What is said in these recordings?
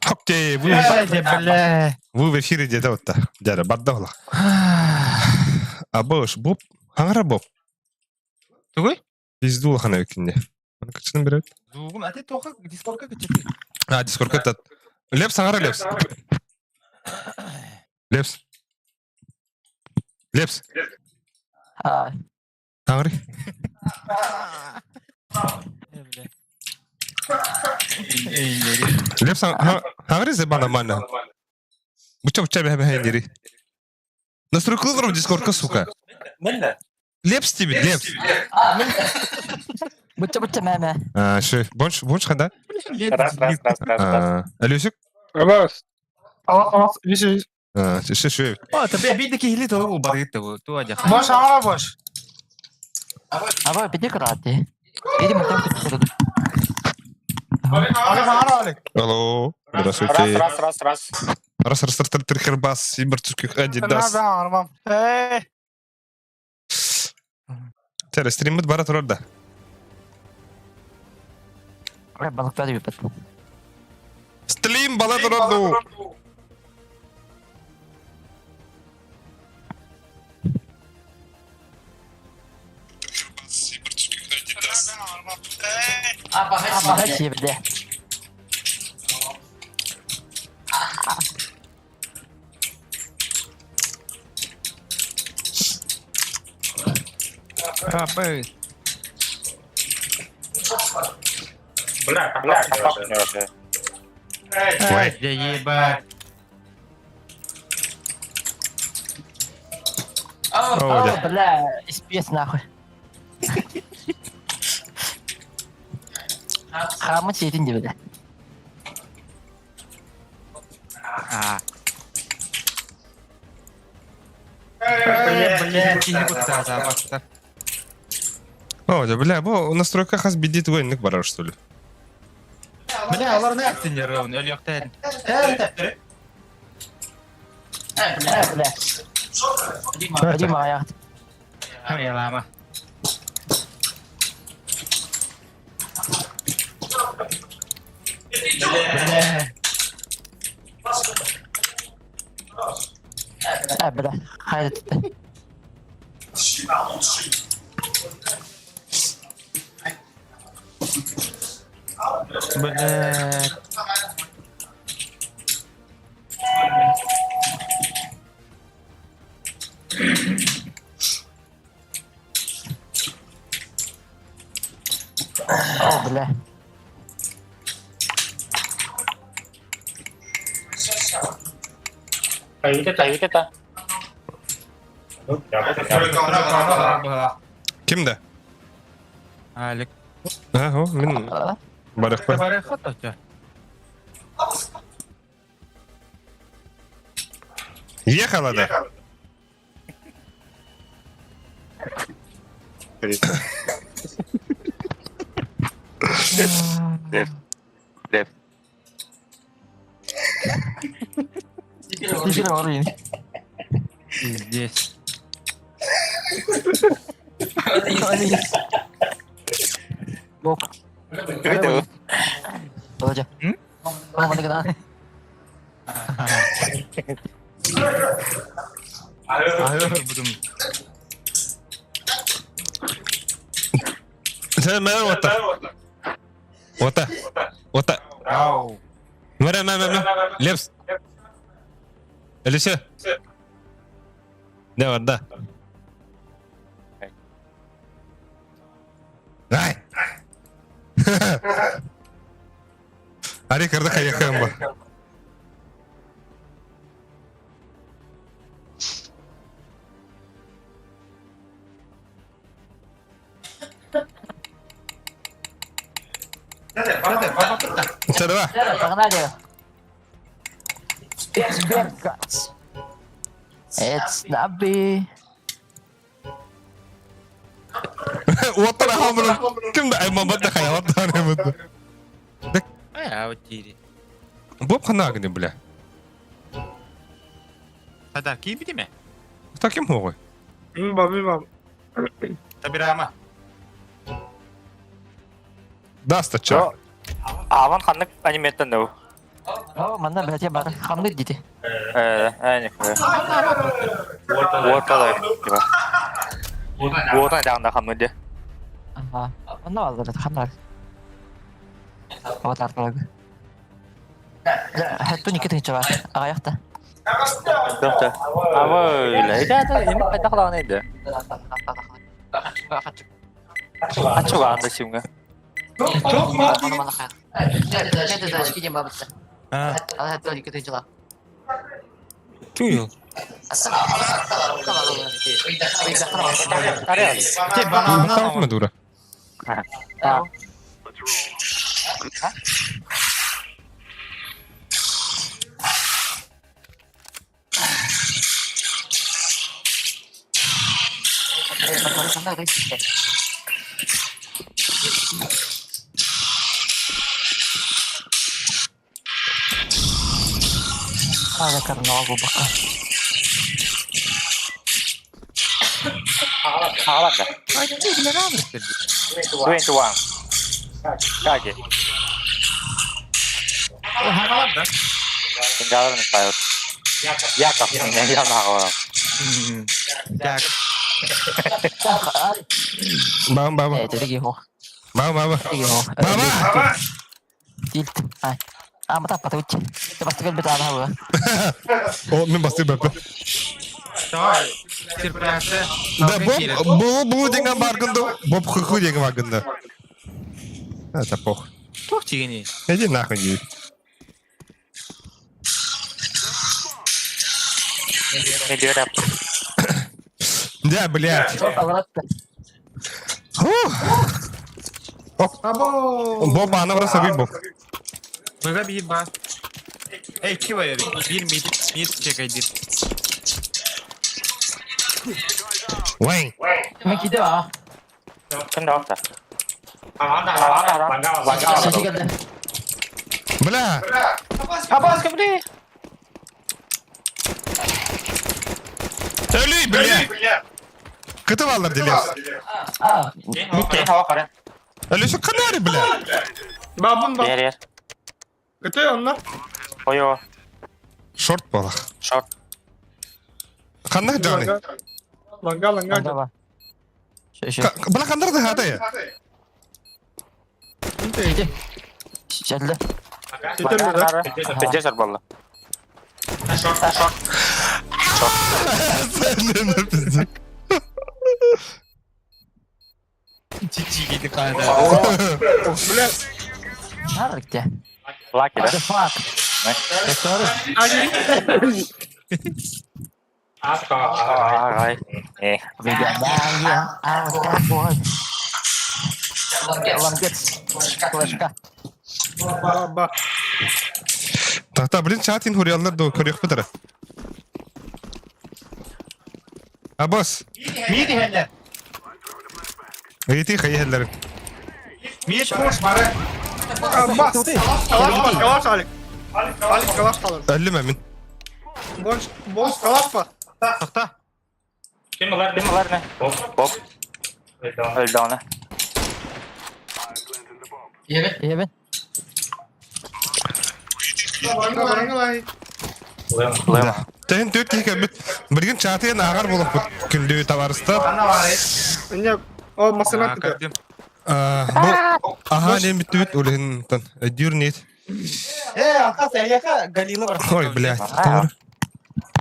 Окей, вы, вы в эфире где-то вот так. Дядя, бардавла. А бош, Боб, аңара Боб. Тугуй? Пизду улахан эбиккин Аны кычын берет. Зугум, а ты тоха дискордка кычыты. А, дискордка тат. Лепс, аңара Лепс. Лепс. Лепс. А, Аңары. Лепс, аңары зеба нормально. Буча буча бе бе индири. Настройкалар дискордка, сука. Мэннэ. Лепс тебе, Лепс. буча буча мэ-мэ. А, ши, больше, больше ханда? Раз, раз, раз, раз, раз. А, Алюсик? Абас. Алас, виси. А, ши, ши. О, тебе бидде кихили то убарыты, ту адя. Бош, аңара бош. Аба бите карате. Бири мантан күтүрү. Алек, аңара алек. Алло, Раз, здравствуйте. раз, раз, раз. Раз, раз, раз, раз, трихербас, сибирских адидас. Надо, аңармам. Эй. Тере, стриммит бара турар да. Ой, балыктар юпет. Стрим бара турар ду. Аба сибде. А, бэй. Бля, бля, попал мне вообще. Ой. Да ебать. О, О, да. бля, испес нахуй. Хамы сетин дебеде. А. Бля, бля, кихи бутта, запастар. О, да, бля, бу настройка хас бидит войнник барар, что ли? Бля, алар не актинер, он өлөктен. Бля, бля. Дима аяқт. Хамелама. Бля. А, бля, хайда. Бля. О, бля. Айыта, айыта. Ким да? Алик. А, о, мин барыхпа. Барыхат оча. Ехала, да? Лев. Лев. Дигер орын. Здесь. Бок. Это Болжа. М? Мама дагана. Айыр будум. Сен мэ ота. Ота. Ота. Ау. Мэ мэ мэ мэ. Лепс. Элисе. Не бар да. Ай. Ари кырды каяхым ба. Садава. Погнали. Эксперт. It's Nabi. Оттар хамрын. Ким да айман бат хая оттар эмит. Ай, аутири. Боб ханагны бля. Тада ким бидеме? Таким хогой. Мба, мба. Табирама. Даста ча. Аван ханнык аниметтен дау. О, манна бәтэ бар. Хамныт дити. Э, Уоталар типа. Уота даанда хамныр де. Ага. Манна алдар хамнар. Аватар талаг. Хәтта нике тыгынча бар. Аяқта. Тохта. Ама үлэ. Эми кайда калаган эди? Ачуга анда симге. А, туйыл. Те банан Баттабыт дура. Хаалар да. 21. Каги. Хаалар да. Ингаларын пайот. Яков, я нагора. Так. Бам бам. Бам бам. Баба! О, мен басты бәпі. Давай. Терплясы. Да, боб, бу бу деген баргынды, боб хуху деген баргынды. Это пох. Тух тигени. Иди нахуй, иди. Медиа. Да, блядь. Фух. Оп. Боб, ана просто бил боб. Быга бир ба. Эй, ки бар? Бир мид, мид чекайдир. Вайн. Ким да окта? Бля. Абаска, бля. Өлүй, бля. Кытып алдар делес. Микки хава кара. Өлүсү канари, бля. Бабым ба. Бер ер. Көтө онна. Ойо. Шорт балах. Шорт. Қандай жаны? Ланга ланга. Бля, қандар да хата я? Тежер болду. Шорт. Сен пиздец. Чичи кайда. Бля. Лаки, да? Ай. Э. Баба. Тахта, блин, чатин хурьяллар до көрек бітірі. Абос, Мид хәлләр. Эти хайхеллер. Мид пуш бары. Абас. Калаш бар, калаш Алик. Алик калаш калар. Әлі мен. Бош, бош калаш бар. Тохта. Ким алар? Ким алар не? Боб. Боб. Өлдü onu. Ланга ланга лай. Лема. Тәһин төт киһи бит. Билген чатын агар булып бит. Күндү товарыстар. Ана бар. Эне, о масына тыгы. Көрдүм. Бу аха не бит бит үлен тан. Дюр нет. Э, алкас әйәка Галила бар. Ой, блядь. Тор.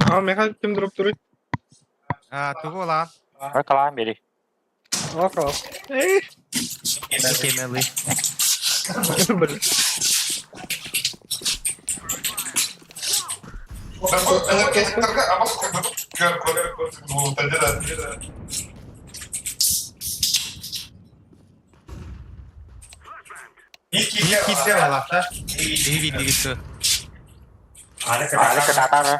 А, меха ким дроп туры. А, тугу лан. Ой, калаан бери. О, калаш. Эй. Кемели. Блин. Мид китсе алакта. Биги дигитсе. Алика татара.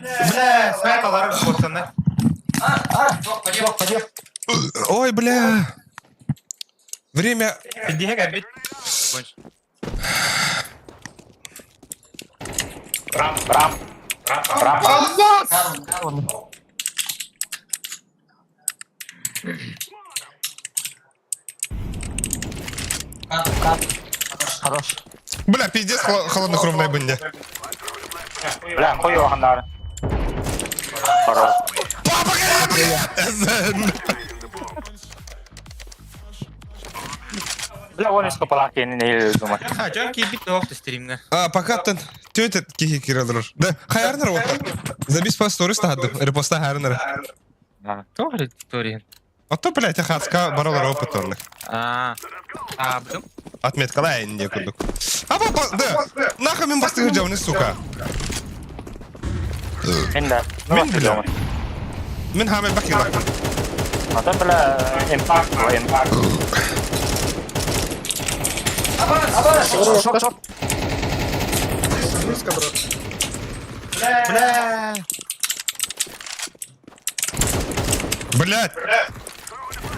Бля, свет алар пацаны. Ой, бля. Время. Диһе гәбит. Рам, рам. Рам. Абас. Бля, пиздец, холоднокровная быння. Бля, хуй его хандар. Хорош. Папа, блядь! Бля, вон из копалаки не думаю. А, дьон киирбит туох стримҥэ. А, пока тын тетя кихи киралар. Да, хайарнар вот. Забис по сторис тахадым, репоста хайарнар. Туох история? А то, блядь, хацка баралар опыт онных. А, а, потом? Отметкала не курдук. А папа, да, нахуй мен бастығы жауны, сука. Мин да. Мин, бля. Мен хамел бакин лакпын. Ата бля, импакт, импакт. Шок, шок. Близко, брат. Бля. Блядь,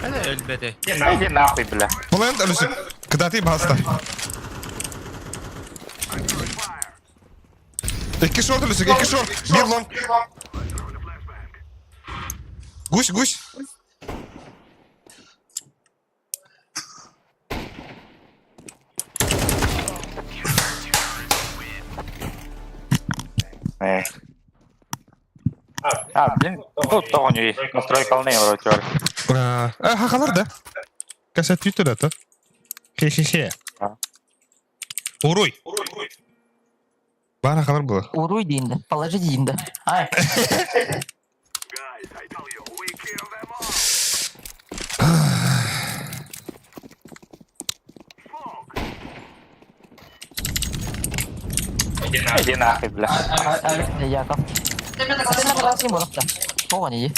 Өлбөтө. Иди нахуй, бля. плент алюсик. Когда ты баста? Икки шорт алюсик, икки шорт. Бир лонг. Гусь, гусь. А, блин, тут тоҕоньуй, настройкалны вроде. А, хахалар да. Касат твиттер да. Хе-хе-хе. Уруй. Бара хабар было. Уруй дейінді. Положи дейінді. Ай. Иди нахуй, бля. Яков. Сен болыпты. Тоған иди.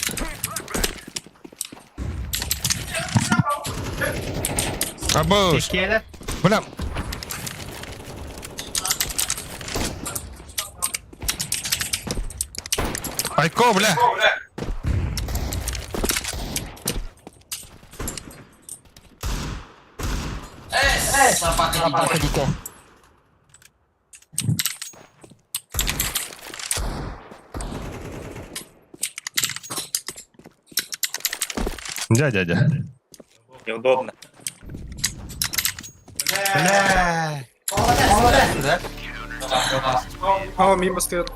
Абыш. Бля. Айко, бля. Собака дикая. Дядя, дядя. Неудобно. Бля. Да? А, мимо стоит.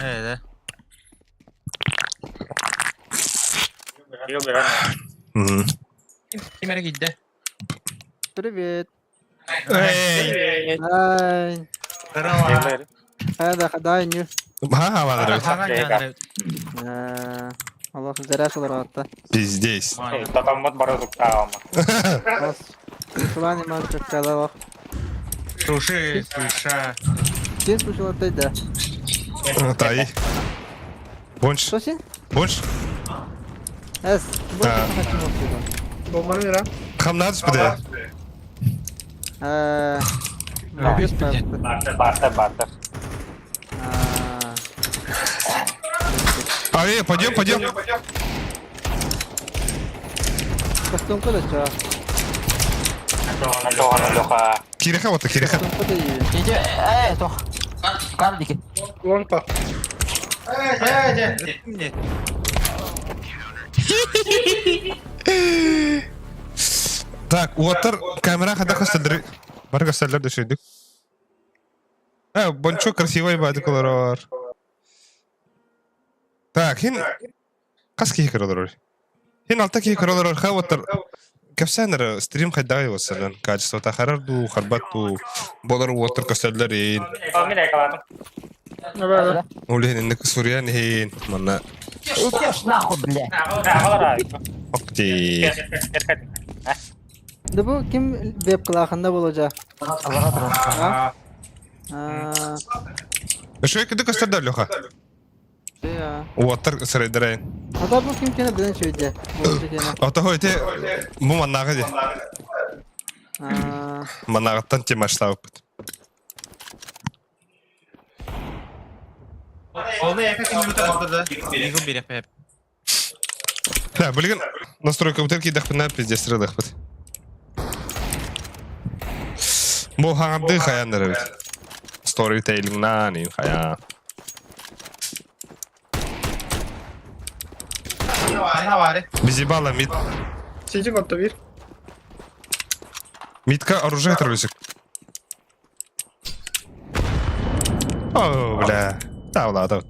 Да. Ким эрэ киирдэ? Привет. Эй. Ай. Здорово. Хайда хадай не. Ха, ладно. Аллах заряд олар Пиздец. Татаммыт бары туктаама. Сулани ман чаккалах. Слушай, слыша. Сен слушал да. Тай. Больше. Что сен? Больше. Эс. Бомбардира. Хамнадж бля. Бартер, бартер. А, эй, пойдем, пойдем. Костюмка да ча. Кириха вот, кириха. Костюмка да Иди, эй, тох. Кар дики. Лонг па. Так, уоттар камера хада көстөлдөр. Бар көстөлдөр дөшөйдүк. Э, бончо красивый бады колорор. Так, хин кас кихи көрөлөр. Хин алта кихи көрөлөр ха уоттар кэпсээнэр стрим хайдагай болсалан качество тахарар ду харбат ду болар уоттар көстөлдөр ин. Улин сурьян хин манна. Идешь нахуй, бля. Окти. Да бу ким веб кылахында болажа? Аллаға А. Үшөй күдү көстөрдөр Леха. Уоттар сырайдарайын. Ата бу ким кene билен шөйдө. Ата хойте бу маннагы ди. Маннагыттан темашлабыппыт. Ол яка компьютер да. Бигу береп. Да, билген настройка бутер кийдахпына пиздец сырыдахпыт. Бу хаңарды хаян бит. Storytelling нани хаян. Бизибала мид. Сидим от бир. Мидка оружие троллисик. О, бля. Тавлаата.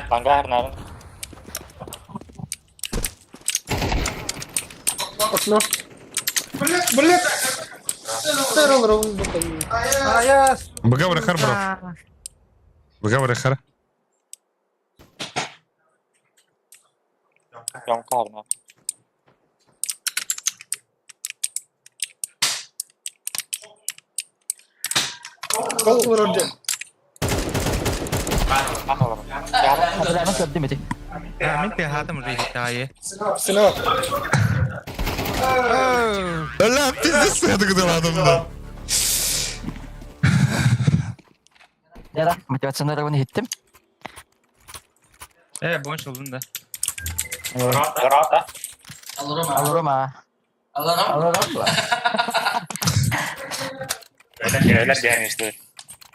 Ангар Окно. Блин! Аяс. Быга барахар, бро. Быга барахар. Yonkar Мин тыаһаатым уже иһиттэҕэ. Ла, пиздец, я догадал да. Яра, мотивационный иһиттим. Э, бонш ылдым да. Алларым а. Алларым ба.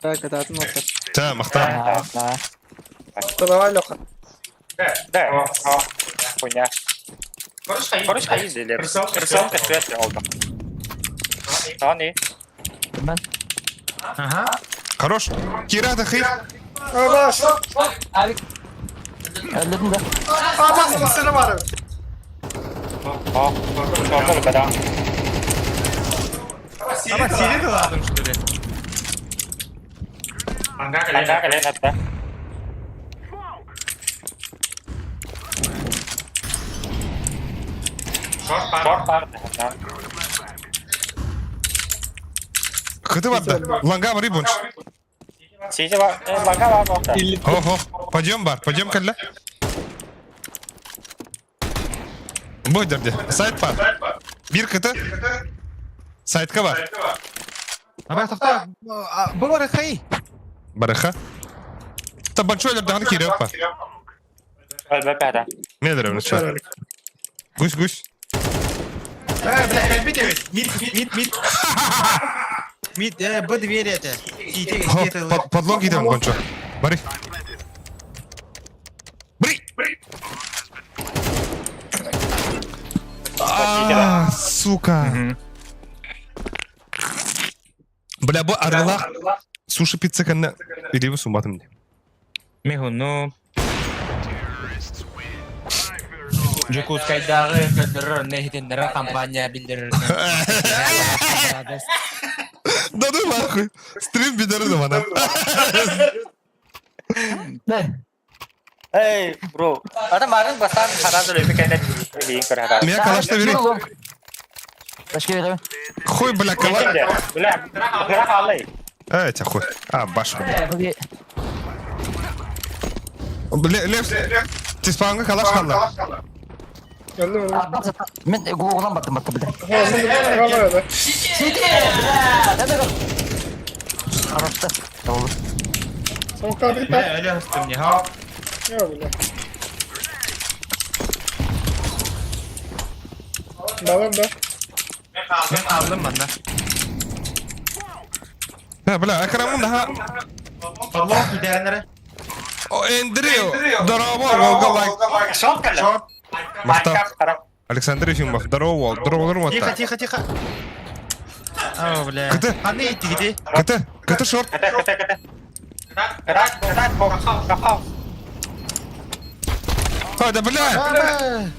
Так, это атын отыр. Та, махта. Давай, Леха. Да. Хуйня. Мен. Ага. Хорош. Кира, тахи. Баш. Авик. Өлдүм да. А, бас, сені бар. Аба сири ладым что ли? Кыты барды. Ланга бар бонш. Хо, хо. Пойдем бар, пойдем калля. Бой дерде. Сайт бар. Бир кыты. Сайтка бар. Аба тохта. Бу бар хай. Барыха. Та большой даган кире па. Медер, ну Гусь, гусь. Э, бля, кэлбит эбит. Мид, мид, мид. Мид, э, б двери это. Тите, Хо, тите. подлог идем, Гончо. Бери. Бри! А, сука. Бля, бу арылах суши пицца канна или суматым не. Мехуну. Дьокуускайдааҕы көрдөрөр нэһитиннэрэр компания биллэрэр. Да ну нахуй. Стрим бидер да мана. Не. Эй, бро. Ата марын бастан харазы лөпі кәйнен лейін көр хара. Меня калашта бери. Башка беремин. Хуй, бля, кала. Бля, бля, алай. Эй, тебя хуй. А, башку. Бу Бля, Лев, ты спанга калаш халла. Мен Google'дан баттым батты бля. Хорошо. Oldu. Бля, өлө хыстым не ха. Мен алдым манна. Ha, бля, экранын daha. Подлог кидәренере. О, Эндрю, здорово, Волга лайк. Шот кәлі. Махта. Александр Ефимов, здорово, здорово, Тихо, здорово. тихо, тихо. О, бля. Кыты. Аны итти гиди. КТ, КТ шорт. Кәті, кәті, кәті. Кәті, кәті, кәті, А, да бля.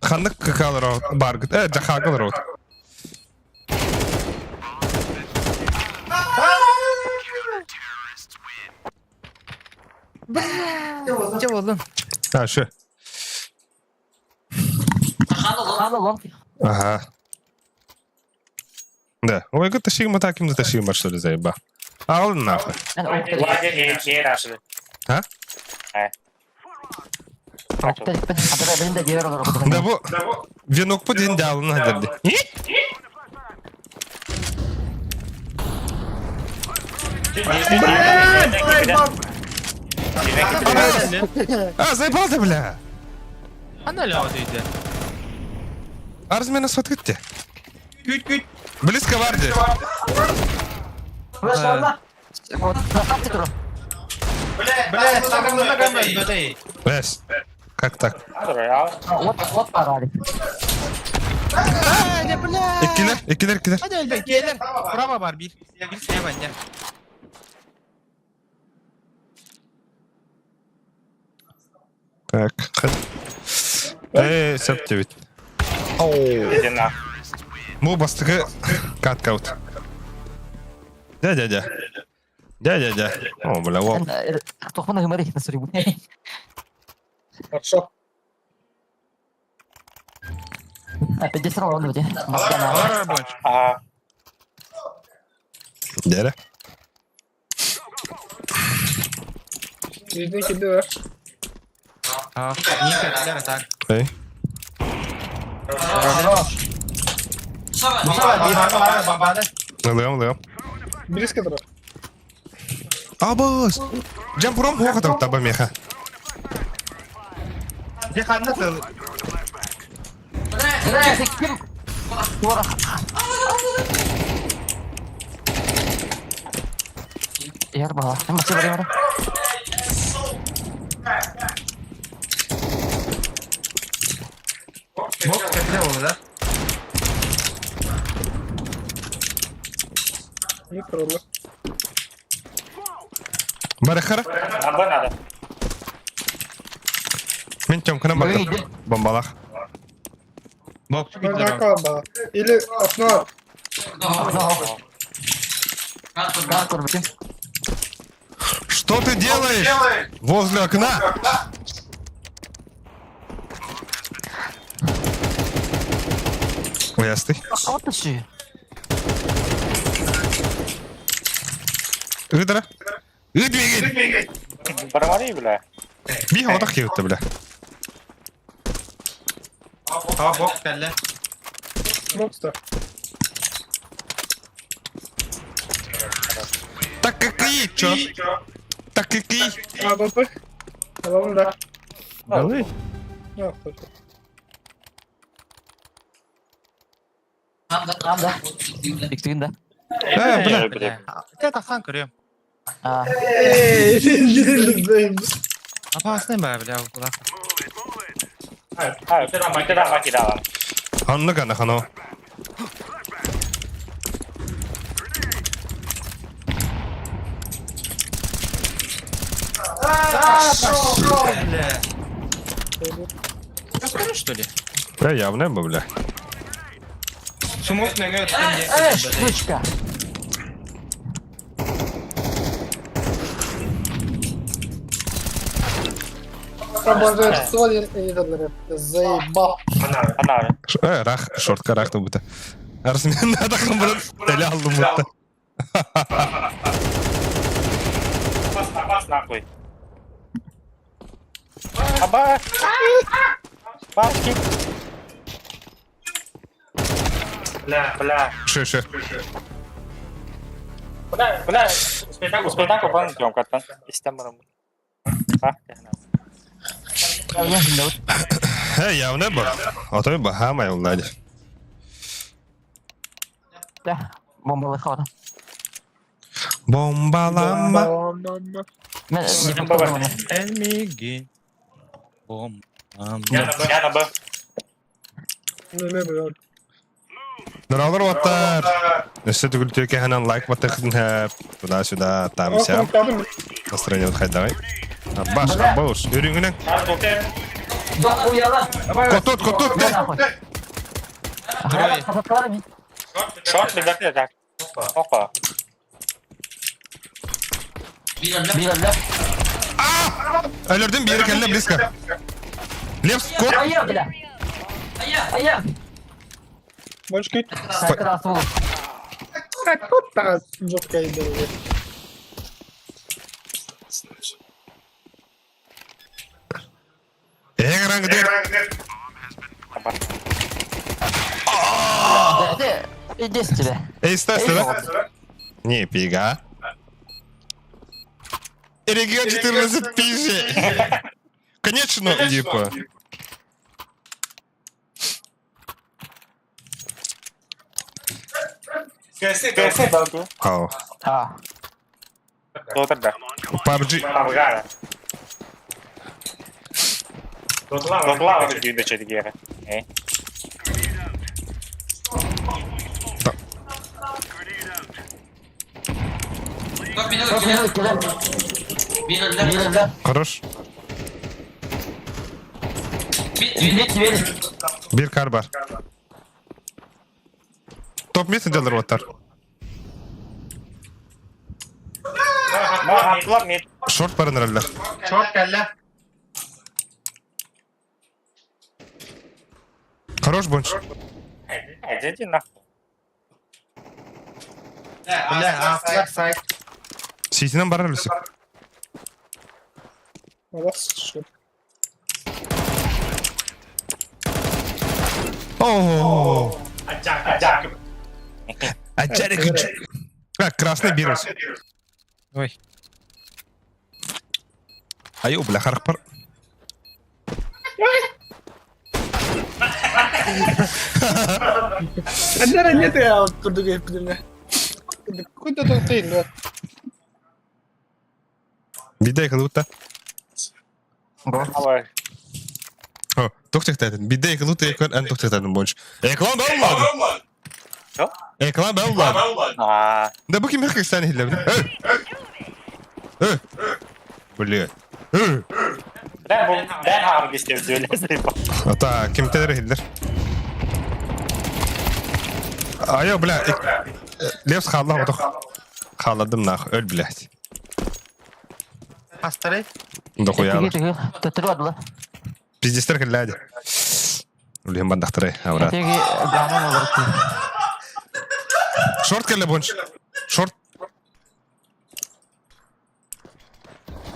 Ханнык какалар бар. Э, жахагалар вот. Че болдun? А, şu. Хана лонг. Ага. Да. Ой, это шигма таким да шигма что ли заеба. А он нахуй. Мен окта. А? Окта. Хата benim de diğer olur. Да бу венок по день дал на дерде. А, заебал ты, бля. Аны өлө өтөйдө. Арз меня сфоткайте. Күт, күт. Близко варди. Бля, сагамда гамма өтөй. Бэс. Как так? Вот, вот парали. А, бля! Иккилэр, иккилэр, иккилэр. Hadi elbet gelir. Bravo var bir. Bir şey var ya. Так. Эй, сөп диэбит. Иди на. Бу бастакы каткаут. Дядя-дядя. Дядя-дядя. О, бля, во. Тохмана гымари на сурибу. Хорошо. Опять 10 раундов, где? Var больше. Ага. Дядя. Видно тебе. А, не так. Эй. Ылыам, ылыам. Близко туда. Абыс! Жампуром хуохатар таба меха. Де ханна тыл. Яр бала. Массы бар яр. Бок кәпле oldu да. Не трудно. Барахара. На Б надо. Мин Тёмканы бардым. Бомбалах. Бок Накаба. Или окно. Что ты делаешь возле окна? Ясный. Отыши. Ыдра. Ыдвигин. Бармари, бля. Биха отах кеутта, бля. А, бок кәлле. Бокста. Так какие, чё? Так какие? А, БП. А, вам да. Далы. А, слушай. Да. Иктигин да. Э, бля. Бля. Те тахан көрөм. А, Эй, Апасны ба, бля, куда. А, ты там кидала. Анны гана хано. Бля. Каскары, что ли? Бля, явно, бля. Сумок нөңө э, штучка. Работает Солин и Заебал. Она. Э, рах, шортка рах будто. Арсмен надо блин, теля алдым будто. Опас, нахуй. Аба! Пачки! Бля, бля. Ше, ше. Бля, бля, успейтаку бан Тёмкаттан. Истемарым. А, Э, явно бу. Отой баха май уллади. Да. Бомбалы хавар. Бомба-ламба. Мен Элмиги. Бом. Я на Б, я на Б. Ну, не, Дорогой ваттар. Өссө түгүл ханан лайк баттахын туда-сюда, там сям. Настроение вот хай давай. Абаш, абаш. Үрүңүнен. Котут, котут. Шорт, без так. Опа. Бир Өлөрдүм бири келне близко. Лев, кот. Ая, бля. Ая. Можешь кить? Сайкада асыл. Как жестко иду. Эң Да, ты иди с тебя. Эй, стой, стой, да? Не, пига. Регион 14 пиже. Конечно, типа. КС, долгу. Ау. А. Кто тогда? PUBG. Авгара. Дотлава, дотлава, Топ мидл кэлэр. Биир өллө. Хорош. Мид дверь. Биир кар бар. Топ мид сылдьаллар уоттар. Шорт баран эрэллэр. Шорт кэллэ. Хорош бонч. Бля, астылар сайт. Сиитинэн барар үлүсүк. Алас шорт. О! Аджарик. А, красный вирус. Ой. Айу, бля, харахпар. Аннара нет, я вот курдук эпидемия. Какой-то тут ты, да. Биде кылутта. О, тохтехтатын. Биде кылутта екон ан тохтехтатын больше. Эклан баулады. Эклан баулады. Да бу ким хак стане хилле. Э. Бля. Э. Ата кимтер хиллер. Айо, бля. Левс халла отох. Халадым нах, өл блядь. Астарай. Дохуя. Төттөрү бардылар. Пиздестер хилляди. Үлем бандахтырай, авра. Теги гамон олар. Шорт келе бонч. Шорт,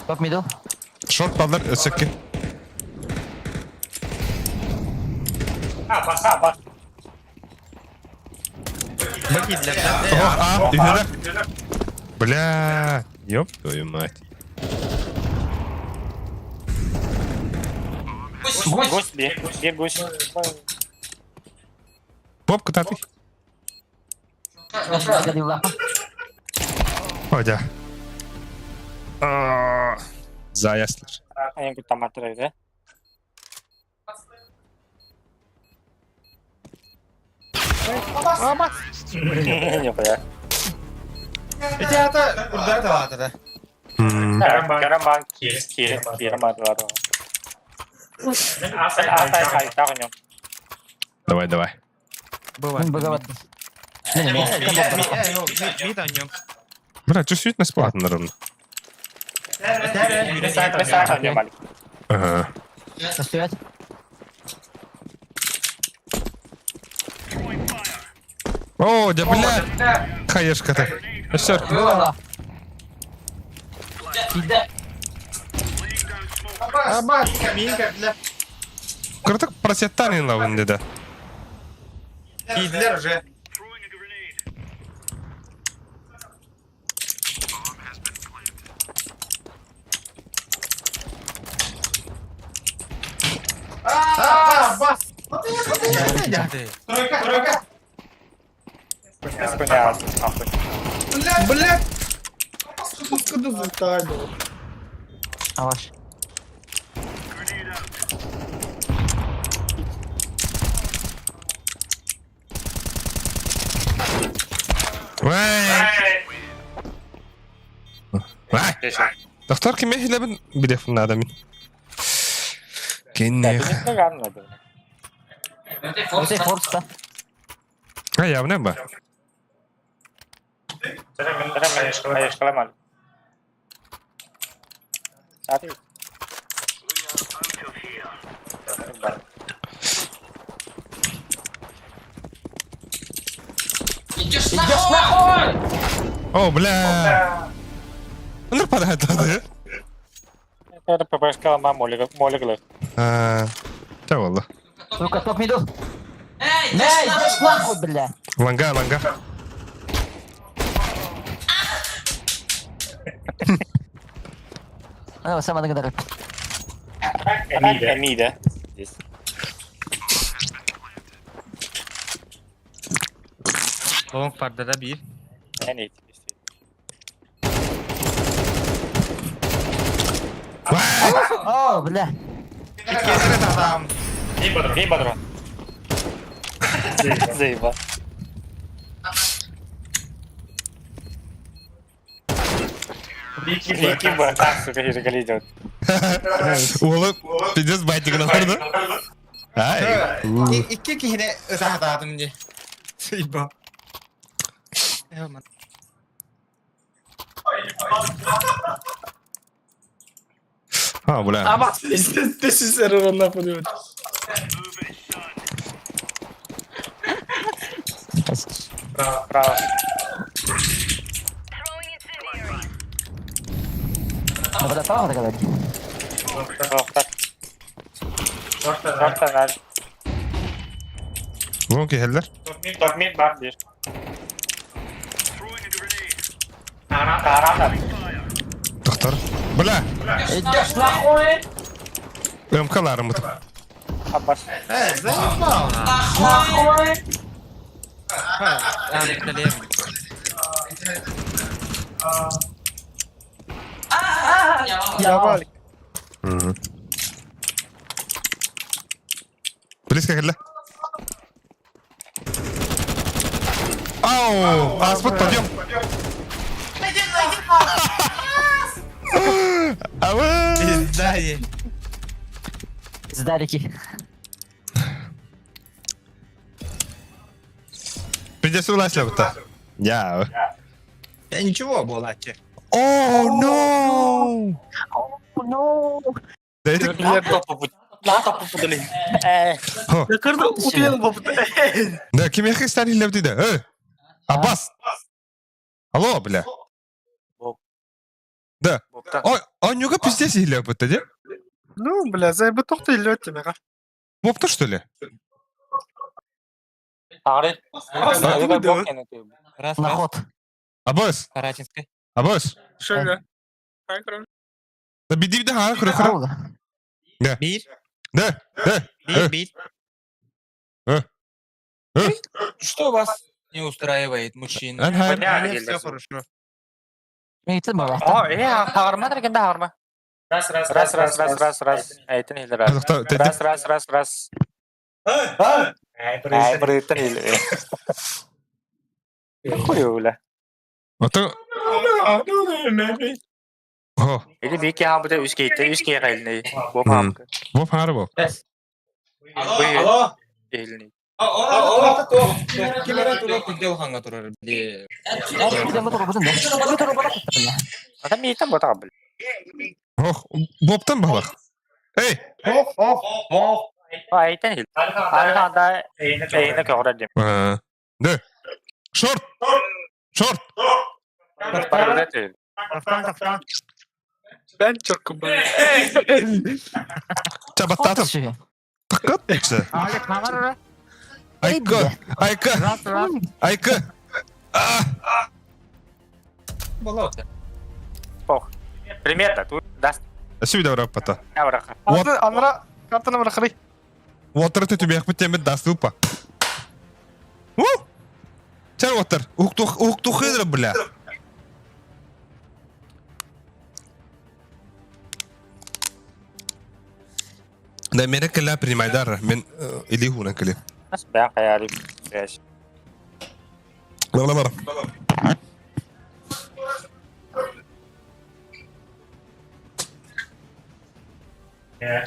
Топ мидл. шорт балдар өсөкке. Бакидлер. Ох, а, үһүнэ. Бля, ёб твою мать. Боп кытаты. Одя. Заяслар. Эти ата удар да да. М, Давай, давай. Бывает. Быгават. Мид о нем. Бля, чувствительность платно, наверное. Ага. Стоять. О, да, бля. Хаешка-то. Всё. Выла. Иде. Аба, минка для. Кыртык просеттан лавын деди. Кидлер уже. А, бас. Тройка, тройка. Блядь! Откуда затагивал? Аваш. Вай! Вай! Доктор ким эхлебин билефин адамин. Кеннех. Өте форста. А явно ба. Идешь нахуй! О, бля. Өнөр падатлады. А, Та болду. Сука, топ миду. Эй, идешь нахуй, бля. Ланга, ланга. Ана, сама дагдар. Лонг пардада bir. Вай! О, бля. Иккиэннэрэ тахтаам. Ики братан, сука, идет. Уолу пиздец байтигынан олорду. Ай. Икки киһини ытаатаатым дии. Сыйба. А, бля. Абас, this is error нахуй. Право. Вон киһэллэр. Тормин бар диир. Таара. Тохтор. Бля. Идешь нахуй! МК-ларым бут. Аббас. Э, заебал Нахуй! Я Близко кэллэ. Ау! Аспыт подъем! Ауэ! Пизда ей. Здарики. Придется власть лепта. Я. Я ничего, буолааччы. О, no! No! Да это... Хо. Да, ким яхистан хилеп диде. Э! Аббас! Алло, бля. Да. Ой, онюга пиздец хилеп бутта, де? Ну, бля, заебы тохты илет тебе, Бопта, что ли? Ары. Раз, раз. Наход. Аббас! Карачинская. Аббас! Шага. Да биди биди ха, хры хры. Бир. Да, да. Бир, бир. Э. Э. Что вас не устраивает, мужчина? Эн хай. У меня все хорошо. О, э, хагарма дерген хагарма. Раз, раз, раз, раз, раз, раз, раз. Айтын хилер раз. Раз, раз, раз, раз. Ай, бырыттан хилер. Хуй, бля. Ото... Хо. Или бики хамбыта үс кейте, үс кей кайлны. Бо хамбы. Боп хары бо. Алло. Элни. Кимера тура күдел ханга турар, бля. Ата мейтен бота бля. Ох, боптан балах. Эй! Айтын хил. Ары ханда эйне көгөрө дем. Да. Шорт! Шорт! Ben çok kumbar. Чабаттатым. Тыккат. Айка! Айка! Айка! А! Пох. Примерно, тут даст. Сюда рапата. Авраха. Вот. Анра, картаны бырахрый. Уотыр төтү бэхпит темет дастыпа. У! Чар уотыр. Уктух уктухыдыр бля. Да мене кела принимайдар. Мен или хуна кели. Нас бян каяри. Яш. Ла ла ла.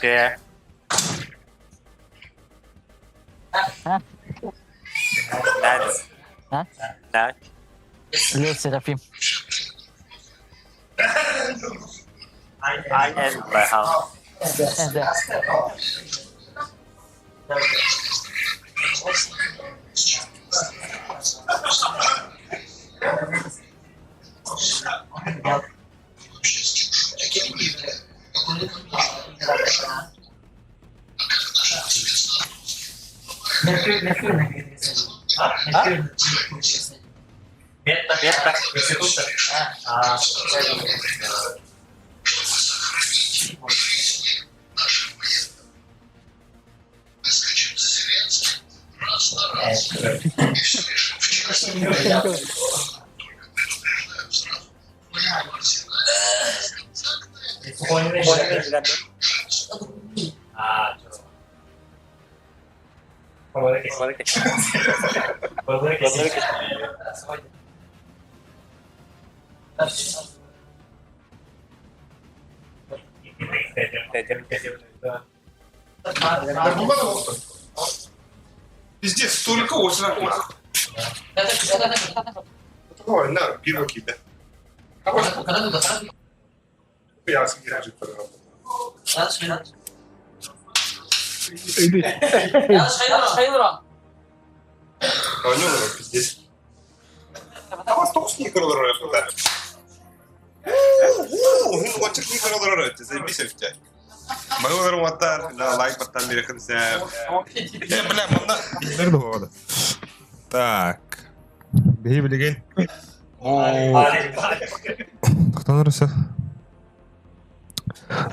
Те. Nice. А? Nice. Лев Серафим. I am бля. Да. Бетта. Пиздец, столько очень. Ой, на, пиво кида. Пиздец. А вас тоқсни көрөлөр Заебись өфтә. Майлар ваттар, да, лайк баттан бирехин сә. Бля, монда бер Так. Бей билеген. Тоқтанырысы.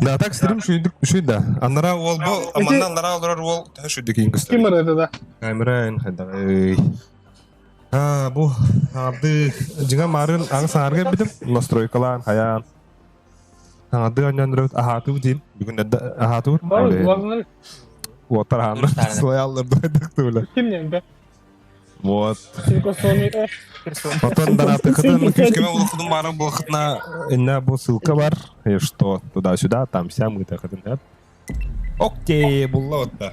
Да, так стрим шүйдік шүйді. Аннара ол бу, аманна аннара олар ол шүйдік ең көстер. Ким это да? Камера хайда. А, бу арды жиңа марын аңы саңарга битим настройкалан хаян. Арды аннан рөт ахату дим. Бүгүн ахату. Бар, Оттар ханны слой алларды дыктылар. Кимнен бе? Вот. Потом донаты хытын күскеме улахытын бары бу хытна инна бу ссылка бар. И что туда-сюда, там вся мы так хытын. Окей, булла вот да.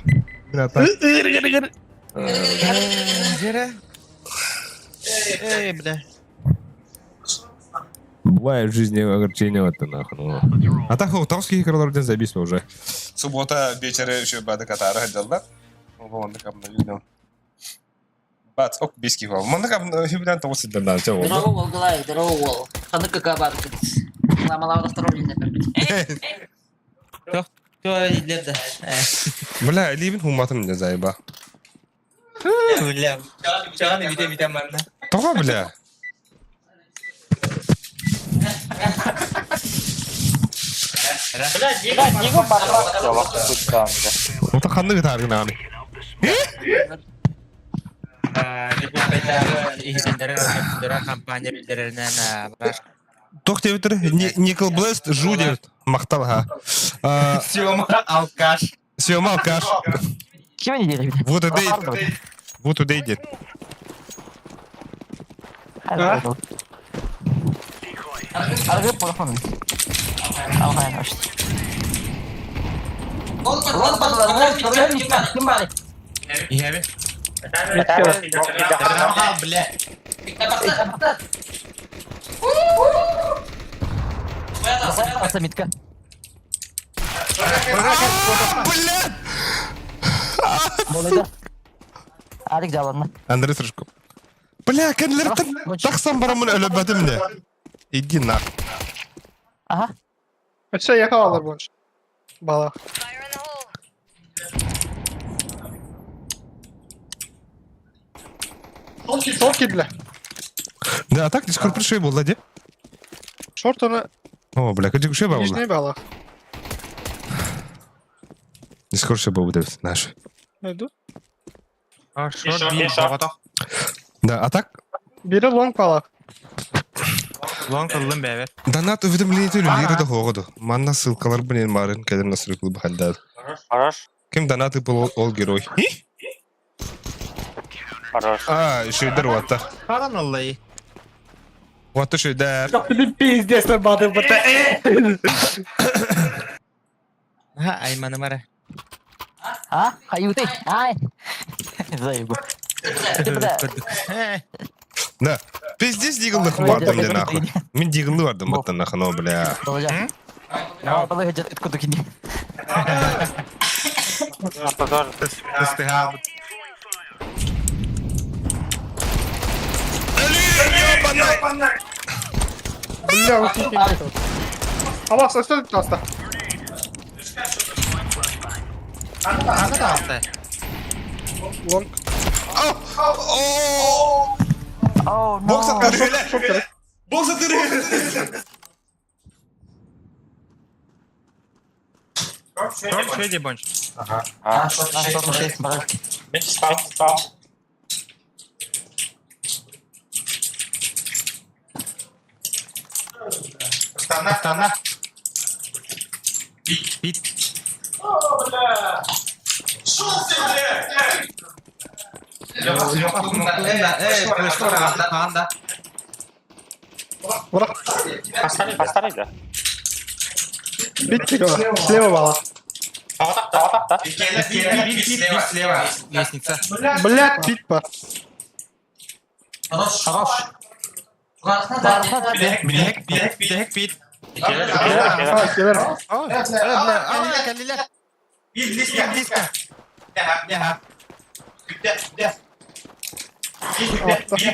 Эй, бля. Бывает в жизни огорчение вот нахуй. Ну. А так Таусский игралар забись уже. Суббота вечера еще бада катара ходил, Вон так обновил. Бац, ок, биски хвал. Манда кап хибдан того сиддан да, все. Здорово, уол, Галай, здорово, уол. Ханы кака бар. Ламала второй Кто леда? Бля, либин хуматым не зайба. Бля. Чаганы бите бите манна. Того, бля. Бля, Диго барбак. Ота ханны гытаргын аны. Тох деп Никол Блест жу деп мақтал ха. Сёма алкаш. Сёма алкаш. Чего не делали? Вот это Вот туда идет. Бля. Метка. Бля! Алик жаланна. Андрей Срыжков. Бля, кәнләртен тақсан барамын өлөбәтім не. Иди на. Ага. Өтсе яка алар бойынша. Бала. Шорт бля. Да, а так Дискорд пришел был, да, Шорт оны О, бля, кәдік шөй баула. нижний бала. Дискорд шөй бау деп, наш. Найду. А, шорт бир, Да, а так? Бири лонг бала. Лонг ыллым бәбер. Донат уведомление төлүлері да хоғыды. Манна ссылкалар білен марын кәдір настройкалы бахалда. Хорош. Ким донаты был ол герой? Хорош. А, шөйдер ватта. Харан аллай. Ватта шөйдер. Ты пиздец, бады бата. Ха, айманы мара. А? Хаюты. Ай. Заебу. Да. Пиздец дигілді бардым де нахуй. Мен дигілді бардым баттан нахуй, но, бля. Бля, вот Алас, өстө таста. Аны да алты. Лонг. Бокс атқары. Бокс атқары. Шорт шөйде бойынша. А, Мен спам, спам. Астана. Бит. Бырақ. Хастары, хастары да. Бит слева бала. Бит, бит, бит слева. Лестница. Блядь, бит бар. Хорош. Билек, билек, билек, бит. А, кэлэр. А, бля, а, кэллилэр. Близко, близко.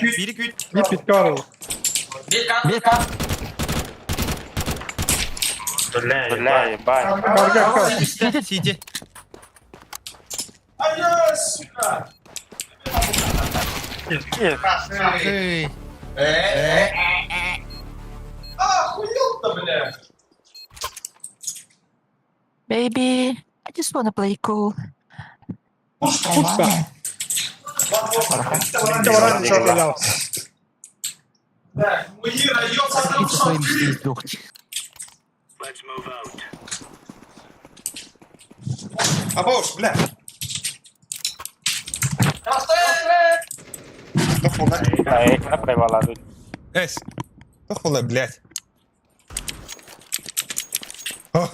Бири күт. Бит битке бар ол. Бир кап. Бля, ебать. Карга, карга. Сиди. Эй. Baby, I just wanna play cool. Пушка. Битке баран шорт Пицца своим здесь сдохнуть. Абош, бля. Экрана проебала. Эс. Тохула, блядь. О.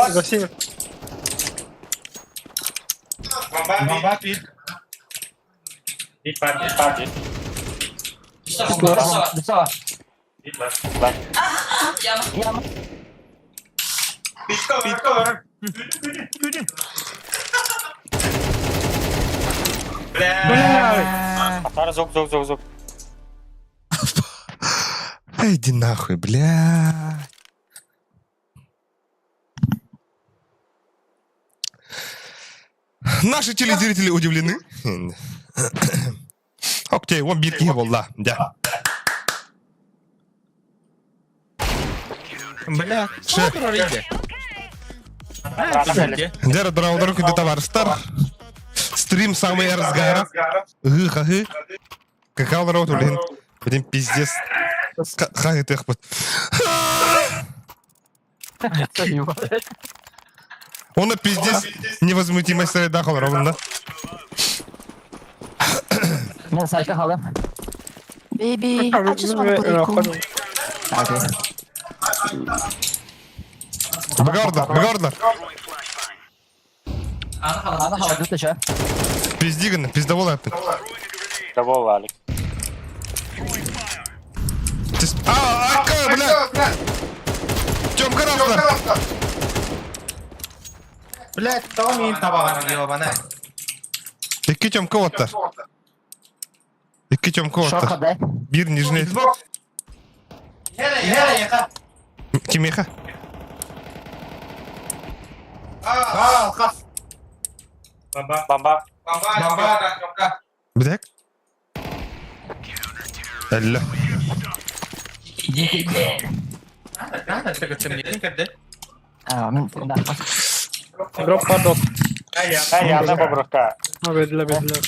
За всеми. Бомба бит. Быстрее. Яма. Бля. Атара звук, звук, звук, звук. Эй, иди нахуй, бля. Наши телезрители удивлены. Окей, он битки волла, да. Бля, Ше. что Дера драудер күнде товарыстар. Стрим самый разгара. Гы хахы. Какал рот, блин. Блин, пиздец. Хахы ты хпот. Он пиздец невозмутимость среда ровно. Мен сайка халым. Baby, I just wanna play cool. Окей. Бгарда, бгарда. Аны халым дүтөчө. Пиздиган, пиздовол это. Давол, Алик. А, ака, бля. Тёмка рафта. Блядь, тоҕо миин табаҕын ёбана. Икки Тёмка оттар. Икки Тёмка оттар. Шорха да. Бир нижний. Кимеха. Бомба. Бдек. Әллә. А, мен да. Дроп падот. Эй, аны бобрукка. А, бедле, бедле.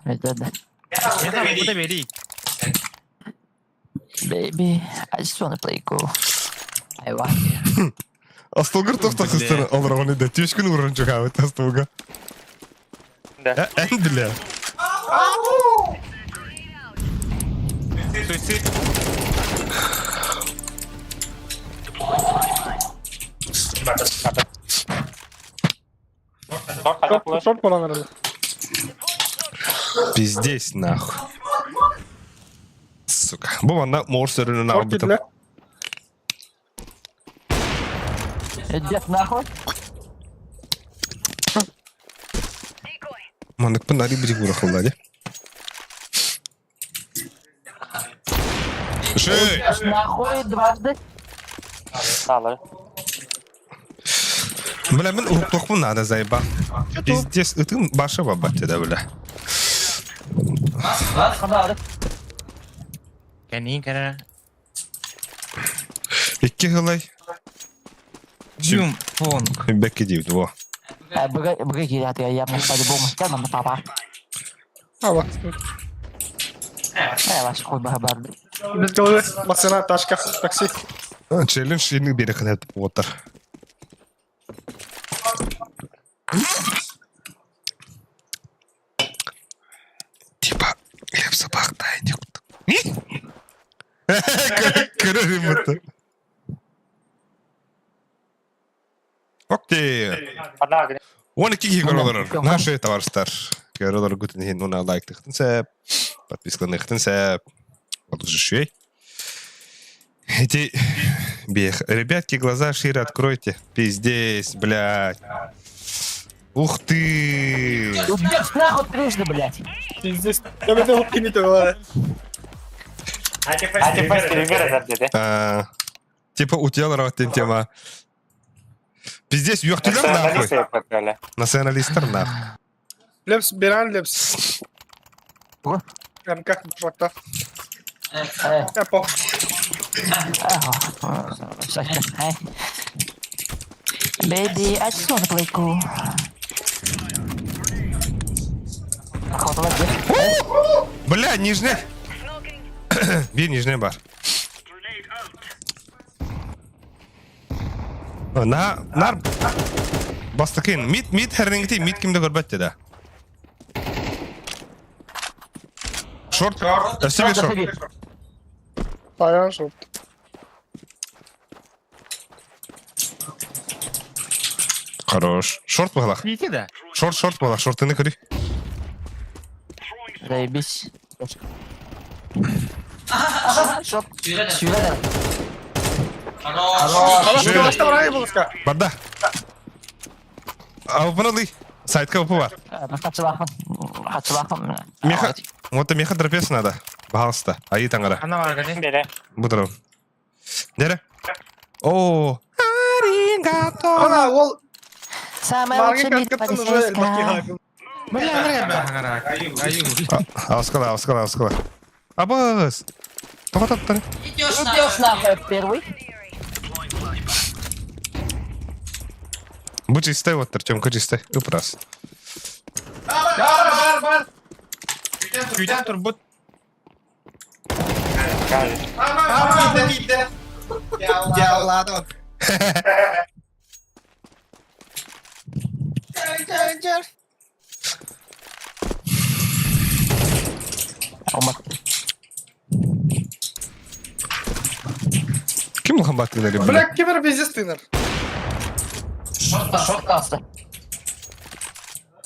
Да. Куда бери? Baby, I just wanna play cool. Айва. Астолгар тоқтақыстыр олар да түйшкін урын чухавыт астолга. Да. Эн бля. Суицид. Шорт, шорт болан арада. Пиздесь нахуй. Сука. Бу манна мор сөрүнүн Шорт албытым. кидле. Дед нахуй. Маныкпын ари бири урахылла де. Шей! Нахуй дважды. Налы. Бля, мен уруктохпун надо заеба. Пиздец, ытым башы бабат да, бля. Хабары. Кэнин кэрэ. Икки хылай. Зюм фон. Бекки дейт, во. Быга быга кирят я по-любому. Я нам папа. А, вот. Э, ваш хуй бахабар. Без головы. Машина, тачка, такси. Челлендж иник бери ханет отыр. Типа. Лепс абаахтай Көрөр муту. Окей. 12 киһи көрө олорор. Наши товарищтар. Көрө олоргутун иһин уна лайктыхтын сөп. Подпискаланыхтын сөп. Вот уже швей. Эти бех. Ребятки, глаза шире откройте. Пиздец, блядь. Ух ты! Убьешь нахуй трижды, блядь. Пиздец. Я бы это не было. А, типа утел тема. Пиздец, юхтулер нахуй. Националисттар нахуй. Лепс, Биран Лепс. МК, шорта. Я пох. Baby, I just wanna play cool. Бля, нижняк. Биир нижняк баар. На, нар бастакын. Мид, мид хернингти, мид кимде көрбөт да. Шорт, өссө биир шорт. Баян шорт. Хорош. Шорт быһыылаах. Видите, да? Шорт, шорт быһыылаах. Шортыны көрүй. Заебись. Шоп. Сюда. Калаш, калаш, барай булыска. Барда. Алпын ылый. Сайтка опы бар. Хачылахын. Хачылахын. Меха, вот меха трапез надо. Пожалуйста. Айы таңара. Ана бар кәне. Бу Нере? О, аригато. Ана, ол Самая лучшая в мире полицейская. Бля, бля, бля. Аю, аю. Аскала, аскала, аскала. Абыз. Тоқтат Идешь нахуй первый. Бу чистай вот, Артемка чистай. Ыпрас. Бар, бар, бар. Күйден тұр, бұт. Бар, бар, Ялладым. Алмат. Ким улахан баттыгын Бля, кибер пиздец тынар. Шорт алса.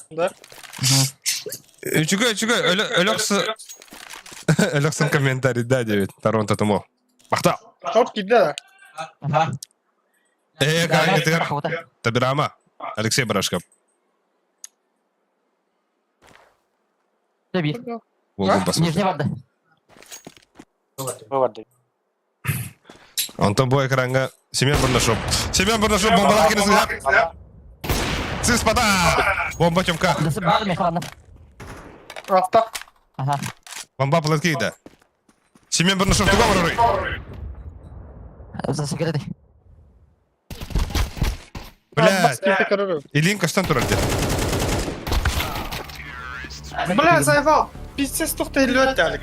Да. Үчүгө, үчүгө, өлөксө... Өлөксөн комментарий, да, девет. Тарон татумо. Махта. Шорт киде да. Ага. Э, как Табирама. Алексей Барашков. Нижний вода. Антон бу экранга Семен Бурнашов. Семен Бурнашов бомбалар келесі. Сыз пада! Бомба Тёмка. Авто. Ага. Бомба платкейда. Семен Бурнашов туга барырый. Засекреты. Блядь. Илин каштан турар де. Бля, заебал. Пиздец, тухта илет, Алик.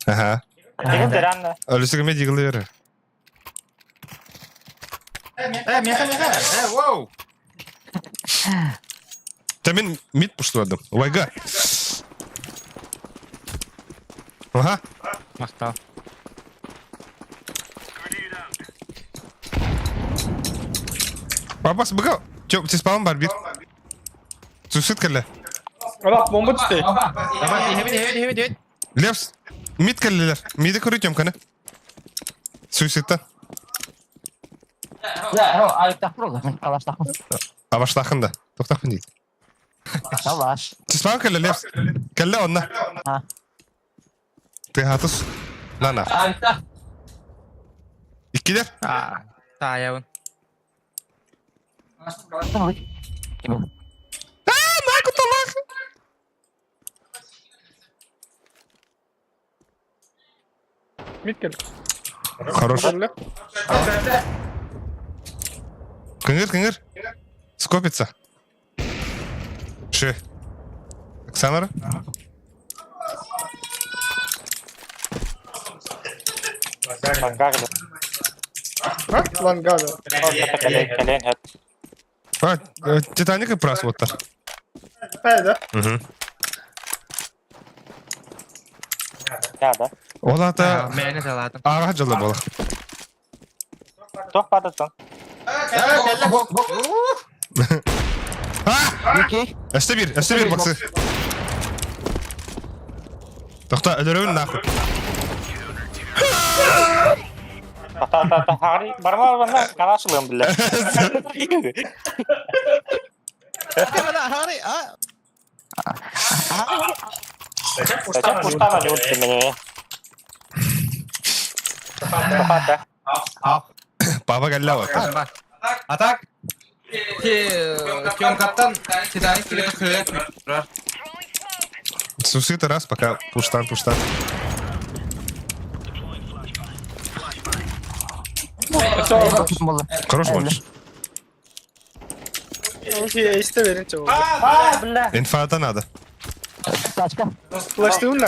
Ага. Өлүсүгө дигиле бер. Э, меха, меха. Э, воу. Та мен мид пуштуладым. Вайга. Ага. Мақтал. Папас быга. Чё, сиз палым бар бир. Сүсүт келе. Алак, бомба түсті. Давай, хебет, хебет, хебет, хебет. Левс. Мид келелер. Миди көрү Тёмканы. Суицидтан. Да, алик тахпыр Мен калаш тахпыр. Абаштахын да. Токтахын дейт. Калаш. Сиз палым келе Левс. Келе онна. Ты хатыс. На-на. Алик тах. Иккилер. Таябын. Накуталах. Мид кел. Хорош. Кыңыр, кыңыр. Скопится. Ши. Оксанара? А? Лангада. А, Титаник и прас вот так. Да. Угу. Да. Ол ата Мээнэ салаатым. аҕа дьоло буолар. Туох баататтан? Окей. Өстө bir баксы. Тохта, өлөрөбүн нахуй. Та та та хари барма барма канашылым бile. Хари, а? Зачем пустана не ульти мне? Тоқата. Папа кэллэ вот. А так? Тёмкаттан Титаник киле көлөк. Сусыты раз, пока пуштан, пуштан. Хорош больше. Окей, исте берин чего. А, бля. Инфа-то надо. Тачка. Флаштыгын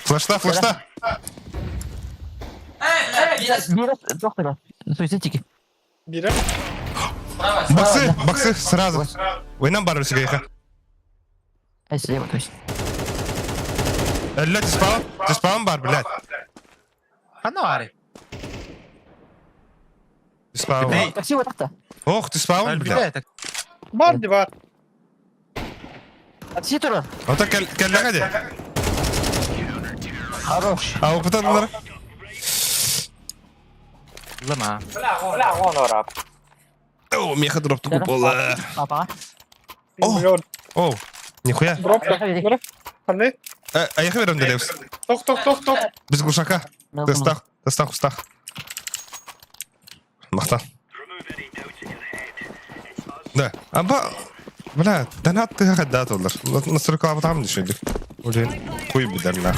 Флашта, флашта. Биир доктора. Суицидики. Бире. Баксы, баксы, сразу. Ойнан бар өсіге Ай, слева, то есть. Әллә түспауын, түспауын бар, блядь. Ханна ари. Түспауын. Такси вот так-то. Ох, түспауын, блядь. Бар ди бар. Такси турар. Ота кәлләгә де. Хорош. А опытанлар. Лыма. Бля, вон орап. О, меха дропты купола. Папа. О, о, нихуя. Дропка. Қандай? Аяқы берем делебіз. Тох, тох, тох, тох. Біз глушака. Тестах, тестах, устах. Мақтан. Да. Аба, бля, донат ты хаддат олар. Настройка там düşürdük. Ulin kuy bider nah.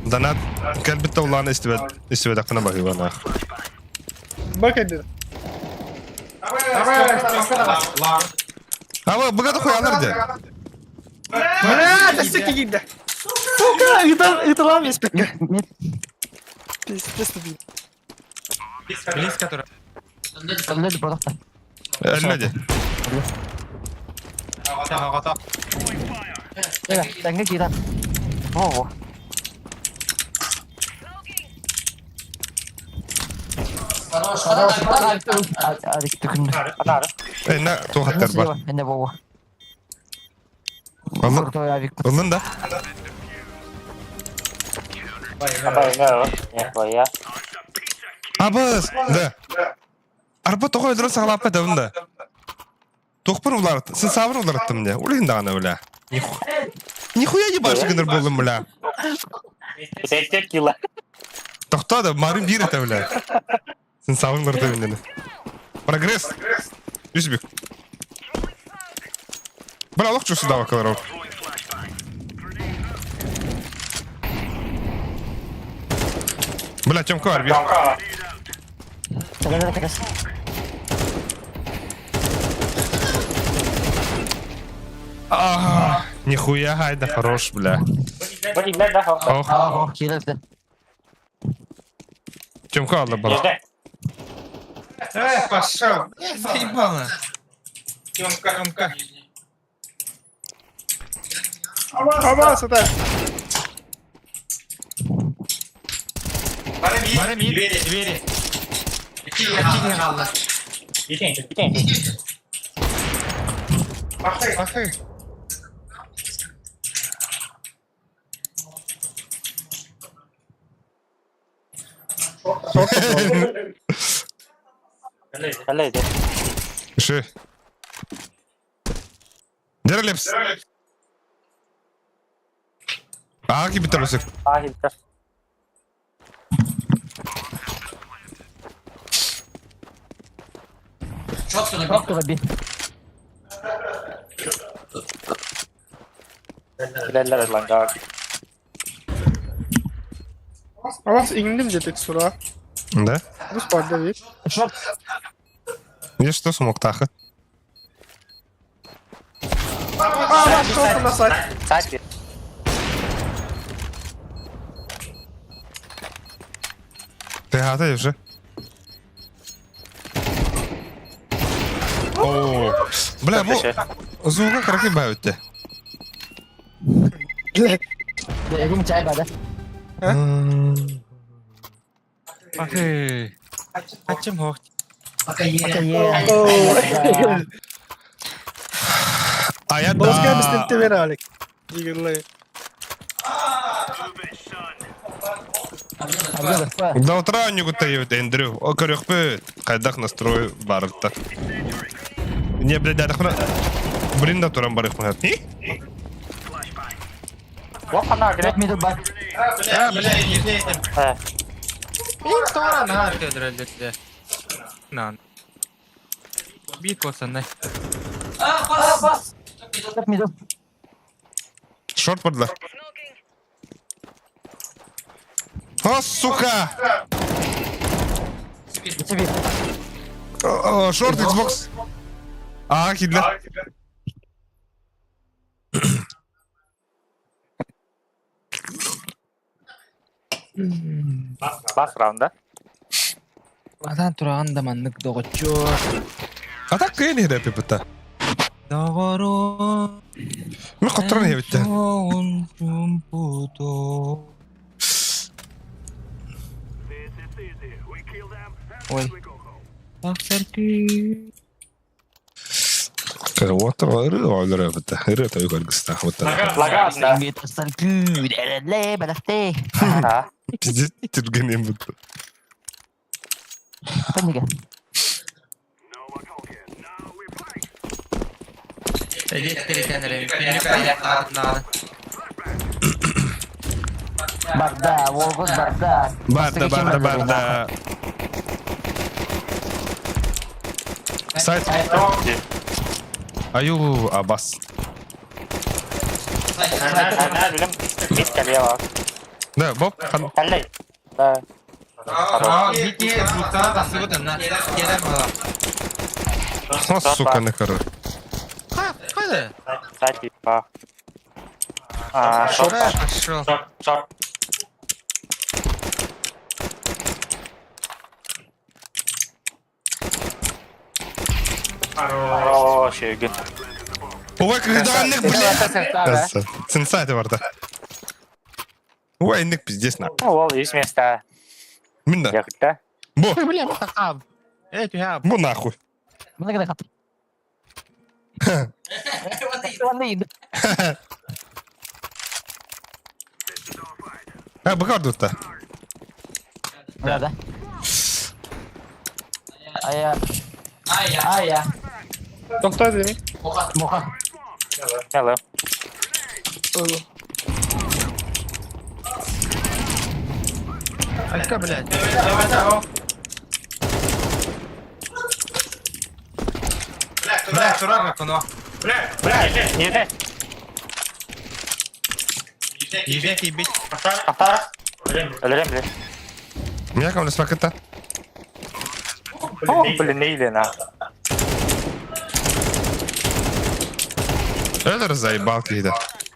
Донат кәлбетте уланы истебет, истебет акына багыва нах. Бак эдди. Аба, быгады хуялар де. Бля, тасты кигинде. Сука, ыталам еспекке. Мид. Пиздец ты. Близко тура. Лед продукта. Әллә де. Тага Тәңге кирәк. Во-во. Хорош. Адик түкүндү. Анары. Э, на туғаттар бар. Эне во-во. Алын, Крутой авик. алын да. Абай, не, не, Абыз, да. Арба тоғой өлдірі сағалаппа дәуін да. Тоқпыр улар, сен сабыр улар аттым не. Улин дағаны бля. Нихуя не баршы гыныр болдым бля. Тек кила. Тоқта да, марин бир это бля. Сен сабыр улар дәуін Прогресс. Юсбек. Бля, лох чувствую дава колоров. Бля, Тёмка, арбит. Нихуя, гайда, хорош, бля. Ох. Ох, кирилл. Тёмка, алла бала. Э, пошел. Заебало. Тёмка, Тёмка. Аба, сата. Бары мид, двери. Какие қалды? Бақы. Ши. Дерлепс. А, кибитер өсек. Четко би. Абас иңдим жетек сура. Да? Бус бар да бит. Шорт. Я что смог таха? Абас, шорт на сайт. Ты гата уже? О, Бля, бу звуга кыракый баабытте. Эгим чай бада. Ахы. Ачым хох. Пока е. Ая Болска да. бистен тебе Алик. Игрлы. До утра нюгутаевит Эндрю. О, көрөхпүт. Хайдах настрой барытта. Не, блядь, дадахна. Блин, да туран барыхмын. Топ мидл бар. А, бля, не знаю. Им тора на көдрөлдө. Нан. Бит болсанай. Топ мидл. Шорт бардылар. О, сука! Тебе. О, Шорт Xbox. А, кидлер. Бас раунда. Атан тураган да маннык догочу. А так кыйын иһирэ пипыта. Догоро. Мен хотторон иһэбиттэ. Ой. Тахсарки. Вот ыры эбитэ. Ыры тойук аргыстаах вот. Лагаадна. Ле, балахте. Пиздец түрген эм бут. Панига. Барда, волгот барда. Барда, барда, барда. Сайт. Аю, абас. Билим. Бит калева. Да, Боб, хан. Каллей. Да. О, сука, на коры. Сайт типа. А, шорт. Шорт. Шорт. О, шегин. Ой, когда блядь. Сенсай ты барда. Ой, ник пиздец на. Ол есть место. Мин да. Яхта. Бу, бу нахуй. Много да хат. А, бу кардутта. Да, да. Ая. Ая. Тохтой деми. Моха. Hello. Айка, блядь. Бля, турар коно. Не, Ебет, ебет. Ахтар. Өлерем, блин. Меня кому смаката? О, блин, не или на. Это заебал кида.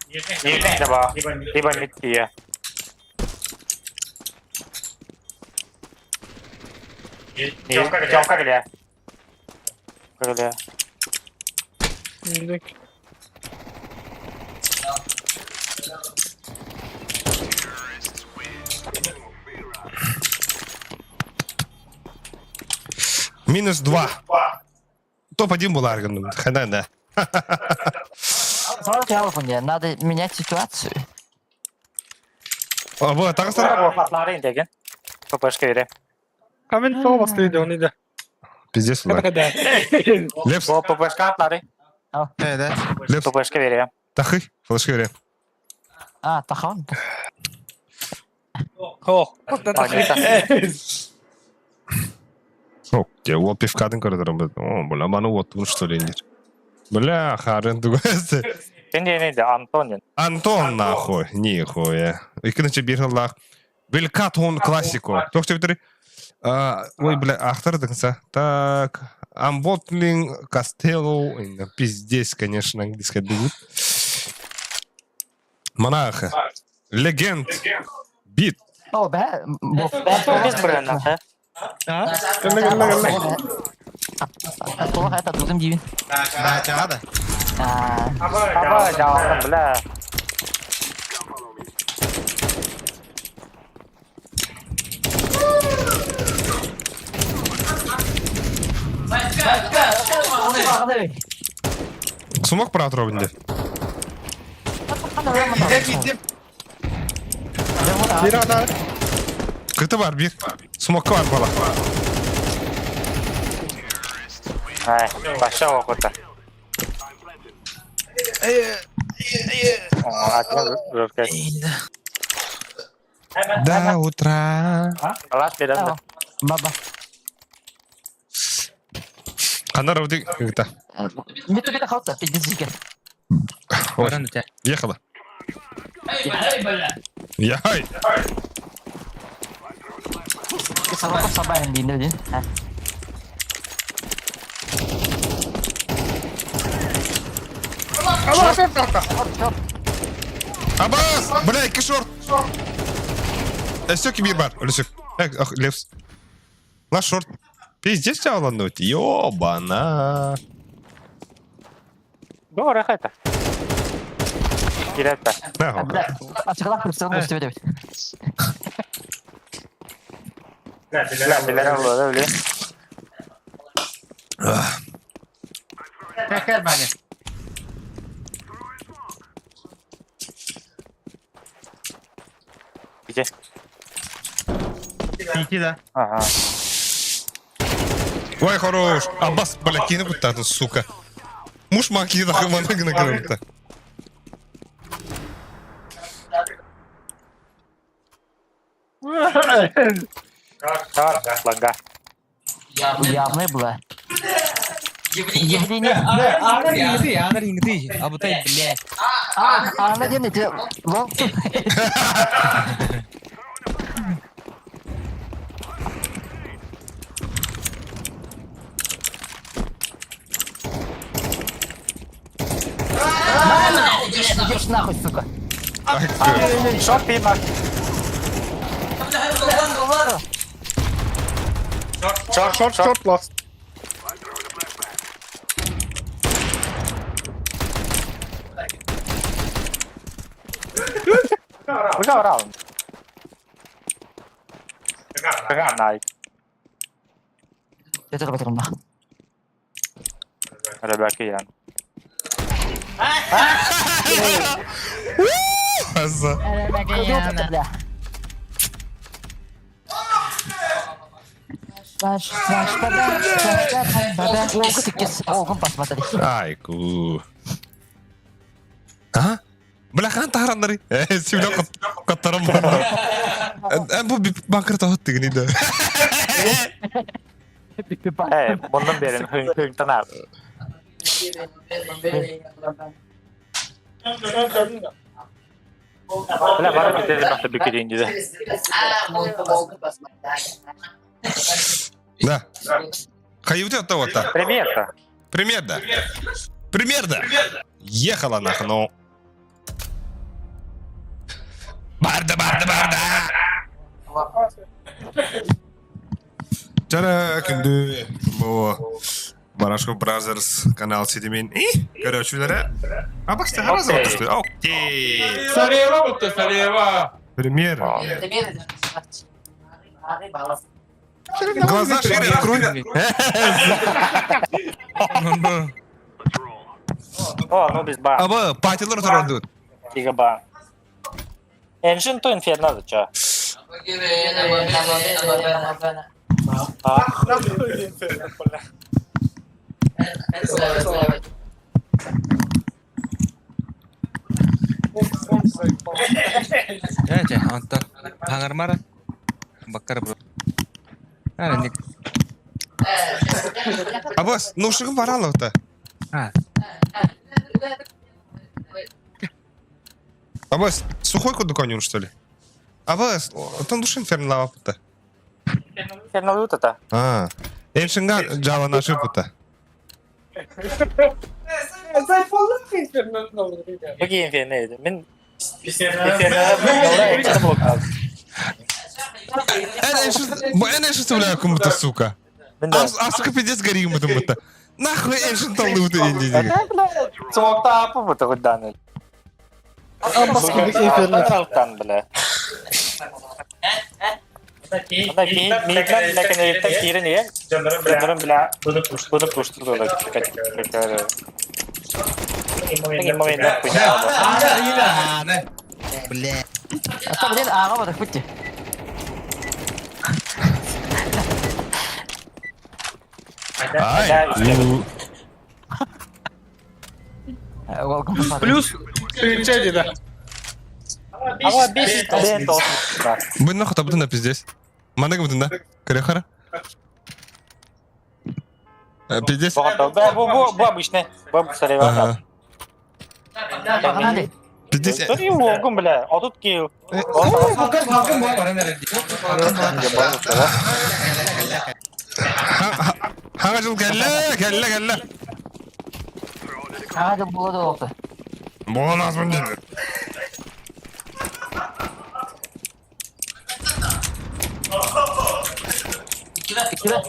Не, да, либо мития. Жаука келе. Келе. Гидек. Минус два. Топ-1 был Арган. Хана, да. Надо менять ситуацию. О, вот, так стара. Атлары деген. ППшка бере. Камен то басты иде оны да. Пиздец, ула. Да. Лепс, Бу ППшка атлары. лепс. ППшка бере. Тахы, флешка бере. А, тахан. Хо. О, где вот пивкадын көрдөрөм. О, бля, маны вот что ли нет. Бля, харын тугасы. Сен де не Антон. Антон нахуй, нихуя. Икинче бир хыллах. Белькатон классико. Тохты битери. Ой, бля, ахтардыңса. Так, Амботлинг, Кастелло, пиздец, конечно, английская бегут. Монаха. Легенд. Бит. О, бә, бу. Без блин, а. Кэллэ кэллэ кэллэ. Суох это тутум диибин. Даачаҕа да. Аба, дьаалым, бля. Смог проотробить, да? Биирдэ биирдэ. Bir adam. Кыты бар bir. Смокка бар бала. Ай, баша оқыта. До утра. Алаш берем. Баба. Қандар ауды кыта. Не тебе халта, пиздец. Ехала. Яй. Собака собаин дейін дейін. Allah sen tahta. Абас! Бля, екі шорт! Өсек bir бар, өлесек. Эх, левс. Лаш шорт. Пиздец тебя лануть. Ёбана. Doğru хайта. Кирәтпә. На, Ачыгылап кырсың өстүбө деп. Бля, билер булды, биле. Кәкәр бәне. Где? Ити да. Ага. Ой, хорош. Аббас, бля, кини куттатын, сука. Муж маки нахуй гына кырымта. Так, лага. Явный была. Явление. Анар ингды, анар ингды. Абытай, блядь. А, она где ты? Лол. Идешь нахуй, сука. Шорт пима. Short short short last. Уже раунд. Рано. Это батырма. Ребяки, я. Аза. Бля. Ваш, ваш, баба, ваш, баба, Олгу тиккес, олгун басмады. Айку. А? Бля, хан тахарандары. Симле каттарам бар. Бу банкрот ахат деген иде. Эй, bundan beri hın hın tanap. Бля, бара битер бахта бикерин диде. Да. Хайюте от того-то. Пример-то. Пример да. Пример да. Ехала нахуй, ну. Барда, барда, барда. Чара күндү бу Барашко Brothers канал сидимин. И, короче, А башта харазы отушты. Окей. Сарева будто сарева. Пример. Глаза шире открой. О, ну без ба. Аба, патилар турандут. Тига ба. Engine то инферно да ча. А, Чэ, онтон хаҥармара. Баккар бро. Ара, ник. Абас, ну шыгым баралов-то. А. Абас, сухой куду конюн, что ли? Абас, там душин ферн лава-то. инферно лут это. А, Эншинган жала наши пута. Беги инферно edi. Мен инферно блок алды. Эн эншин, бу эн эншин бля кому-то, сука. Мен да. А, сука, пиздец горим это будто. Нахуй эшин таллыбыты инди диги. Смокта апы бу тыгыдан. Алтан бля. Анда митлер ләкин кирен ие. Дьоннорун бля буну пушту Бля. А блин, ага, вот так выйти. Ай. Welcome to Плюс 30, да. Ама бес Бу нахуй табытын да пиздец. Маннык бутын да. Көрөхөр. Пиздец. Бу бу бу обычный. Бу Ага. Пиздец. Уолгум, бля. А тут килл. Хага жыл кэллэ, кэллэ, кэллэ. Ага, было долго. Буолаас мын. Кире.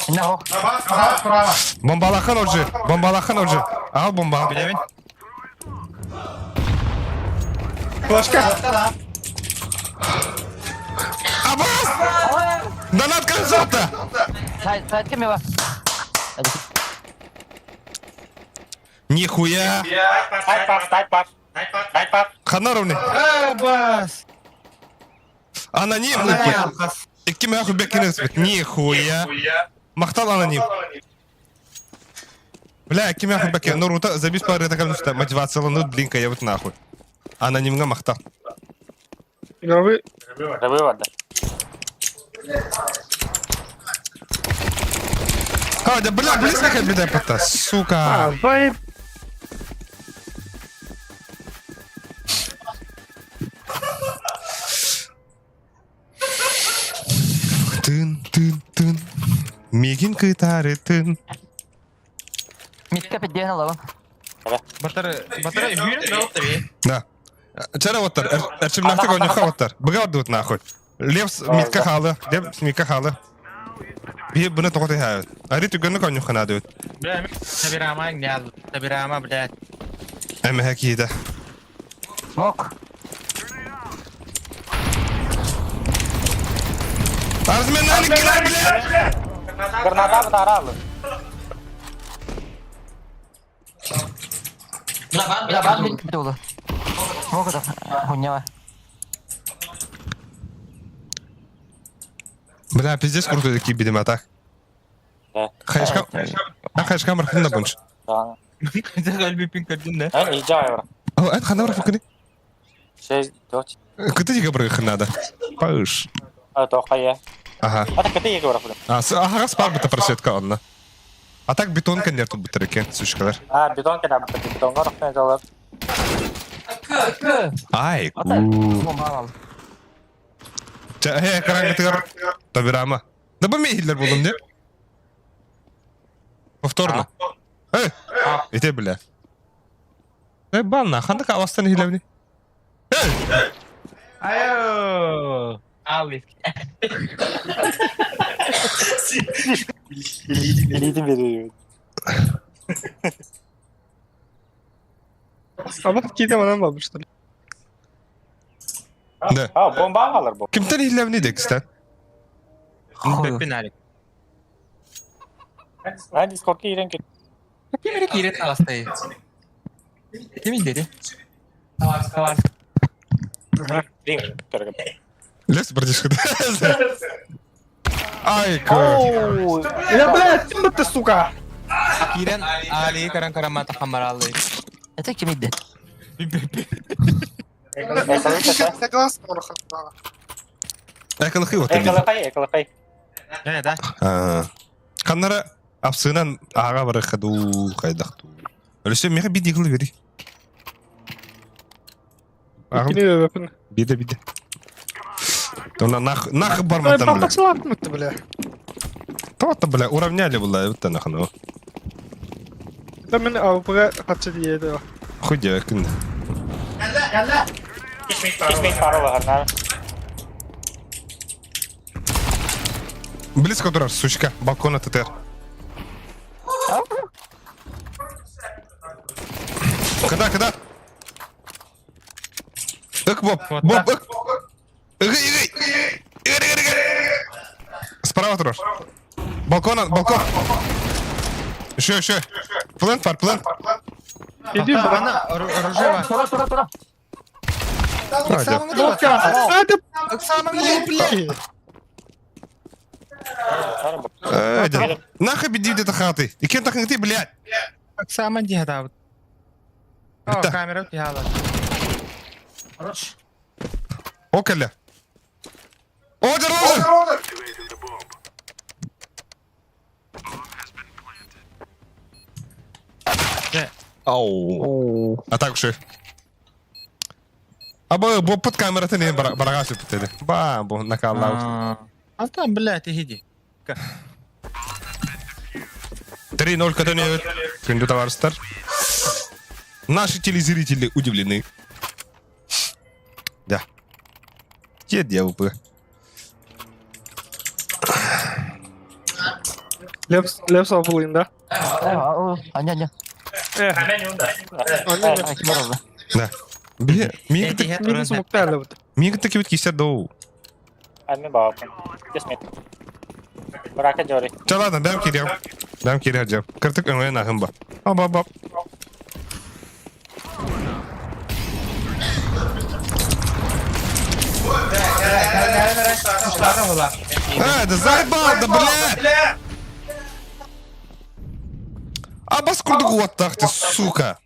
На, Бомбалахан отжы. Бомбалахан отжы. Ал бомба. Билебин. Флажка. Абас! Донат концерта! Сайт, сайт кем я? Нихуя! Сайт пап, сайт пап. Сайт пап. Ханаровны. Абас. Аноним. Икки маху бекинес. Нихуя. Махтал аноним. Бля, икки маху бекин. Ну, рута забис пары такая ну мотивация, ну, блинка, я вот нахуй. Анонимга махтал. Игровые. Рыбы А, да, бля, близко как беда пота, сука. А, вайп. Тын, тын, тын. Мигин кытары тын. Митка пидден алабын. Батар, батар, үйрен дауыт Да. Чара оттар, эрчимнахты конюха оттар. Быга ордут нахуй. Лев митка халы, лев митка халы. Би буны тоқоты хают. Ари түгөнү конюха надыт. Бля, табирама не табирама, блядь. Эме хакида. Мок. Арзмен али килар, бля. Граната бытаралы. Бля, бан бит долы. Мок это. Хуйня. Бля, пиздец крутой такие бидем, а так. Да. Хайшка, а хайшка мархын бунч. Да. Кальби пинкардин, да? Эн ижа евро. О, это хана фукни. Шесть, дочь. Кыты диге бір ханада. Паш. А то хая. Ага. А так кыты еге А, ага, спар быта просветка онна. А так бетон коннер тут бытырыке, сучкалар. А, бетон кена бытыр, бетонга рахмет алып. Ай, ку. Бомба ал. Э, караңгы Табирама. Да бу мейхиллер болдум, не? Повторно. Эй, ите бля. Эй, банна, хандык авастан хилевни. Эй! Айо! Алис. Илитин бериyor. Абат кейде манан бар, что ли? Да. А, бомба алыр бу. Кимтен хилевни декстен? Пеппин алик. Эн Discord'ка ирен кет. Ким кирен аластай? Ким индери? Тавар. Ринг. Лес братишка. Ай, ку. Я, блядь, ким ты, сука? Кирен али каран карамата хамаралы. Это кем иди? Согласен, Экалыхы вот. Экалахай, экалахай. Да, да. Каннара апсынан ага бары хаду хайдахту. Өлөсө меха биди кылы бери. Ага, биде биде. Тона нах нах барматан бля. Папа бля. То бля уравняли была вот нах ну. Да мен АВП хатчы диеди. Хуй девкин. Кишмит паролы харнар. Близко турар, сучка, балкона тытар. Кыда, кыда. Ык, Боб, Боб, ык. Ыгы, ыгы. Ыгы, ыгы, ыгы. Справа турар. Балкон, балкон. Еще, еще. Плент бар, плент. Иди сюда. Она ружева. Тура, тура, тура. А, ты, блядь. Нахуй беди где-то хаты. И кем так не ты, блядь? Оксана дигата. О, камера тигала. Хорош. Околя. Ордер, ордер! Ау. А так уж. Аба бу под камератын не барага сүптели. Ба бу накаллау. А там, блядь, иди. 3-0 көтөнөбүт. Күндү товарищтар. Наши телезрители удивлены. Да. Где девы? Лепс, лепс обулын, да? Аня, аня. Да. Бе, миги Миги таки бит кисер доу. Ами баапын. Кесмет. Брака жори. Ча ладно, дам кирем. Дам кирем жап. Кыртык өңө нахым ба. Аба ба. А, да заебал, да бля! А бас курдук уаттах ты, сука!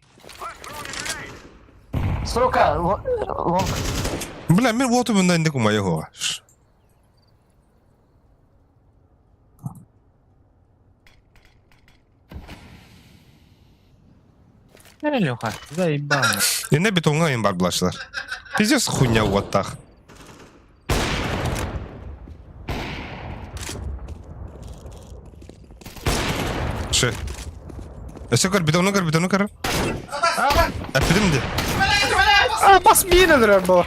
Сука, лонг. Бля, мен уоту мында индик умайы хоға. Леха, заебал. Эне бетонга им бар булашылар. Пиздец хуйня уаттах. Ше. Өсө көр, бетону көр, бетону көр. Әппидим де. А, бас мина дырар бу.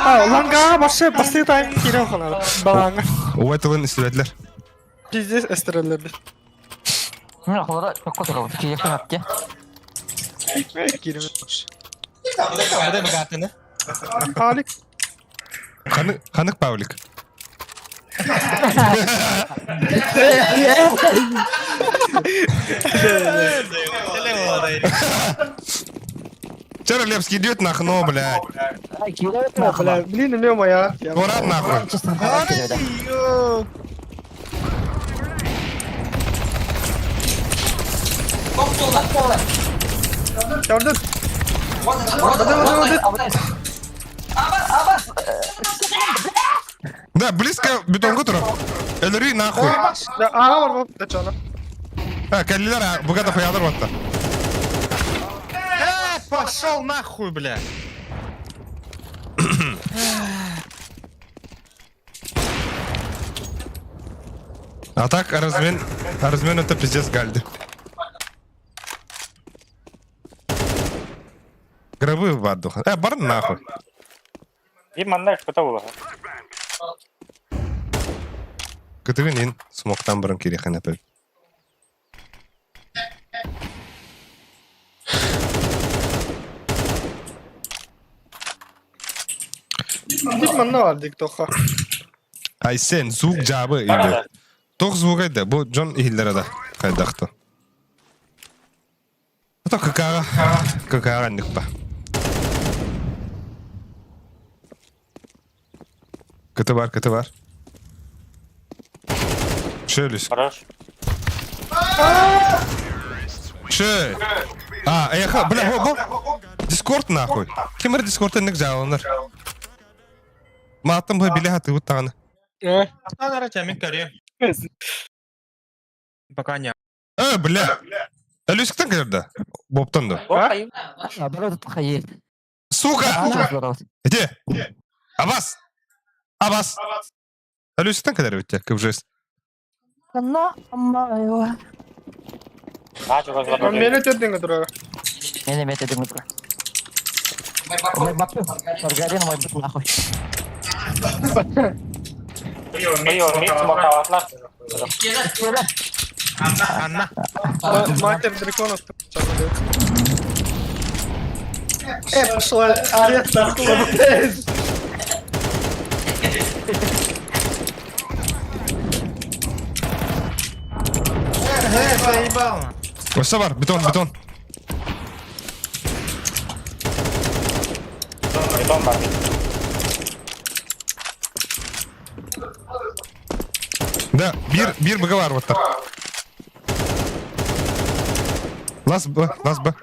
А, ланга башы басы тайм кире ханар. Балаңа. Ой тылын истебетлер. Пиздец эстерелерди. Мына холора çok kötü oldu. Ki yakın attı. Кире. Будай богатыны. Алик. Ханык, ханык Павлик. Вчера Лепский идет нахно, блядь. Бля, блин, у меня моя. Урат нахуй. Gördün. Да, близко бетонга турар. Өлөрүй нахуй. Ага бар бу. Дачана. А, кәллилер бугата хуялар батта. Э, пошел нахуй, бля. А так размен, размен это пиздец гальды. Гробы в аду. Э, бар нахуй. И манна кыта була. Кытыгын ин смоктан бұрын керек әнәпіл. Бит манна бар дик тоха. Айсен звук жабы иди. Тох звук айды. Бу Джон ихиллere да кайдакты. Ато КК-га. КК-га никпа. Кыты бар, кыты бар. Шөлүс. Хорош. Шö. А, эхо, бля, бу, бу. Дискорд нахуй. Кимер Дискордта ник жалыныр. Маттым бу биле хаты буттаганы. Э. Пока не. Э, бля. Әлүсіктен кірді. Боптан да. Сука! Где? Абас! Абас! Әлүсіктен кірді өтте, көп жест. Мені төрден тұрар. Мені метеден тұрар. Ой, бапы. Маргарин мой быт нахуй. Ой, мид смоктаабатылар. Иккиэлэр. Анна. Матерь драконов. Пошла орет нахуй. Заебал. Өссө бар, бетон, бетон. Бетон бар. Да, биир, биир быга бар буттар. Лас Б, лас Б.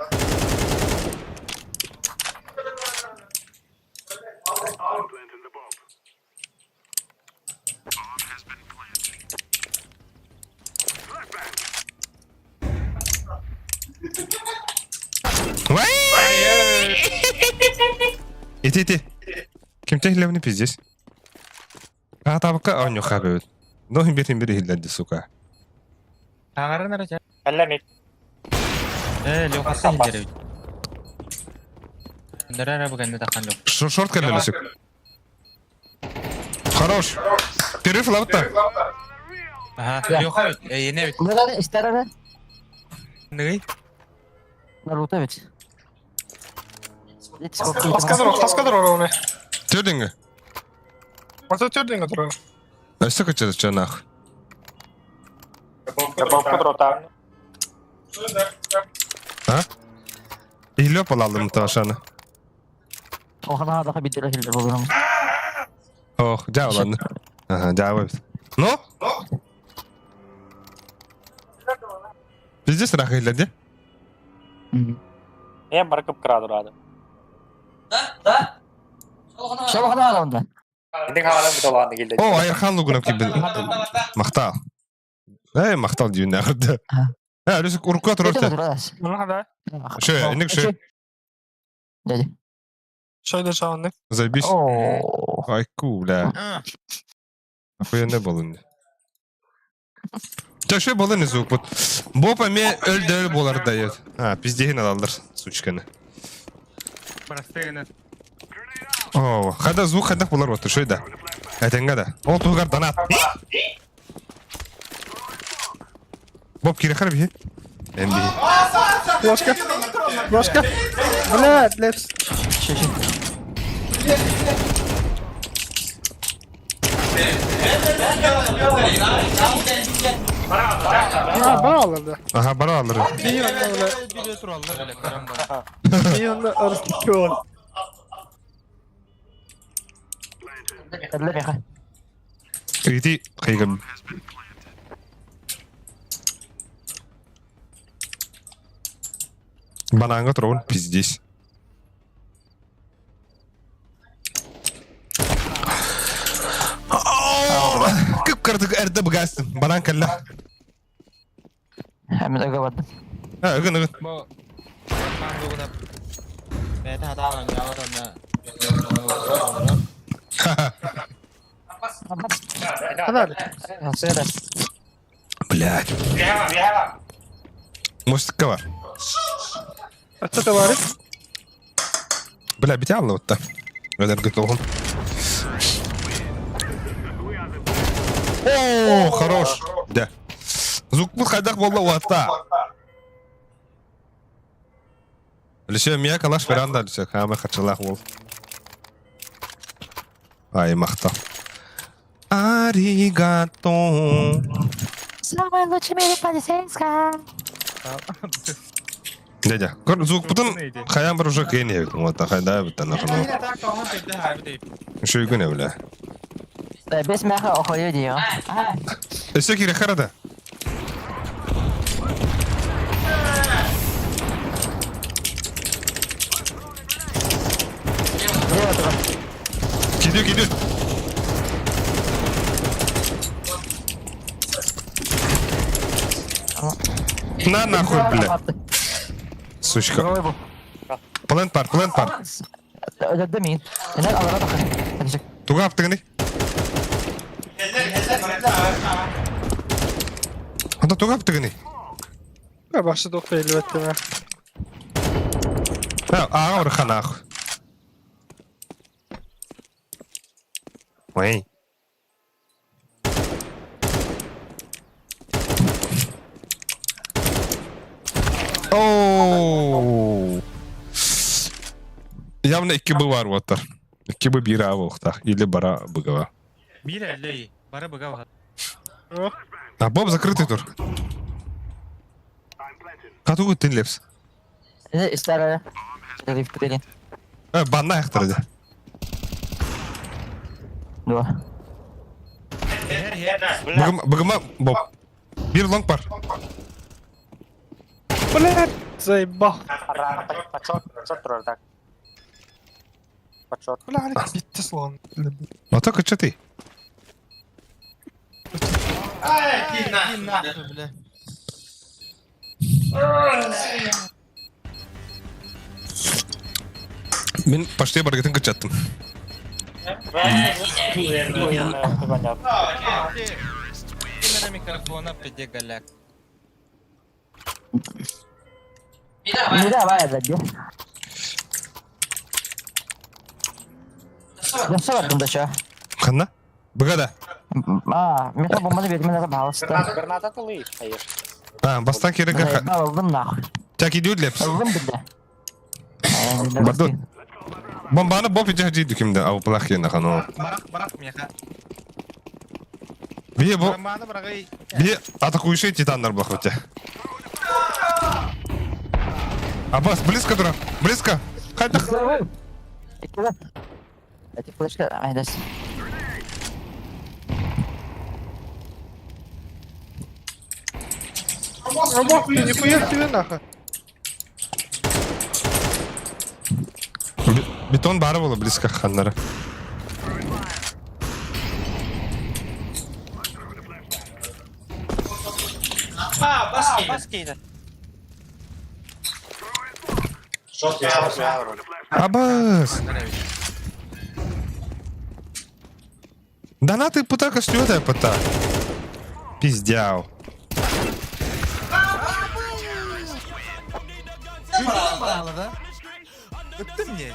Ити, ити. Кимтэ иһиллэбини пиздец. Аатаабыкка оонньуохха эбэбит. Ну, бир бир иһиллэрди, сука. Таҥарын эрэ чэ. Кэллэ мид. Ээ, Лехасы иһиллэр эбит. Өндөр эрэ бу кэннэ тахан Леха. Шорт кэллэ Лесик. Хорош. Перерыв лабытта. Аха, Леха эбит, эйиэнэ эбит. Нырары истэр эрэ. Ныгый. Наруто эбит. Хаска дорога уна. Төрдүҥҥэ. Орто төрдүҥҥэ турар. Өссө кыччатычча нах. Бопку дрота. А? Иһиллиэ балалым тавашаны. Охана даха биддere хиллер болурум. Ох, дьаабаланны. Аха, дьаабы эбит. Ну? Пиздец ыраах иһиллэр дии. Ээ баркып кыра турады. Шолохана адамда. Indi хаалан бит олааны килде. О, Айырхан Лугунов килбит. Махтал. Эй, махтал диюн ағырды. Ә, Люсик урукка турар те. Шö, инник шö. Дядя. Шойда шаунны. Заебись. О. Айку, бля. Охуенный был инде. Ча шö был инде звук. Вот. Бопа ме өл болар дает. А, пиздегин алалар, сучканы. Простыгына. О, хада звук хадах болар вот, шö да. Әтенге да. Ол тугар донат. Боп кире бихи. Эм бихи. Ложка. Ложка. Блядь, лепс. Шö, шö. А, бара аларды. Аха, бара алыр. Bir onda bile. Biri тураллар эле карам бар. Bir onda arası кол. Элле беха. Иди, кыйгым. Бананга турабын, пиздец. Кып-кырдык эрдэ быгастым. Банан кэллэ. Hemen öge бардым. Ha, ыгын ыгын. Бу Лугунов. Бэйэтэ хатаан оонньообот онно. Ханар. Сөйле. Блядь. Мостикка бар. Ача товарищ. Бля, бите алла отта. Өдер готовым. О, хорош. Да. Звук бу хайдах болла уатта. Лүсө мия калаш веранда лүсө хама хачылах бол. Ай, махта. Аригато. Самый лучший мире полицейская. Дядя, звук бутын хаян бар уже кыйын ебит. Вот, хайда бит нахуй. Еще и бля. Бес мяха охою диyor. Өссө кире харада. Киду, киду. На нахуй, бля. Сучка. Плент пар, плент пар. Ödedi Neden alana bakın. Hadi Туга аптыгыны? Анда туга аптыгыны? Башы доқты элбетте. Ha, аға бір ханах. Ой. О. Явно икки Б бар буоттар. Икки Б биир А буолуохтаах. Или бара быгава. Биир эллэй. Бары быга А Боб закрытый тур. Катугу тин лепс. Старая. Э, банна айахтар Два. Быгыма Боб. Биир лонг бар. Блядь, заебал. Почет турар так. Почет. Бля, Алекс, битте слон. Ото кычатый. Нахуй, бля. Мин почти баргытын кычаттым. Понятно. Именно микрофона пиде голяк. Ну давай, забил. Я бардым да чё? Ханна? Быгада. А, мен бомбаны бердим, мен пожалуйста. Граната тылы. А, бастан керек. Заебал, ылдым нахуй. Так идет лепс. Ылдым бля. Бардут. Бомбаны Боб иде жейді кімді, ау плах ена хано. Барах, барах меха. Бие бо, Барманы барагай. бие атакующий титандар блах өте. Аббас, близко дура, близко. Хайда. Эти флешка, ай, дас. Ромах, нихуя себе нахуй. Бетон бары было близко ханнара. Бас кейді. Аббас. Да на ты пута костюта пута. Пиздял. да? Ыттым не?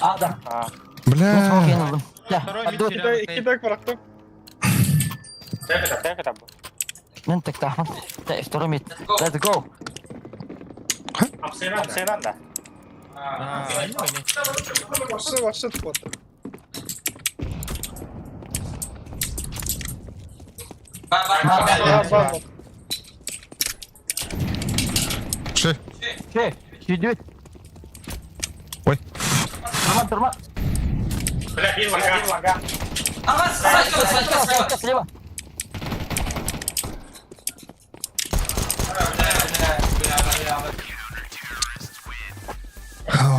А, да. Бля. Икки бэк бырахтым. Второй мид. Let's go. Сенан да. Вообще, вообще тупо. Бар, бар, бар. Ши. Че, идет. Ой. Турман, турман. Слева, слева.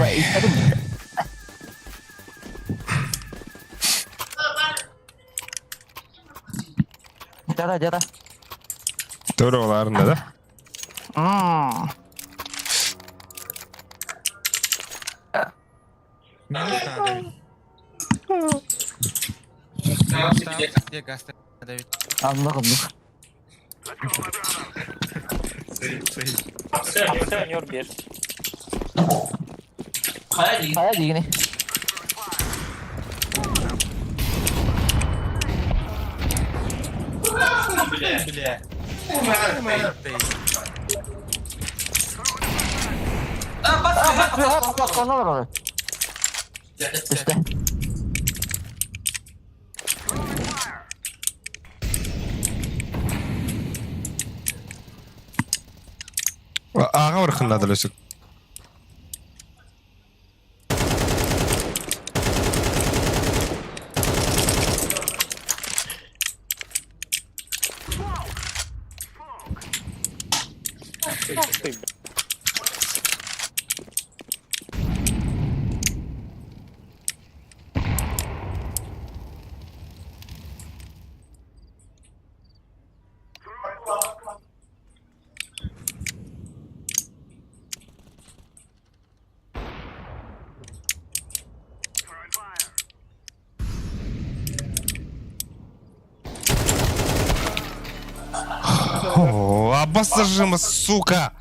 Ой. Да, да, да. Төрө да? Минус надо. Где газ давить? Anladım. Хайа дигини. Бля. Түсті. Аға ырқыннады лөсік. О, Аббас зажима, сука!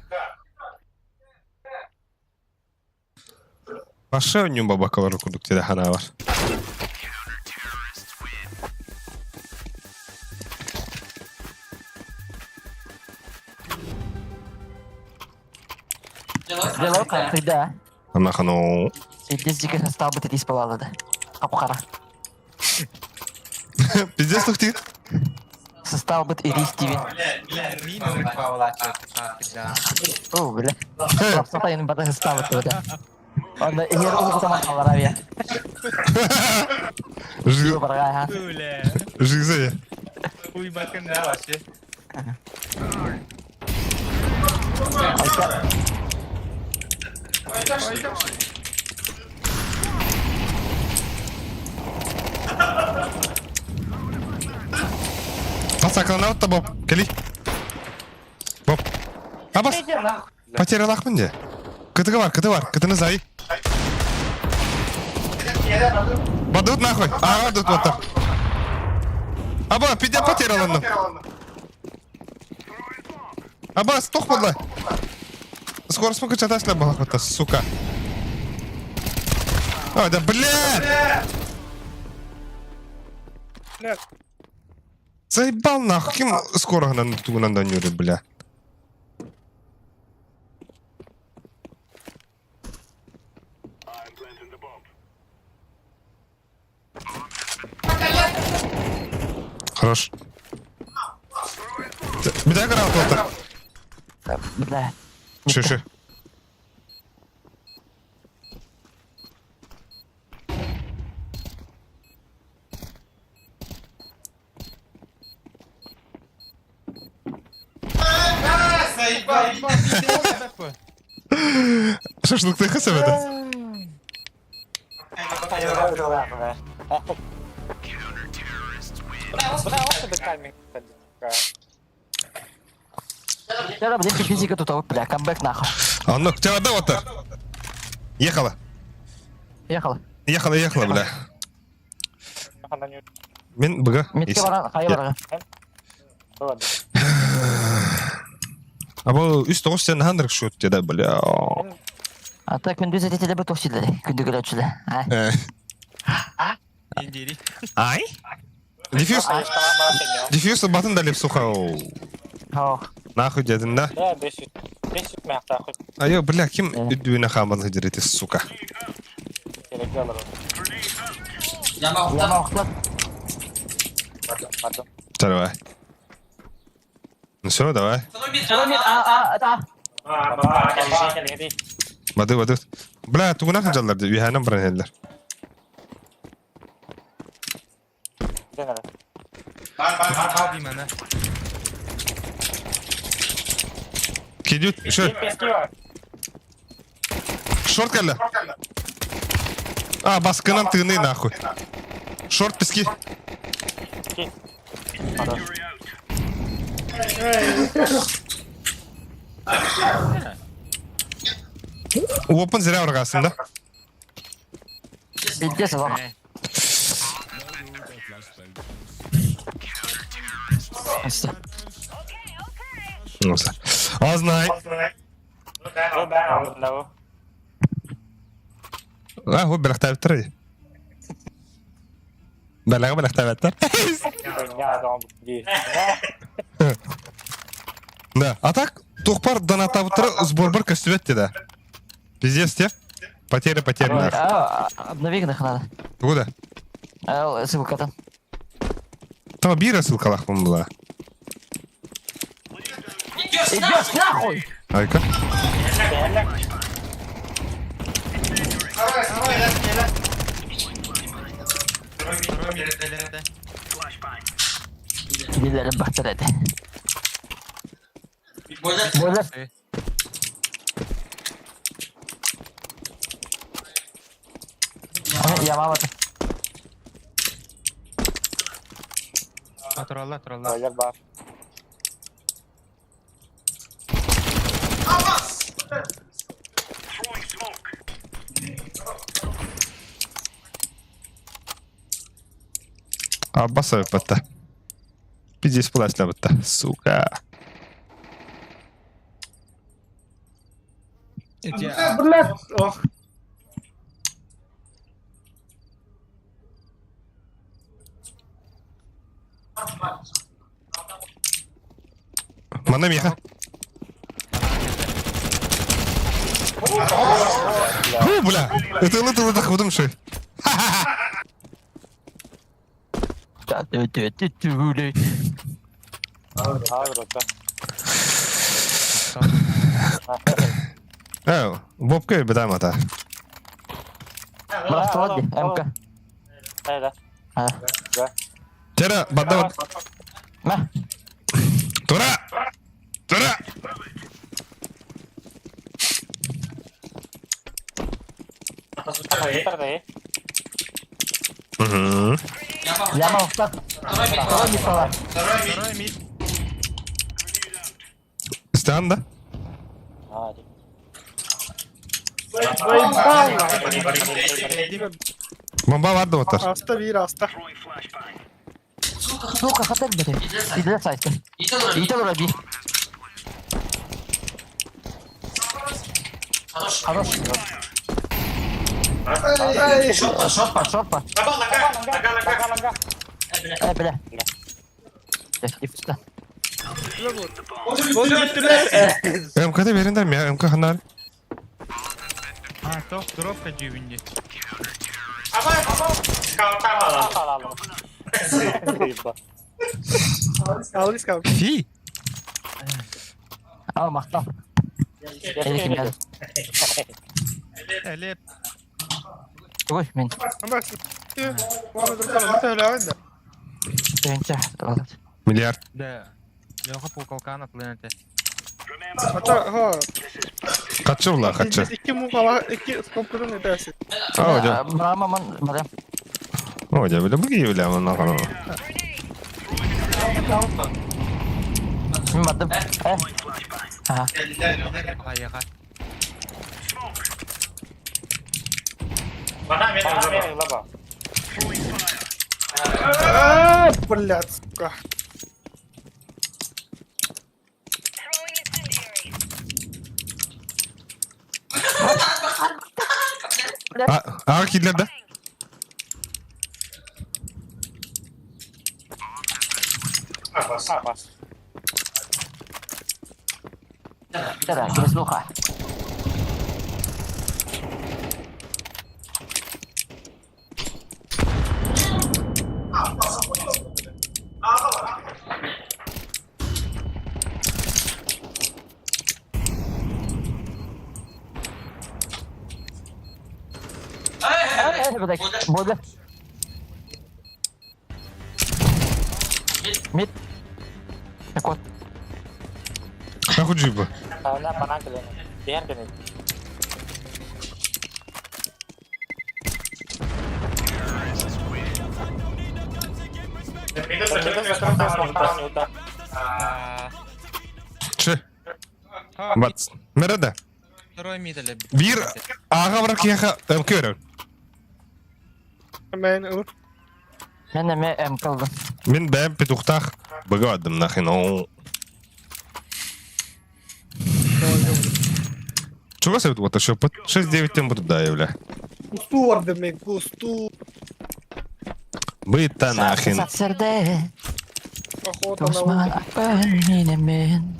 Паша өнньүн бабакалары курдук диэн санаабар. Дело всегда. Анахану. Здесь дикий состав бы ты спалала, да. Капкара. Пиздец тухтир. Состав бы и Стивен. О, бля. Сатайын бата состав бы да. Онда егер ол тамақ алар авиа. Жи. Барга, Жиза. Хуй бакын да вообще. Пасаклана да Боб. Кели. Боб. Абас. Потерялахмын де. КТГ бар, КТ бар, КТны зай. Бадут нахуй. Ага, тут вот так. Аба, пидя потеряланным. Абас, тох бодла. Скоро смогу чатасля балахвата, сука. А, да блядь! Заебал нахуй, ким скоро на тугунан данюры, бля. Хорош. Беда граната. Бля. Ши, ши. Шашлыкты хасып это. Я блин, физика тут, бля, камбэк нахуй. А ну, тебя да вот Ехала. Ехала. Ехала, ехала, бля. Мен бга. Метке баран, хайы баран. А бұл үс тоғыз сен хандрик шут деді, бля. Ата күндүз этетеле бу токсилери, күндү көрөчүлө. Ай? Дефьюз. Дефьюз батын да леп суха. Нахуй дедин да? Айо, бля, ким үдүүнэ хааман сыдырыты, сука. Давай. Ну все, давай. Бады, бады. Бля, тугунах жаллар, үйханан баран хеллер. Кидют, шо? Шорт кэллэ. А, баскынан тыны нахуй. Шорт пески. Опын зря ұрғасың да? Пиздец, лох. Азнай. А, ху бэлэхтээбиттэр. Бэлэҕи бэлэхтээбэттэр. Да, а так тухпар донатабыттара сборбар көстүбэт да. Пиздец те. Потеря, потеря нахуй. Обнови их надо. Куда? Ссылка там. Там бира ссылкалахпын была. Идешь нахуй! Айка. Билерим бактыр эти. Бойлар. Ямалады. Тролла, тролла. Аббас батта. Пиздец пуласла батта. Сука. Блядь, ох. Манна миэхэ. Фу, бля! Ытылы тылы тахбытым ши. Э, Бобка бетам ата. МК. Тера, бадда. Мә. Тура! Тура! Угу. Яма охта. Второй мид баар. Второй мид. Стан, да? Заебал! Бомба бар да отар. Аста биир аста. Сука, хатар бери. Иде сайты. Ите би. Хорош. Шорпа, шорпа. Э, бля. Диффузда. МК-да бериндер мен МК ханар. А, тоқ, дровка дүйбінде. Алыс кал. Фи. Ал, мақтал. Элеким яз. Әлеп. Ой, мен. Миллиард. Да. Леха полкалкана планете. Качы була, качы. Икки муқала, икки скопкадан этәсі. О, дя. Мама, мадам. О, дя, бля, буги, бля, мана. Мадам. Э. Ага. Аяға. А, блядь, сука. А, а кидлер да? Да, грязуха. Болды. Мид. Так вот. Нахуй джиба. Че? Бац. Мереде. Второй мид әлі. Бир аға барак яха МК берер. Мен ылып. Мен эме М кылдым. Мин бэм петухтах быгадым нахрен. Оу. Чего себе вот еще под 6-9 тем буду да, бля. Кусту бардым мен, кусту. Быта нахрен. Сатсерде. Охота на Душман апын менемен.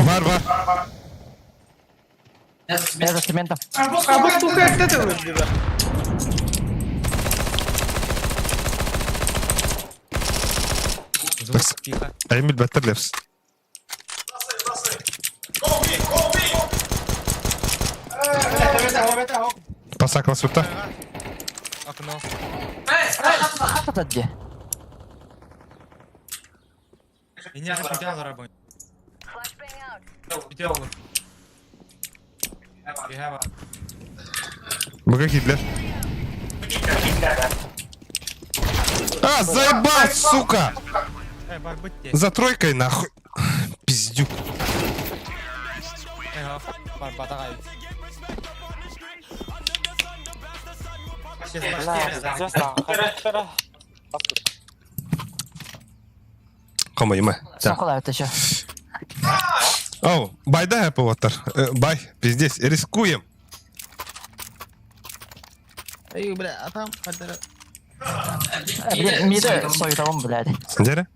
Бар, бар. Я за цементом. А бу сука это ты бля. Звук тихо. Эмиль Беттерлевс. Пасак ласута. Окно. Хата где? Меня же путял рабы. Путял. Быга кидлер. А, заебал, сука! Э, бар бітте. За тройкой нахуй. Пиздюк. Э, бар батағай. Қамайма. Сокола это еще. Оу, бай да, Apple Water. Бай, пиздец, рискуем. Эй, бля, а там қадары. Блин, мида сойтабын, блядь. Дьэрэ.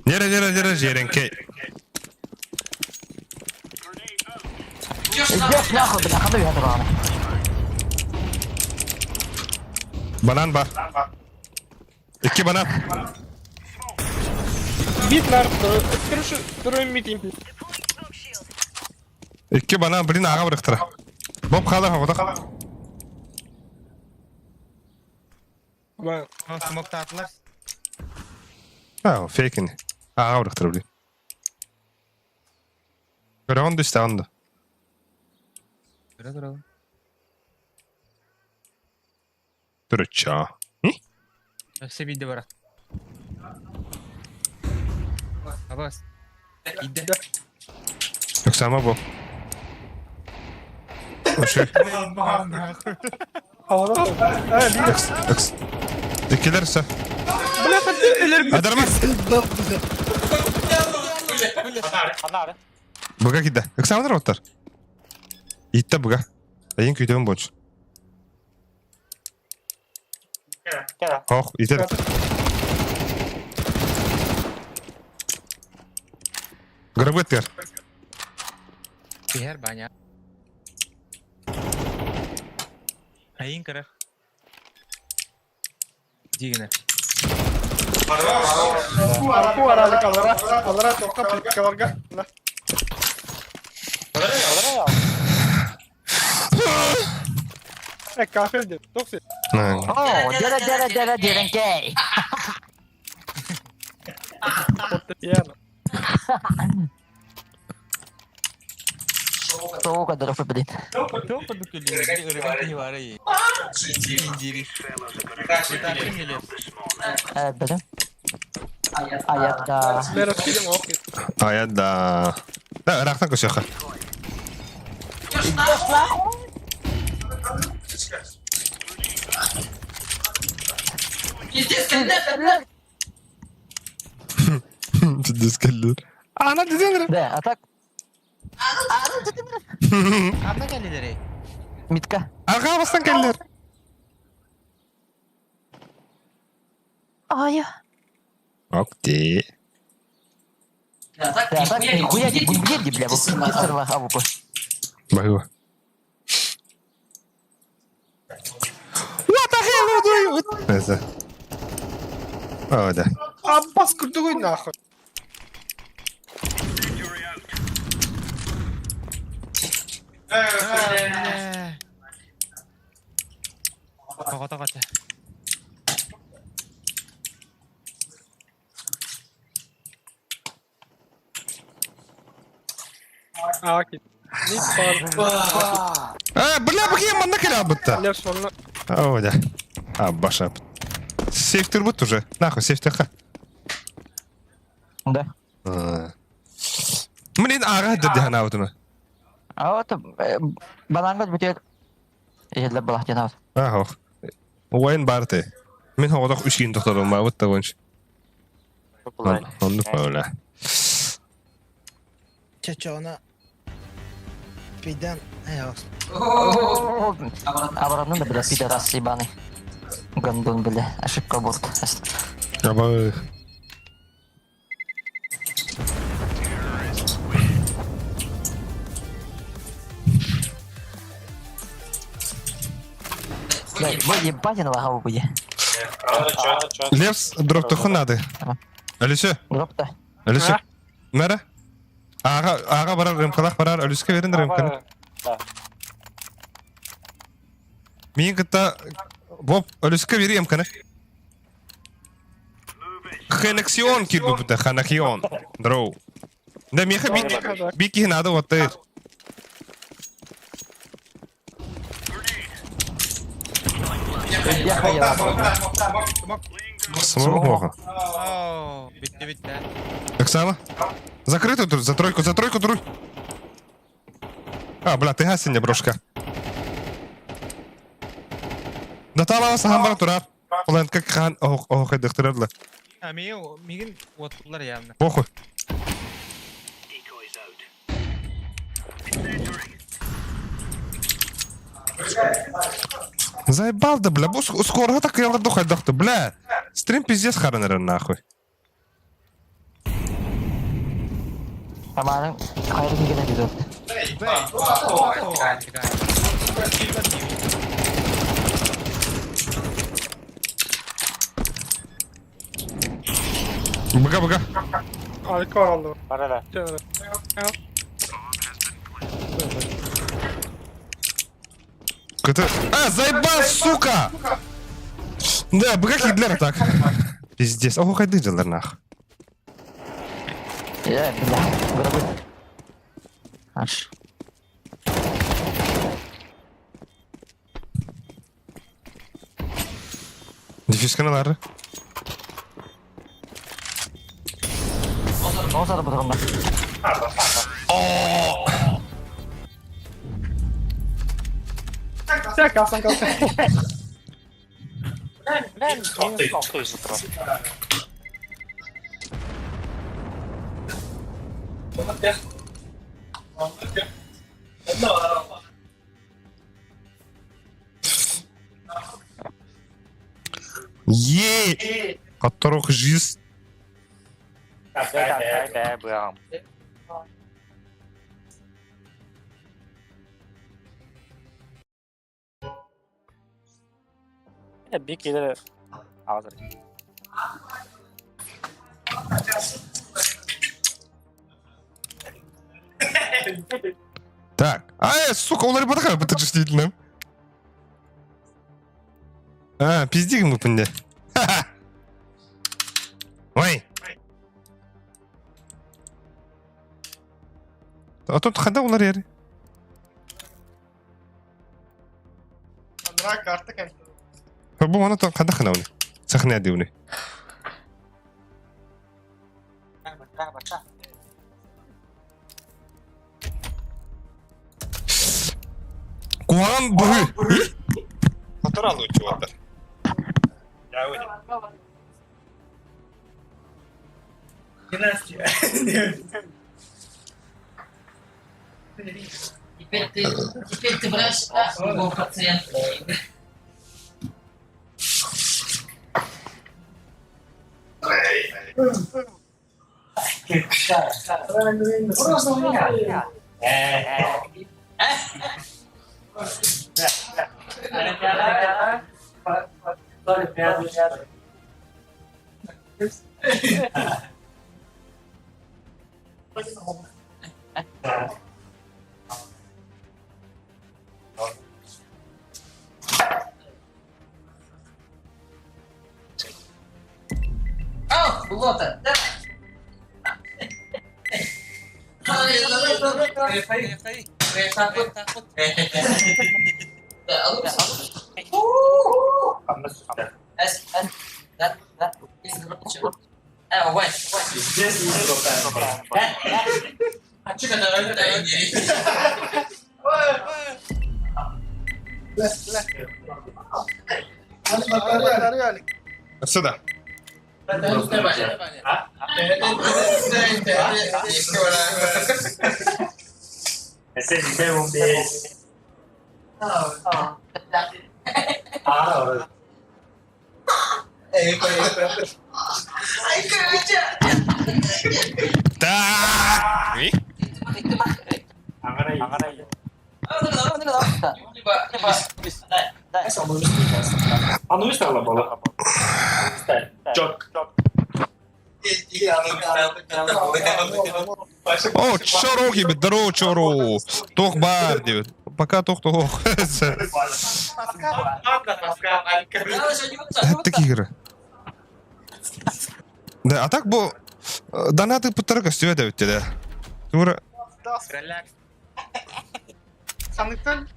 Дьэрэ, дьэрэ, дьэрэ, дьиэрэҥкэй. Идешь нахуй, бля, ханна үһэ тураны. Банан бар. Икки банан. Бит нар, короче, второй митинг. Икки банан, блин, аҕа бырахтара. Боб хаалар хоҕотох. Смоктаатылар. Аа, фейкин. Аҕа бырахтара, блин. Көрөҕүн да истэҕин да. Көрө-көрө. Төрөччөө. Өссө биирдэ барар. Абас. Иде. Оксама бу. Ошо. Экс, экс. Иккилер сө. Адарма. Буга кидде. Оксаманар оттар. Итте буга. Эйин күйдөөн болчу. Ох, итер. Грабыттыр. Биһэр баня. Айын кыра. Дигинер. Алара тоққа плиткаларга. Э, кафель деп, токси. О, дьэрэ, дьэрэ, дьэрэ, дьиэрэҥкэй. Фортепиано. Тоҕо көрдөрө блин. Тоқ курдук күллү. Ырыган киһи бары. Индири. Э, блин. Аятта. Лера фильм окей. Ая да. Да, ырахтан көсөөхө. Пиздец кэллилэр. Ана дизенер. Да, а так Ана кэллилэр. митка. Арҕаа бастан кэллилэр. Ая. Окей. Да, так нихуя не гундеди, бля, вот пидор авупа. Баһыба. What the hell are you doing? Это. О, да. Аббас курдугуй нахуй. Тоҕо тоҕо. А, окей. Мит бар. Э, бля, бу манна кэлэ бутта. Лев сонна. О, да. А, баша. Сейфтер бут уже. Нахуй, сейфтерха. Да. Блин, ага, да, да, на вот А вот банангот бүтер. Елле балах ден аут. Ах, Уайн барты. Мин хоҕотох үс киин тохторум, вот того. Оннук баула. Чачона. Пидан. Обратно да, бля, пидорас ебаный. Гандон, бля, ошибка борт. Аба. Бля, вы ебать на лагу буде. Левс дроптухун надо. Алисе, Дропта. Алисе. Мэра? Ага, ага барар, рымкалах барар, Алиске верин рымканы. Мин кытта Боб, Алиске бери эмканы. Ханаксион кирбу бутта, ханакион. Дроу. Да, меха бик, бики надо вот ты. Я хуя. Смог. О, битте битте. Оксана? Закрытую тут, за тройку, за тройку, трой. А, бля, ты гасень, брошка. Да тала сахан бар турар. Улан как хан ох ох дыхтырырлы. А миги мигин оттулар явно. Похуй. Заебал да, бля, бу скороһа такыялар да хайдах да, бля. Стрим пиздец харанар нахуй. Тамараң кайра килгән иде. Быга, быга. Алика алды. Бара Это... А, заебал, сука! Да, быга кидлер так. Пиздец. Ого, хайды дьаллар нах. Э, бля, гробы. Аш. Дефисканалары. Озар бутырында. Sen kalsan kalsan. Е! Которых жизнь. Так. А, сука, олар батаха бітір действительно. А, пиздигім бұпынде. Ой. А тут хада олар ері. Andra karta kan. Бу аны хада хана уни. Сахна диуни. Куан бу. Которалу чувактар. Теперь ты врач, да, его пациент. Ау, Лота, Сюда. Так. О, чоро gibi, дро чоро. Тох бар диyor. Пока тох тох. Это игры. Да, а так бу донаты пытарга сөйе да өтті да. Тура Sandıktan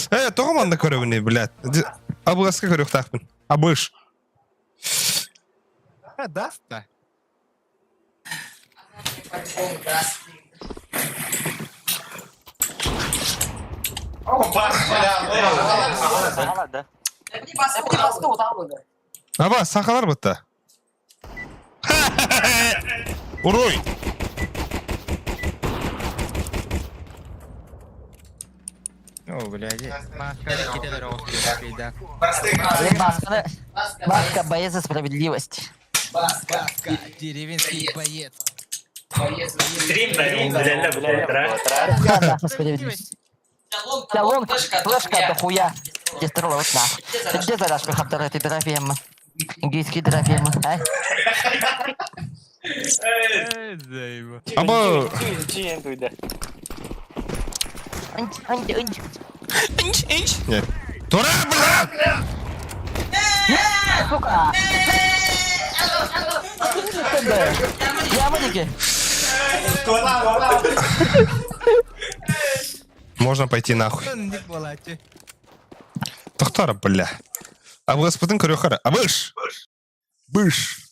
Э, тоҕо манна көрөбүнүй, блядь. Абыласка көрүөхтаахпын. Абыш. Даст да. Аба, сахалар бытта. Уруй! О, блядь. Маска кителер оҕус Блин, масканы... Маска боец за справедливость. Маска, деревенский боец. Я за справедливость. Я лонг, флешка дохуя. Где стрела, вот нахуй. Ты где зарашь хаптар этой дрофемы? Индийский дрофемы, а? Аба, Анч, анч, анч. инч, инч. Нет. Тура, бля! Сука! Я маленький. Можно пойти нахуй. Тохтара, бля. А господин Корюхара. А быш! Быш!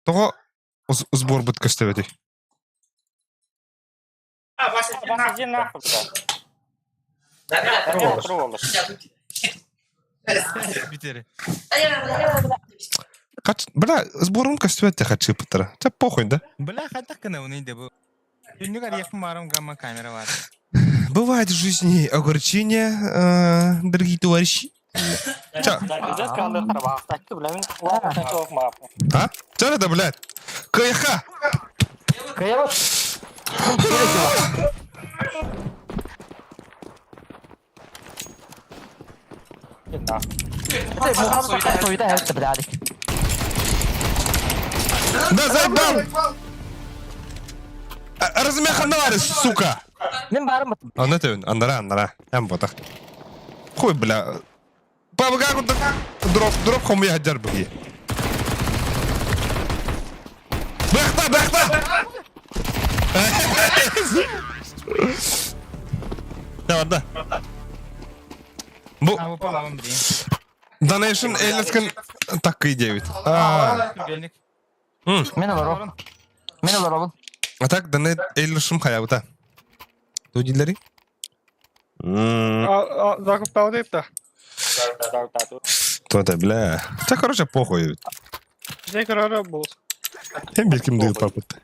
Того сбор будет көстөбөтүй. Хач, бля, сборун көстөбөт хачы пытара. Та похуй, да? Бля, хатак кына уны иде бу. Күннүк арыйык марым гамма камера бар. Бывает в жизни огорчения, дорогие товарищи. Ча, а? Чё это, блядь? КХ! Я вот... Да заебал! Размяханары, сука! Мен барым. Аны төбін, андара, андара. Әм ботақ. Хуй, бля. Пабга дроп, дроп хом я хаджар буги. Бахта, бахта! Давай, да. Бу А, бу палабым блин. Donation элескен такы 9. А, Белник. Мен олору. Мен олору. а так донат элешим хаябыта. Тудилери? Закуптал дейт да. То-то, бля. Та, короче, похуй. Жек рара бол. Hem bilkim değil papıt.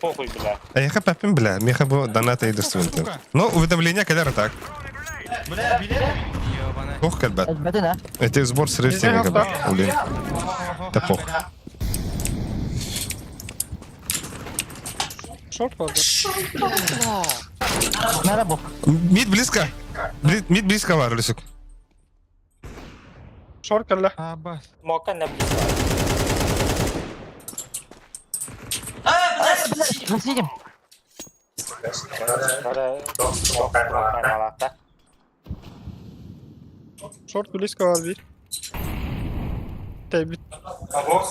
Похуй, бля. А я папин, бля, меха бу донат эйдерсвинтер. Ну, уведомление кадер так. Бля, билет. Ёбана. Ох, кальбат. Бәтен, а? Это сбор средств, блин. Да похуй. Шорт бар. Мәрі бұл. Мид близко. Мид близко var, Люсик. Шорт кэллэ. Абас. Мока не Василий. Шорт близко бар бир. Тэбит.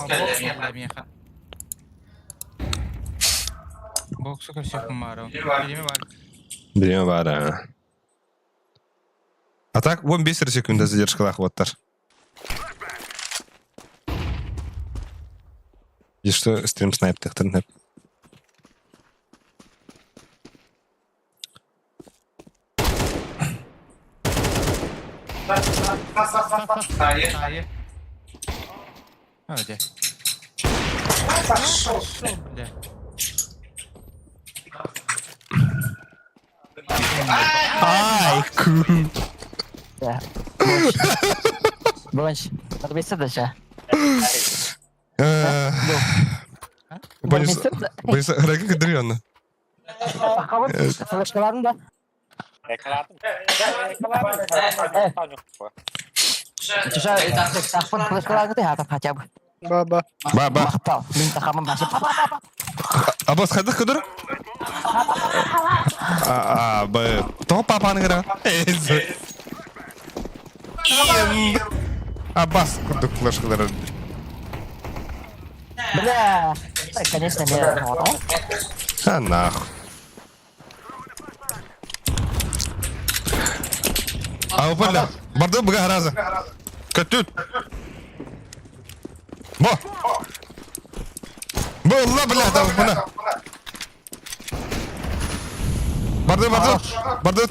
Бля, меха. Боксу ко всех мару. Билеме бар. Время var, а. А так, вон 5 секунда задержка вот И что стрим снайп тахтар Тайы. А, где? Бля. Ай, ку. Да. Бонч. Нұрбесі да ша. Боюсь, боюсь, Рага кадрёна. Флешкаларын да. Чужа, тахпын флешкаларын да хатап хотя бы. Ба ба. Ба, ба. Мақтал. Мен тахамын башы. Абас хадах кадыр? А, а, б. То папа ангра. Абас курдук флешкалары. Бля. Конечно, мен. А нахуй. А бля, барды бга раза. Көтүт. Бо. Бо, ла бля, да, бына. Барды, барды. Барды.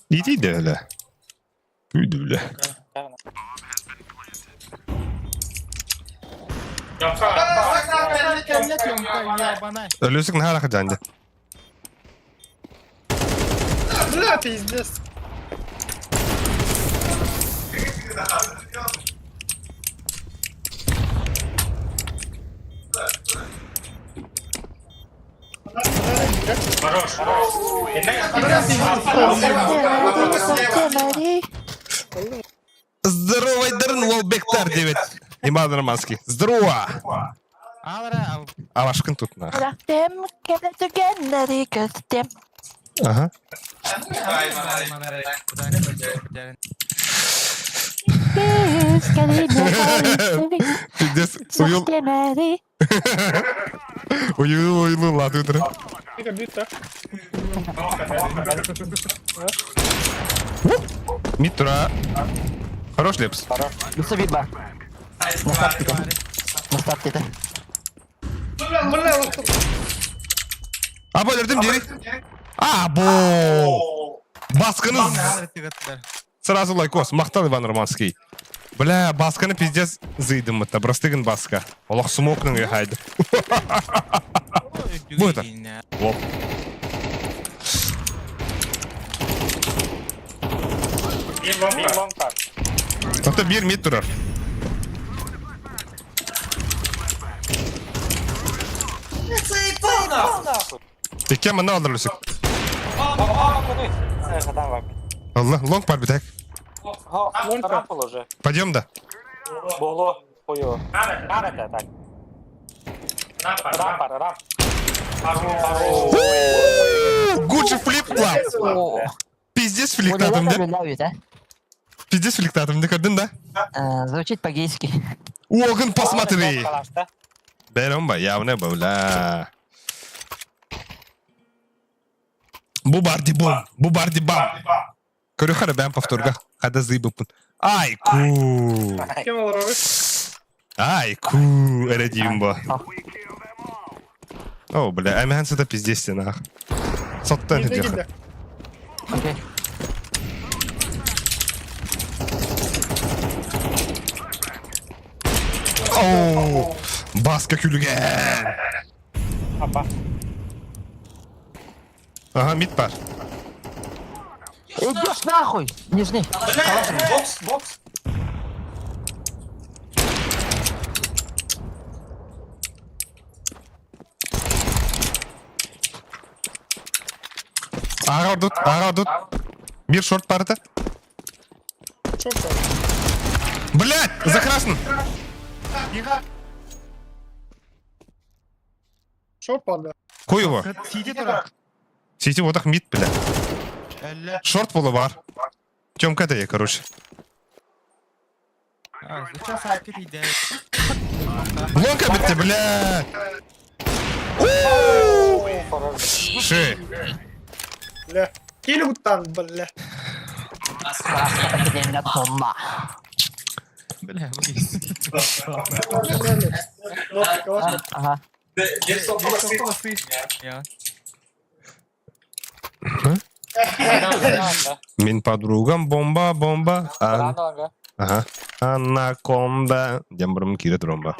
Иди да, бля. Иди, бля. Өлөсүк наһаа рахы Бля, пиздец. Здорово, Дерн Уолбектар 9. Иван Романский. Здорово! Алашкын тут нах. Ага. Пиздец, уйул. Уйул, уйул, ладно, утро. Митра. Хорош лепс. Люсовидба. На старте. На старте. Або өлөрдүм дири. Або! Баскыны сразу лайкос. Махтал Иван Романский. Бля, басканы пиздец зыйдым мытта. Простыгын баска. Олох смокның хайды. Бу это. Оп. Ото бир мид турар. Икке манна алдар Люсик. Allah, лонг бар битек. Пойдем да. Боло, хую. Так. Рампар, рамп. Гуччи флип-флап. Пиздец фликтатым, да? Пиздец фликтатым, да, көрдің да? Звучит по-гейски. Огын посмотри. Берем ба, явно бля. Бу барди бум, бу барди бам. Көрөхөр бәм повторга. Хада зыбыппын. Айку. Кем олар Айку, эредим ба. О, бля, әмән сыта пиздец нах. Соттан идёх. Окей. Оу, баска күлүгэн. Апа. Ага, мид бар. Идешь нахуй! Нижний. Бокс, бокс. Ага ордут, ага ордут. Мир шорт барда. Шорт. Блять, закрашен. Шорт барда. Хуй его. Сити тура. Сити вот так мид, бля. Шорт было бар. Тёмка да я, короче. Лонка битте, бля. Ши. Бля. Кили буттан, бля. Бля, Ага. Мин подругам бомба, бомба. Ага. Анаконда. Дем кире тромба.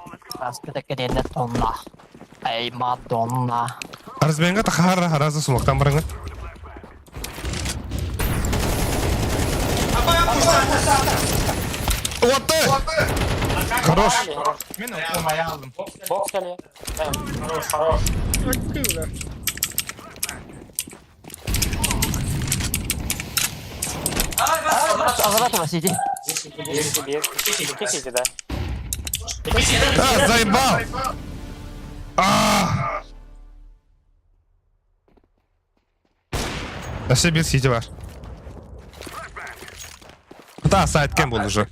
Эй, Мадонна. Арзбенга тахара хараза сумактан барыңа. What the? Хорош. Мен оңай алдым. Бокс кели. Хорош, хорош. Азалатова сиди. Кисите, да. А, заебал! А! Өссө бир сити бар. Да, сайт кем был уже.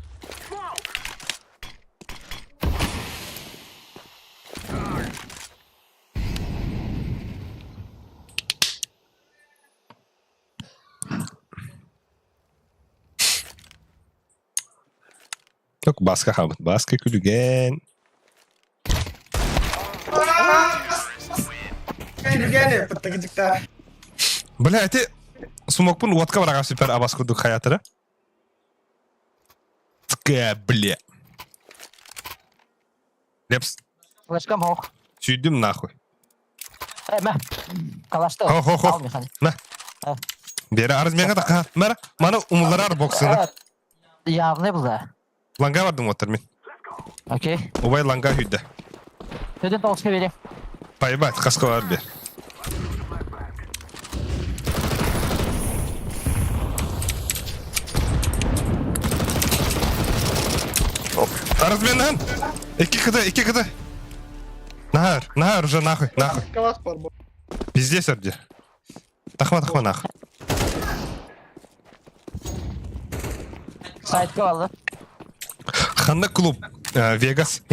Yok баска хаалбыт. Баска күлүгэн. Күлүгэн пыттыгыдьыктаа. Бля, эти смокпун уотка бараҕа супер абас курдук хаятыра. Такая, бля. Лепс, Флешкам ох. сүйдүм нахуй. Э, мэ. Калашты. Хо, хо, хо. Ал, Михаил. На. Бері арыз мега да Мара, маны умуларар боксыны. Явный был, Ланга бардым оттар мен. Окей. Убай ланга хүдді. Төден тоғызға берем. Поебать, қасқа бар бер. Арыз менен. Екі кд, екі кд. Нахар, нахар уже нахуй, нахуй. Калаш бар бу. Пиздец өрде. Тахма, тахма нахуй. Сайтқа алды. Ханна клуб Вегас.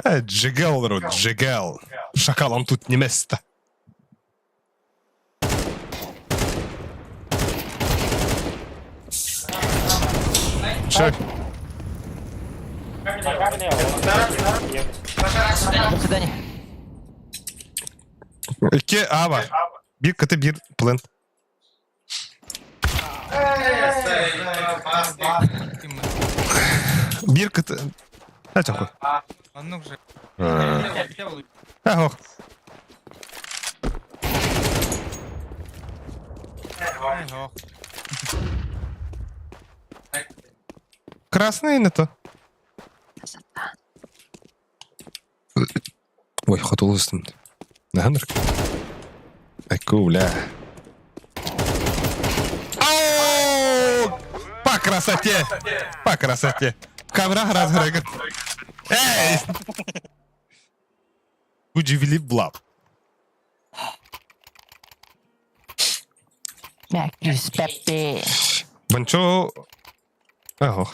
Джигел, рот, Джигел. Шакалам тут не место. Шаг. До свидания. Икки А бар. Биир КТ, биир плент. Биир КТ... А, Оннук же. А, ох. Красный не то. Ой, хотулыстым. Наханыр. Айку, бля. Ау! По красоте! По красоте! Камера раз Эй! Удивили Влад. Мякюс Пеппи. Банчо... Ого.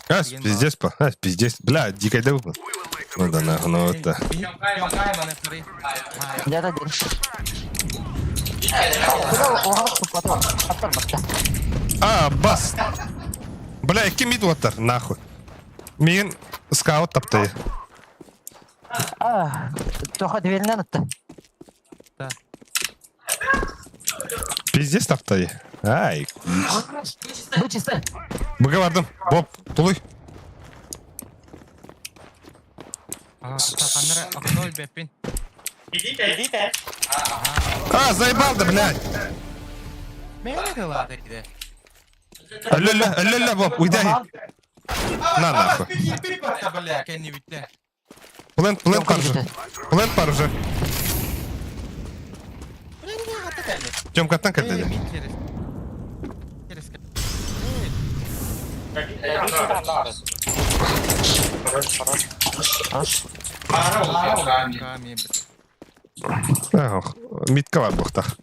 А, пиздец, по. А, пиздец. Бля, дикая дыбы. Ну да, нахуй, ну это. Да, да, А, бас! Бля, икки мид уоттар, нахуй. Миигин скаут таптайы. А, тоха дверинен ытты. Пиздец таптайы. Ай. Бу чисто. Быга бардым. Боб, тулуй. А, заебал да, блядь. Өллө, өллө, Боб, уйдай. На нахуй. Плент, плент бар уже. Плент бар уже. Тёмкаттан кірді. Ох, митка бар бұқтақ.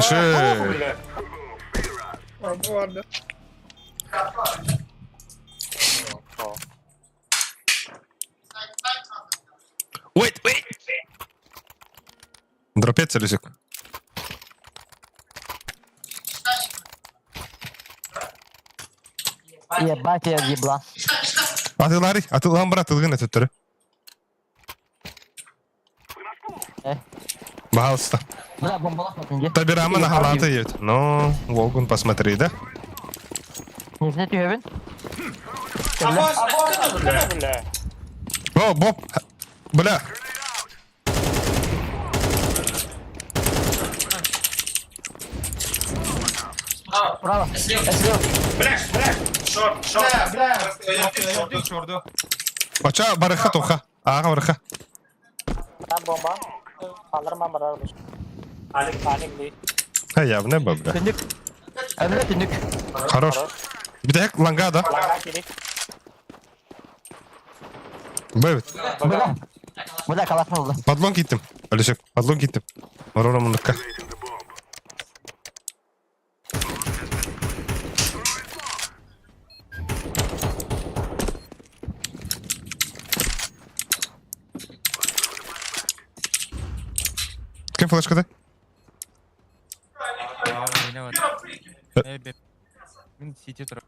Ше. Vardı. Wait, wait. Дропец Люсик. Ебать я еблан. Атылары, атылан бар атылгын өтөттөрү. Пожалуйста. Бля, бомбалах матынге. Табирама на халаты едет. Ну, Волгун посмотри, да? Несіне түйебін? О, Боб! Бля! Право. Слева. Бача барыха тоха. Ага, барыха. Бомба. Алырман барар. Алик, алик А явно бабра. Түндік. Әміре түндік. Хорош. Битек ланга, да? Бэбит. Бля. Бля, калашмы болды. Подлон киттим. Алишек, подлон киттим. Орора мындыкка. флешкада? Мин сити турар.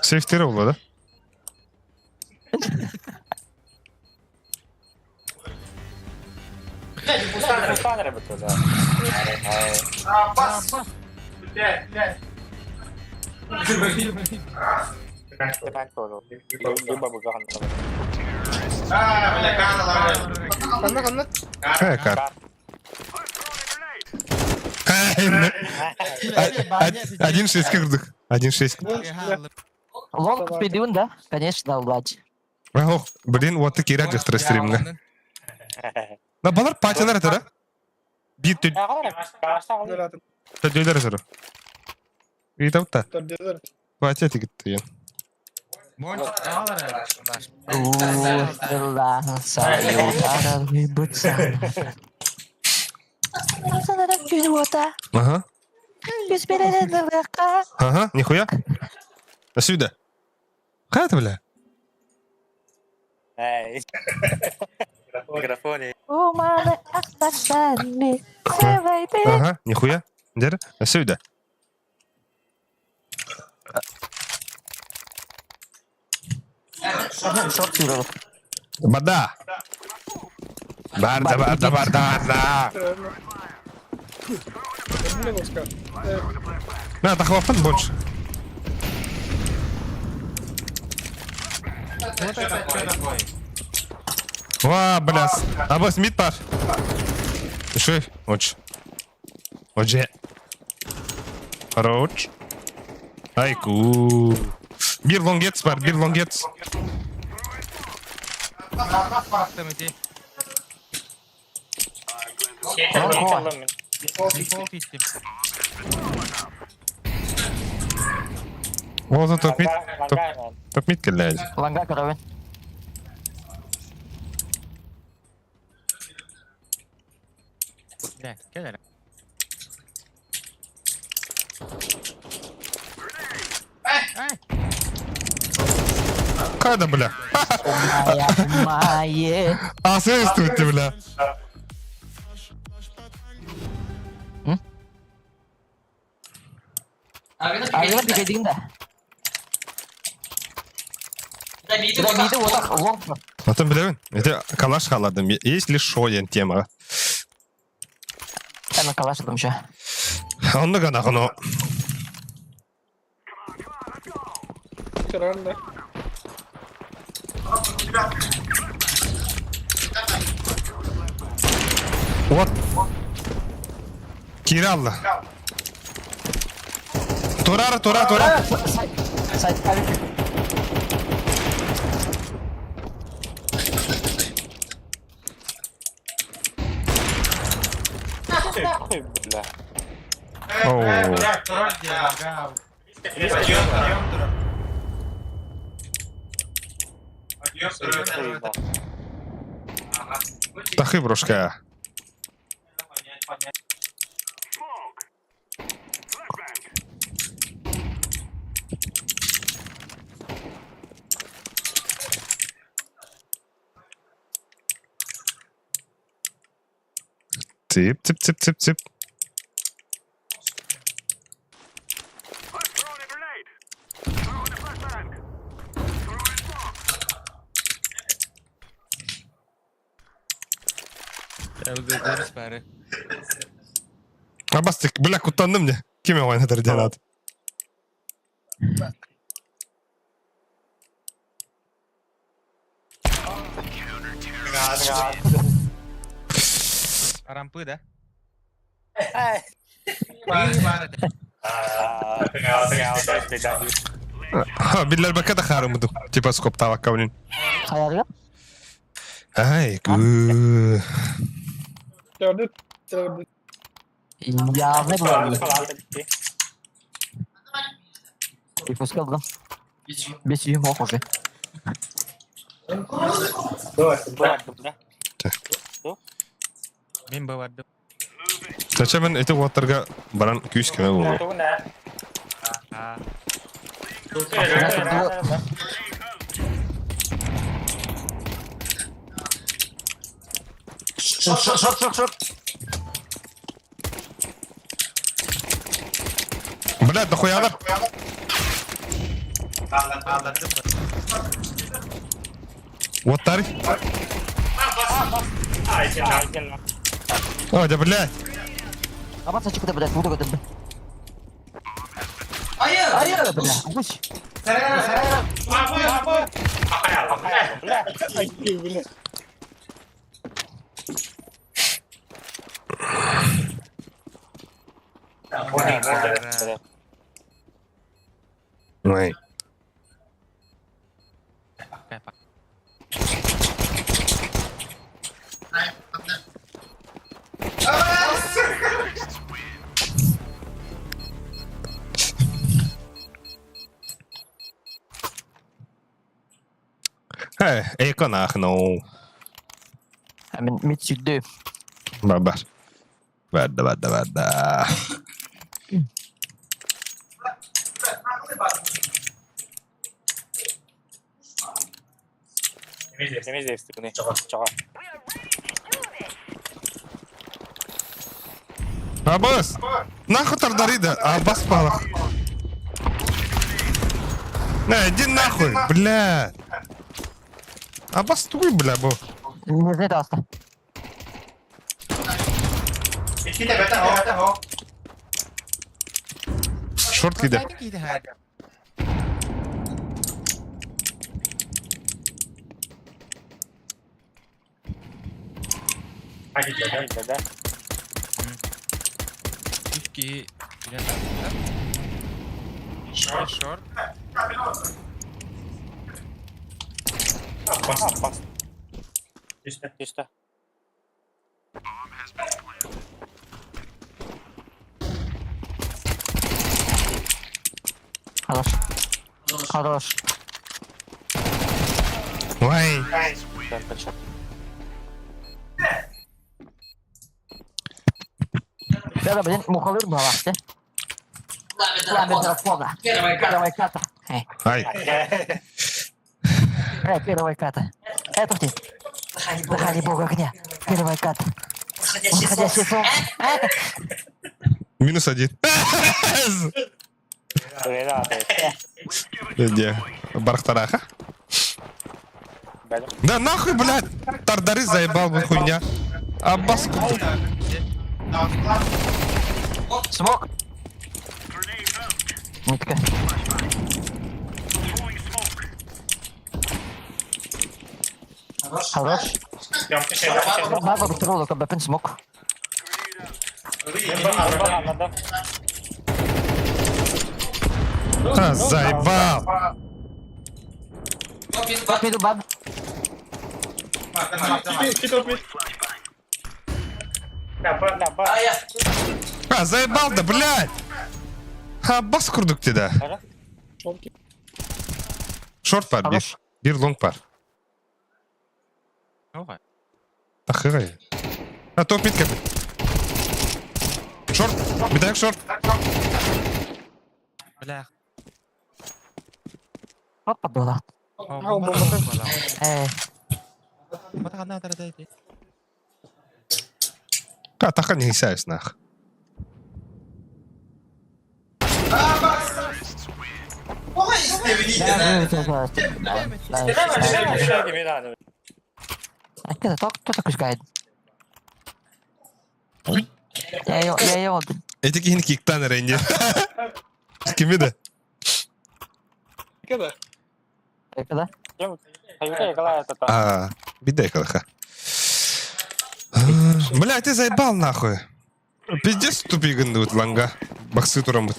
Сейфтері була, да? Ханна ханна. Какая карта? 1-6 кырдык. 1-6. Лонг пидун, да? Конечно, Влад. Ох, блин, вот ты киря дехтер стримга. На балар патялар это, да? Bir төдөлөр сөрө. Ыйтабыт та. Патя тигитти. Ага. Ага, нихуя. До сюда. Какая это, бля? Ага, нихуя. Дер, до сюда. Бада. Барда, барда, барда, барда. На, тахвапан больше. Ва, бля. Абас, мид пар. Шеф, оч. Отже. Хорош. Айку. Бир лонгетс бар, бир лонгетс. Ол топ мид. Топ, топ мид келді. Ланга коровин. Қайда, бля? Мае. Асырыстывайте, бля. А я пикайдин да. Да миди вот так лонг. Потом, бля, это калаш халадым. Есть ли шоен тема? Ана калаш там еще. Онны гана гано. Вот. Киралла. Турара, тура, тура. Сайт, сайт, Оу. Тахы, брошка. Тип, тип, тип, тип, тип. Абастик, бля, куттанным мне. Ким ойнатар делат? Рампы, да? Биллер бака да харымыду. Типа скоп тавакка блин. Хаярга? Ай, ку. Явно было. Припускал, да? Без юмор уже. Мен баварды. Зачем мен эти уаттарга баран күйіс кеме болу? Шорт, шорт, шорт, шорт. Блядь, дохуя Уоттар. О, да блядь. Абас ачыкта, блядь, буду көтөрдүм. Айы, бля, гусь. Ой. Э, эко нахну. Мин мид сүрдүү. Бар-бар. Барда, барда, барда. Абас! Нахуй Тардарида? Абас палах. На, иди нахуй, бля. Абас туй, бля, бу. Не даста. Шорт киде. Икки Шорт, шорт. Хорош. Хорош. Ой. Да, блин, мухалыр была, да? Пламя дракона. Первая ката. Эй, Ай. эй, первая ката. Это ты. Дыхание бога огня. Первая ката. Восходящее солнце. Минус один. Где? Бархтараха? Да нахуй, блядь! Тардары заебал, вот хуйня. Аббас, Смок. Нитка. Хорош. Баба бутыролу, как бы смок. А, заебал! Миду баб. А, заебал, да, блядь! Аббас курдук да. Шорт бар, bir. Bir long бар. Ахырай. А, топ мид кәпі. Шорт, битаяк шорт. Бля. Вот подула. Эй, А, таха не хисаюсь, нах. Кто такой гайд? Я его. Эти кихин киктан ренди. Кими да? Когда? Когда? А, беда калаха. Бля, ты заебал нахуй. Пиздец тупиган вот ланга. Бахсы турам.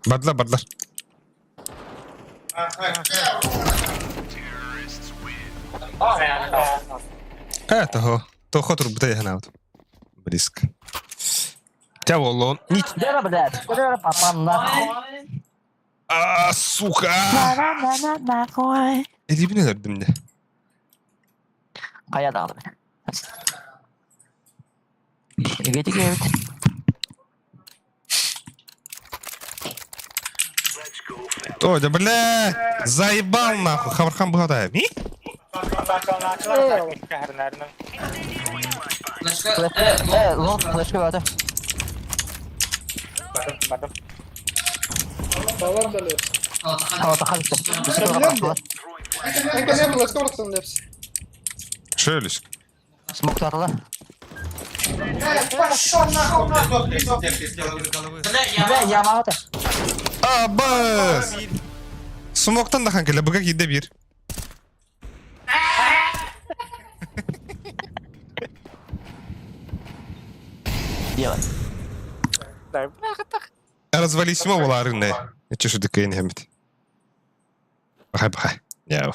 Бардылар, бардылар. Э, того. То хотур бутay хнаут. Близко. Чэ буоллун. Дера, блядь, дера, папа, нахуй. А, сука! На-на-на-нахуй. Эдибин өлөрдүм де. Хайа даҕаны. Үгэтик эбит. Ой, да бля! Заебал нахуй! Хабархан быһата. Ми? Э, лол, флешка бата. Балар да леп. Ха, тахалты. Эн кэлиэн флешка барахсан лепс. Шелюсь. Смоктарла. Головы. Бля, я мата. Абас! Смоктан да хан кэлэ, быга киирдэ биир. Делай. Развались ма боларын не. Эче шу дыкайын хэмит. Бахай бахай. Яа.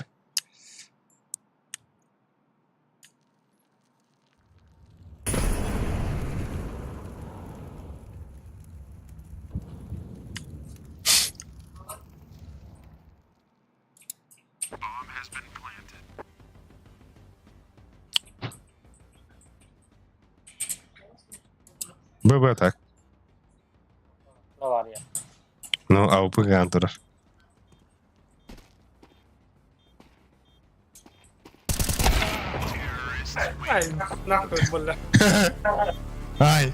ББ так. Ну, а УПГ турар. Ай, нахуй, бля. Ай.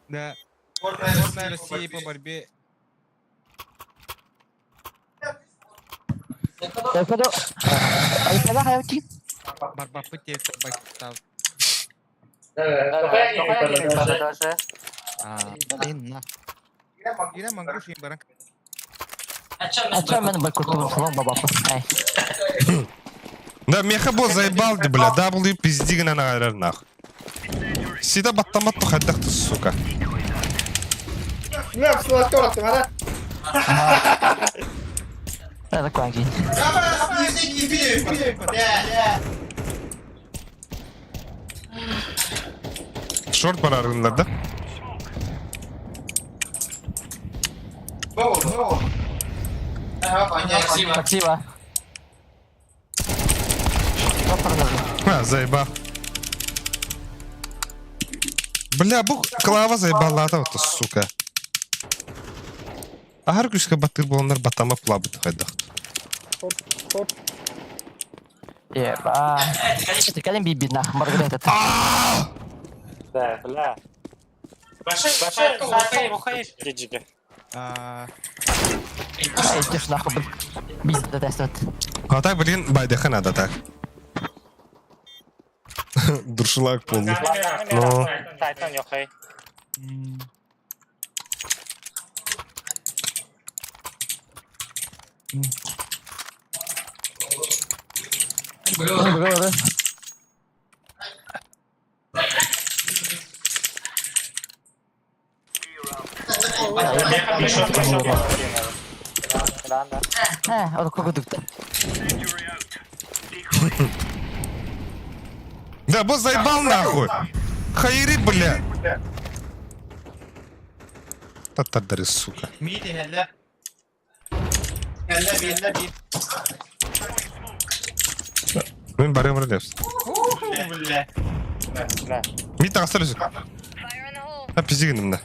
Да. Сборная России по борьбе. Айкада хайути. Борьба пытается боксал. А, блин, на. Ира Мангуш им баран. А чё мен бакутун слон баба. Ай. Да, меха бо заебал, бля, W пизди гына нагайрар нах. Сида баттамат тухаддах сука. Лепс, флешка барахсан, ара. Это кваги. Шорт барарынлар да? Спасибо. А, заебал. Бля, бу клава заебала вот, сука. Ахар күскә батыр буланнар батама плабыт хайдах. Еба. Ты калим биби на Маргарета. Да, бля. Большой, А, Эй, идешь нахуй, блин. Биз да тест. А так, блин, байдыха надо так. Дуршлаг полный. Ну. Э, он кукудукта. Да, босс заебал нахуй. Хайри, бля. Татардары, сука. Мен барым релепс. Мид тағыстыр өзі. А, пиздеген мында.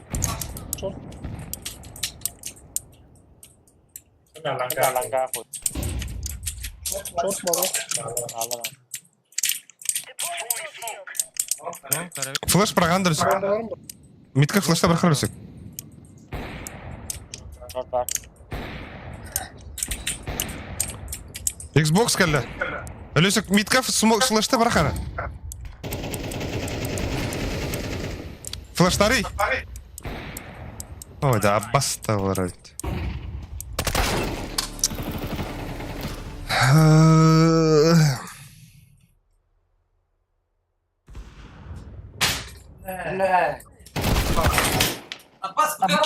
Шорт баба. Флеш прогандыр өзі. Барым ба? Мидка флешта бір өзі. Xbox кәлі. Өлесік мидка флешта бір қара. Флештары. Ой, да, Аббас та бар ведь.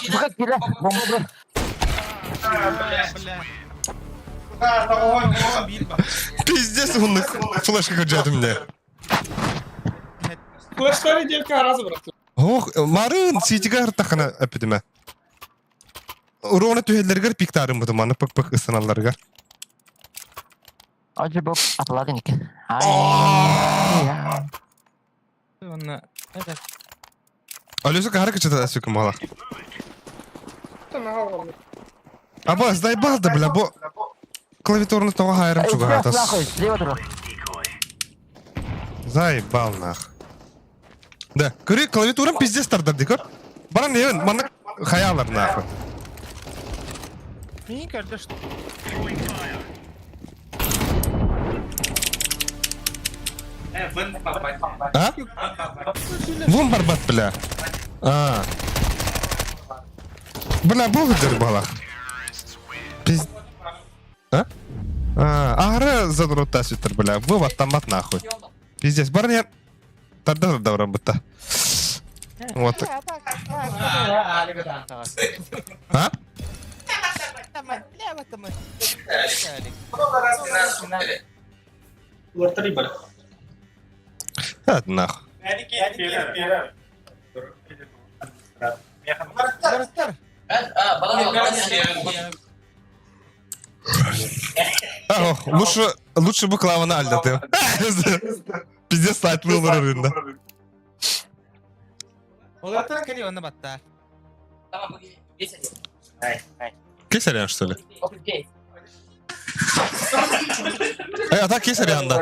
Бухат киле, бомба бля. Бля. Пиздец, он флешка көджәді мне. Флештары девка разы брат. Ох, марын ситигэ ыртахына эппитимэ. Урона түһэллэригэр пиктарым бутум маны пык-пык ыстаналларыгар. Отже был отладенник. Онно это Алёса кахара кычата сүкүм мала. Аба, сдай да, бля, бу клавиатураны тоҕо хайырым чугаһаатас. Нахуй, слева друг. Заебал нах. Да, көрүй клавиатурам пиздец тардар дии көр. Баран евен, маннык хаялар нахуй. Мин көрдө что. А? Вон барбат, бля. А. Бля, бу дыр балах. Пиз... А? А, ары задротта сүтер, бля. Вывод тамат нахуй. Пиздец, баран я... Тарда давран бытта. Вот. А? Это нахуй. Ох, лучше, лучше бы Клавана Альда ты. Пиздец, сайт выбор рында. Олортан кели онна батта. Кесарян, что ли? Эй, а так кесарян, да.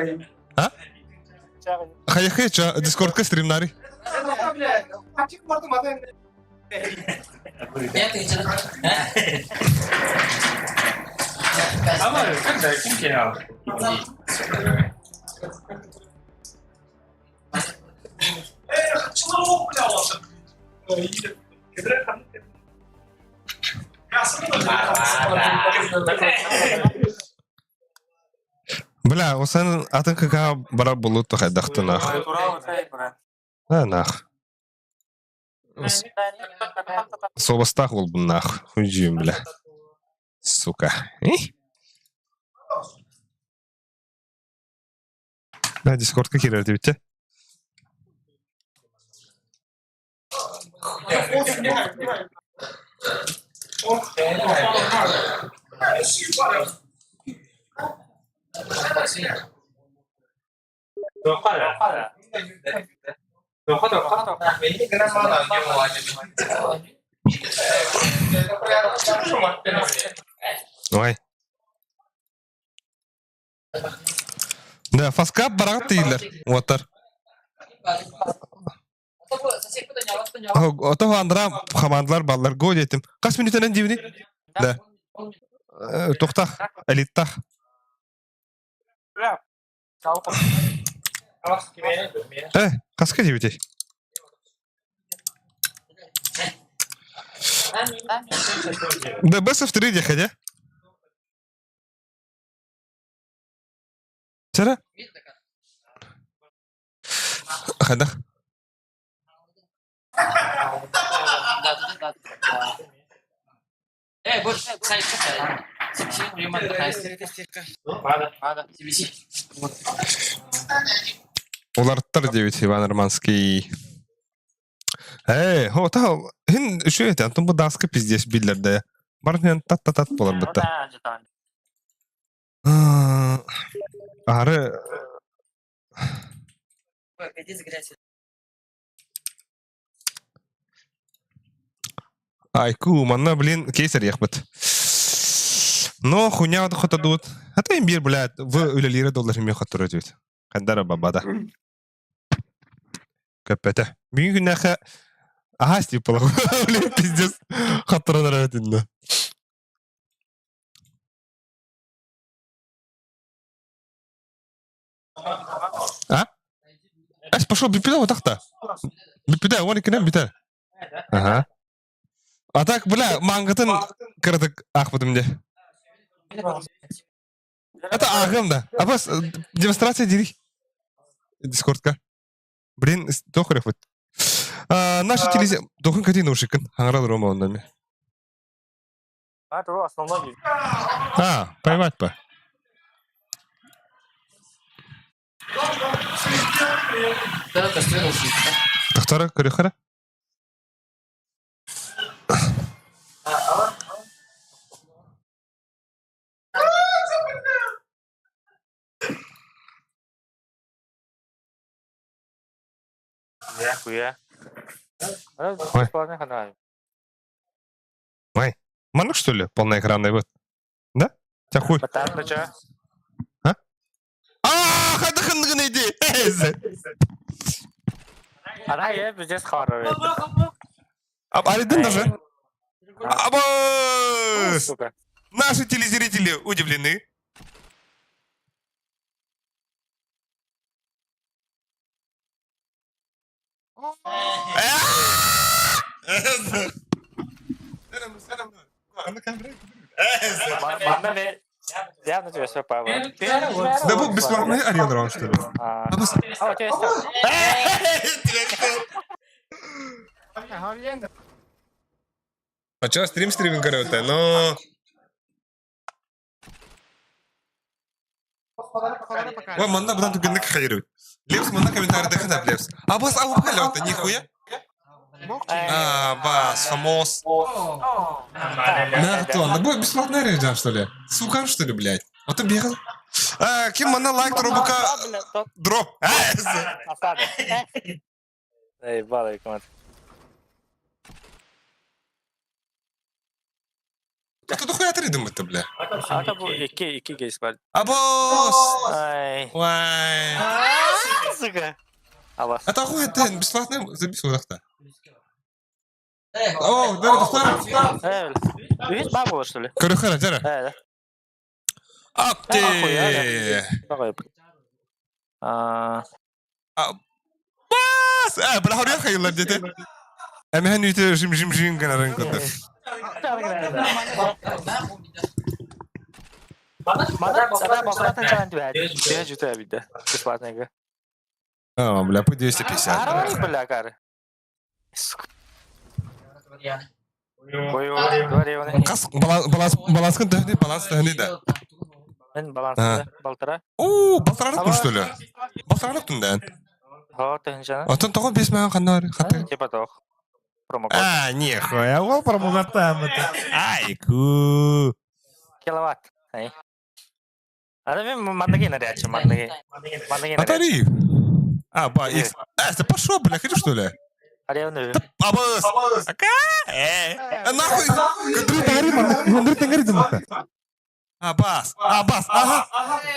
А? Хайхай, ча, дискордка стримнари. Бля, осан атын КК бара булут хайдахты нах. Да, нах. Собастах ол нах. Хуйдюм, бля. Сука. Да, дискордка кирер дебитте. Ой. Да, фаскап бараҕыт дииллэр уоттар. Ото Андра хамаандалар баллар го диэтим. Хас мүнүүтэнэн диибини? Да. Туохтах, элиттах. Э, хаска диэбитий? Да, best of 3 диэхэ дии. Чара? Хайдах? Уларыттар диэбит Иван Романский. Ээ, о, та, хин үчүгэй этэ, онтон бу дааска пиздец биллэрдэ. Барытынан тат-та-тат буоларбыта. Ары Айку, манна, блин, кейсер ехбит. Но хуйня хотадут. А то имбир, блядь, в үлэлиирэ доллар имме хоттору этибит. Хандара бабада. Көппөтө. Бүгүн күннээхэ аһаас тип буолар. Блин, пиздец. Хотторон этиннэ. А? Эс пошел бүппүтэ утахта. Бүппүтэ, он иккинэн бүтэр. Ага. А так, бля, мангытын кыратык аахпытым дии. Это ааҕыам да. Абас демонстрация дири. Дискордка. Блин, туох көрөхпүт. Наша телевизия... Дохун кати наушикын. Хаҥарал Рома оннами. А, поймать по. Тохтора көрөхөрө. Хуя. Ой. Ой. Маннык, что ли, полноэкранный вот? Да? Тебя хуй. А? А, хадыхын иди. Ана пиздец хоррор. Аридын даже. Абас! Сука. Наши телезрители удивлены. Манна не явно тебе все пава. Да бу бесплатный арена раунд, что ли? А, Абас. у тебя есть А чё, стрим стриминг көрөтө, но... Ой, манна бұдан түгенлік хайыр. Лепс, манна комментарий дахана, Лепс. Абас, а вы нихуя? А, бас, фамос. Нахуй, бу бесплатный арена, что ли? Сука, что ли, блядь? А ты бегал? А, ким манна лайк робока дроп. Осада. Эй, балай, команд. А ты дохуя три думать-то, бля? А это был ики, ики кейс бар. Абос! Ай. Вай. Сука. Абас. А то хуй ты бесплатный забис удахта. О, да, да, Э, Видишь, бабу, что ли? Көрөхөр, жара. Э, Апте. да. А, Бас! Э, бля, хорья хайылар деді. Әмәһен үйте жим жим жим гына рын көтөр. Мана, ана бакыратын чаан түбәт. Түбә жүтә бит. Бесплатный. А, бля, по 250. Арай, бля, кары. Сука. Ой, ой, говори, он. Қас баланс баланскын төхни, баланс төхни да. Мен балансы балтыра. О, балтырарык тур что ли? Балтырарык түндән. Хо, төхнжана. Отон тоғын бес маған қандай бар? Хаты. Типа тох. Промокод. А, нихуя, ол промокодтан. Ай, ку. Киловатт. Ай. Ана мен манныгы нарядчы, манныгы. Манныгы нарядчы. Атари. А, ба, X. А, ты пошел, бля, хочу что ли? Аревны. Абыс. Ака? Э. А нахуй. Көтөрү тәңри мандыр тәңри димәккә. Абас. Абас. Ага. Э.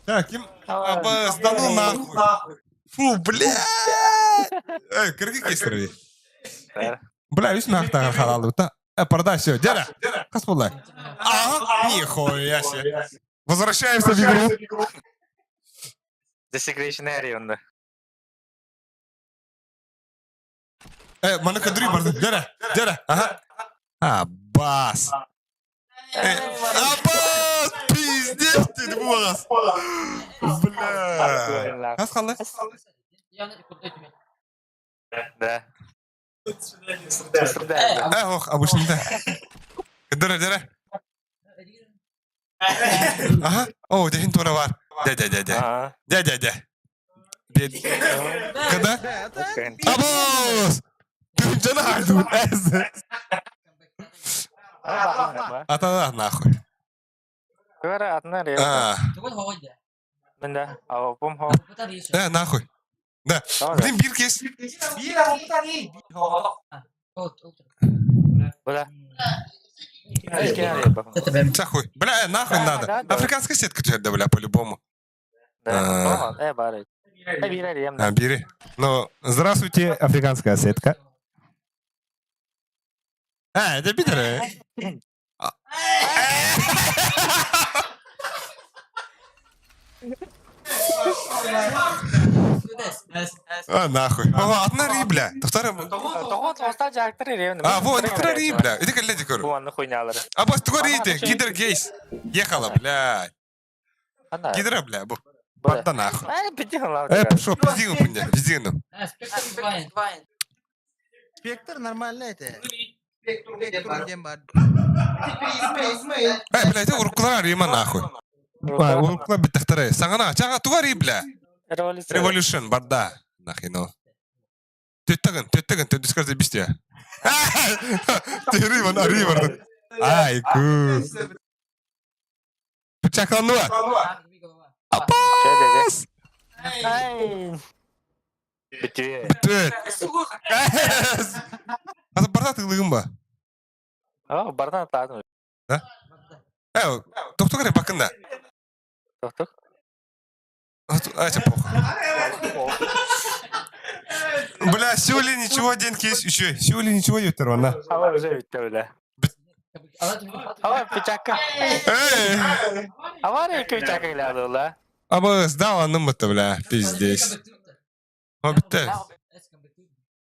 Так, ким? Абас, да ну нахуй. Фу, бля. Эй, кирги кестерби. Бля, весь нахтагар халалы. Та, э, продай все. Дера. Кас булай. Ага, нихуя себе. Возвращаемся в игру. Desecration аревны. Э, маны кадри барды. Дера, дера. Ага. Абас. Э, Абас, пиздец ты буас. Бля. Кас халай. Да. Э, ох, обычно да. Дера, дера. Ага. О, дехин тура бар. Дя, дя, дя, дя. Ага. Дя, дя, дя. Бед. Когда? Абас! Жана хардун. Ата нахуй. Кара атна рев. А, Менде а бум хо. э, нахуй. Да. Блин, бир кес. Бля. Нахуй. Бля, э, нахуй Да, надо. да, да. Африканская сетка тебе, да, бля, по-любому. Да. Э, бары. Э, бир арем. А, бери. Ну, здравствуйте, африканская сетка. А, это пидоры. А. А, нахуй. О, одна рибля. Вторая... Того тоста жактыр рев. А, вот, вторая рибля. Иди ка леди көру. Бу анны хуйнялары. А, бас, тугар иди, гидр гейс. Ехала, бля. Ана. Гидра, бля, бу. Бля. Банда нахуй. Ай, пиздин лав. Э, пошел, пиздину, бля, пиздину. Спектр нормально это. Спектр дем бар. Э, бля, это урукулар рима нахуй. А, Урукулар биттахтары. Саңана, чага тугар бля. Революция. Революшн, барда. Нахино. Төттәген, төттәген, төттәген бистә. Ты рима, рима. Ай, ку. Пычаклануа. Апас. Ай. Бүтүө. Бүт. Ата барда тылыгым ба. О, бардан атаатын. Да? Э, тоқток эрэ бакында. Тоқток. Ача похуй. Бля, все ли ничего, день кейс еще. Все ли ничего, Ютер, она. Ава уже бүттэ бля. Ава пичакка. Эй! Ава пичакка глядывала. Аба сдал анным это, бля, пиздец. О, бітті.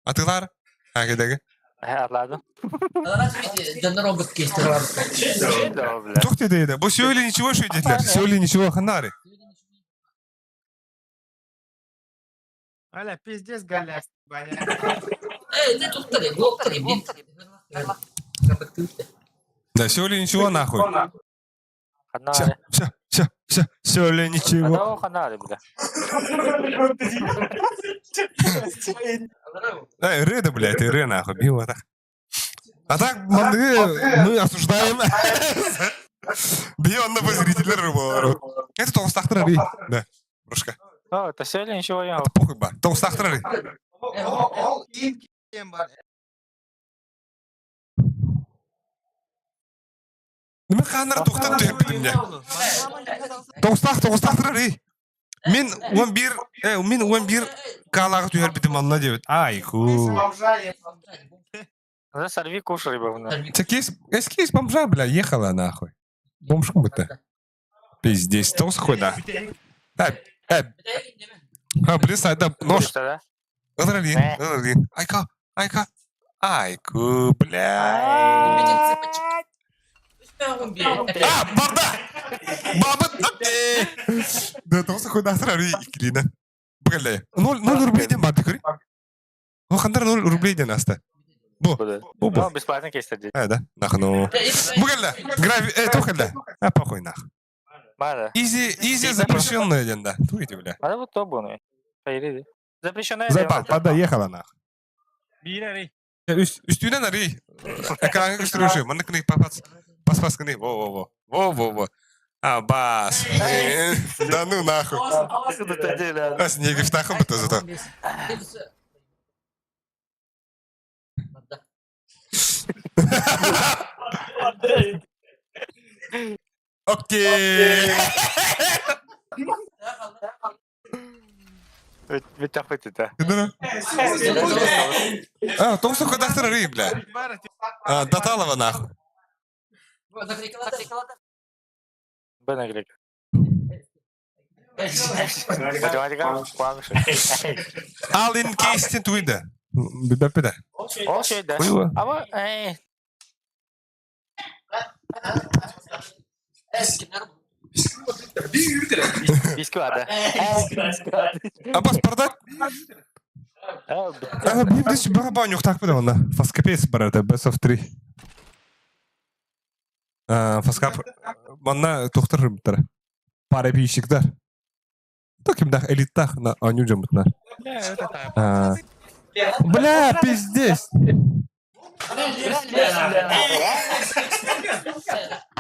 Атылар? А, кедегі. Атладым. Бля. Тоқ деді еді. Бұл все или ничего что детлер. Все или ничего ханари. Аля, пиздец, голяк. Да, все или ничего нахуй. Все, Ханари. все, все, все, все или ничего. Адо ханари, бля. Эй, ры да, блядь, ры нахуй, бил так. А так, манды, мы осуждаем. Бьем на зрителей рыбу. Это толстахтыр ри. Да, брошка. О, это все или ничего я. Это похуй ба. Толстахтыр ри. Ол ин кем бар. Неме қаныр тоқтап түйіп мне. Тоғыстақ, тоғыстақтыр ри. Мен 11, э, мен 11 калағы түйер бітім анна деп. Ай, ху. За сорви кушай, бля. Це кейс, эс кейс бомжа, бля, ехала нахуй. Бомжком будто. Пиздец, тоғыз хуй, да. Э, э, а, блин, сайда нож. Да? Ыдыралин, ыдыралин. Айка, айка. Айку, бля. А, барда! Бабыт, окей. Да, тоғыз хуй да, сразу икилина. Бля, 0, 0 рублей ден бар, көрі. О, хандар 0 рублей ден аста. Бу, бу, бу. Ну, бесплатно кейс деді. А, да, нах, ну. Бугелля, грави, э, тухелля. А, похуй, нах. Мада. Изи, изи запрещенная ден, да. Туйте, бля. Мада вот то буну. Запрещенная. Запал, подоехала, нах. Үстүнен ари. Экранга көстөрүшү. Мында кыны папац. Пас пас кыны. Во во во. Во во во. А бас. Да ну нахуй. Ас не гифтахом бит зато. Окей. Бүт это. А, тоқсы кодақтыр ари, бля. А, Даталова нахуй. Бена грек. Математика куагыш. Алин кейстен туйда. Бибепеде. Ол şey да. Хуйва. Ама, эй. Бисквада. А бас продать? А, блин, здесь барабаню так подал на. Фаскапец бар это best of 3. А, фаскап. Манна тухтар битер. Пара бишиктер. Таким да элитах на аню жамытнар. А. Бля, пиздец.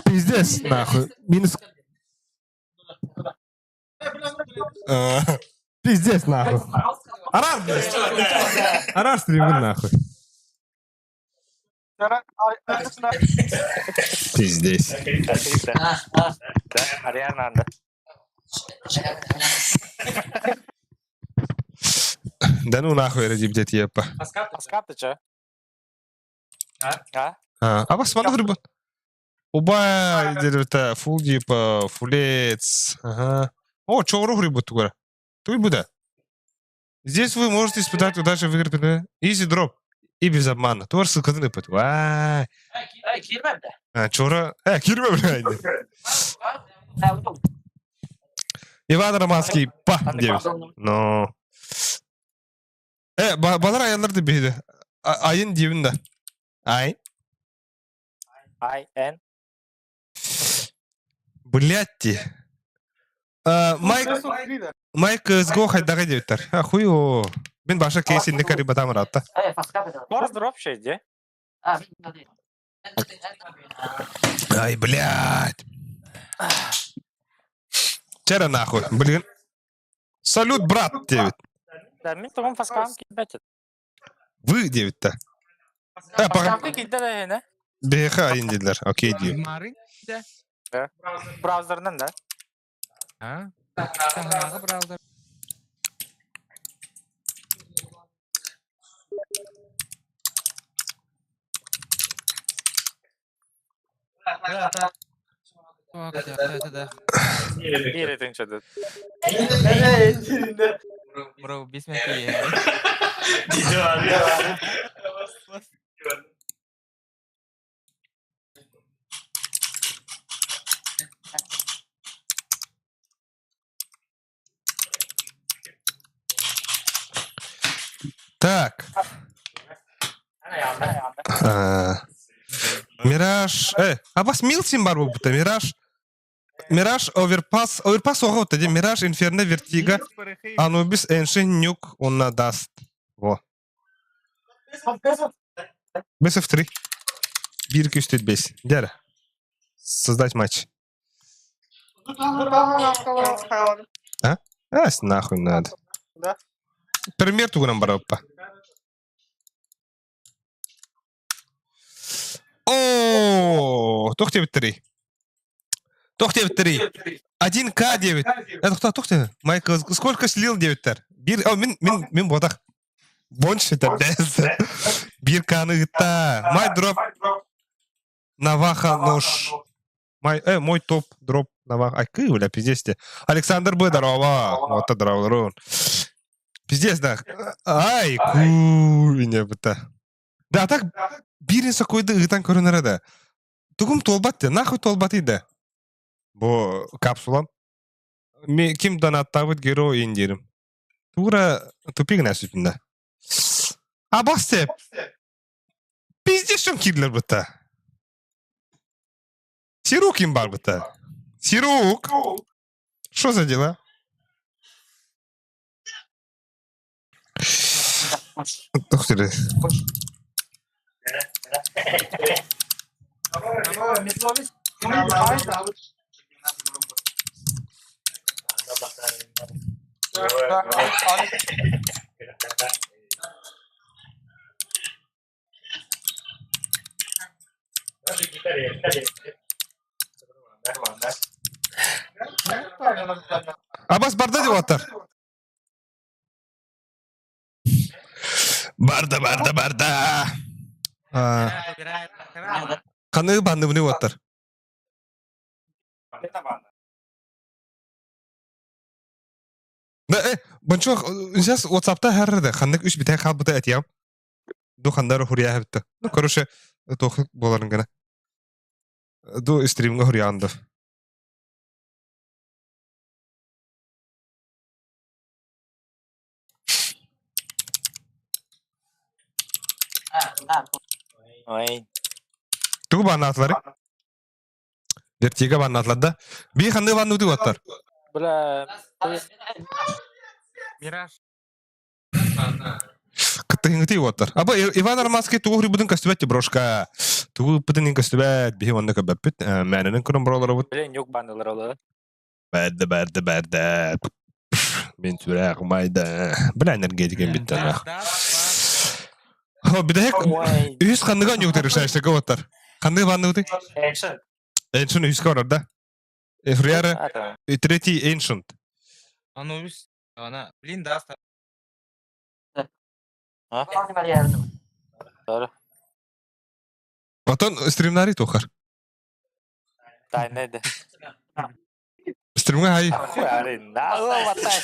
Пиздец, нахуй. Минус. А, Пиздец, нахуй. Арар, блядь. Арар стримы, нахуй. Пиздец. Да, Ариана. Да ну нахуй, ради блядь, епа. Фаскап ты чё? А? А, а вас мана рыба. Оба, это фул типа, фулец. Ага. О, чё рыбу тугара. Туй буда. Здесь вы можете испытать удачу в игре Easy drop. И без обмана. Туар ссылка на пыт. Вай. А, чора. Э, кирме, блядь. Иван Романский, па, 9. Но. Э, балар аяларды бейді. Айын деймін да. Ай. I N. Блядь ти. Майк, Майк СГО хайдаға деуттар. А, хуй о. Мен баша кейсинде кари батамыр атта. Форс дроп şey де. Ай, блядь. Чара нахуй. Блин. Салют, брат, диэбит. Да, мин тугум фаскам киирбэт. Вы диэбит да. Э, Фаскамка киирдэ да иһинэ. Биһиэхэ айын дииллэр. Окей диир. Марын? Браузерынан да. А? Таһынааҕы браузер. Биир этин чөдөт. Бро, бисмеки. Так. А, Мираж. А вас Милсим бар буолбута. Мираж. Мираж, Оверпас. Оверпас оҕо де Мираж, Инферно, Вертиго, Анубис, Эншин, Нюк, онна Даст. Во. Бес в 3. 1, 2, 3, 5. Дәрі. Создать матч. А? А, нахуй надо. Да. Пример тугунан бараппа. О, туох диэбиттэрий? Туох диэбиттэрий? 1К диэбит. Э, туох диэбит? Майкл, сколько слил диэбиттэр? Биир, о, мин, мин, мин буотах. Бонч это без. Биир К-ны ыытта. Май дроп. Наваха нож. Май, мой топ дроп Наваха. Ай, кы, бля, пиздец те. Александр Б, здорово. Вот это здорово. Пиздец, да. Ай, ку, быта. Да, так биирин сокуйды ыытан көрүнэрэ да. Тугум туолбат де, нахуй туолбат да. Бу капсулам. Ким донаттаабыт герой индирим. Тура тупик гына сүтүндэ. А бас деп. Пиздец дьон киирдилэр бытта. Сирук им бар бытта. Сирук! Что за дела? Тух ты. Абас барда деп аттар. Барда, барда, барда. Қаны банды бұны оттар. Да, бончо, сейчас WhatsApp-та хәррді, ханнык үш битә хал бұта әтиям. Ду хандар хурия бітті. Ну, короче, тоқы боларын гына. Ду стримга хуриянды. Ой. Тугу баннатлары? Вертига баннатлар да. Би ханны банны дип аттар. Бля. Мираж. Кытыгыңты оттар. Аба Иван Арманский тугу хрибудын көстүбэт брошка. Тугу пытын көстүбэт биһи онна көбөппүт. Мэнэнин көрөн бролары бут. Бля, нюк баннылар олар. Бәрді, бәрді, бәрді. Мен сүрәк майды. Бля, энергетикем битті. Хо, бидэк Ой. үс ханныга нюктер решаешься оттар. Ханны банны уты? Ancient. Ancient үске барар да. Эфриары третий Ancient. Анубис. Ана, блин, даст. А? Потом стримнари тухар. Тайна ди. Стримга хай. Хуй арын. Да, вот так.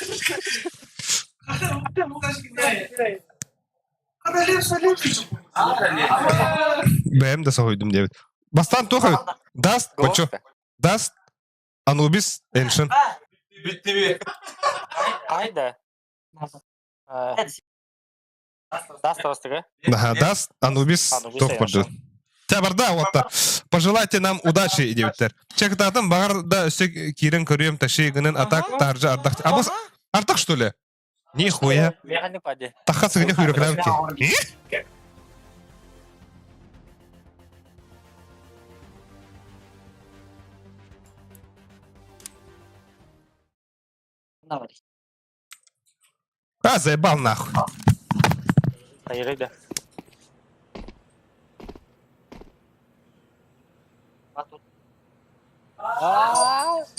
Бэм да сохойдум дебит. Бастан тухар. Даст, бочо. Даст, Анубис, Ancient. Кайда? Даст остыгы. Ага, Даст, Анубис, Анубис, тух барды. Тә барда, вот Пожелайте нам удачи, диэбиттэр. Чектатын бағар да өсө кирен көрүөм таши гынын атак таржа ардах. Абас артах что ли? Нихуя. Механик пади. Таха сыгыне хуйрөкрәбки. А, заебал нахуй. Хайырый да.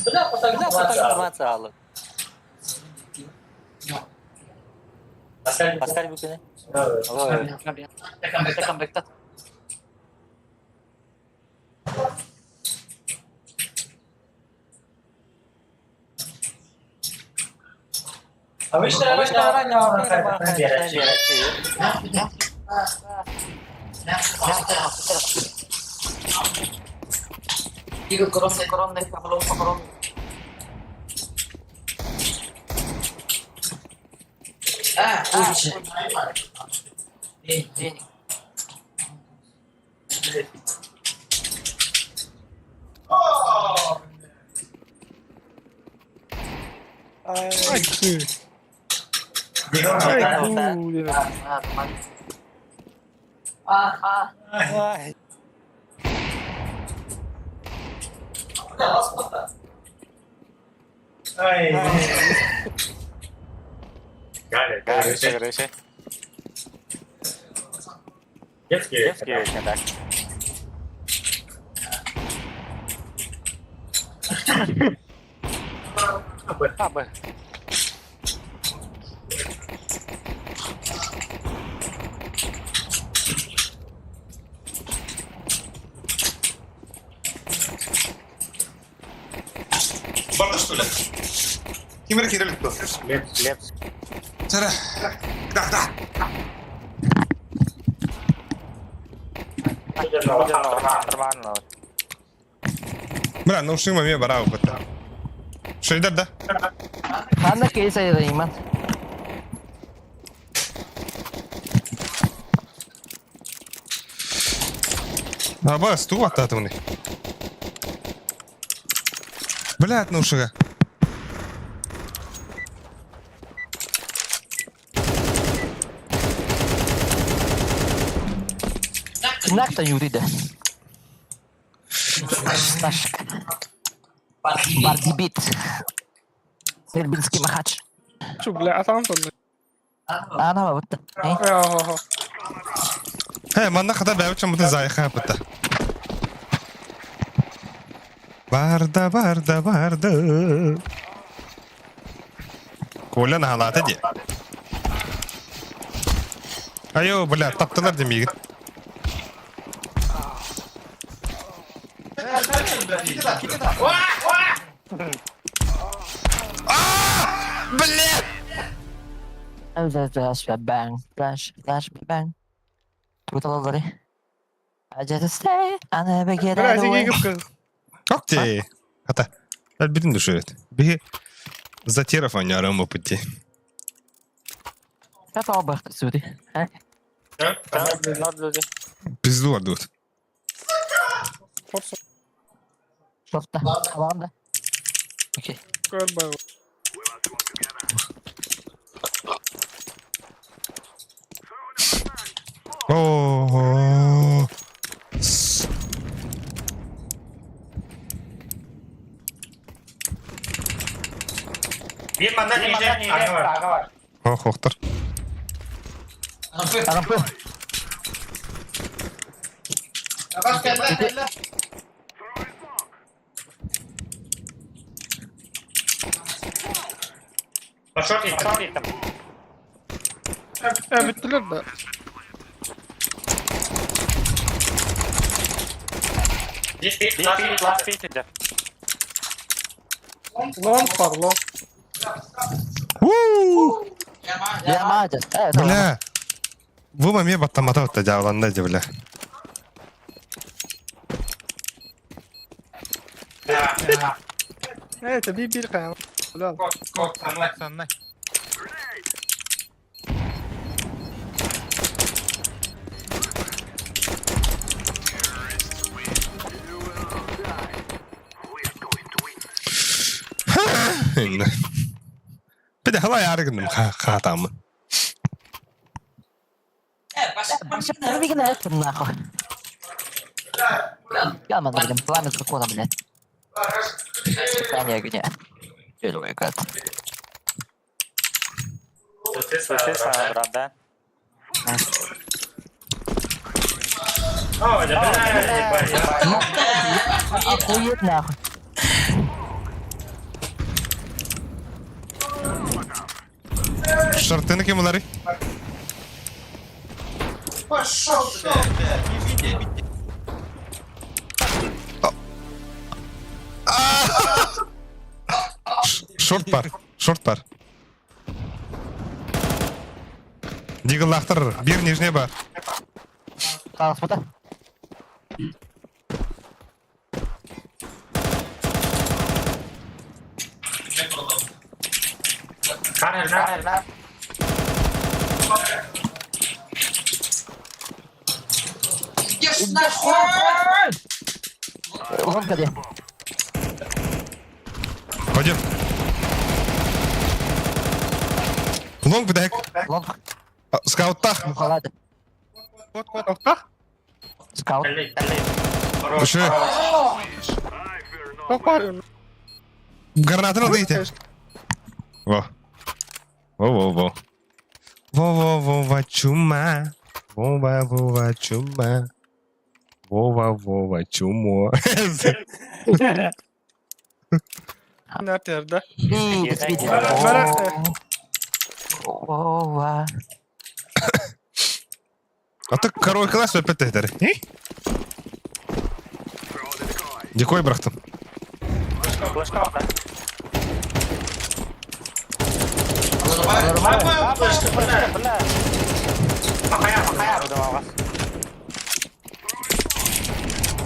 Бля, информация алып. Паскаль бүкүнэ. Ай, ты. Ай, хуя. Короче, короче. Детский так. Абы. Барда что ли? Кимер кирилик то. Леп, леп. Сара. Да, да. Нормально. Бля, наушник маме барау бата. Шейдар да? Ханна кейс айрайман. А бас, ту ататымны. Блядь, наушника. Нахта юрида. Сашка. Бардибит. Сербинский махач. Чу, бля, а там там. Ана вот. Ага. Э, манна хата бәүчен бутын зайха бата. Барда, барда, барда. Коля наhalата ди. Айо, бля, таптылар демейгін. Блядь! Flash bang, flash, flash bang. Tutalaları. I just stay, I never get Бля, out of the way. сиги гыпкы. Как ты? Ата. Әлбетін düşürет. Бе Затеров анярым опыти. Это оба сюда. Пизду ардут. Форса Шорта. Ладно. Окей. көрбай. Ого. Ох, охтар. Арампы. Э, бүттүлөр да. Лонг бар, лонг. Уу! Я мадя. Бля. Бу маме баттамата отта жабыланда же бля. Э, это би-бир кая. Бля. Саннай. Bir de halay argındım хатамын. Нахуй. Я могу, блин, пламя дракона, блядь. Испытание огня. Первый гад. Да. Охуеть нахуй. Шартыны кем улары? Пошел ты, блядь, не види. Шорт бар. Шорт бар. Диглахтар, бир нижний бар. Хаалыспыта. Ломка где? Пойдем. Лонг бдек. Лонг. Скауттах. Халаты. Охтах? Скаут. Үші. Ох бар. Гранатын алды ите. Во. Во-во-во. Во-во-вова чума. Вова-вова чума. Вова-вова чумо. Nerede? Видит, видит. Вова. А ты король класс опять тәйтәр. Дикой брахтым.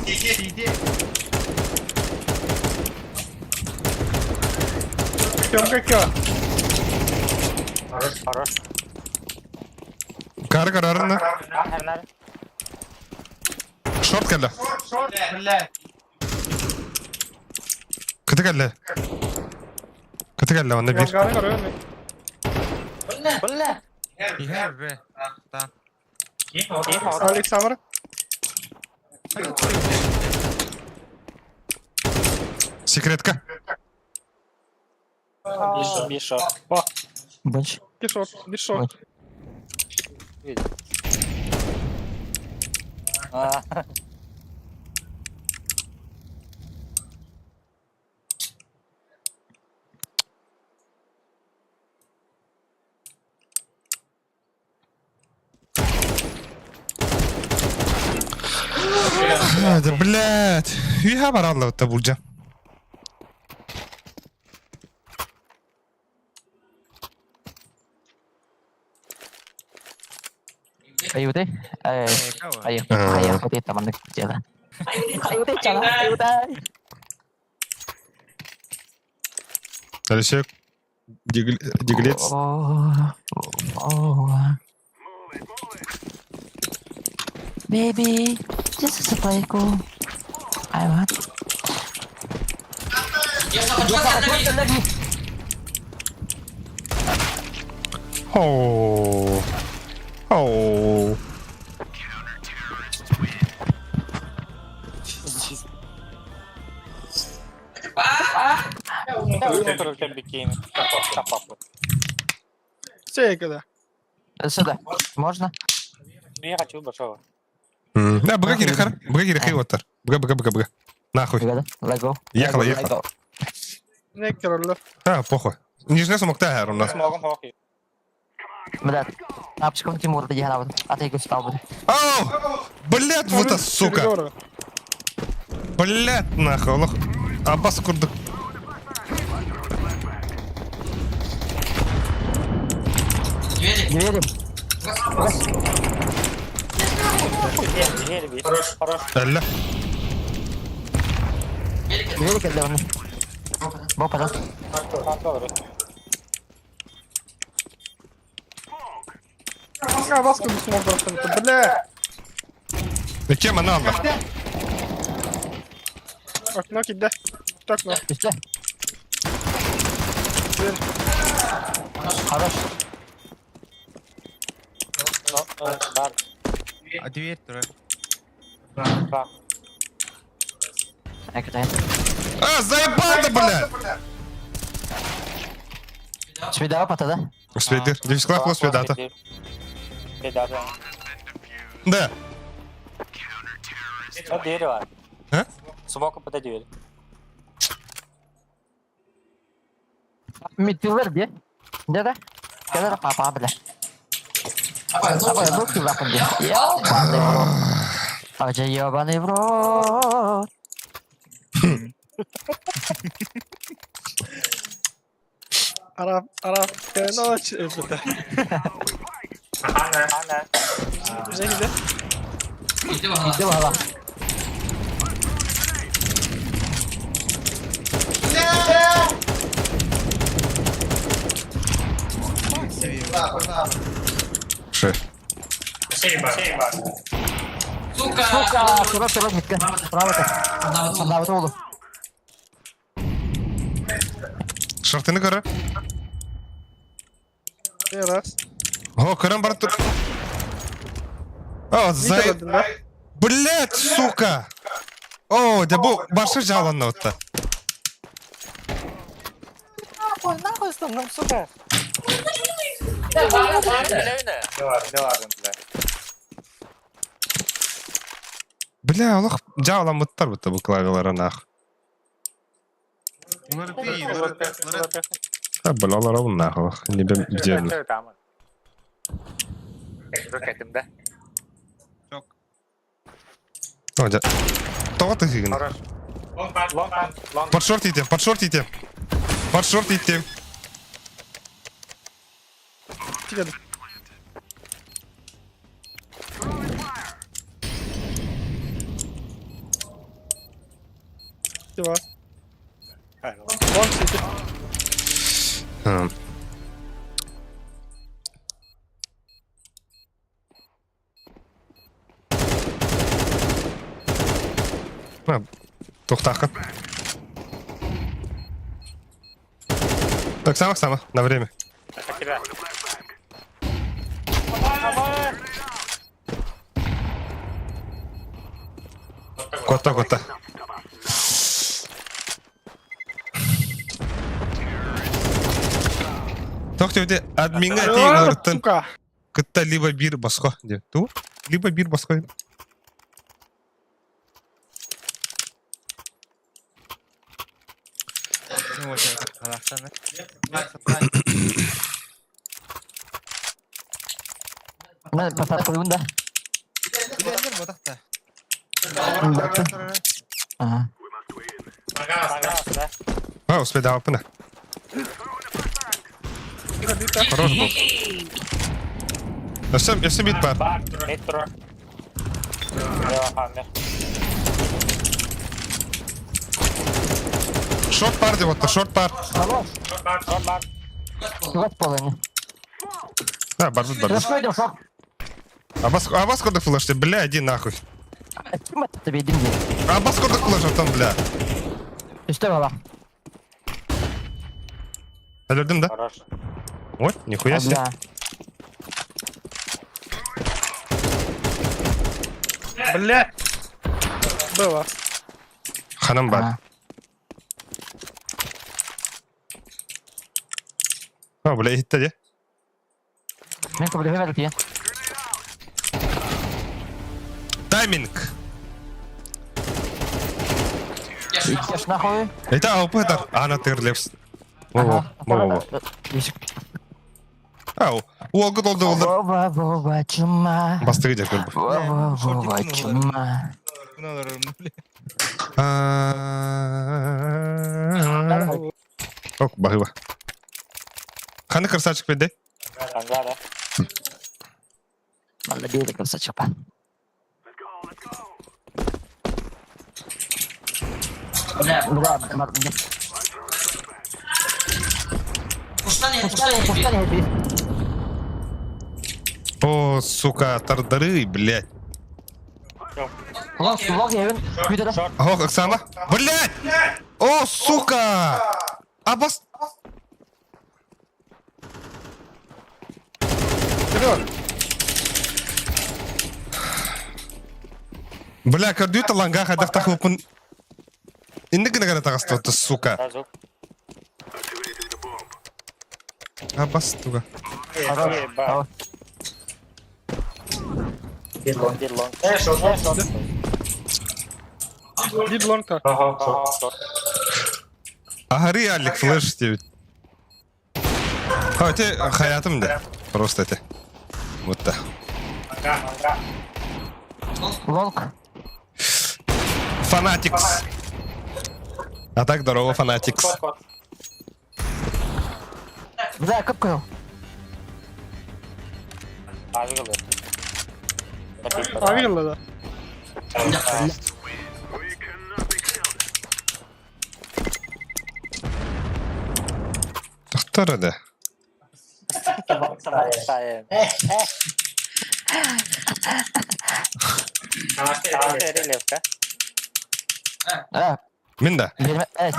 Иди, иди. Тёмка кё. Кар карарына. Шорт кәлі. Блядь. Кыты кәлі. Кыты кәлі, онда bir. Gары gары öyle. Бля. Да. Александр. Секретка. Бенч. Кишок, бишок. Hadi блядь. Үйе бар алла өтті бұлжа. Ayude. Ayo, ayo, aku teman jalan. Ayude, jalan, ayude. Алексей Диглец. Baby, this is a play cool. I want. Оу. Оу. Все когда. Сюда. Можно? Да, быга керек хар. Быга керек хай оттар. Быга, быга, быга, быга. Нахуй. Let go. Ехала, ехала. Не керолло. А, похуй. Нижний смокта у нас. Блядь. Апчиком Тимур дигән А ты стал бы. Ау! Блядь, вот это сука! Блядь, нахуй. Аллах. Аббас курдук. Двери. Әллә. Двери когда он. Бо, пожалуйста. Вас смог просто. Бля. Кем она алла? Окно киде. Так, ну. Üstte. Хорош. А дверь тоже. Экрен. А, заебал ты, блядь! Тебе давай пота, да? Успейдир. Девискалаах успейдаата. Да. Дерево. А? Смока подойди. Митилер де. Да-да. Кэлэр папа, бля. Апа, руки лапан де. Ёбаный в рот. Ажа ёбаный в рот. Арабская ночь. Это. Жегде. Иди бала. Ше. Сука, тура тура митка. Право так. Право толу. Шортыны көрө. Раз. О, көрөн барып тур. О, зай... Блять, сука! О, дьэ бу башы жааланна отта. Нахуй, нахуй, сука, сука. Бля, олох жааламмыттар бутта бу клавиалара нах. А, бля, олар нах олох. Не бем где. О, дьэ. Тоҕо тыһыгын? Под шорт итем, под шорт итем. Под шорт итем. Тихо. Тихо. Вон сидит. Тухтахын. Так, сама, сама, на время. Котта, котта. Тох тебе админга тиин Сука. Кытта либо бир босхо. Ту? Либо бир босхо. Мен пасар да. Ага. А, успедаапына. Хорош был. Өссө, өссө бит бар. Метро. Шорт бар деп отты, шорт бар. Хорош. Чугас полыни. А, барбыт, барбыт. Флешку идем, шок. Абас, абас кодок флеш, бля, иди нахуй. Ким это тебе идем? Абас кодок флеш, там, бля. Үстө бала. Өлөрдүм да? Хорош. Ой, нихуя себе. Бля. Бля. Было. Ханам бар. А, бля, иһиттэ дии. Мен көбүлүһүм эртиен. Тайминг. Иккеш нахуй. Это АВП дар. Ана тырлепс. Во-во, во-во. Ау, уолгут олду олду. Вова, Вова, чума. Бастыгы дер көрбү. Вова, Вова, чума. Ок, баһыба. Ханы красавчик беде? Ангара. Манда биэри красавчик па. Бля, бля, бля. Пускай, пускай, О, сука, тардары, блядь. Лок, лок, я Күйдері. Ох, Оксана. Блядь! О, сука! Абас... Бля, көрдүү ланга хадах тахыппын. Инде гына гына тагысты, сука. Разок. Абас туга. Ебать. Дид лонгта. Аһары Алик флеш диэбит. А, это хаятым да. Просто это. Вот так. Лонг. Фанатикс. А так здорово, Фанатикс. Бля, кып-кызыл. Авилла да. Тохтор да. Э, Мин да. берме. Э,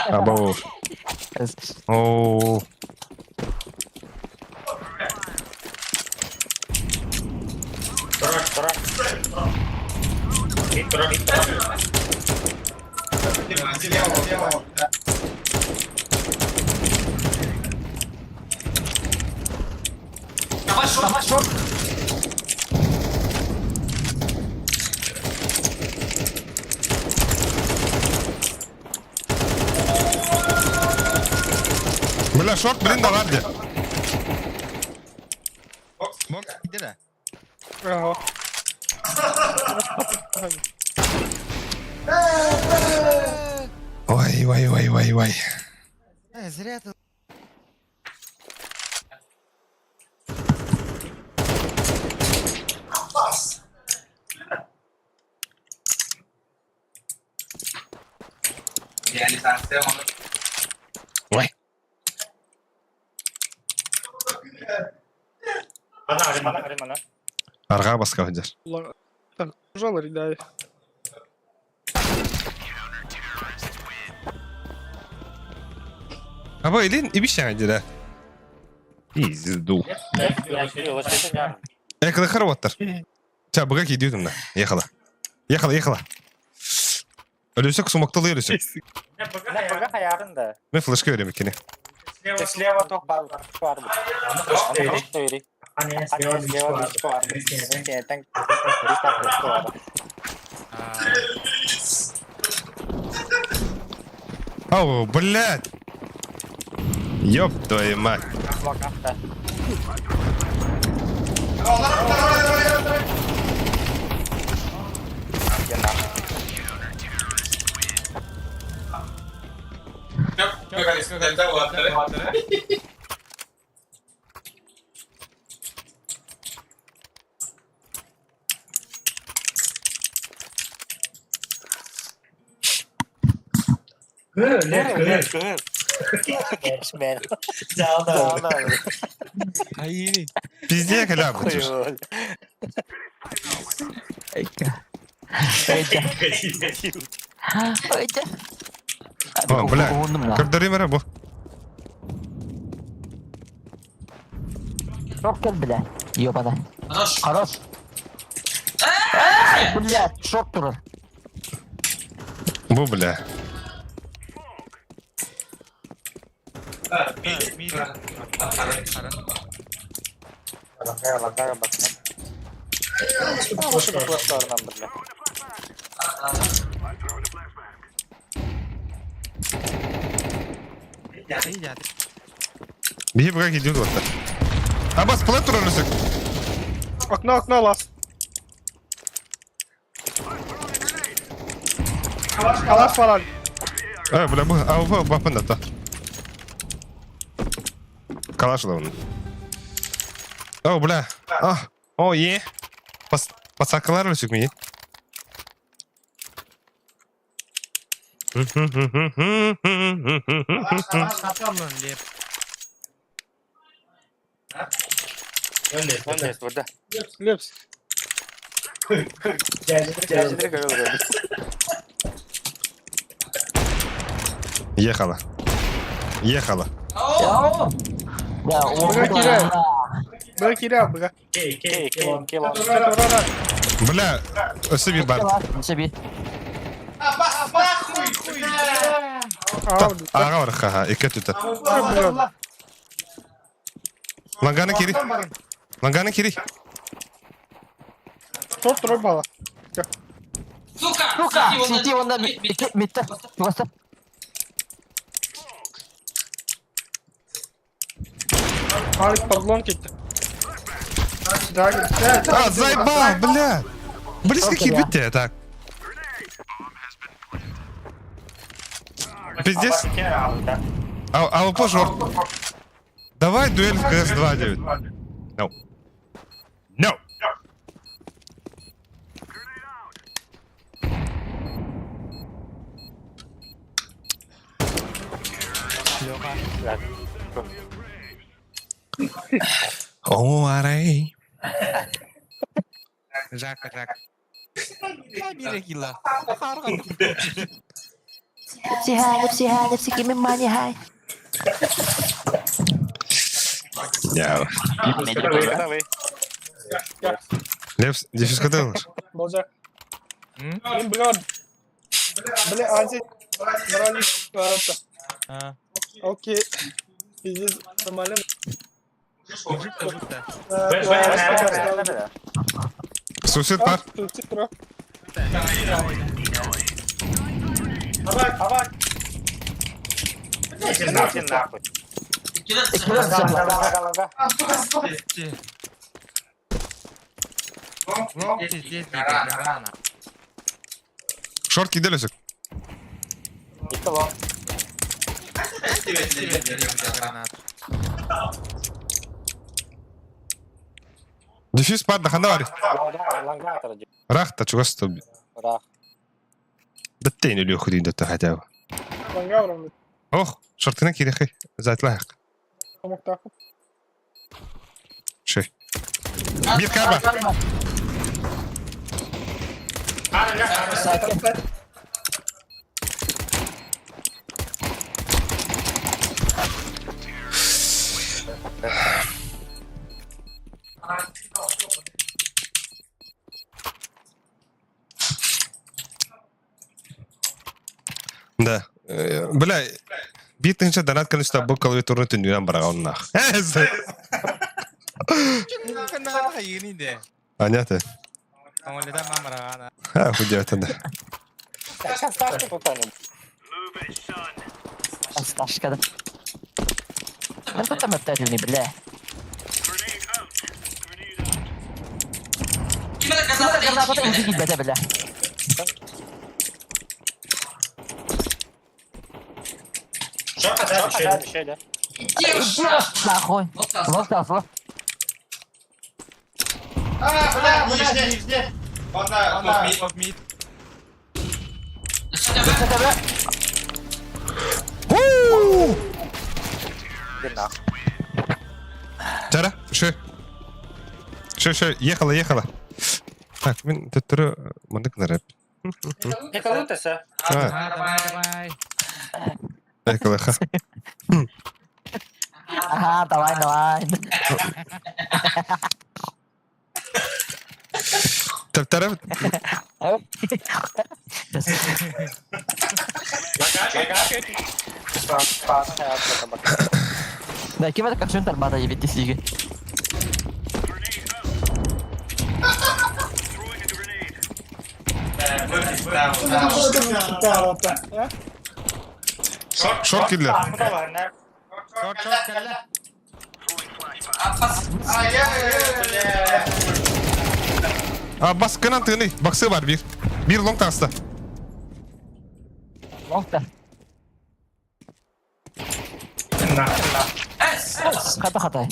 Або. О. Бля, шорт, блин, да варди. Бокс киирдэ. Ага. Ой, ой, ой, ой, ой. Э, зря ты. Ой. Арҕаа баска сылдьар. Так, жалор, да. Або илин ибиш яҥа дии Пизду. Эклэхэр уоттар. Ча, быга киирдии тумна. Ехала. Ехала, ехала. Өлүсүк сумактылыы өлүсүк. Мен флешка берем иккини. О, блядь! Ёб твою мать. Пиздец, халя будешь. Өйдө. О, бля. Көрдөрүм эрэ бу. Шорт кел, бля. Ёбана. Хорош. Бля, шорт турар. Бу, бля. Биһи быга киирдибит уоттар. Абас, плент турар өлүсүк. Окно, окно, лаз. Калаш баран. Э, бля, бу, а, бу, бапын да, та. Калаш да О, бля. А, о, е. Пас, пацакалар өлүсүк мии. Лепс, лепс. Ехала. Ехала. Бля, Быга киирэ. Быга киирэ, быга. Бля, өссө биир баар. Себе. Аҕа барахха, икки өттүттэн. Ланганы кири. Ланганы кири. Тор турар бала. Сука! Сити онда митте. Чугастар. Алик подлон кетті. Да, да, А, заебал, бля! Близко кирбитте, так. Пиздец. А, АВП шорт. Давай дуэль в КС-2, 9. No. No! О, арей. Жака, Жака. Биир кило. Lipsy high, lipsy high, lipsy give me money high. Я. Лепс, дефис кадылыш. Болжа. Мен бля. Бля, Ази. Брали ворота. А. Окей. Пиздец, нормально. Сусед бар. Шорт киделесек. Дефис падна ханавари. Рахта чугас Даттейн үлі худин датта хотя бы. Ох, шортына кирехи. Затлах. Ши. Бир карба. Да. Бля, биир тыһыынча донат көнүстэ бу клавиатураны түннүгүнэн бараҕа оннаах. Понятно. А, хуй да. Асташкада. Мен тут там бля. Граната бля. Нахуй. Вот так, вот. Чара, шö. Шö, шö, ехала, ехала. Так, мен төттөрү мындык нарап. Давай, давай. Эколаха. Ага, давай, давай. Таптара. Да, кем это как армада ебить сиги. Шорт киллер. Шорт, шорт, кэллэ. А баскынан тыны. Баксы бар бир. Бир лонг таста. Лонгта. Хата хатай.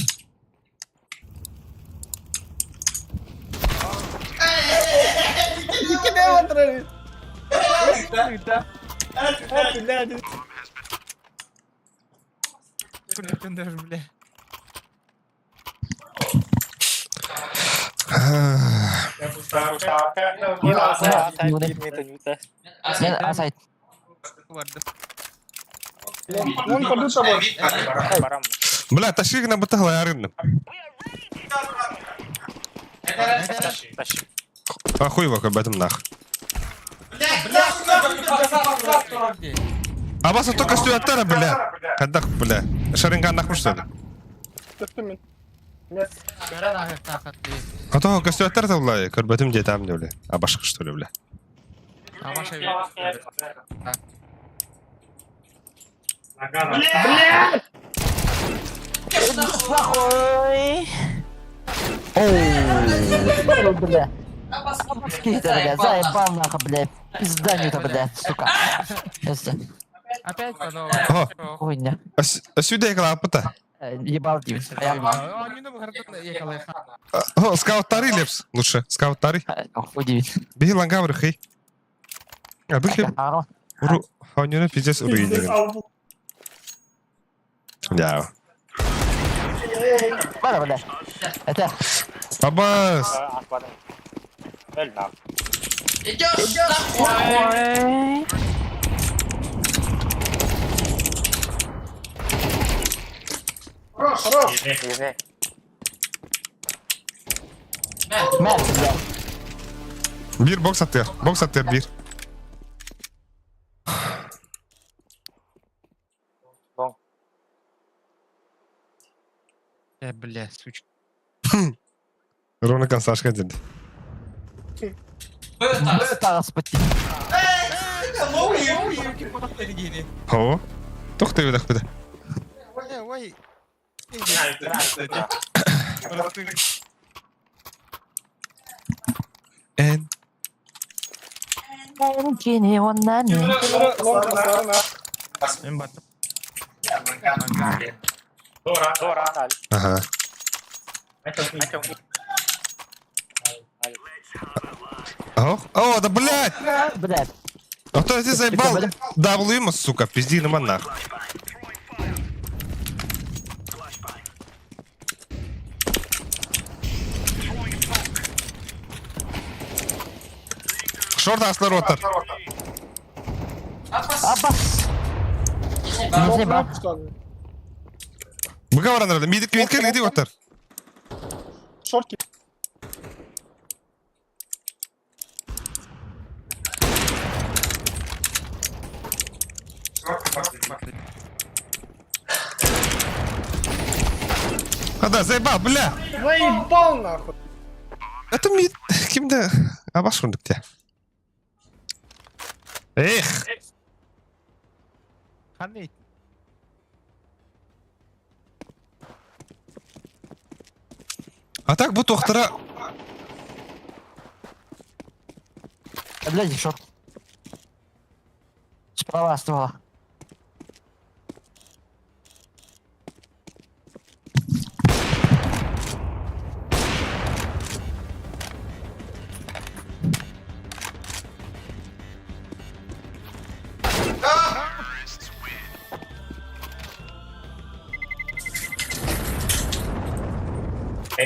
Бля. Мен асайт. Бля, таши на бутахла ярынным. А хуй его об этом нах. Абас ото көстүбэттэр, бля. Хайдах, бля. Шаринганнахпын что ли? Көстүм мин. Көрөн аһыктаахат дии. Ото көстүбэттэр табылай. Көрбөтүм диэтам бля. Абашка что ли, бля. Абаша Нахуй! Оу. Бля. Скита, бля, заебал нахуй, бля. Пизда не бля, сука. Это Опять по новой. О. хуйня. Сюда клапата. Ебал дивит. О, скауттары лепс. Лучше. Скауттары. Хуй дивит. Биһи лангавры хей. А бихи уру хонюна пиздец уруйдеген. Да. Бара, бля. Это. Абас. Ой. Хорош. Мэр, бля. Биир бокс аттыар. Бокс аттыар биир. Э, бля, сучка. Ровно консашка деді. Тараспыт. О. Тоқтай бедақ беда. Ой, ой. Эн. Мен баттым. Ага. Ох. О, да блядь! Блядь. А то ты заебал. W, сука, пизди на монах. Шорт аслар отар. Абас. Не ба. Быга барандар. Мидик мидик мидик отар. Шортки. А да, заебал, бля. Заебал нахуй. Это мид кимде? Абаш курдук те. Эх, Қандай? а так бу туохтара Блядь, шорт. Справа ствола.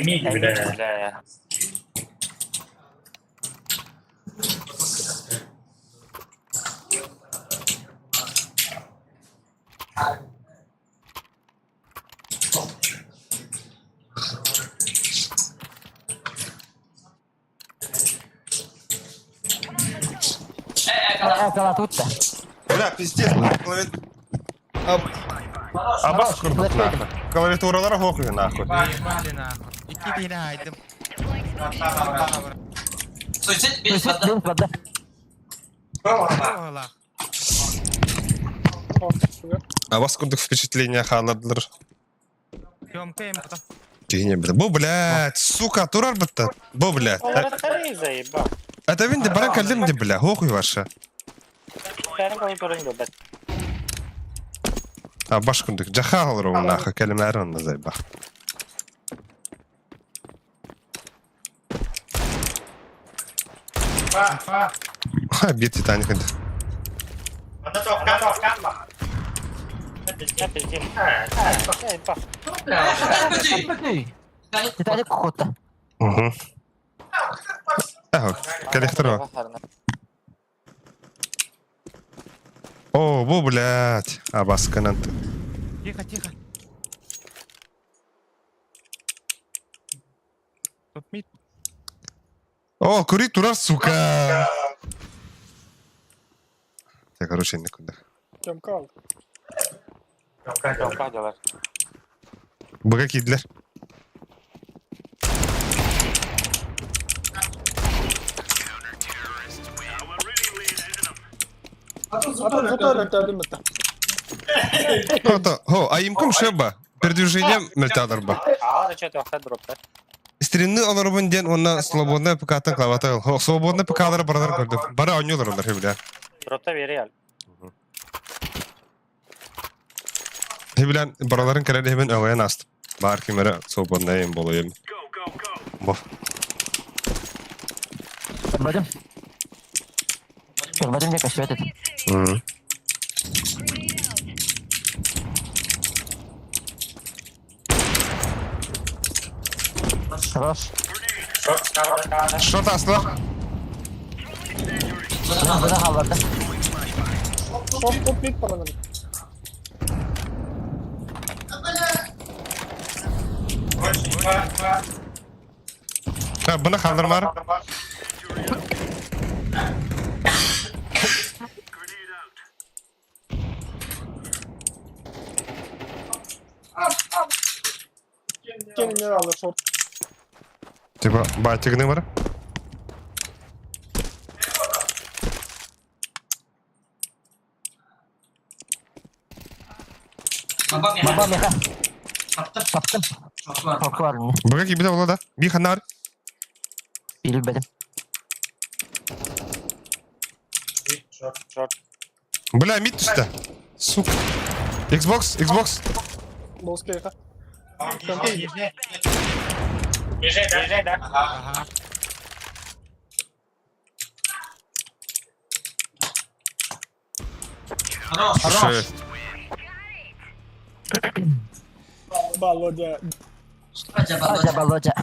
Бля. Около тут-то. Бля, пиздец, клавит... Абас курдук нахуй. Клавиатуралара хохуй нахуй. Ебали нахуй. Икки бине айдым. Суицид, вода. Ола. Абас курдук впечатление халадлар. Съемка им потом. Кихине, бля. Бу, блядь, сука, турар бітті. Бу, блядь. Заебал. Это винде баран калдым де, бля, хохуй ваша. А баш курдук, жахал ру нахуй, калимлар онна заебал. Ха, бир Титаник енді. Титаник кухота. Угу. Ах, коллектор. О, бу, блядь. Абас кананты. Тихо, тихо. Тут мид. О, кури турар, сука. Это, короче, никуда. Тёмка ал. Тёмка делар. Быга киирдилэр. Атын зато өртөдүм бытта. Хото, хо, айымкым шеба. Передвижением мөлтәдер ба. Аа, да что-то охта дропта. Стримни олоробун диэн уонна свободная ПК-тан клавата. Хо, свободная ПК-лары баралар көрдүм. Бары оонньуулар олар хебилээн. Дропта бери ал. Хебилээн бараларын кэлэн иһэбин өҥөйөн астым. Баар ким эрэ свободная им болуйум. Бо. Көрбөтүм. Көрбөтүм диye көстүбэт этим. Мм. Хорош. Шот астылар. Бына халларды. Топ топ бит баранын. Ha, бына халдырмар. Кенинер алыр шорт. Типа, батигны бар. Баба меха. Таптым. Korku var bende. Быга кибите була да. Би ханар. Билбедим. Шорт. Бля, мид түсті. Сука. Xbox, Xbox. Болскейха. Езжай, да? Езжай, да? Ага. Хорош. Володя. Володя, Володя.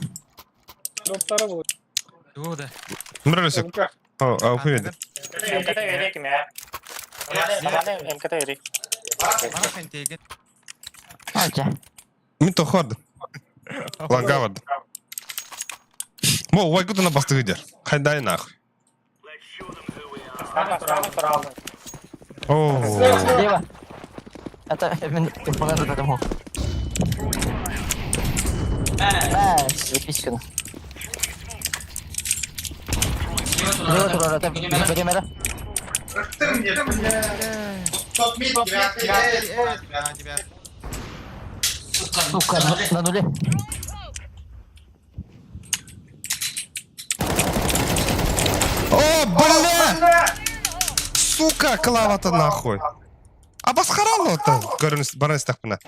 Дроптары был. Дууда. Мұралысық. Тёмка. О, а, хуйды. МКТ бери ким я. МКТ бери. Бара хантеген. Володя. Мин тохорды. Ланга барды. Мо, ой, куда на басты выдер. Хайдай нахуй. О, Слева. Это мен компонент этому. Бә, выписканы. Слева турар, это примера. Топ мид, девятый, девятый. Сука, на нуле. О, бля! Сука, клава-то нахуй. А басқаралы-то. Көрініс, баран истақпына.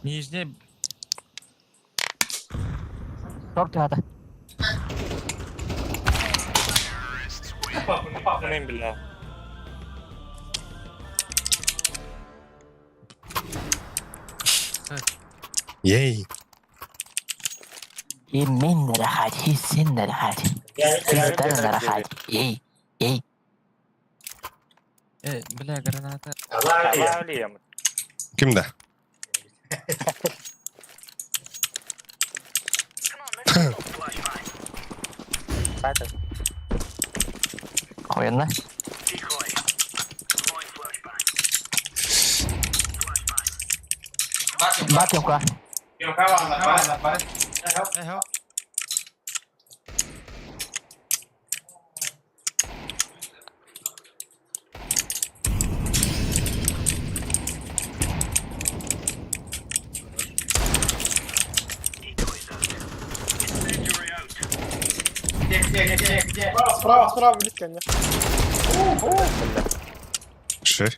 Нижний. Шорт хата. Блин, бля. Ей. Yeminle rahat, hissinle rahat. Sizden rahat. Ey, ey. Э, бля, граната. Аллах Кімді? Oyunla. Bak yok ha. Э, Справа, справа, близко не. Шеф.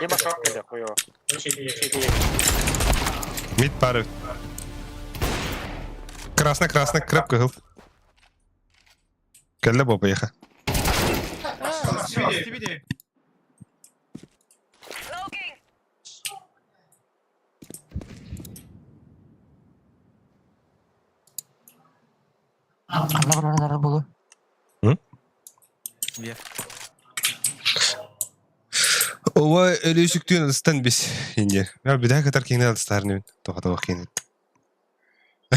Либо шорт или хуево. Мид пары. Красный, красный, крепко гыл. Кәлле боба еха. Allah buraları bulu. Hı? Вверх. Ова өлүүсүктүүн ылыстан бис инде. Я бидэ кытар киҥнэ ылыстаарныбын. Тоҕо киҥнэ.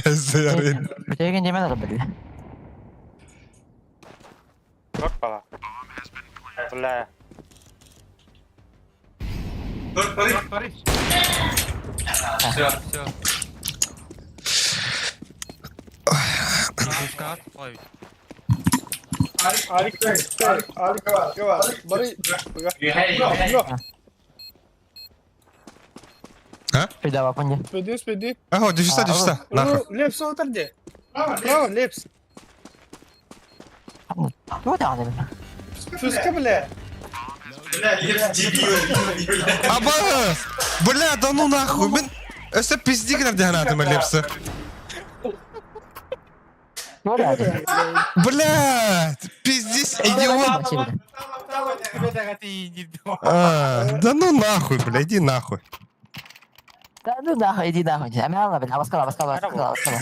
Сыарын. Бүтеген демен ары били. Шорт бала. Бля. Все, все. Ой, Алик, Алик, Алик, Бары. Спида бапын Спиди, спиди. Ахо, дюшта, дюшта. Нахуй. Лепс, отарде. Право, лепс. Туга даҕаны били. Фүска, бля. Аба! Бля, да ну нахуй. Мен өсө пизди гынар диэн атым лепсы. Туга даҕаны. Бля, пиздись, идиот. А, да ну нахуй, бля, иди нахуй. Да ну нахуй, иди нахуй. Әмә алла били. Абаскала, абаскала, абаскала, абаскала.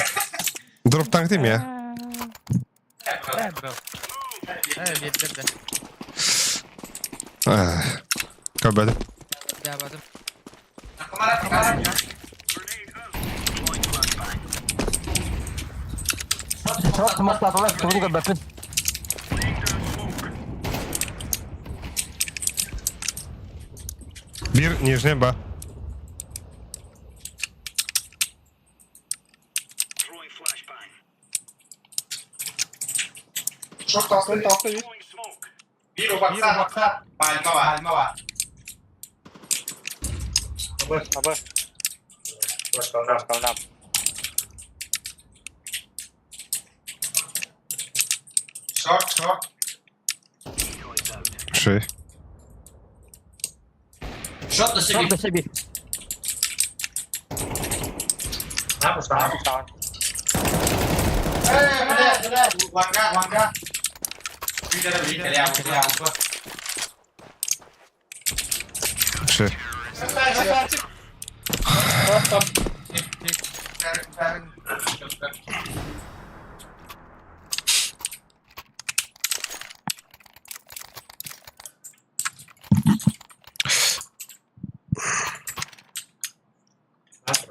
Дроп танк ты меня. бро. Бет, бет, Кабады. Да, бадым. Шорт смоктадылар, тугу көрбөппүн. Бир нижний ба. Тахты, тахты. Абы. Шорт, нам. Шей. Шорт өссө бир. Даун. Шей.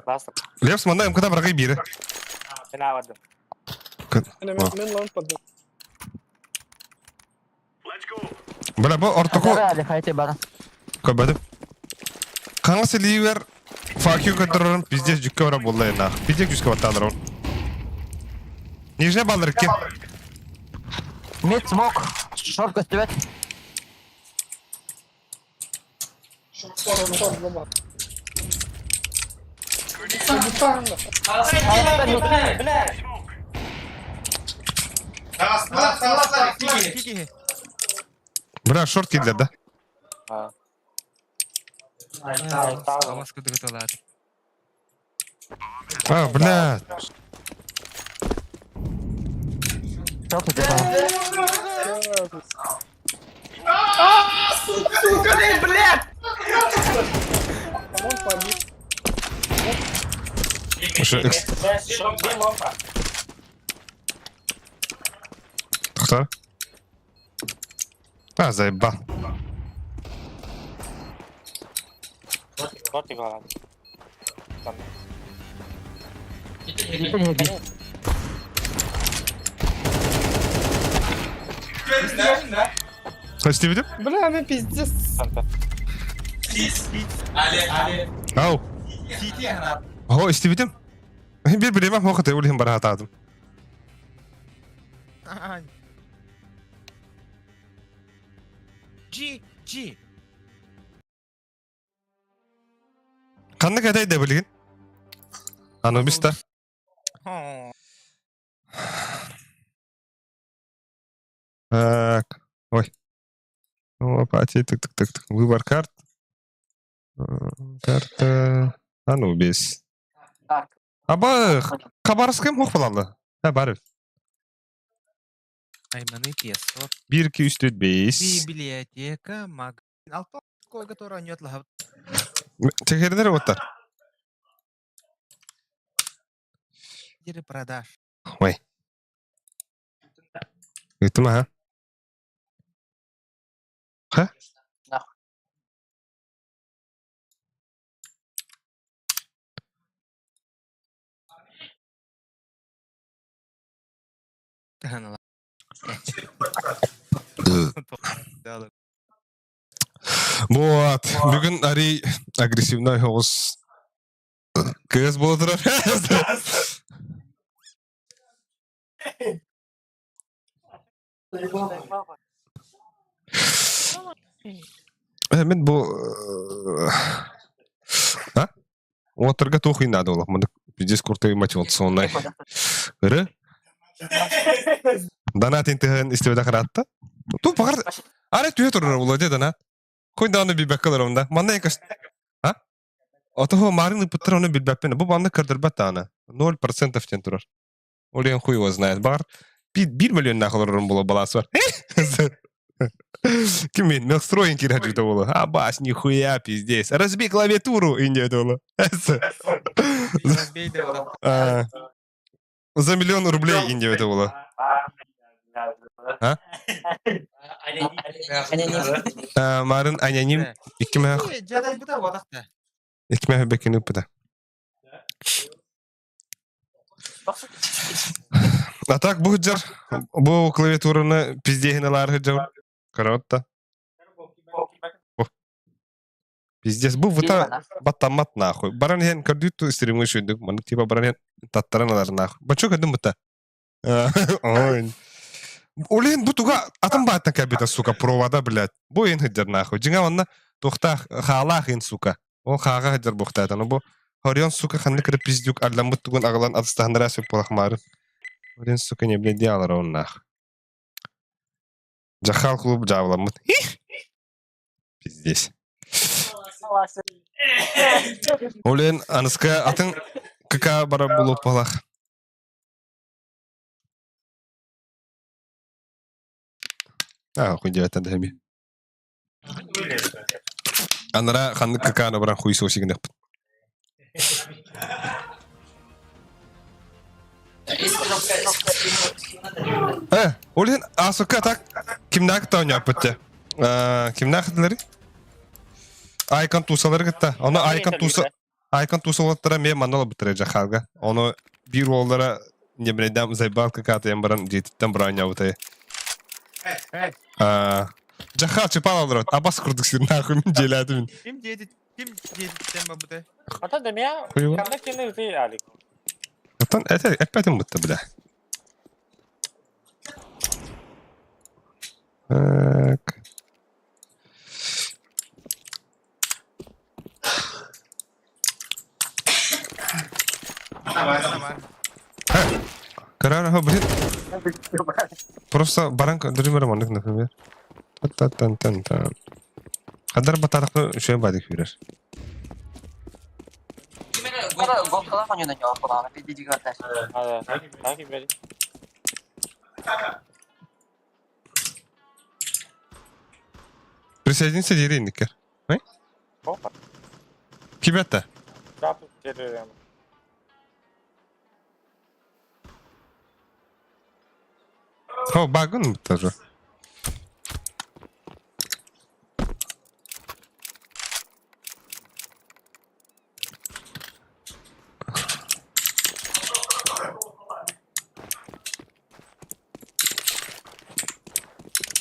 Ласт. Лепс манда МКда баргай бири. Мен авадым. Мен лонг паду. Бля, бу ортоку Али, хайте бара. Кабады. Қаңыз ливер fuck you көтөрөрүм пиздец жүккө бара болла нах. Пиздец жүккө батталар. Нижний баллар ки. Мид смок. Шорт көстүбөт. Шорт, шорт, баба. Бля. Бля, шорт кидлер да. А. Авас кыдыгыталар. А, бля. Шорт өтө. Лонг паду. Ошо экс Шорт, бир ломпа. Токтор. А, заебал. Шорт играл. Истебитим? Бля, мен пиздец. Ау. Хо, истебитим? Бир билемем, хо кытай улихим бара атадым. G, G. Канны катай да билген? Анубис та. Так. Ой. Опа, тик тик тик тик. Выбор карт. Карта Анубис. Так. Аба, Хабаровскайым хох балалы. Ха, бары. Айманы песо. 1 2 3 4 5. Библиотека, маг. Алто, кой, который нет лага. Текердер оттар. Продаж. Ой. Ыттым, ага. Ха? Нахуй. Вот. Бүгүн арый агрессивный оҕус кыыс буола турар. Мин бу а? Уоттарга туох ыйнаады наада буолуох маннык пиздец крутой мотивационнай ыры Донат интыһын истибэтэх ыраатта. Ту баҕар арай түһэ турар буолуо дии донат. Хуй даҕаны билбэккэ олоробун да. Манна көс А? Отоһу марын ыппыттар ону билбэппин. Бу манна көрдөрбөт даҕаны. 0% диэн турар. Ол иһин хуй его знает. Баҕар биир миллионнаах олорорум буолуо балаас бар. Ким мен Мелстроин киирэ буолуо. А бас, нихуя, пиздец. Разбей клавиатуру, инде буолуо. Разбей да За миллион рублей инде это было. А? Марын аняним иккимэх иккимэх бекин ыппыта. А так бу сылдьар бу клавиатураны пиздеһин ылаар сылдьабын. Көрөҕүт да? Пиздец, бу выта баттаммат нахуй. Баран иһэн көрдүүт стримы үчүгдүк. Маннык типа баран иһэн таттаран ылар нахуй. Бачо көрдүм быта. Ой. Олен бу туга атын бааттан кэлбитэ, сука, провода, блядь. Бу ин сылдьар нахуй. Дьиҥэ онно туохтаах хаалаах ин, сука. Ол хааҕа сылдьар буохтаатан. Бу Хорион, сука, ханнык эрэ пиздюк алламмыт тугун аҕалан атыстаһыннара сөп буолахмаарын. Олен, сука, не блядь, алар оннаах. Жахал клуб дьаабыламмыт. Пиздец. Олен аныска атын КК барар булуп балах. А, хуй девятан дэми. Анара ханнык КК-ны баран хуй суосигинэхпит. Э, ол иһин Асукка так кимнээх кытта оонньооппут дьэ? Кимнээх этилэрий? Айкон туусалары кытта. Ону Айкон туса Айкон туса уолаттара эмиэ манна олорбуттара Жахалга. Ону биир уоллара Небрейдам зайбалка каатыйан баран дьиэтиттэн броонньообутай. Жахал чыпал олорот. Абас курдук сир нахуй мин дьиэлээтим. Ким диэти Ким диэбиттэн барбытай? Ата да мя, Хуево. ханна кини ытый Алик. Оттон это эппэтим бутта бля. Так. Давай, давай. Карара, блин. Просто баранка, дөрүмөр маннык, например. Та-та-тан-тан-тан. Хадар батарахны үчүгэй баадык күүрэр. Присоединиться диэри инникер. Кибетте. О, багын тоже.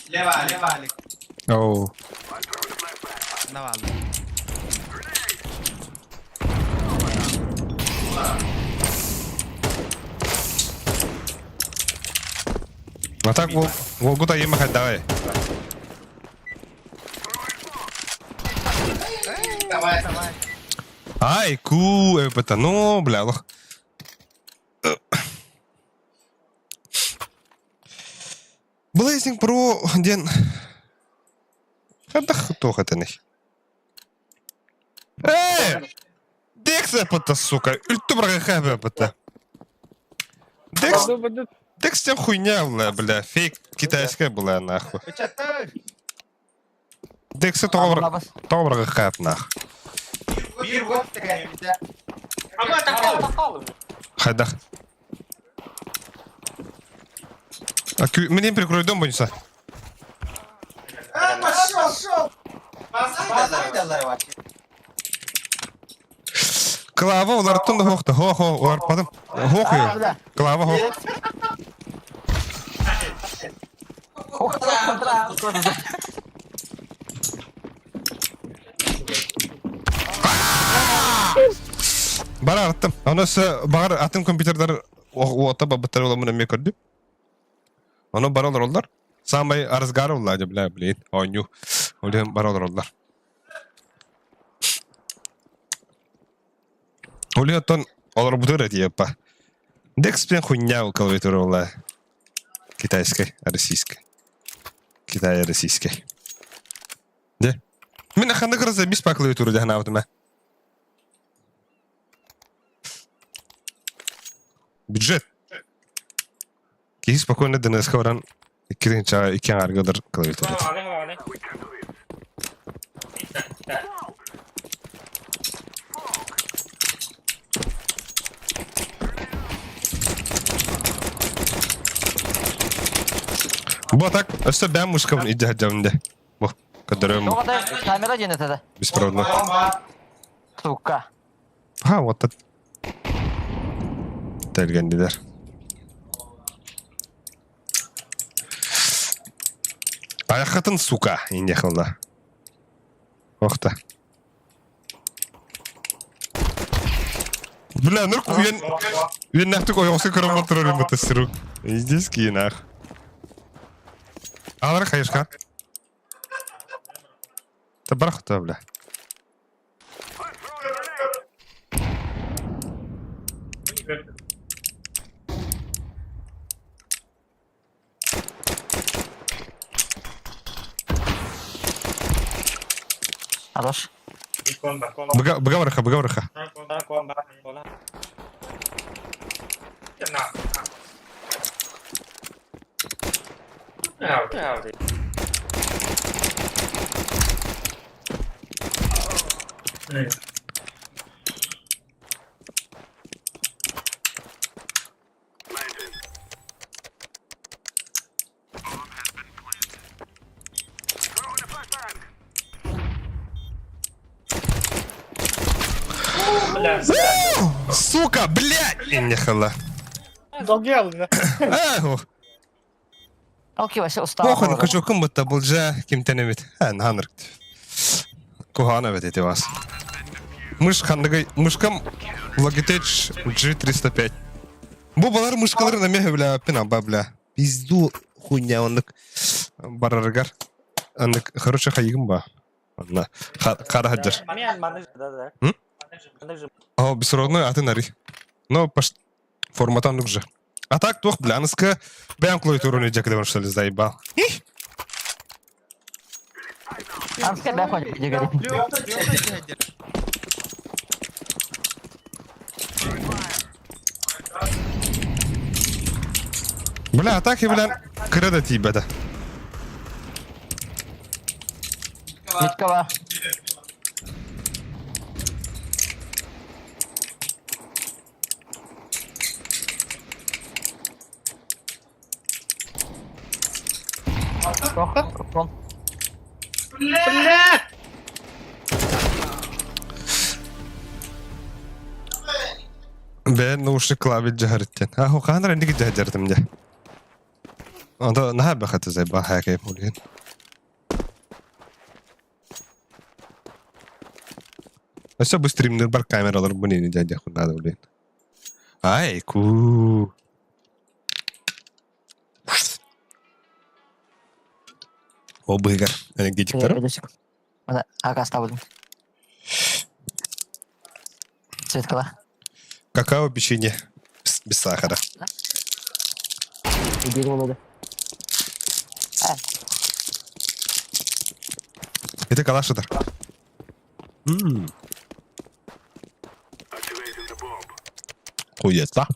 Лева, лева, Алик. Оу. Навал. А так Волгута емахать давай. Давай, давай. Ай, ку, это, ну, бля, лох. Blazing Pro диэн хайдах туох этэний? Ээ! Декс эппэтэ, сука! Үлтү бырахыха эппэтэ. Декс, Декс тем хуйня была, бля, фейк китайская была, нахуй. Дексы тоҕо бырахыха нах. Хайдах? А мне прикрой дом бойся. Клава уларыттан да хоохта. Хо-хо, уларпадым. Хоох Клава хо. Бара аттым. Ону өссө баҕар атын компьютердар уота барбыттар буоламмын эмиэ көрдүм. Ону бара олороллор. Самай разгар улла бля, блин, оонньуу. Ол иһин бара олороллор. Ол иһин оттон олорбутугар этиэппа. Декспен хуйня клавиатура буолла. Китайскай, российскай. Китай российскай. Де. Мин ханнык разобись по клавиатуре дьаһанаабытым ээ. Бюджет. Киһи спокойно ДНС-ка баран икки икки аҥаарга ылар клавиатурата. Бу так, өссө бэм мышкабын илдьэ сылдьабын дэ. Бу, көрдөрөм. Камера диэн этэ да. Беспроводной. Сука. Ha, вот это. Тэлгэннилэр. Айаххытын, сука, иннехылла. Охта. Бля, ну уен уеннахтык ойоҕоско көрөн батырар ымыты сыру. Здесь киинах. Алара хайышка. Табарах бля. Хорош. Быга быга барыха. Сука, блядь! Иннехала. Долгий Эх, Окей, вообще устал. Похуй, хочу будто был же кем-то эбит. Ханырк. Куһаҕан эбит ити вас. Мыш ханныгы мышкам Logitech G305. Бу балар мышкаларын эмиэ бля пин аба бля. Пизду хуйня оннук барарыгар. Аннык хороший хайыгым ба. Анна хара хаджар. О, беспроводной атын ари. Но пош формата оннук же. А так туох бля, аныска бэйэм клавиатураны дьэкидебен что ли заебал. Анска бэйэм дьэкидебен. Бля, а так и бля, кыра да тиийбэтэ. Миткова. Кон. Бля! Бэйэн наушник клавит дьаһарыттен. А хоханар инники дьаһардым дьэ. Онто наһаа бэхэтэ зайба хакай мулин. Өссө бу стримнер бар камералар бу нени дядя надо блин. Ай, ку. О, быгар. Энергетиктер. Ага, ставлю. Светкала. Какао печенье без сахара. Иди голода. Это калашитер. Хуета.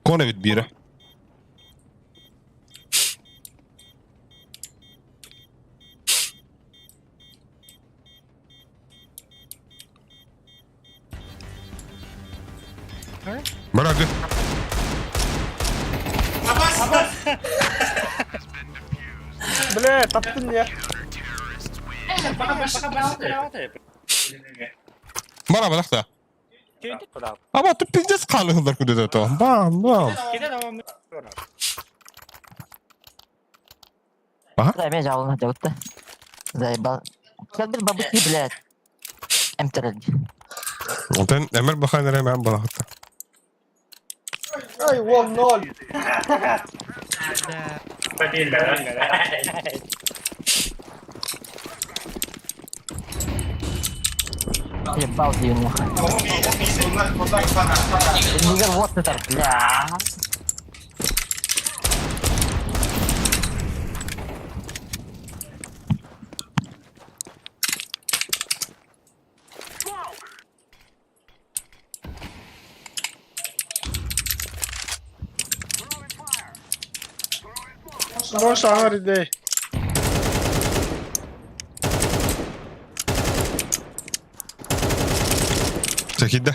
Коневит бира. Барагы. Бля, таптым я. Бара барахта. Аба ты пиздец қалыңдар күнде то. Бам, бам. Да, мен жабылына жабытты. Заебал. Кәлбір бабыки, блядь. Эмтерелди. Онтон эмер бахан эрэ мэн балахта. Ай, вон ноль. Ебал дию нахуй. Нигер вот это, бля. Бош аңар идей. Чекидде.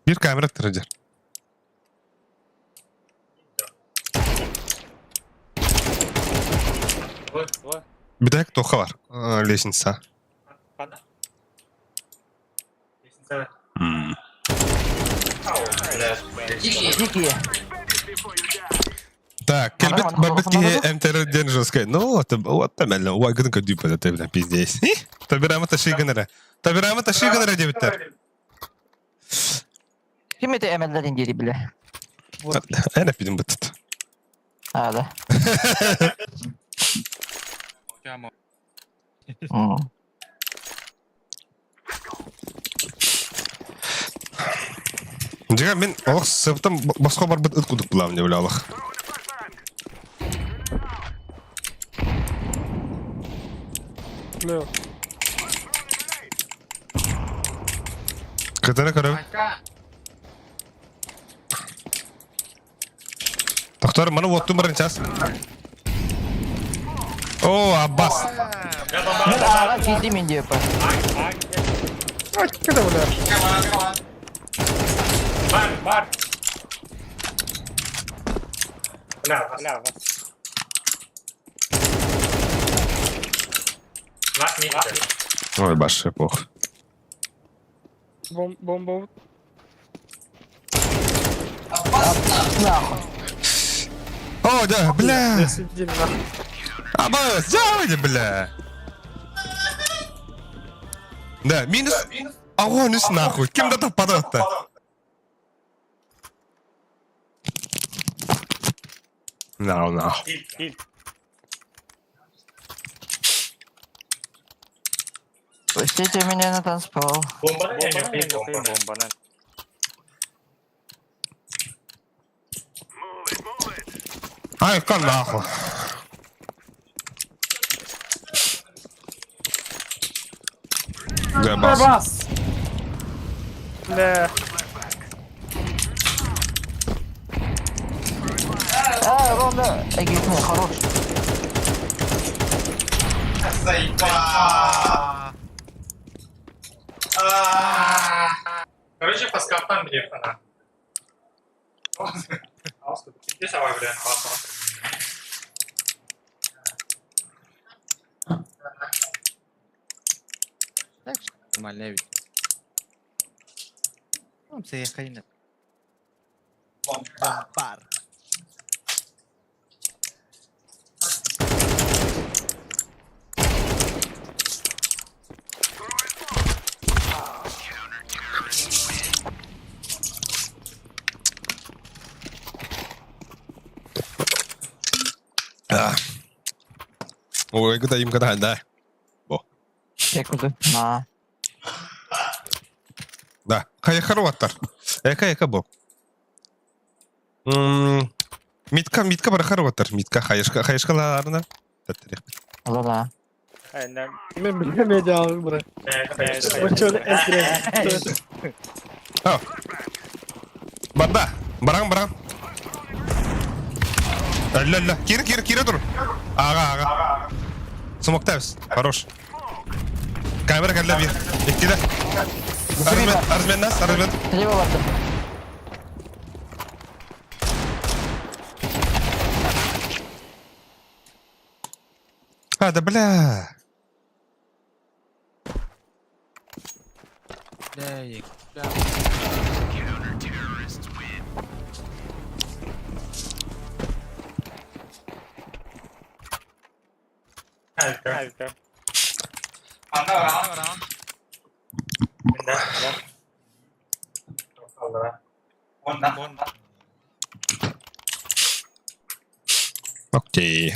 Биир камера тырыдьар. Бүтэһик туохха бар? Лестница. Дикие. Так, кэлбит барбыт киһи эмтэрэр диэн жесткай. Ну, вот, вот там, ой, гын көдүүп это, бля, пиздец. Табирама ташиган эрэ. Табирама ташиган эрэ диэбиттэр. Ким это эмэллэрин диэри бля? Эн эппитим быттыт. А, да. М. Дьиҥэ мин олох сыптан босхо барбыт ыт кудук булаам дьэ бля олох. Бля. Кытары көрөбүн. Тохтор, маны уоттун баран час. О, Аббас. Мен аға киді мен деп. Ай, кеде бля. Ой, баш, эпох. Бом бомба. Нахуй. О, да, бля. Сидим нахуй. Аббас, делайте, бля. Да, минус. Огонь нахуй. Ким да таппадатта? No, no. Пустите меня на танцпол. Ай, кан нахуй. Да, бас. Бас. Бля. А, ровно. Эгитне, хорош. Короче, по скафтам мне фана. Нормально ведь. Ну, це Бомбар. Ой, куда им когда да. Секунду. На. Да. Хайа харуаттар. Эка эка бо. Митка, митка бар харуаттар. Митка хайышка, хайышка ларына. Таттырых. Ла-ла. Мен бля медиа бля. Бочон эсре. А. Барда. Баран, баран. Алла, алла. Кири, кири, кири тур. Ага, ага. Смоктавс. Хорош. Камера кэллэ биир. Иккитэ. Арзмен, арзмен нас, арзмен. Слева бардым. А, да бля. Бля, Окей.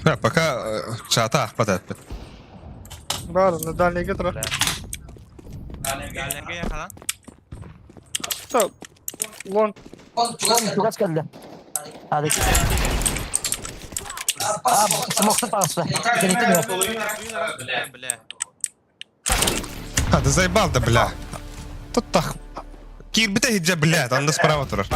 Да, пока чата ахпат эппит. Баар, на дальнийга турар. Стоп. Лон. Чугас кэллэ. Алик. А, смоктан таҕыста. Кэнниттэн иһэр. Бля. А, да заебал да, бля. Тут так. Киирбитэ иһирдьэ, бля, онно справа турар.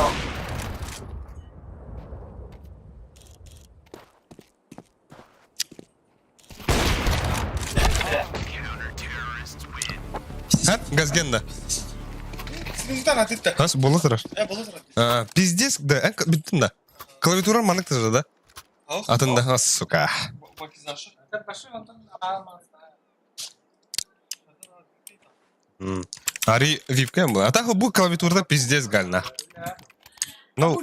Ха, Газгенда. Хас, буола турар. А, пиздец, да, бүттүм да. Клавиатура маннык тыжа, да? Атын да, сука. Ари випка была. А так бу клавиатурда пиздец гальна. Ну,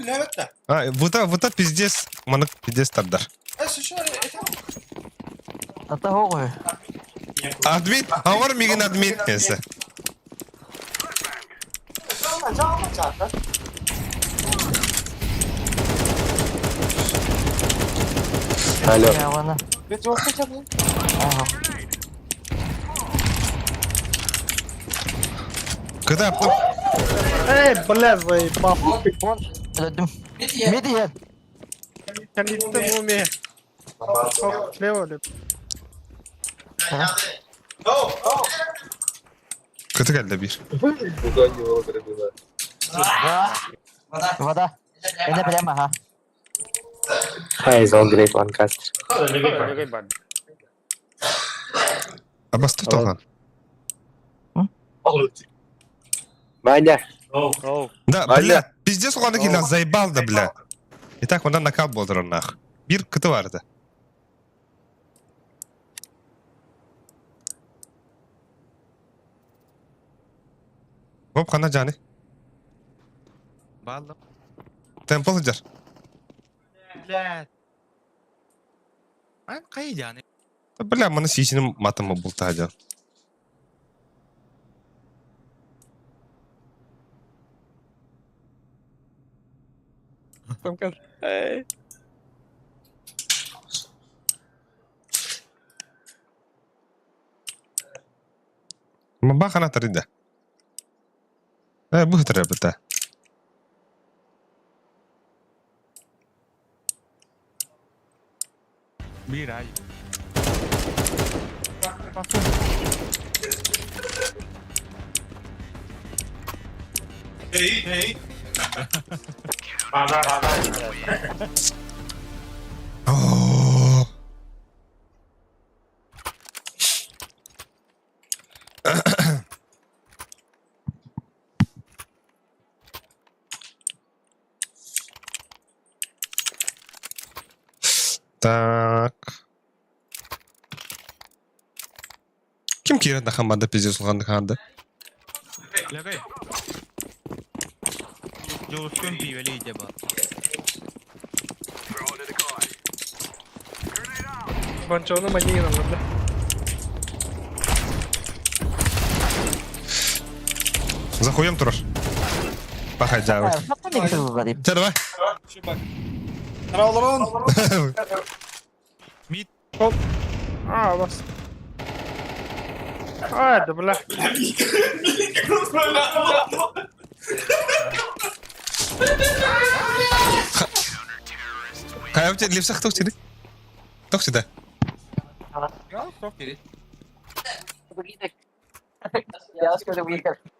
а, вот это пиздец, маннык пиздец тардар. Ата хоҕуй. Админ, авар мигин админ кесе. Алло. Ага. Когда Эй, бля, заебал. Вон, өлөрдүм. Мид иһэр. Кэнниттэн уме. Слева ли? Кыты кэллэ биир. Вода. Это прямо, ага. Hi, it's all great one cast. Абасты тохан. Ваня, Да, Ваня. бля, пиздец уланы килен заебал да, бля. Итак, ондан накал болдыр нах. Бир кыты барды. Хоп, хана жаны. Баллы. Темпл жар. Бля. Ан кайдяны. Бля, маны сисиним матыма булта жан. Эй. Маба хана тарыда. Э, бу хытыры быта. Бир ай. О. Так. Ким киирэн хамманда пиздец улханнык хаанда? Лягай. Жолускун пивели иде бар. Банчону манигин алла. За хуем турар. Пахай жабы. Чэ, давай. Мид. А, бас. А, да бля. Хайа, лепсах тоқ сири. Тоқ сида.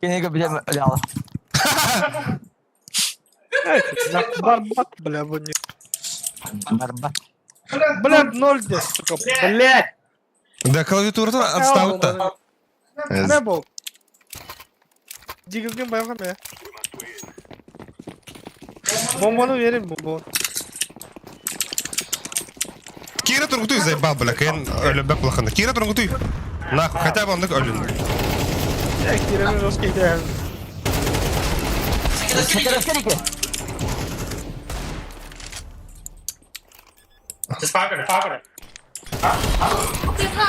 Кинигэ билем өлөҕө. Барбат, бля, бу не. Барбат. Бля, ноль здесь, сука, блядь. Да клавиатурата отставыта. Не был. Диглген баягы ме. Бомбаны верим, бомбаны. Кира тургутуй заебал, бля, кэн өлөбөк улаханна. Кира тургутуй. Нахуй, хотя бы оннук өлүн. Э, Кираны жесткий идея. Скорее.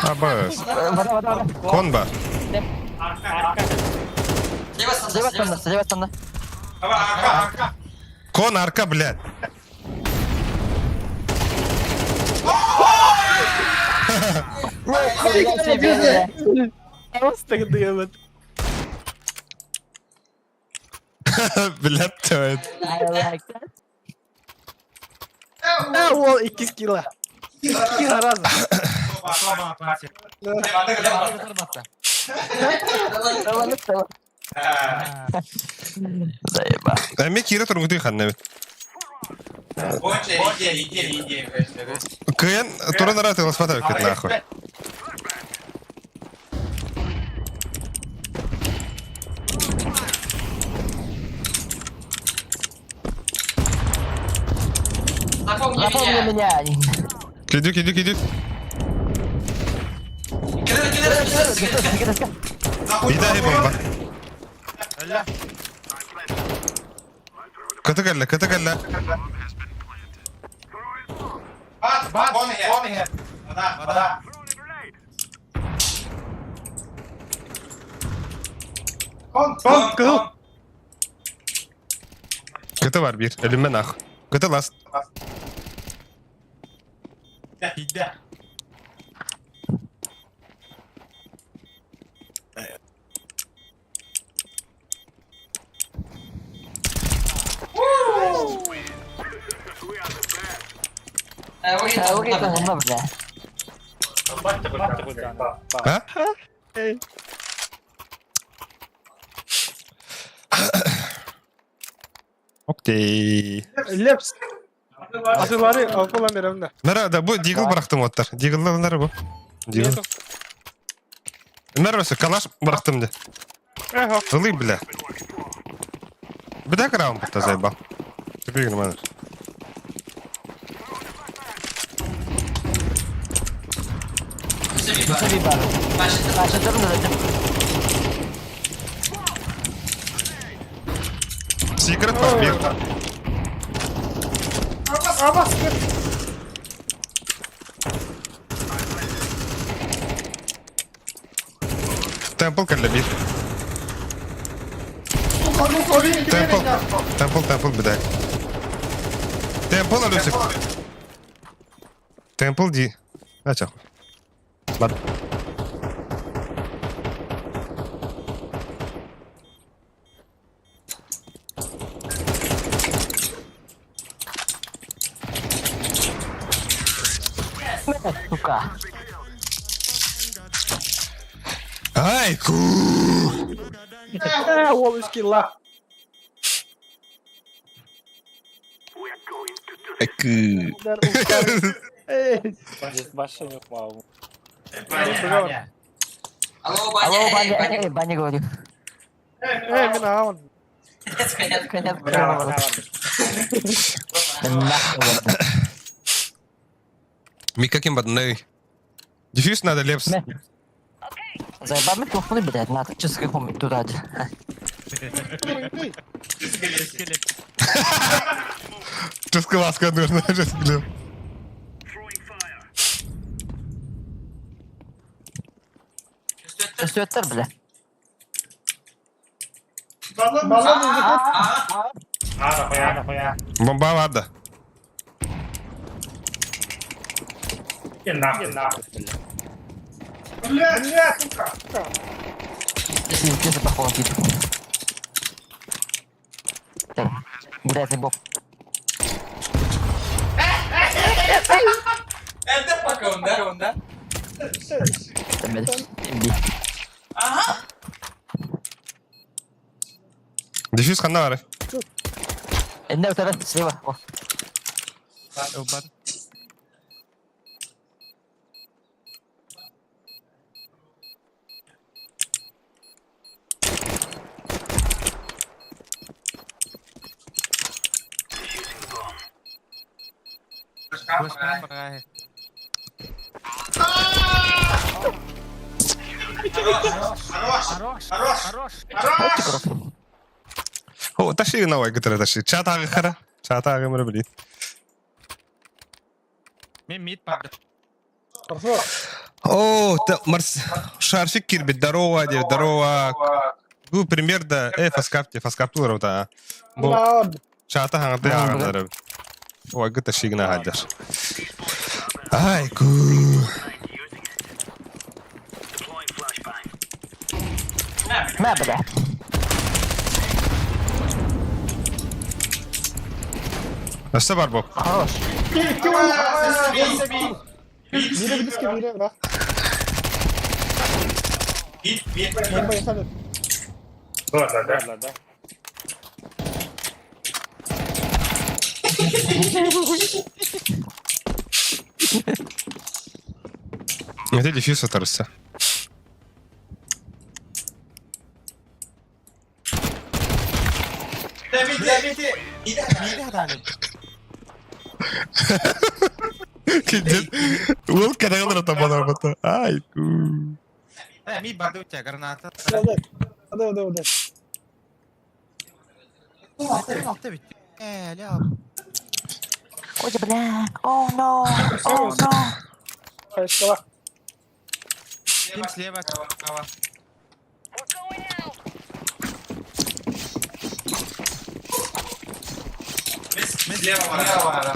Абас. Вода, вода, вода. Кон бар. Слева сторона, слева сторона. Кон арка, блядь. Просто дымит. Блядь, твою. I like that. Э, ол 2 кило. 2 кило раза. Заеба. Эми Кира тургутуй ханна бит. Кыйын туран ара тыласпата бит нахуй. Запомни меня. Кидик, кидик, кидик. Ида бомба. Кыты кэллэ, кыты кэллэ. Кон, кыл. Кыты бар бир, өлүмэ нах. Кыты ласт. Онно, бля. А? Эй. Окей. Лепс. Атылары алкола беремде. Нара, да бу дигл бырахтым оттар. Дигллар нара бу. Дигл. Нара өсө калаш бырахтым де. Эхо. Ылый бля. Бля краунд бутта заебал. Ты нормально. Өссө бар. Başladın mı dedim. Секрет бар бир. Абас. Темпл кэллэ бир. Темпл. Темпл, темпл бля. Темпл өлүсүк. Темпл ди. Ача. Ладно. Сука. Ай, ку. Э, ол 3 кило. Ай, ку. Эй. Алло, Баня, эй, Баня говорю. Эй, мен ағамын. Конец Нахуй. Мика ким баднай. Дефьюз надо, Лепс. Заебал микрофоны, блядь, надо часы каком туда. Ческаласка нужно, Глеб. Өстүөттөр, бля. Бомба варда. Бля, сука. Если похож тип. Так, грязный боб. Дефьюз ханна баарый? Инне утары, слева. О. Ылбат. Флешканан барҕааһы. Хорош! Хорош! О, таши навай гытара таши. Чат ағы хара. Чат ағы мыры билин. Мен мид барды. Хорошо. О, та, Марс... Шарфик кирбит, здорово, дев, здорово. Бу пример да, э, фаскапте, фаскаптура та. Бу Ладно. чата хаңды ағындары. Ой, гыта шигна хаджар. Ай, ку. Мә, бля. Өссө бар бу. Хорош. Бире билиски бире, бра. Бомба ясады. Это дефьюз оторся. Миди хатааны. Кидет. Ол кадағалар табанар бата. Ай, ку. Э, мид барды у тебя, граната. Да, да, да, да. Алты бит. Э, ля. Ой, бля. Oh, no. Oh, no. Хорошо. Ким слева, справа. Слева, бара.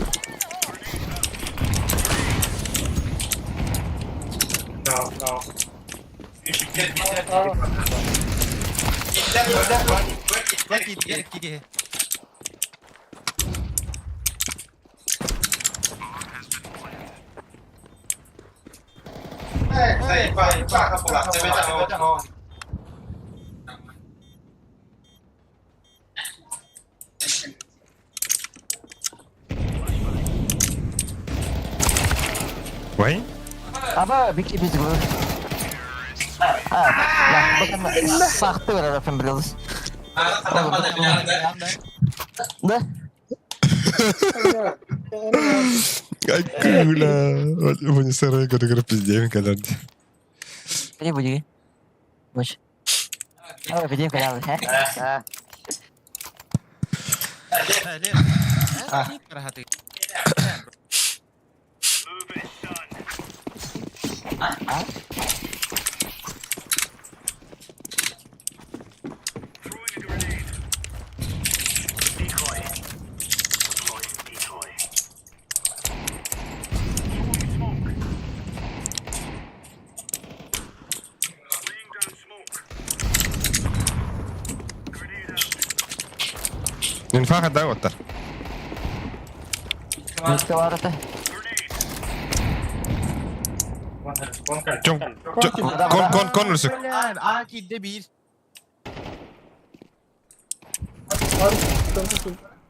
Киги. Вай? Аба, бики biz bu. Ha, ya bakın sahte bir arafın biraz. Ne? Ай, кула. Бұны сарай көрі-көрі пиздем кәлерді. Ne bu diye? Boş. Ama bir diyeyim kadar. Ha. Э, лев. Э, мид барахаты. Ha? Инфаға да оттар. Müske var ata. Чом, кон, кон, кон үлсік. Бля, А кидде бир.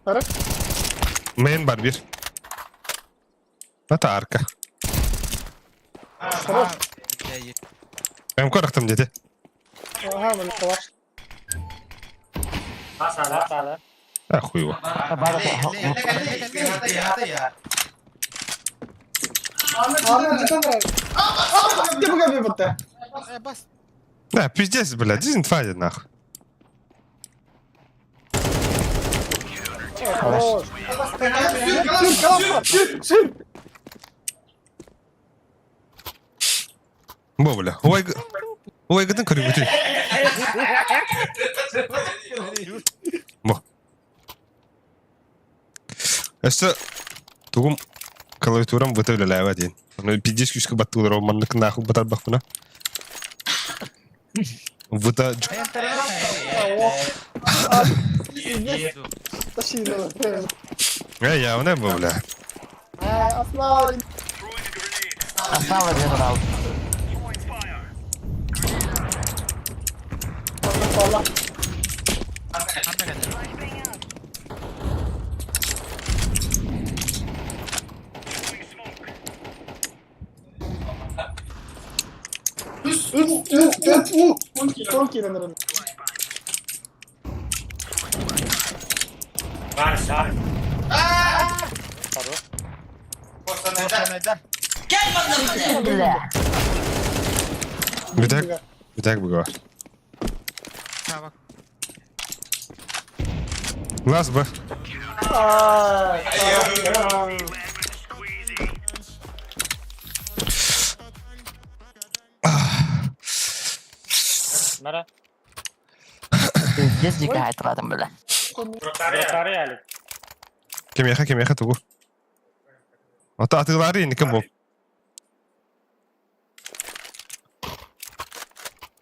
Хорош. Мен бар бір. Ата арка. Хорош. Мен көріктім деді. Ага, мен калаш. А, хуево. Var ata. Аны жетен бра. Ты буга бе бата. Э, бас. Да, пиздец, блядь, дезинфайд нахуй. Хорош. Сүр, сүр, сүр. Бо, бля. Ой, ой, гытын көрі бүтін. Бо. Өсі, тугум клавиатурам вытавляла один. Ну, пиздец, күшкі баттылар, маннык нахуй батар бақпына. Выта... Тащи, Эй, я не бо, бля. Основа. Aslan bir al. Allah. Үс, үс, үс, уу. Кон киирэн эрэн. Бля. Бүтэк, бүтэк буга. Лас Б. Пиздец дикая айтыладым, бля. Кимиэхэ, кимиэхэ тугу? Ата атыылаары инникин бул.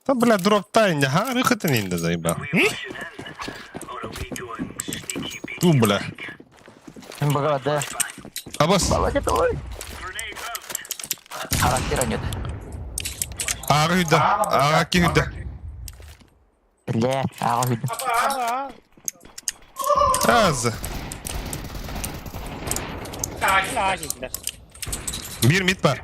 Да, бля, дроптай, не ха, рыхытын инде заебал. Ту, бля. Бага, да. Абас, Володя, твой. Характера нет. ағы хүдді, ағы ки хүдді. Бля, аға хүдді. Аз. Бир мид бар.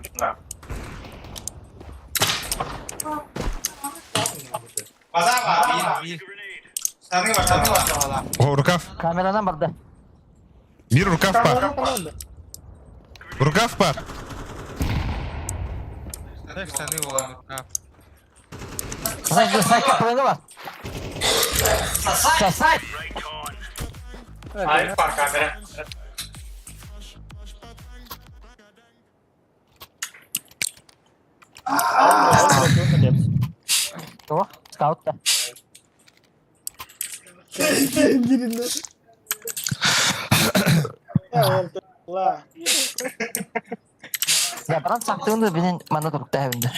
О, рукав. Камеранан барды. Бир рукав бар. Рукав бар. Сайка планы бар. Сосать! О, скаут та. Гиринде. Я Я брат сактığında benim bana da evinde.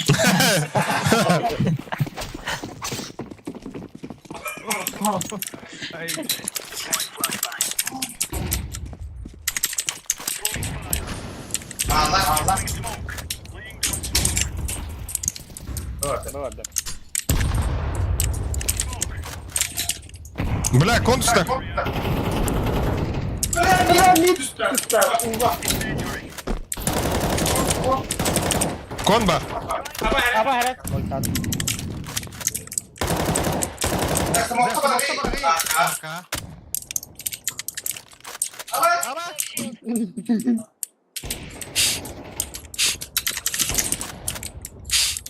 Бля, контуста. Бля, мид үстә. Уга. Кон бар.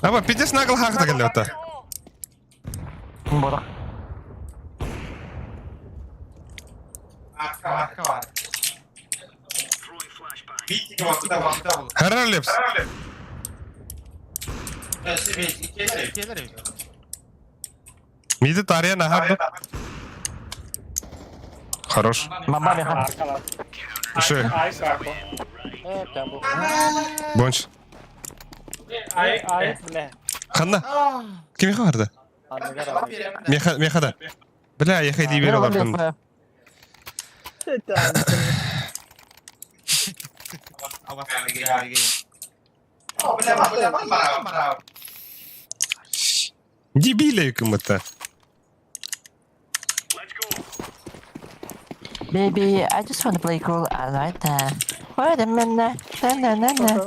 Аба, пиздец нагл хахта келді. Бора. Харар лепс. Миді тария нахарды. Хорош. Мама меха. Еще. Бонч. Ханна. Ким меха барды? Меха, мехада. Бля, я хайди бер олардың. Дебиле кому-то. Baby, I just wanna play cool. I like that. Wait a minute. Na na na na.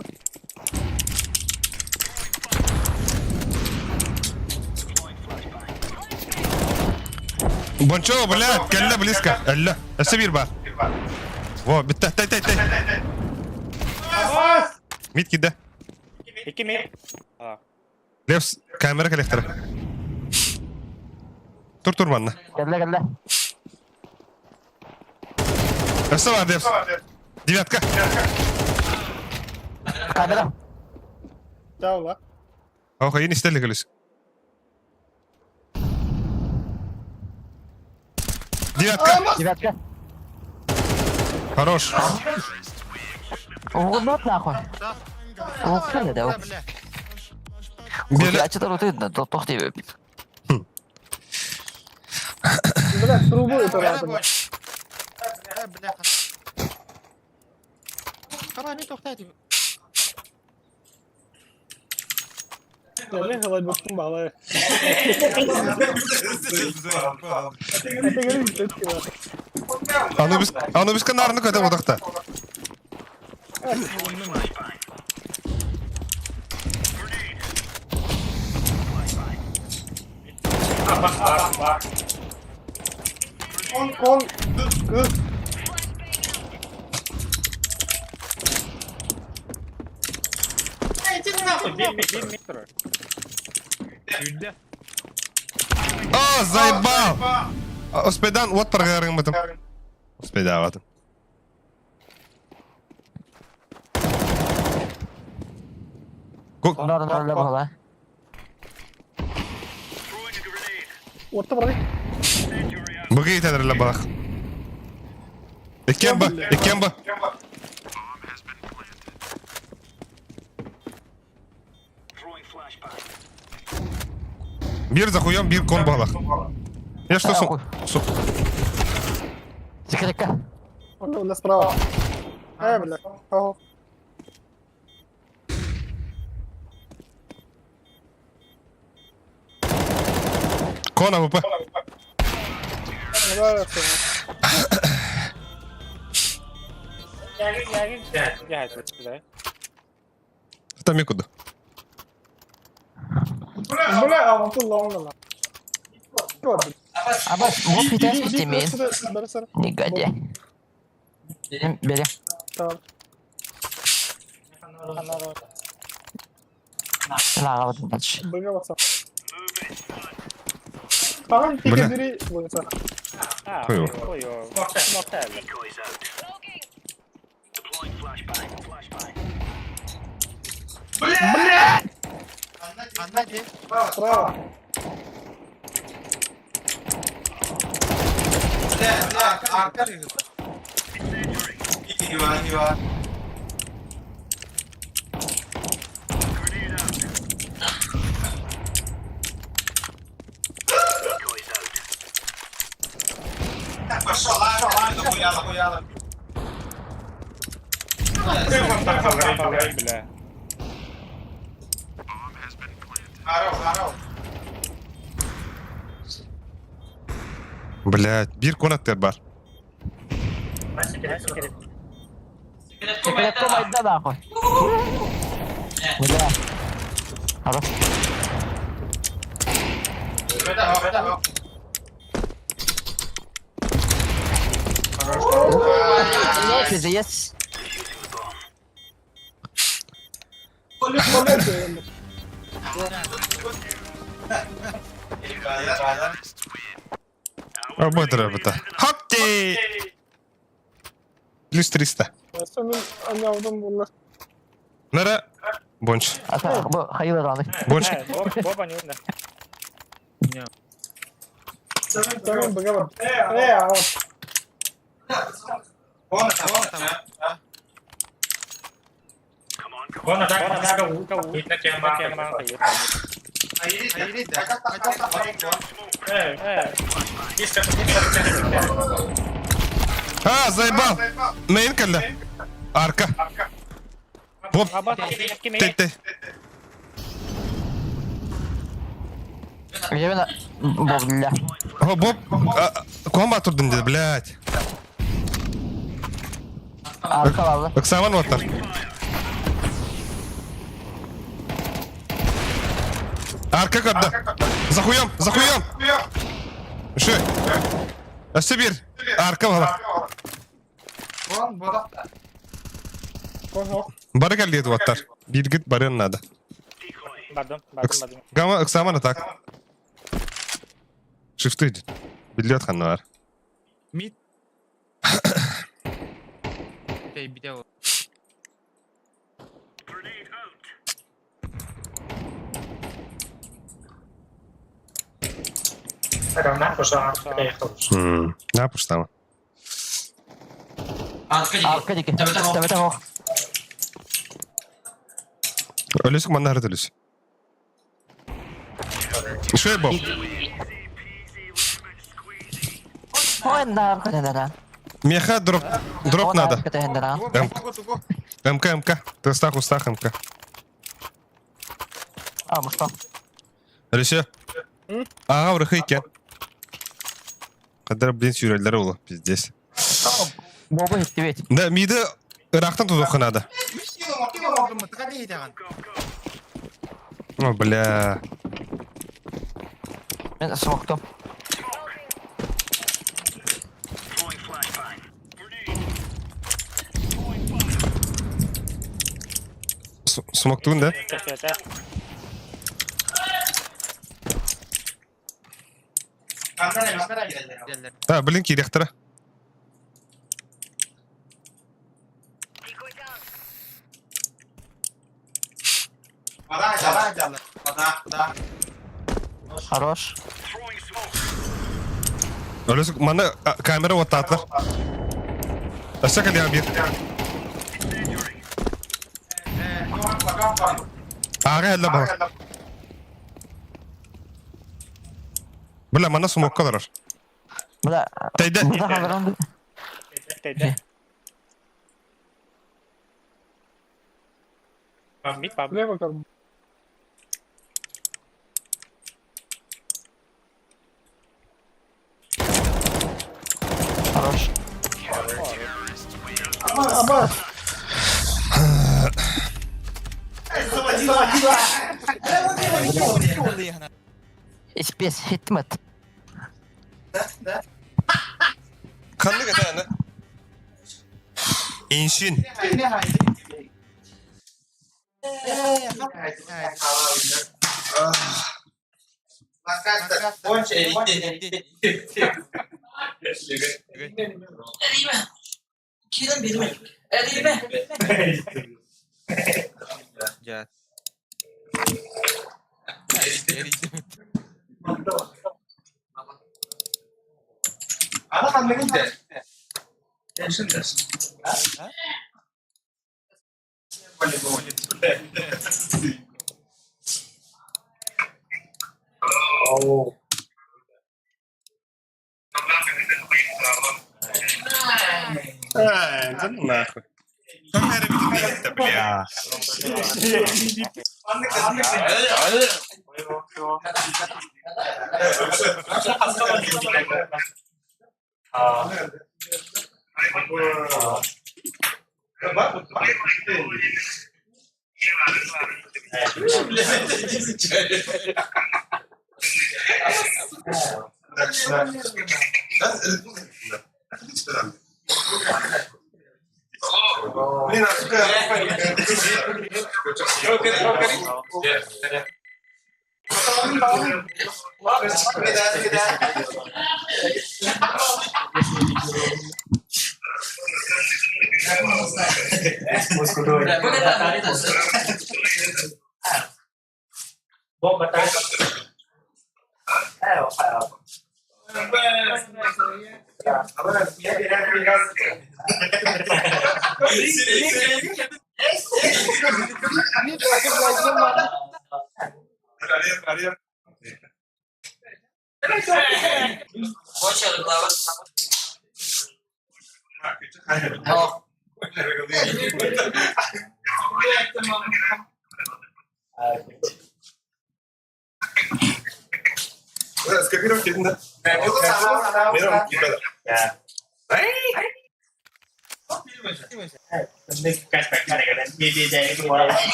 Бончо, бля, кэллэ близко. Элле. Өссө бир бар. Во, битте, тай, тай, тай. Мид киде. Левс, камера коллектора. Тур тур манна. Gel gel. Өссө бар, Левс. Девятка. Камера. Чао, Охо, ини стелли көлүс. Девятка. Девятка. Хорош. Вот нахуй. Укрыли, да. Бели. Я что-то рутинно, то тохты. Бля, трубу это надо. Мен халайбыппын баҕалай. Анубис, Анубиска нарны көтө бодохта. Кон, кон, кыз. О, заебал! Успедан уот паргарың бытым. Успедаватым. Норн Орта барай. Быгы итәдерле балах. Иккен ба, иккен ба. Бир захуем, бир кон балах. Я что су... Су... Секретка. У нас справа. Э, бля. Ого. Кон АВП. Там некуда. Бля, а вот лонгала. Абас, мог имеет. Негодяй. Бери. Бля. Бля! Справа. Блять, бир конаттер бар. Секретка байда нахуй. Бля. Хорош. Пиздец. Работа, работа. Хоккей! Плюс 300. Нара. Бонч. Бонч. А, заебал! Мейн кэллэ. Арка. Боп. Тете. Именно. Боб, бля. О, Боб. Комба турдун dedi, блядь. Арка алды. Ыксаман оттар. Арка көрді. За хуем, за хуем. Үші. Өсі бір. Арка бала. Бары кәлді оттар. Биргит барын надо. Гама ыксаман атак. Шифты. Билет ханна бар. Мид. Бите На пуштама. Арка дики. Төбөтө ох. Өлөсүк манна харат өлөс. Үші Боб. Ой, нарко дедера. Меха дроп, дроп надо. Надо. МК, МК. Ты стах, устах, МК. А, муста. Алексей. Ага, врахы иккен. Кадр, блин, сүүрэллэр ол, пиздец. Бобу иттибит. Да, миды ырахтан тутуохха надо. О, бля. Мен смоктум. Смоктугун да? А, блин, киириэхтэрэ. Хорош. Өлөс манна камера уоттаатылар. Өссө кэлиэҕэ биир. Ааҕа эллэ бала. Бля, манна смокка олорор. Бля, Тэйдэ. буда хадаран. Слева как бы. Хорош. Аба. Испес хитмет. Ханнык этэ аны? Иншин. Э, да ну нахуй. Камера видит, бля.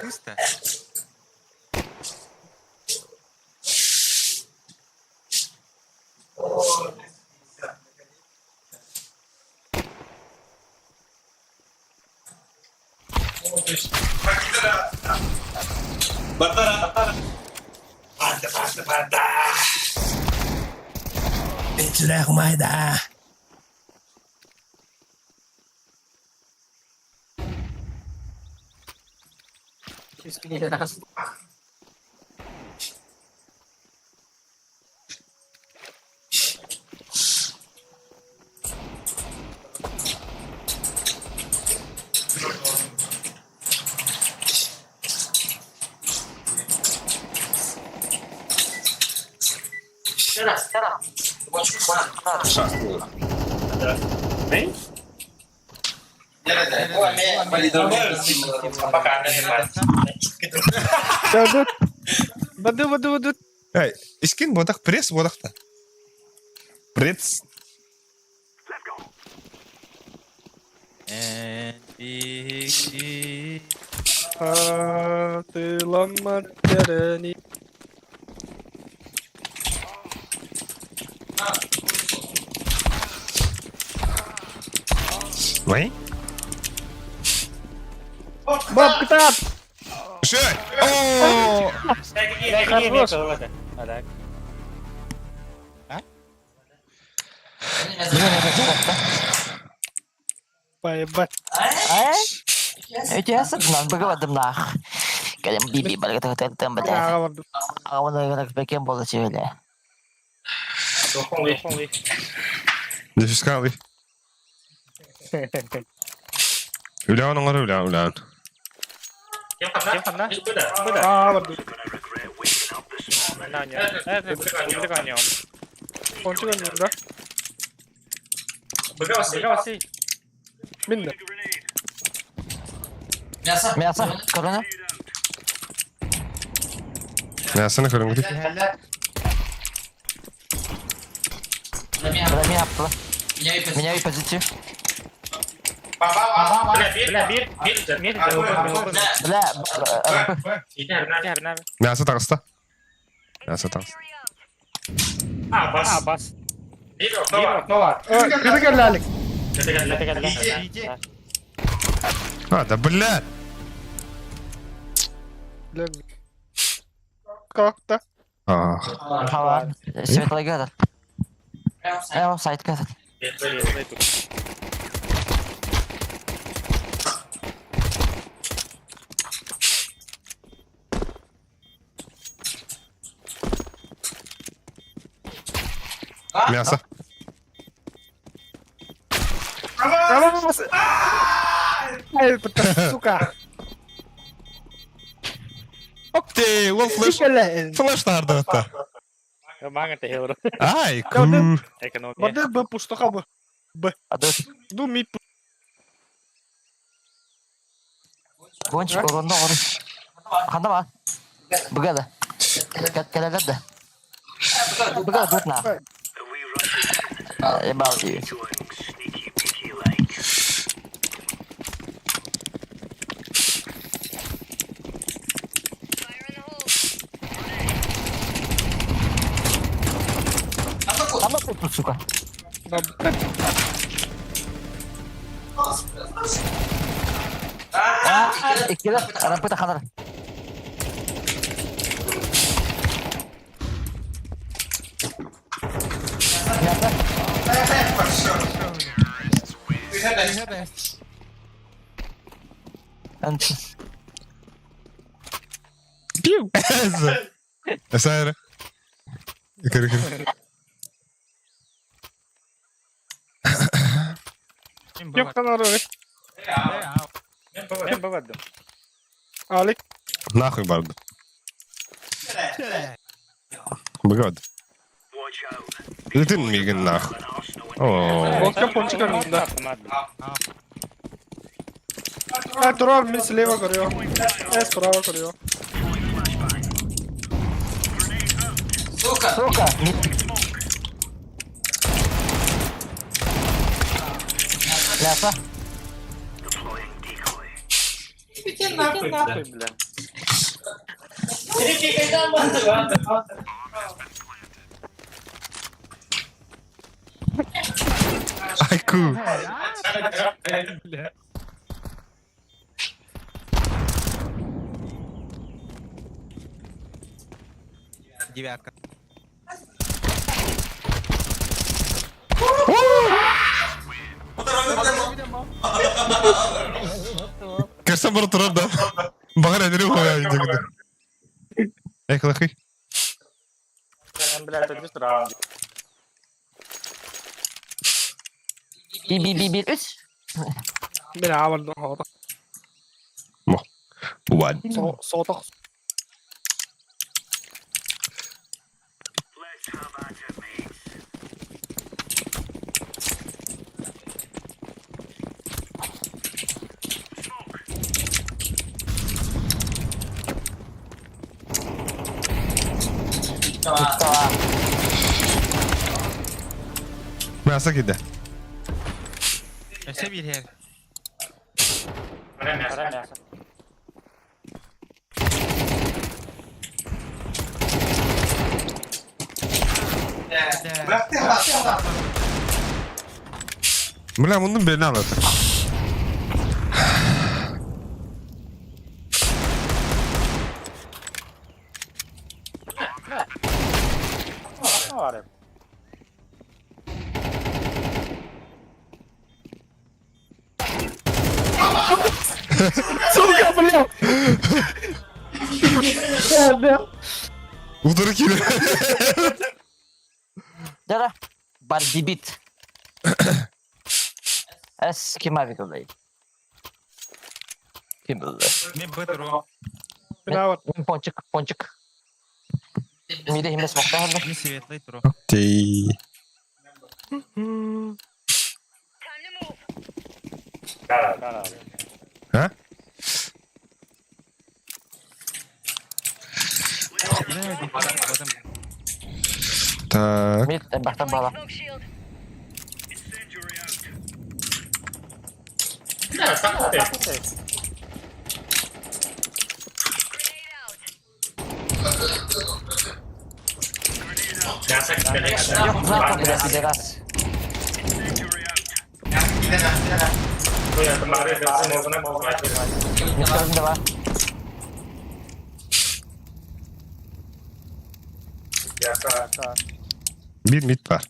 Кыста. Баду, баду, баду. Эй, искин бодах пресс бодахта. Пресс. Хатыламмат кэрэни. Ой. Бабка тап! Шей! О! Хорош! Поебать. Өтө сытынан быгыбадымнаах. Кэлэн биби баргытыгытыттан бэлэ. Аға бардым. Аҕабын бэкэн буола сүөлэ. Дефискалый. Үлээн оҥор үлээн үлээн. Аға бардым. Кончик да? Минна. Мясо, корона. Мясаны көрүҥҥүтүй. Бля, меня апла. Меняю позицию. Бля, Мясо таҕыста. Мясо таҕыста. Кыры кэллэлик. А, да бля! Как-то. Ах. хава. Светлый гадар. Эо, сайт гадар. Мясо. Ай, сука. Ты, ол флеш. Кэллэ. Флеш таардыгытта. Ай, ку. Бады Б пустоха Б. Аду, Ду ми гончик оронда орун. Ханда ба? Быгада. Кэлэлэр да. Быгада тут на. Ебал. Ама тут, сука. Иккилер, рампыта ханар. Ант. Пиу. Эсэр. Көр көр. Yok lan oraya. Алик. Нахуй барды. Быгад. Летин мигин нах. О. Водка пончика да. А, тура мен слева көрüyor. Э, справа көрüyor. Сука! Мясо. Иди нахуй, бля. Айку. Девятка. Көрсөн бара турар да. Бағар әдірі қоя Эй, клахи. Бля, это быстро раунд. Би би би би үс. Бля, авардым хоро. One. Соотох. Мясо киде. Өсө биир һэр. Бля, мясо. Бля, мундун белин алат. Сука, бля! Удары киде. Дара. Бардибит. Эс ким авик олай. Ким булды? Мен Б туруом. Бля, авар. Мин пончик, пончик. Миде химде смокта хәлле. Мен светлый туруом. Окей. А? Бля, дефолт бодом. Так. Мид бахтан бала. Yok, zaten бля, пидорас. Мид да бар. Бир мид бар.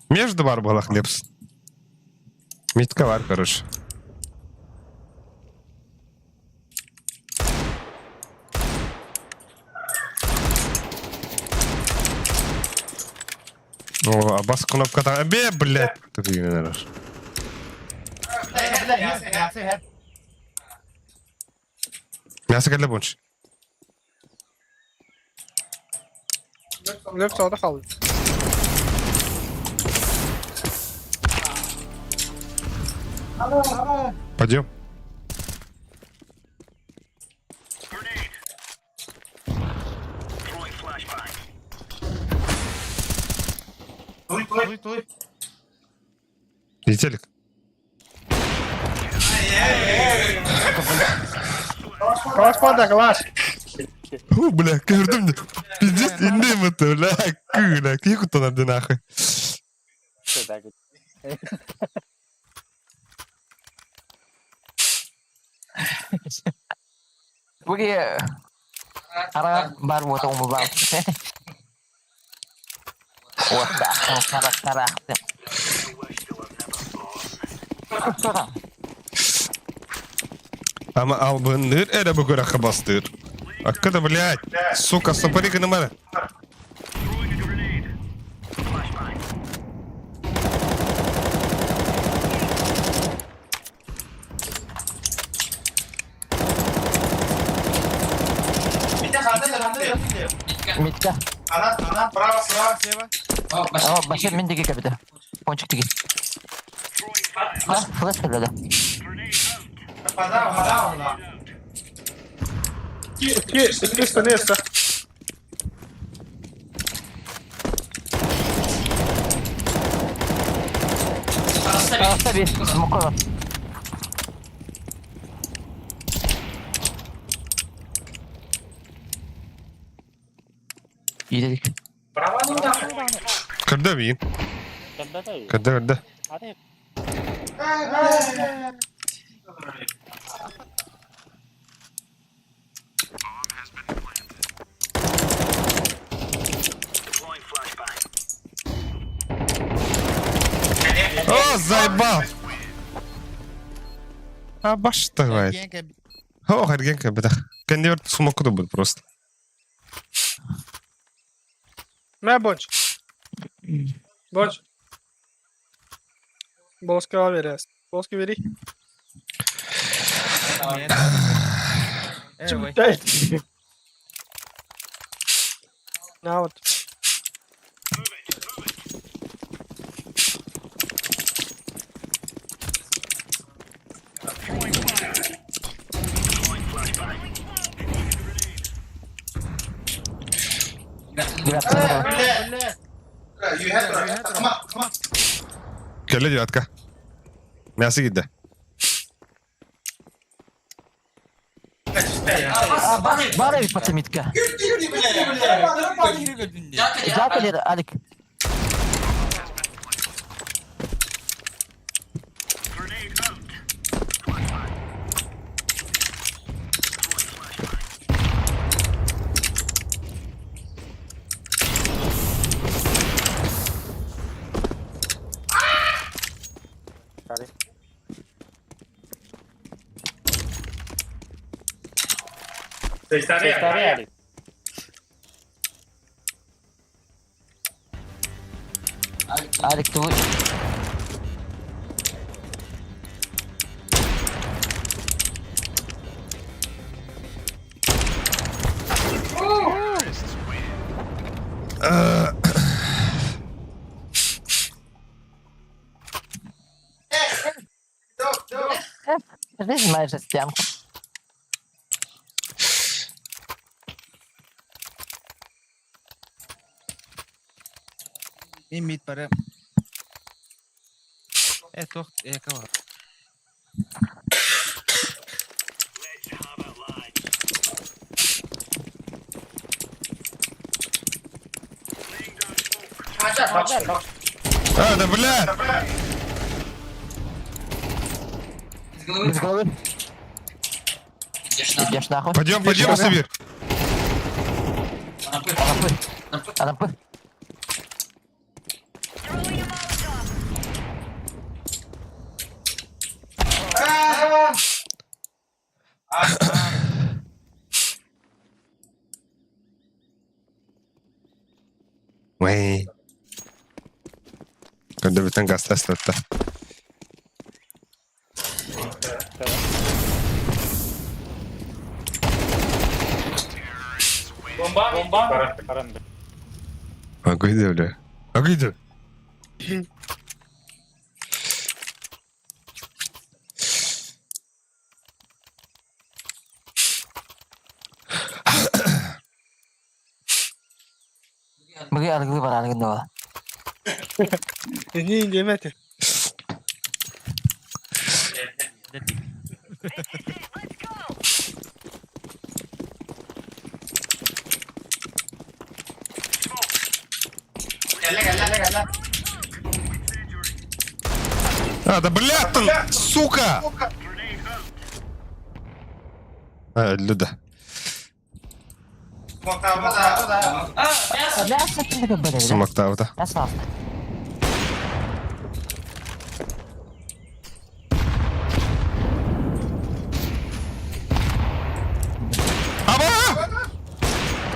Между бар была хлебс. Митка бар, короче. О, а бас кнопка там. Бе, блядь. Ты не наверное. Мясо кэллэ бунч. Лев соотох алды. Пойдем. Туй, туй. И телек. Калаш пада, калаш. О, бля, көрдүм. Пиздец, индем это, бля, бля, киху-то надо нахуй. Буги Ара бар вот он был. Вот да, кара кара. Кто там? Ама албыныр, это бу көрәхі бастыр. Аккада, блядь, сука, сапарика на мене. Митка. Право, справа, слева. О, башыр мен деге кабида. Пончик теге. А, флеш келді. Икки, икки станется. Таҕыста биир, смокка олор. Иирэлик. Көрдө миигин. Көрдө, көрдө. О, заебал! А баштагает. О, Харгенка, бетах. Конверт смоку будет просто. Мэ боч. Боч. Болоска верес. Болоска бери. На вот. Кэллэ девятка. Мясо киирдэ. Баар эбит пацамитка. Жака Алик. Алик, ты лучше. Жизнь моя жестянка. Мин мид бары. Э, тох, э, кого? А, да бля! Без головы. Идешь нахуй. Пойдем, пойдем, Сабир. Арампы. Ой. Көрдөрбүтэн гастаслатта. Агыйды, бля. Агыйды. Быгы аргылы бар аргында бала. Не индемете. А, да бля, там, сука! А, Люда. Сумактаабыта. Аба!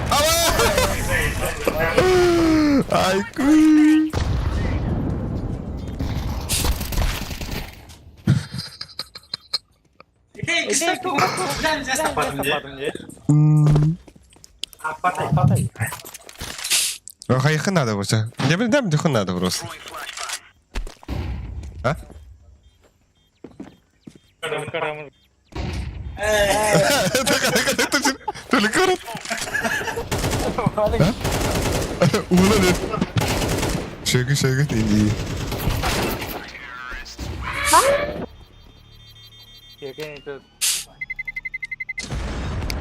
Аба! Айкуй! Хайхы надо просто. Не блин, диху надо просто. А? Только Ула Шеги, шеги, иди.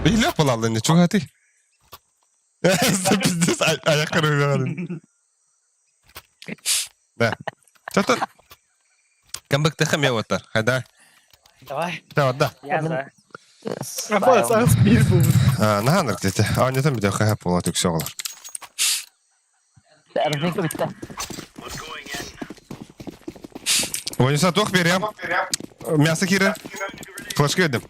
Илэх буолаллар чугаһатый. Пиздец, аяқ кырыгын. Да. Что-то Кэмбэктэх эмиэ уоттар. Хайда? Давай. Давай, да. Я за. Апа саас биир буолбут. Наһаа ынырык дии. Оонньотон бүтүөххэ сөп буолуо түксү оҕолор. Арбинка бүттэ. Ванюса туох биэриэм? Мясо киирэр. Флешка бердим.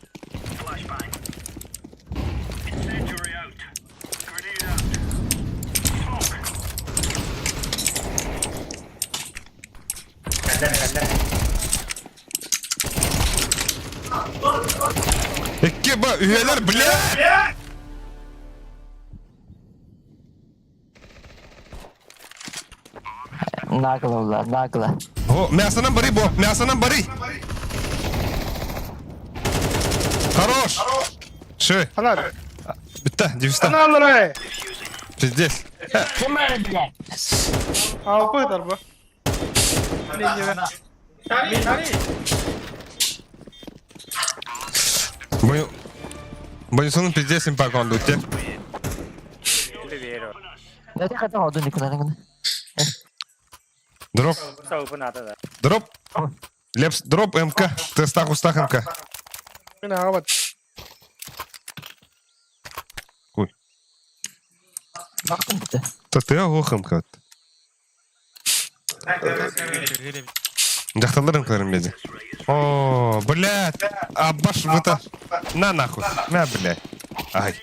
Икки б үһүөлэр бля! Нагло улар, нагло. О, мясонан бары бо, мясонан бары. Хорош. Ши. Анар. Бүтті, девста. Аналар ай. Пиздец. Ким блядь? Алпы тарба. Бойсонун пиздец импак онду те. Дроп. Дроп. Лепс, дроп МК. Тестах устах МК. Мин аҕабат. Куй. Тыа оһох МК. Дьахталлар МКларын биэрдэ. О, блядь, абаш выта. На нахуй. На, блядь. Ай.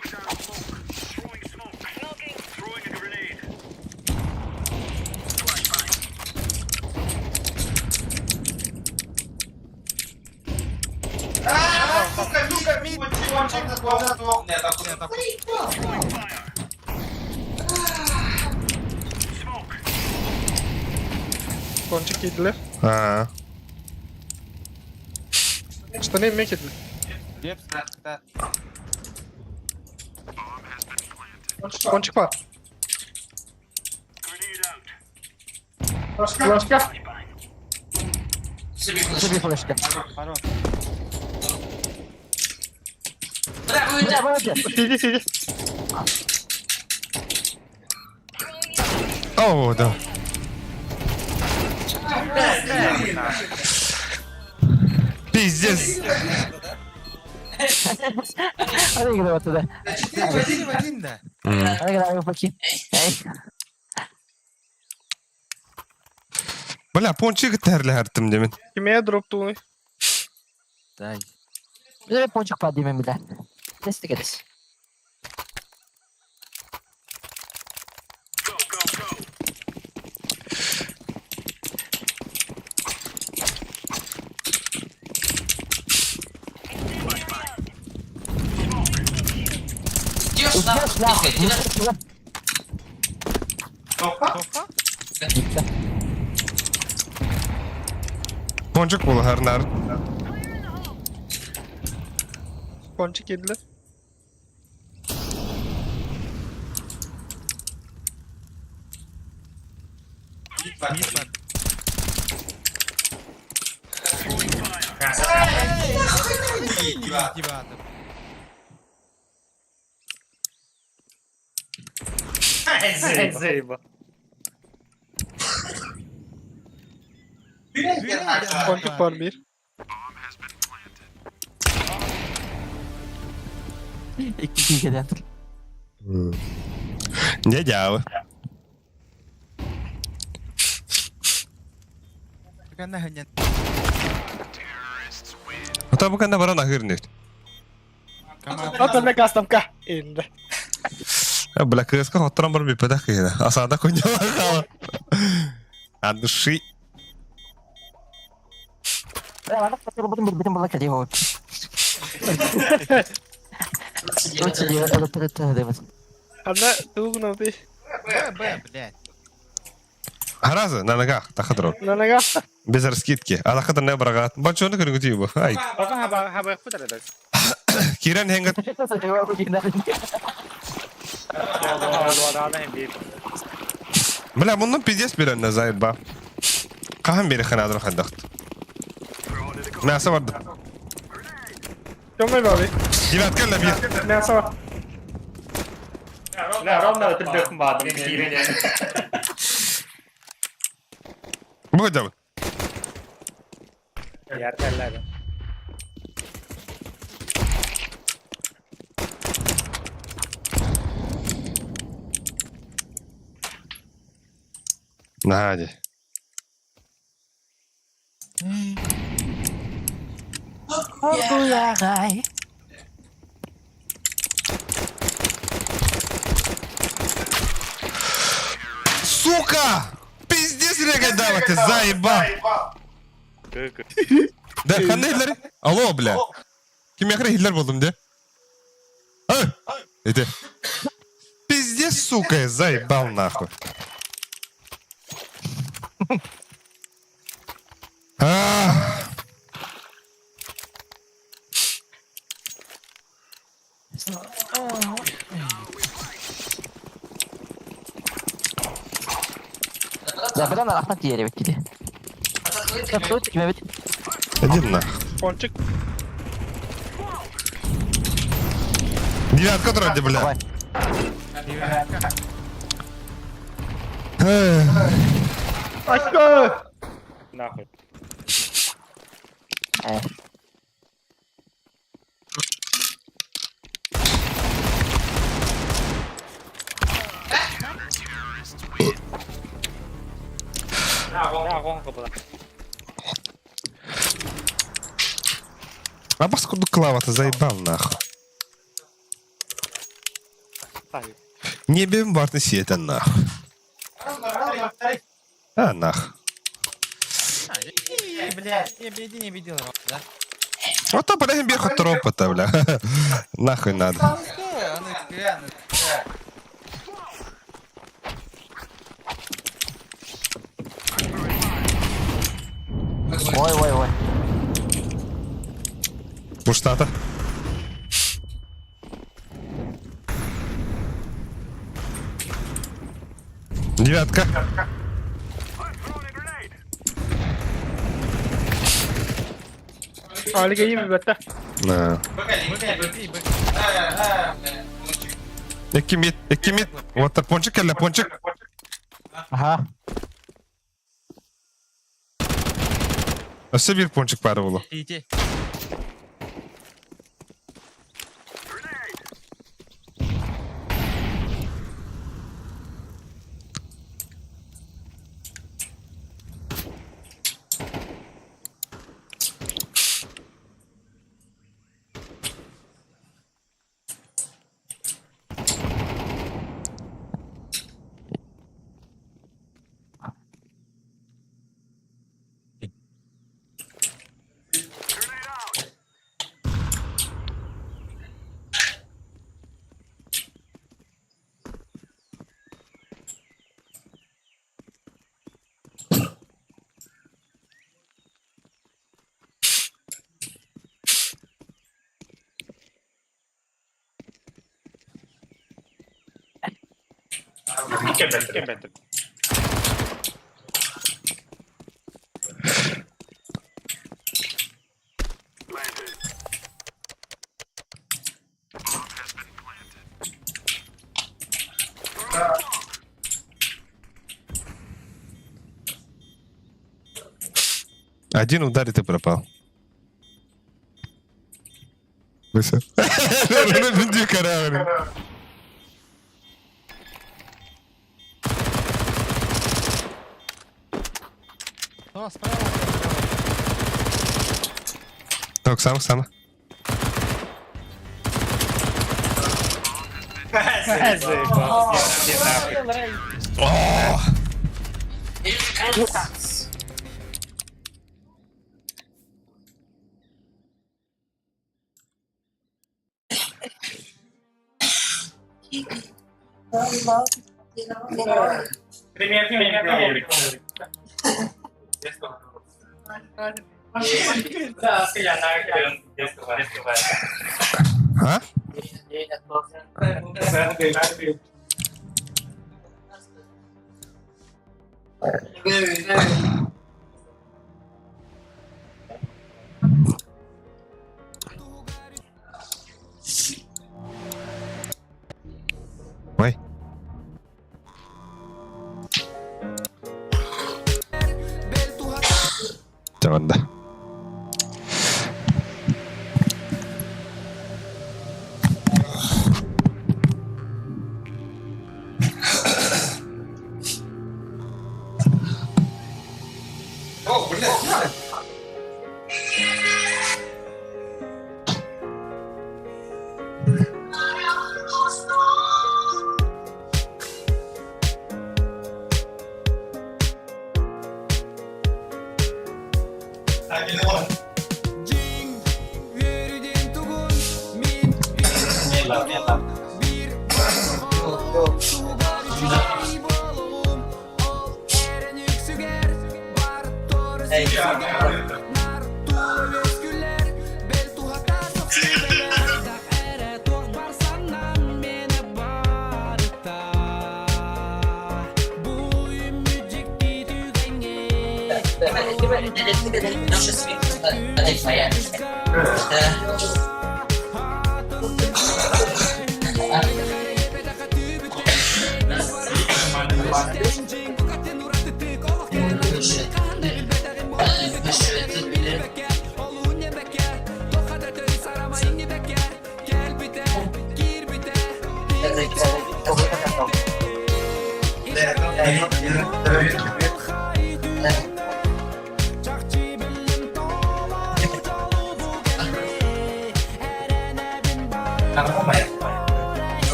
Пончик кийтилэр. Аа. Штаны эмиэ кийтилэр. Пончик бар. Флешка. Себе флешка. Бля, вылети. Сиди, сиди. О, да. Пиздец. Выигрывай туда. Один в один, да. Выигрывай, выпаки. Эй. Бля, пончик терлердим демин. Кимиэ дроптууну. Дай. Бля, пончик поднимем, бля. Десять кедес. Идешь Идешь нахуй. Пончик булаһарнар. Пончик кийтилэр. Пончик бар биир. Икки киигеден. Не дьявол. Ата бу кэннэ баран аһыыр инибит. Ата мэ кастамка. Инде. Бля, кыыска хотторон баран бүппэтэх киһи. Асаада кунньалаах хаала. От души. Бля, ладно, бүтүн бүтүн була кэлии ол. Ана тугунаты. Б, Б, блядь. Харазы, на ногах, тахадро. На ногах. Без раскидки. Алахата не брагат. Бачоны көрүгүтүү бу. Ай. Кирен хенгат. Бля, муннун пиздец берен заебал. Хаһан биэриэххэ наадара хайдахт. Мясо бардым. Девятка кэллэ биир. Бу да. Наһаа дии. Оргуйаҕай. Сука! Пиздец регайдава ты, заебал! Да, ханна иһиллэр? Алло, бля. Кимиэхэ иһиллэр буоллум де? Эй! Ити. Пиздец, сука, заебал нахуй. А! Забран арахна тиэрэ бит кини. Иди нахуй. Пончик. Девятка вроде, бля. Давай. Очко! Нахуй. Э. А поскольку клава-то заебал нахуй. Не бим варты сиэтэн нахуй. А нах. Блядь, не беди, не беди, да? Вот то блядь, беха тропа-то, бля. Нахуй надо. Ой, ой, ой. Пуштата. Девятка. Алик иим бэтэ. На. Икки мид, икки мид. Вот так пончик кэллэ, пончик. Аха. Өссө биир пончик баара буолуо. Иди. Один удар, и ты пропал. Выся. О, справа. Так, сам, сам. О! А? Дьэ да.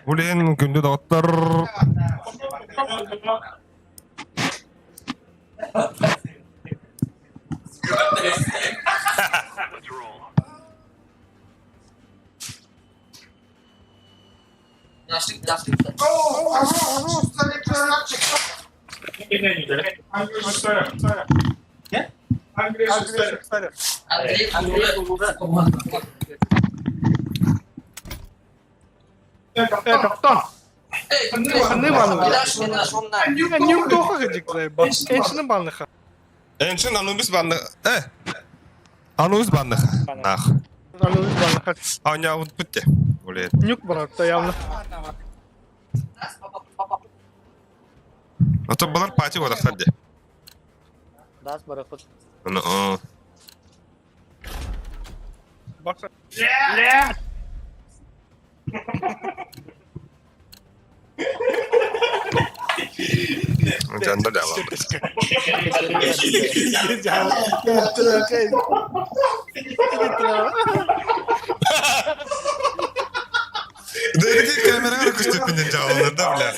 Блин, күндү доҕоттор. Энчин Анубис банны. Анубис банны. Нах. Аня вот бітті. Блин. Нюк барахта явно. А то балар пати вот ахтар де. Ну, о. Жанда да бар. Да иди камераҕа көстүппүн дьаалалар да бля.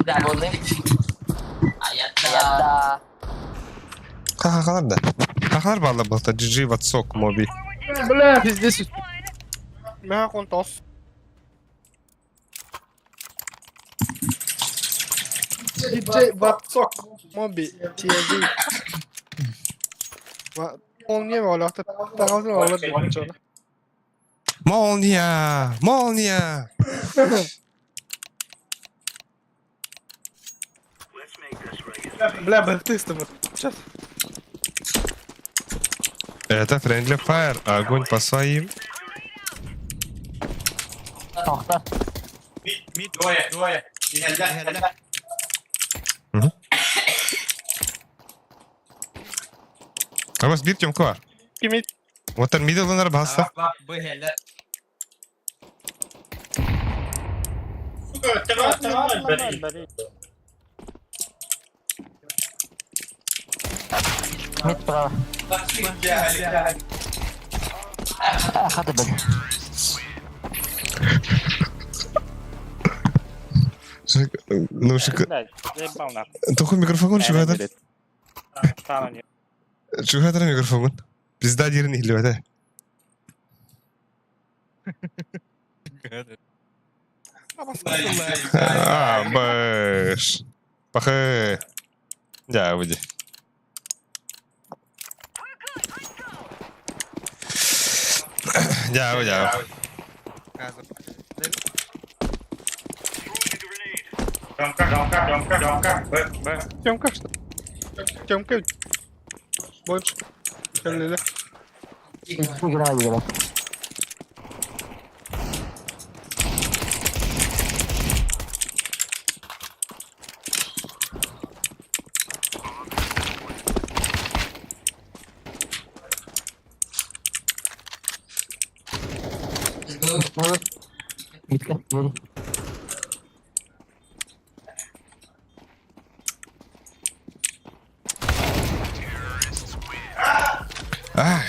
Да. Хахалар да. Хахалар бааллар буолта GG Ватсок Моби. Бля, пиздец. Мэ контос. DJ Ватсок Моби TLD. Молния олохто таҕасын олор диэн Молния! Молния! Бля, быртыстым. Сейчас. Это Friendly Fire. Огонь по своим. Тохтор. Двое, двое. Иһэллэр. А вас бир Тёмка бар. Кими? Вот там мидл лынар баста. Бу иһэллэр. Мид право. А, хата бен. Ну, шик... Блядь, заебал нахуй. Туху микрофон чугадыр. Стану не. Чугадыр микрофон. Пизда дирин иһиллибэтэ. А, бэш. Пахы. Да, выйди. Дьэ, дьэ. Демка, демка, демка, демка. Б, Б. Тёмка что? Тёмка. Больше. Кэллилэ. Игра, игра. Митка, бери. Ах.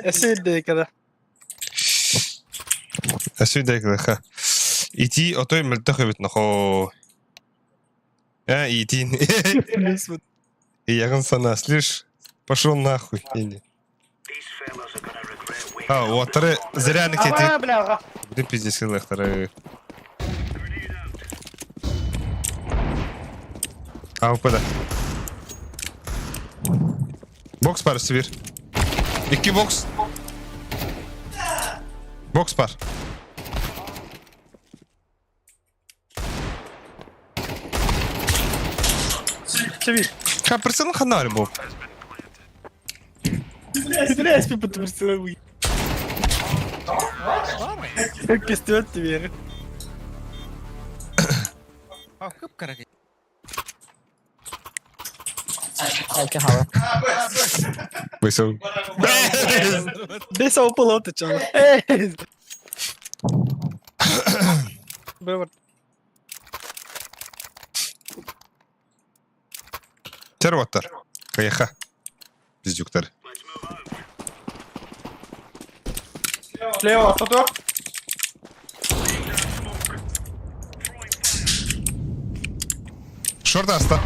Эсэйдэйкада. Эсэйдэйкада. Ити отой мөлтөх эбит нохоо. А, итин. Иягын сана, слышь, пошел нахуй. А, уоттары зря не кети. Бля, Блин, пиздец, хылыхтары. А, УПД. Бокс бар, Сибир. Икки бокс. Бокс бар. Сибир. Ха, прицелын ханна бар бу. Бля, спи подтвердил. Кестет тебе. А, кып-каракай. Әлке хава. Высыл. Бес ауыл чала. Эй! Бывар. Тер оттар. Каяха. Пиздюктар. Слева, автодор. Шорт аста.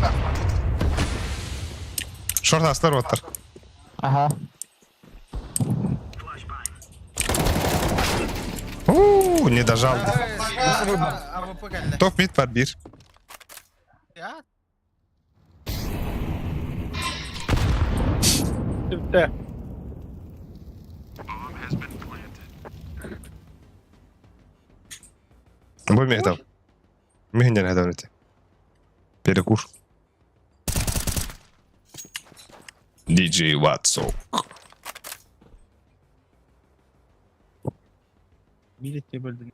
Шорт астар оттар. Ага. Ууу, не дожал. АВП кэллэ. Топ мид бар бир. Я? Түптэ. Бу мехтав. Мехнер хедавните. Перекур. DJ Watson. Билетте бөлдүм.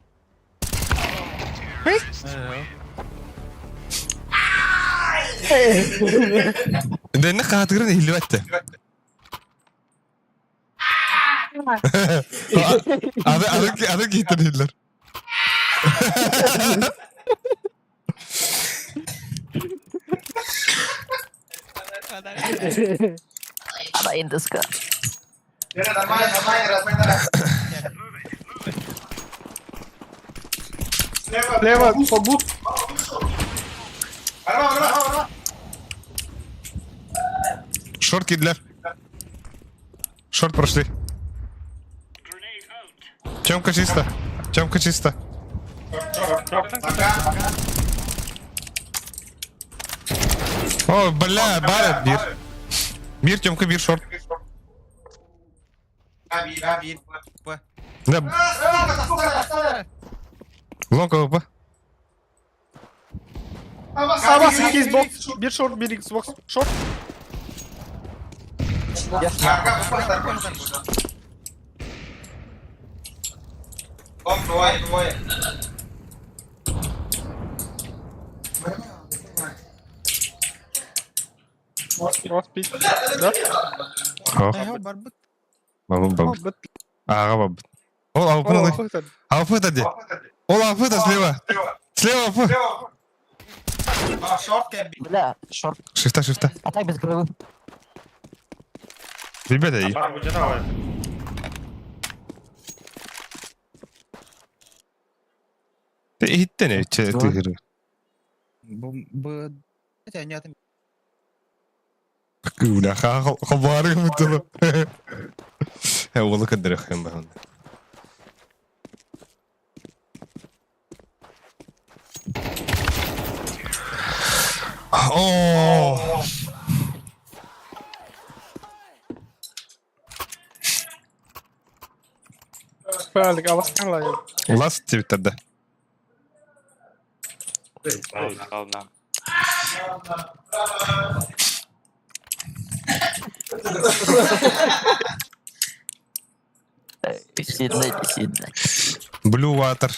Дэнне хаатыгырын иһиллибэттэ. Аны аны аны киһиттэн иһиллэр. Абайындыска. Слева, побут. Шорт кидлер. Шорт прошли. Тёмка чисто. Тёмка чисто. О, бля, бар бир. Бир, Тёмка, бир, шорт. Да. Лонг АВП. Абас, Xbox. Бир шорт, бир Xbox. Шорт. Вас пить. Да? О, Эһэ барбыт. бабым, бабым. Бит. Ага, бабым. Ол АВП ны. АВП да де. Ол АВП да слева. Слева АВП. Бля, шорт. Шифта, шифта. А так без головы. Ребята, и- Иһиттен тыгыры. Бу бу это не там. Бля, хабары мутылы. Э, олы кадыр хэм бахан. О! Правильно, а вас канала. Лас Твиттерде. Ладно. Сильно, сильно. Blue Water.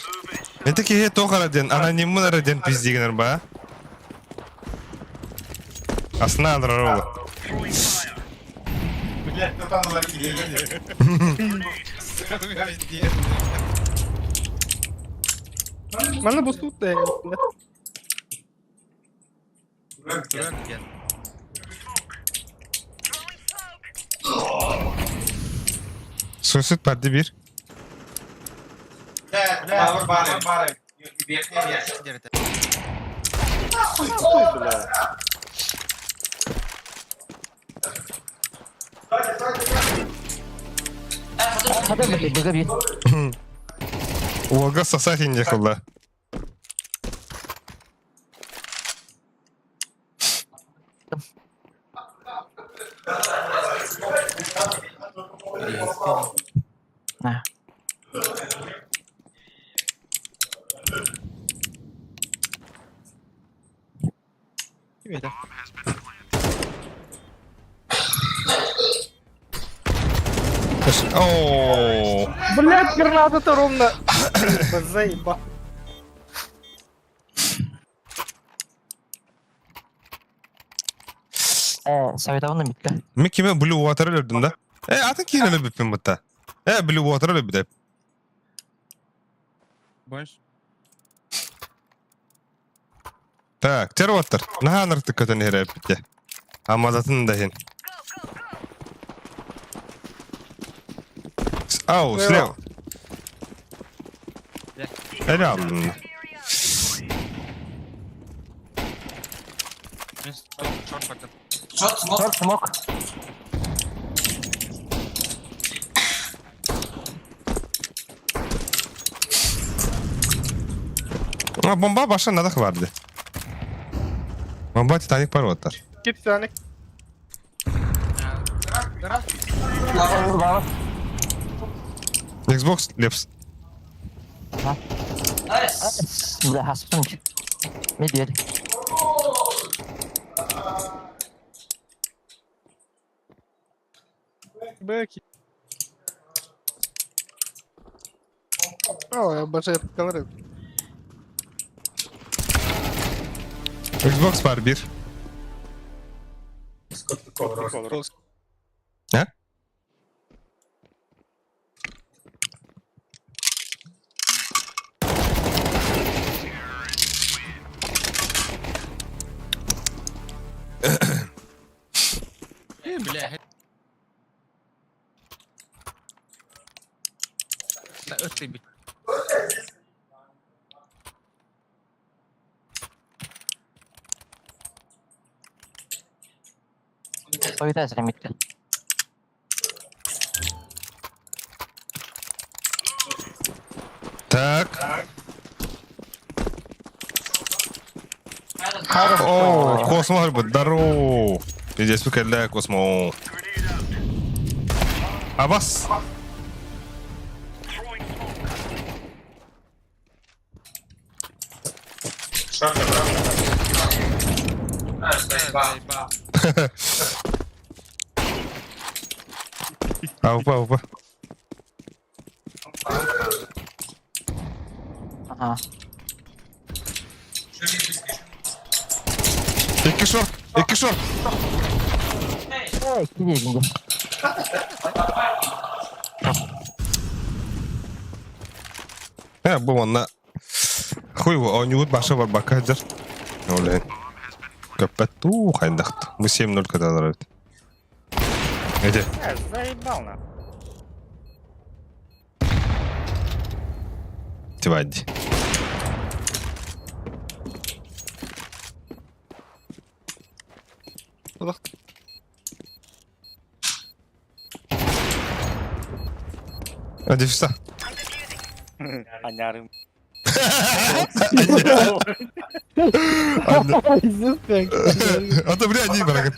Это киһи туох эрэ диэн, анониммын эрэ диэн пиздигинэр ба. Асна андрар ола. Манна бу тут. Суицид parti bir. Хата били, били. Уолга сосать не хылла. На. О, Блять, граната ровно. Заеба. Э, советованы битке. Мен киме Blue Water өлөрдүм да. Э, атын кийин өлөбүппүн бутта. Э, Blue Water өлөбү деп. Больше. Так, тер Water. Наһаа көтөн иһэрэ Амадатын да иһин. Ау, слева. Эле алдым. Шорт смок. А, бомба баша надо хварды. Бомба Титаник бар оттар. Титаник. Xbox Lips. Бля, хаспын. Медведь. Бэки. О, я обожаю этот колорит. Xbox бар bir. А? Бля. Ыттый Ойда зремитте. Так. О, Космо говорит, здорово. Пиздец, кэллэ Космо. Абас. Опа, опа. Ага. Икки шорт, икки шорт. Эй, кири Э, бу манна хуй оонньуубут баша барбакка сылдьар. Ол иһин көппөт туу хайдахт. Бу 7-0 кыталар эбит. Эти. Заебал на. Тивадди. А дефиса. Анярым. А то бля, не барагын.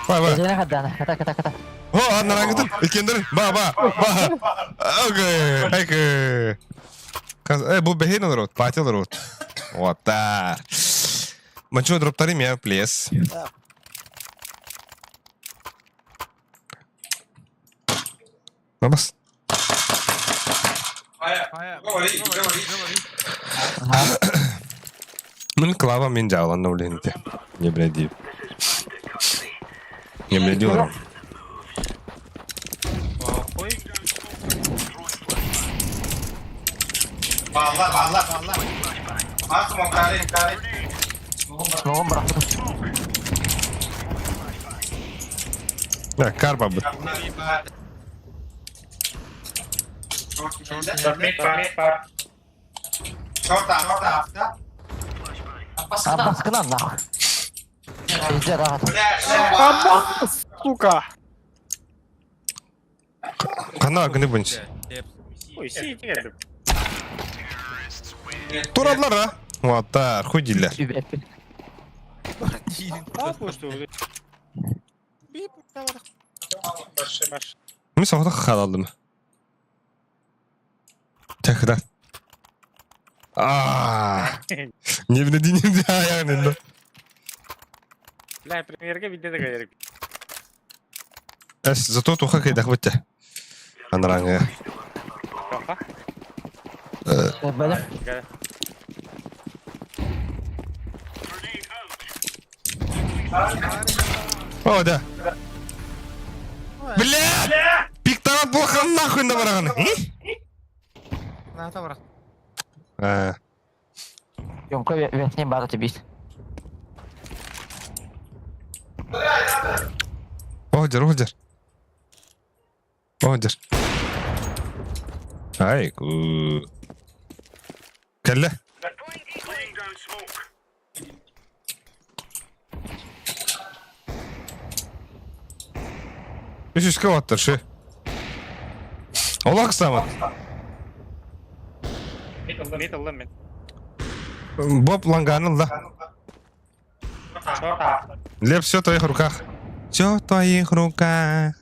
Бай, бай. Эдене хаддана. Ката ката ката. О, аннарангытын. Иккендер. Ба, ба, ба. Окей, окей. Э, бу бэһин олорот, пати олорот. Вот так. Манчу дроптарым я плес. Абас. Говори, говори, говори. Мин клава мин жааланна улиһинте. Не блядь. Не блядь, олорон. Охуй. Балла, балла, балла. Максимум кари, кари. Смогом бырахпытым. Да, карба бу. Абаскынан нахуй. Пиздец, рахат. Абас, сука! Ханна күнү бунч. Ой, сиити кэллим. Тураллар а. Уаттар, хуй дииллэр. Үбэппин. Мин соҕотох хаалаллым. Чахыда. Аа. Не блядь, не блядь, Бля, премьерге видно да кайрык. Эс, зато туха кайдах битте. Анараңы. Тоха. Бэлэм. О, да. Бля! Пиктарат буолхан нахуй на бараҕын. На, табара. А, Юнка верхний бар тебе. Одер, одер. Одер. Ай, ку. Кэллэ. Үс үскэ шы. Олох самат. Мид ыллым мин. Боб ланганыл да. Лев, все в твоих руках. Все в твоих руках.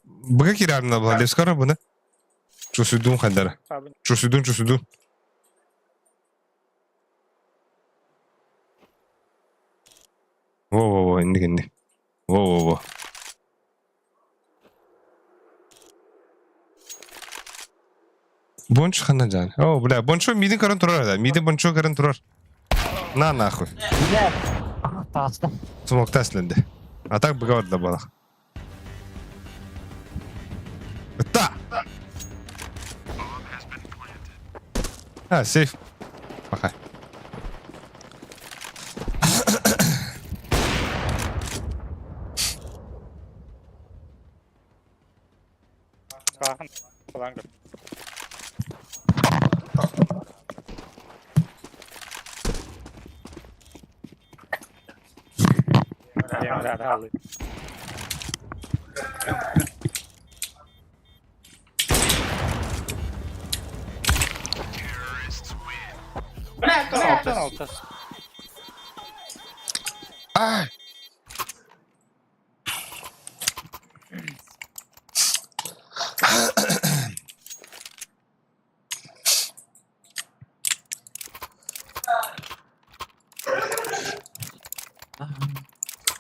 Быга кирарна была, Лев скоро буна. Чусудун хандара. Чусудун, чусудун. Во-во-во, инник инник. Во-во-во. Бонч ханна жан. О, бля, Бончо мидин көрөн турар да. Мидин Бончо көрөн турар. На нахуй. Бля. Таҕыста. Смокта сленде. А так быга да балах. Да. А, сейф. Пока. Ай!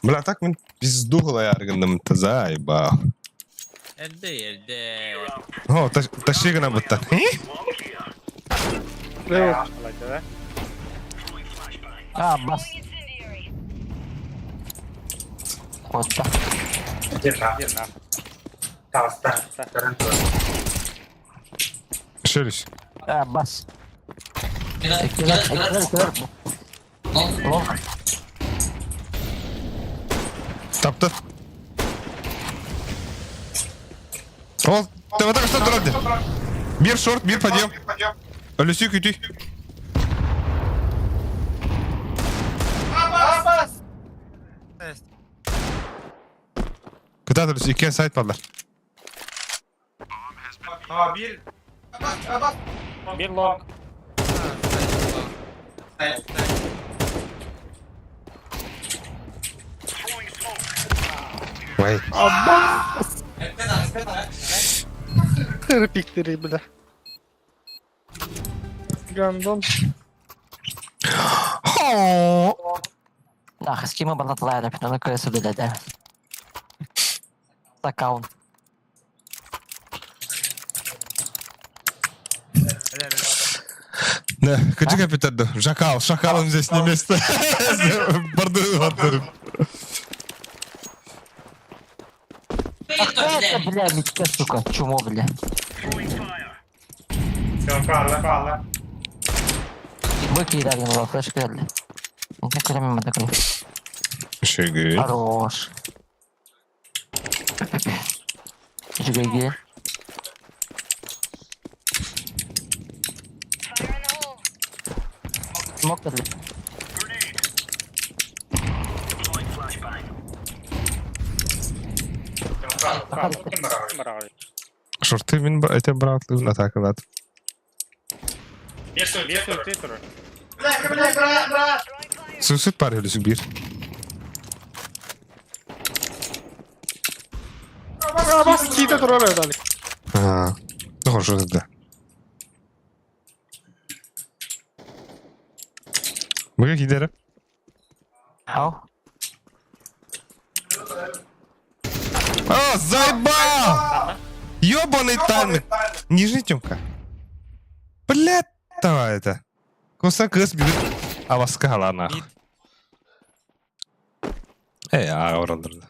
Бля, так мин пизду яргынным заебал. Эрдэ, эрдэ. О, тащи гына буттан. А, бас. Куотта. Шелись. А, бас. Эккилэр, эккилэр, эккилэр. Лонг. Тапты. Ол, ты вот что турар Мир шорт, мир подъем. Люси күтүй. Кытаат Люси, иккен сайт балдар. А, bir. Bir long. Ой. Пиктери, бля. Гандон. Нах, с кем балатлайра, на кое да. Аккаунт. Да, кыджы капитан, Жакал, шакалом здесь не место. Борду бардырым. А кто это, бля, Митька, сука, чмо, бля. Выкидай его, флешка, бля. Не такой. Шеги. Хорош. ГГ. Смог, бля. Шорты мин это брат атакалат. Сүсүт бар өлүсү бир. Бас киите турар эдали. А. Ну хорошо тогда. Быга кидери. Ау. А, заебал! Ёбаный тайминг! Нижний Тёмка. Блядь, давай это. Куса кыз бит. Аваскала нахуй. Эй, а оралдырды.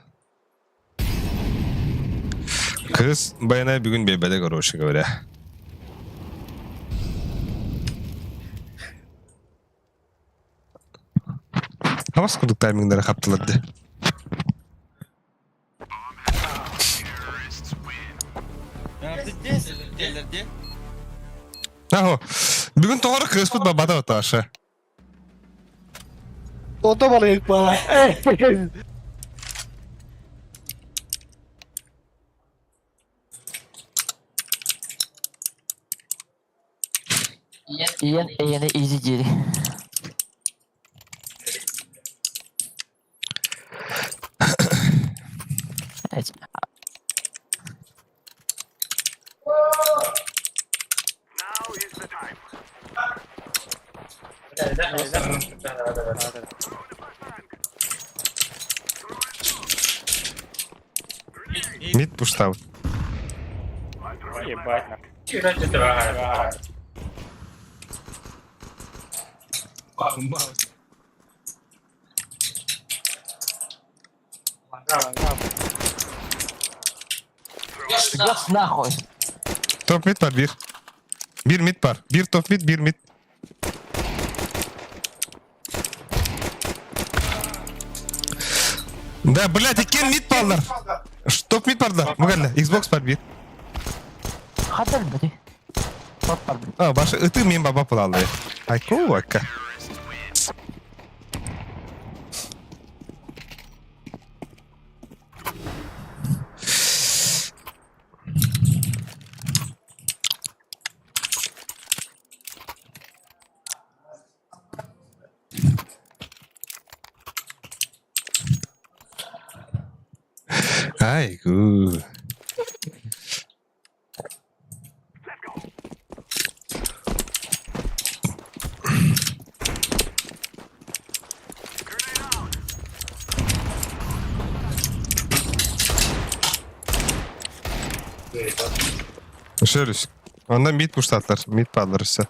Кыз баяна бүгүн бебеде, короче говоря. Авас кудук таймингдері хаптыларды. Ахо, бүгүн тоғыры кыспыт бабата оташы. Ото барайык бала. Иен, иен, изи дири. Evet. Mid pushtaabыт. Ебать нахуй. Идёшь нахуй. Топ mid var bir. Bir mid var. Bir top mid, bir mid. Да, блядь, иккен mid баллар. Топ mid барда. Мугалла, Xbox бар bir. Хатыр бити. Топ бар бит. А, башы ыты мен баба пылалы. Айко вака. Айгу. Шөрүс. Онда мид пуштатлар, мид падлар все.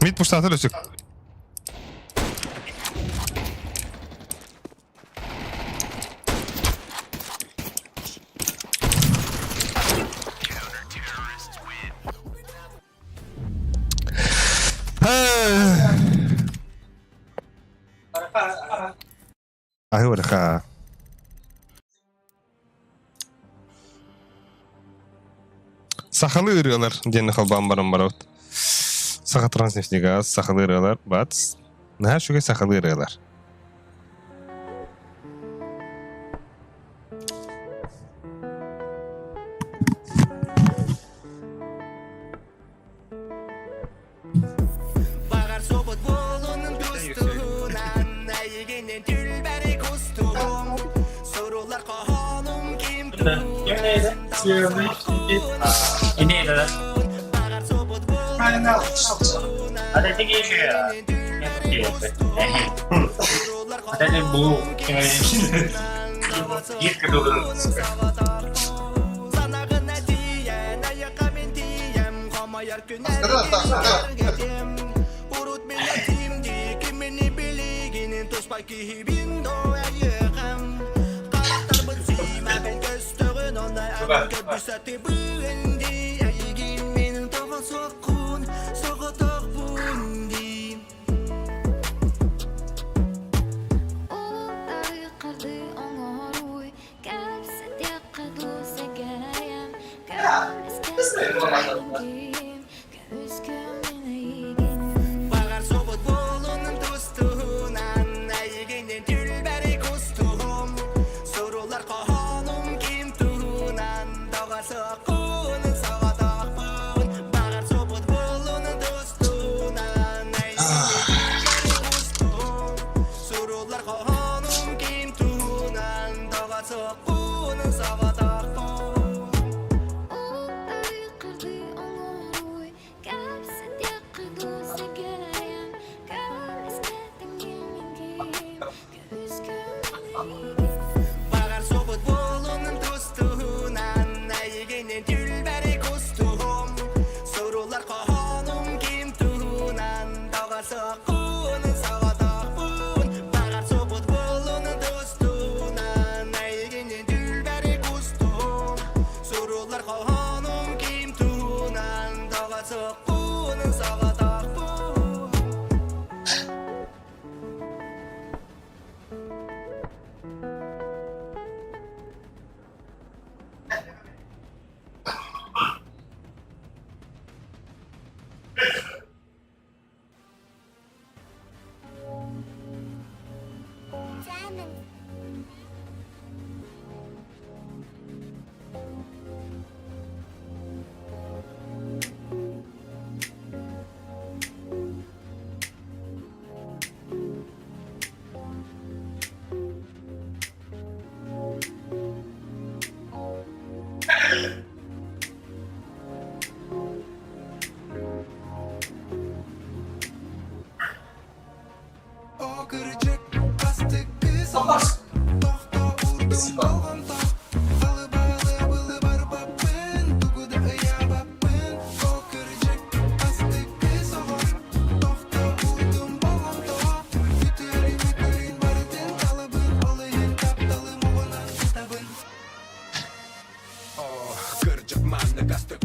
Мид пуштатыр өсүк. Аһы Сахалы ырыалар диэн холбаан баран барабыт. Саха Транснефтегаз, сахалы ырыалар, бац. Наһаа үчүгэй сахалы ырыалар.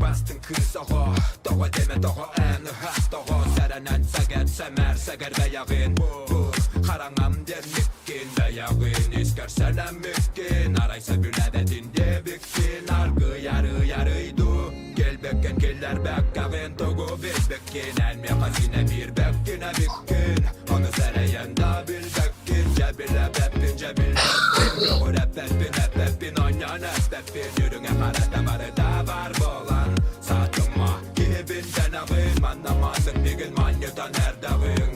Бастыҥ кыыс оҕо, тоҕо диэмэ тоҕо эн ыһаас тоҕо сэрэнэн сэгэр сэмээр сэгэр бэйэҕин бу хараҥам диэммиккин бэйэҕин искэр сэлэммиккин арай сөбүлээбэтин диэбиккин аргый арый арый дуу кэлбэккин киллэрбэккэҕин тугу билбиккин эн миэхэ синэ биэрбэккин эбиккин ону сэрэйэн да билбэккин дьэ билэбэппин дьэ билбэппин көҕүрэппэппин эппэппин оонньоон эспэппин үрүҥэ харата барыта баар буолан саатыма киһибин дэнэҕин манна маннык мигин манньытан эрдэҕиҥ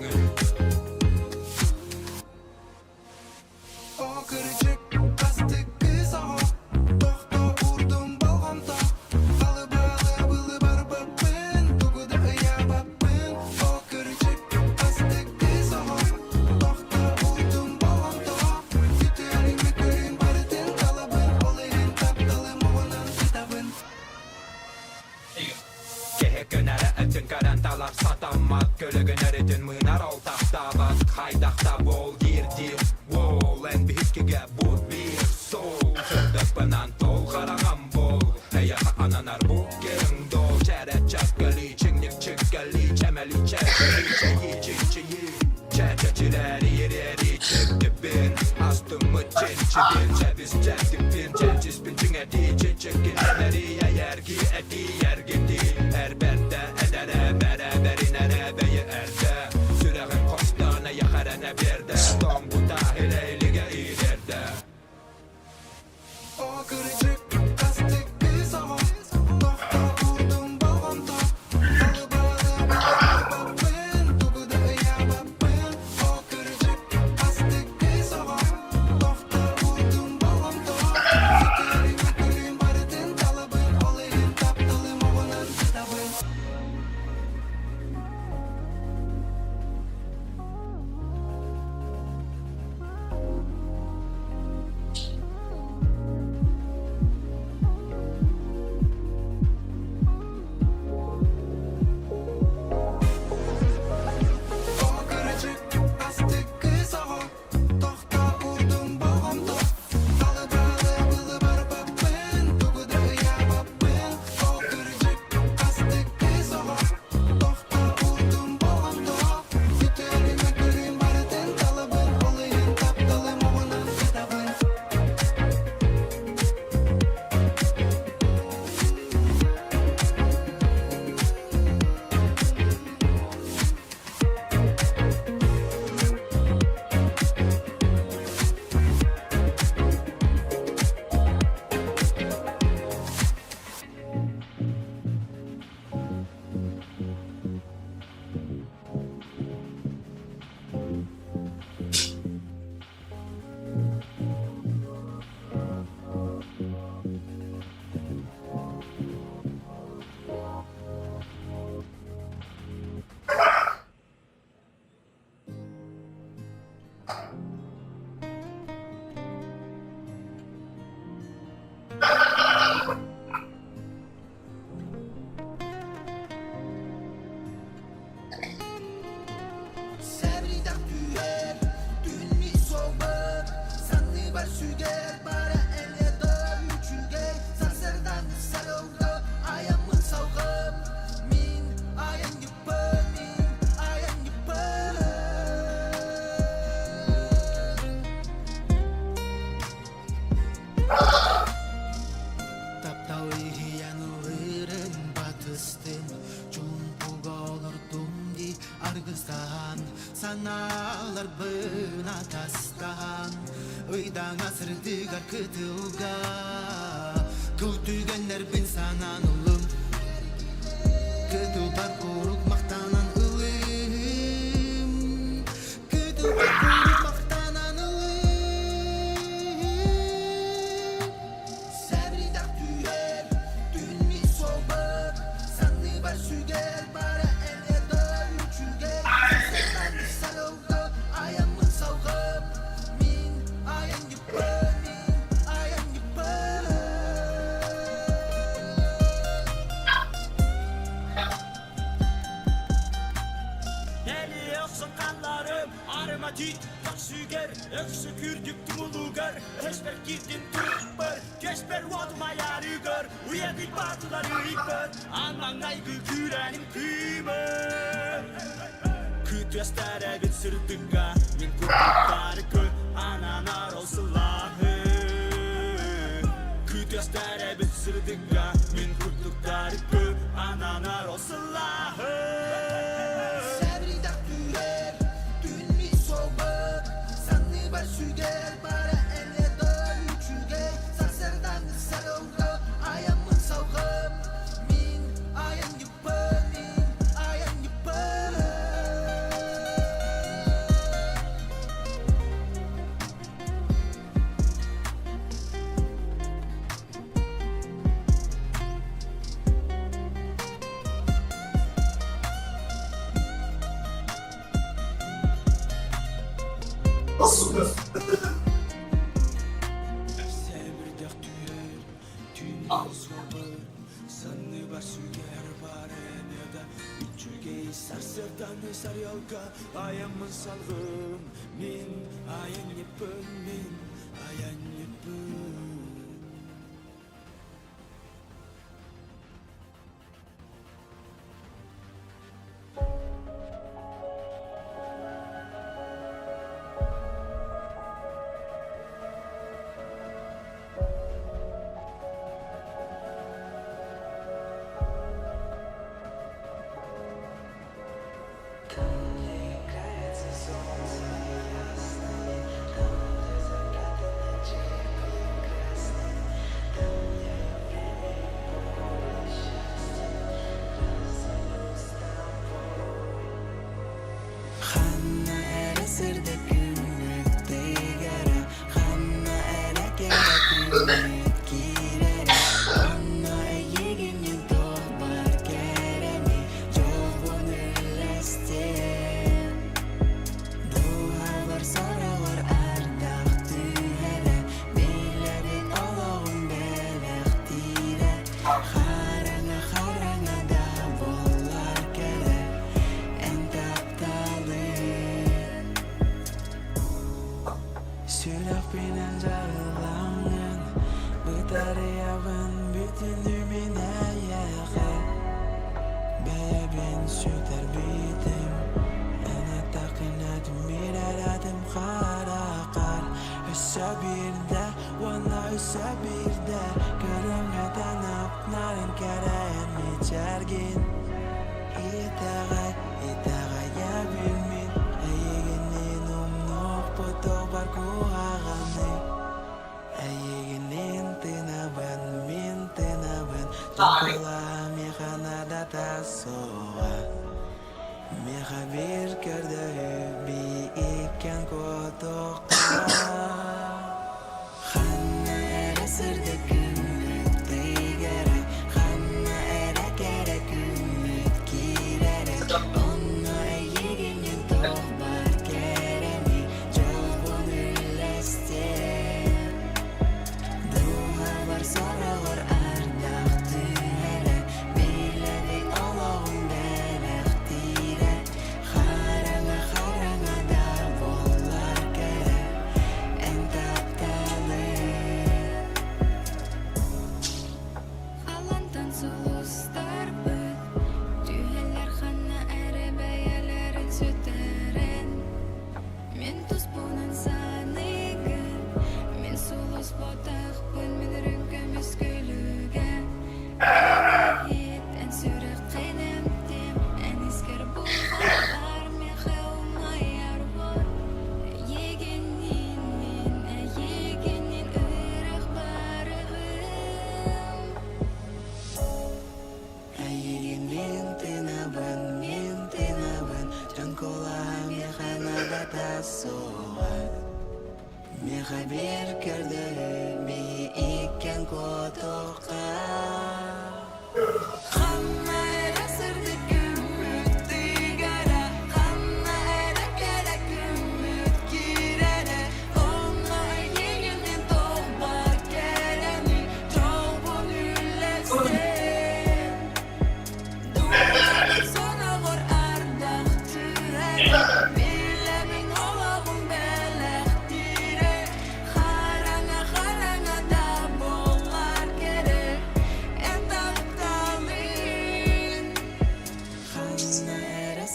Киһи көнөрө этин көрөн талар сатаммат Көлөгүн өрүтүн мыынар ол тахтаабат Хайдах да буол диир-диир Уол эн биһиккигэ бу биир суол Сырдыкпынан тол хараҥам буол Эйэхэ ананар бу киэҥ дуол Чэрэ чэккэлии чиҥник чиккэлии Чэмэлии чэккэлии чэйии чинчийии Чэчэчирээри ириэри чиктибин Астыммыт чинчибин Чэбис чэбдикпин Чэнчиспин чиҥэтии Чичиккин энэрии Эйэргии этии эргитии Эрбэрдэ эдэрэ бэрэ бэринэрэ бэйэ эрдэ Сүрэҕим хостоон эйэхэ эрэнэ биэрдэ Тоҥбута илэ илигэ иирэрдэ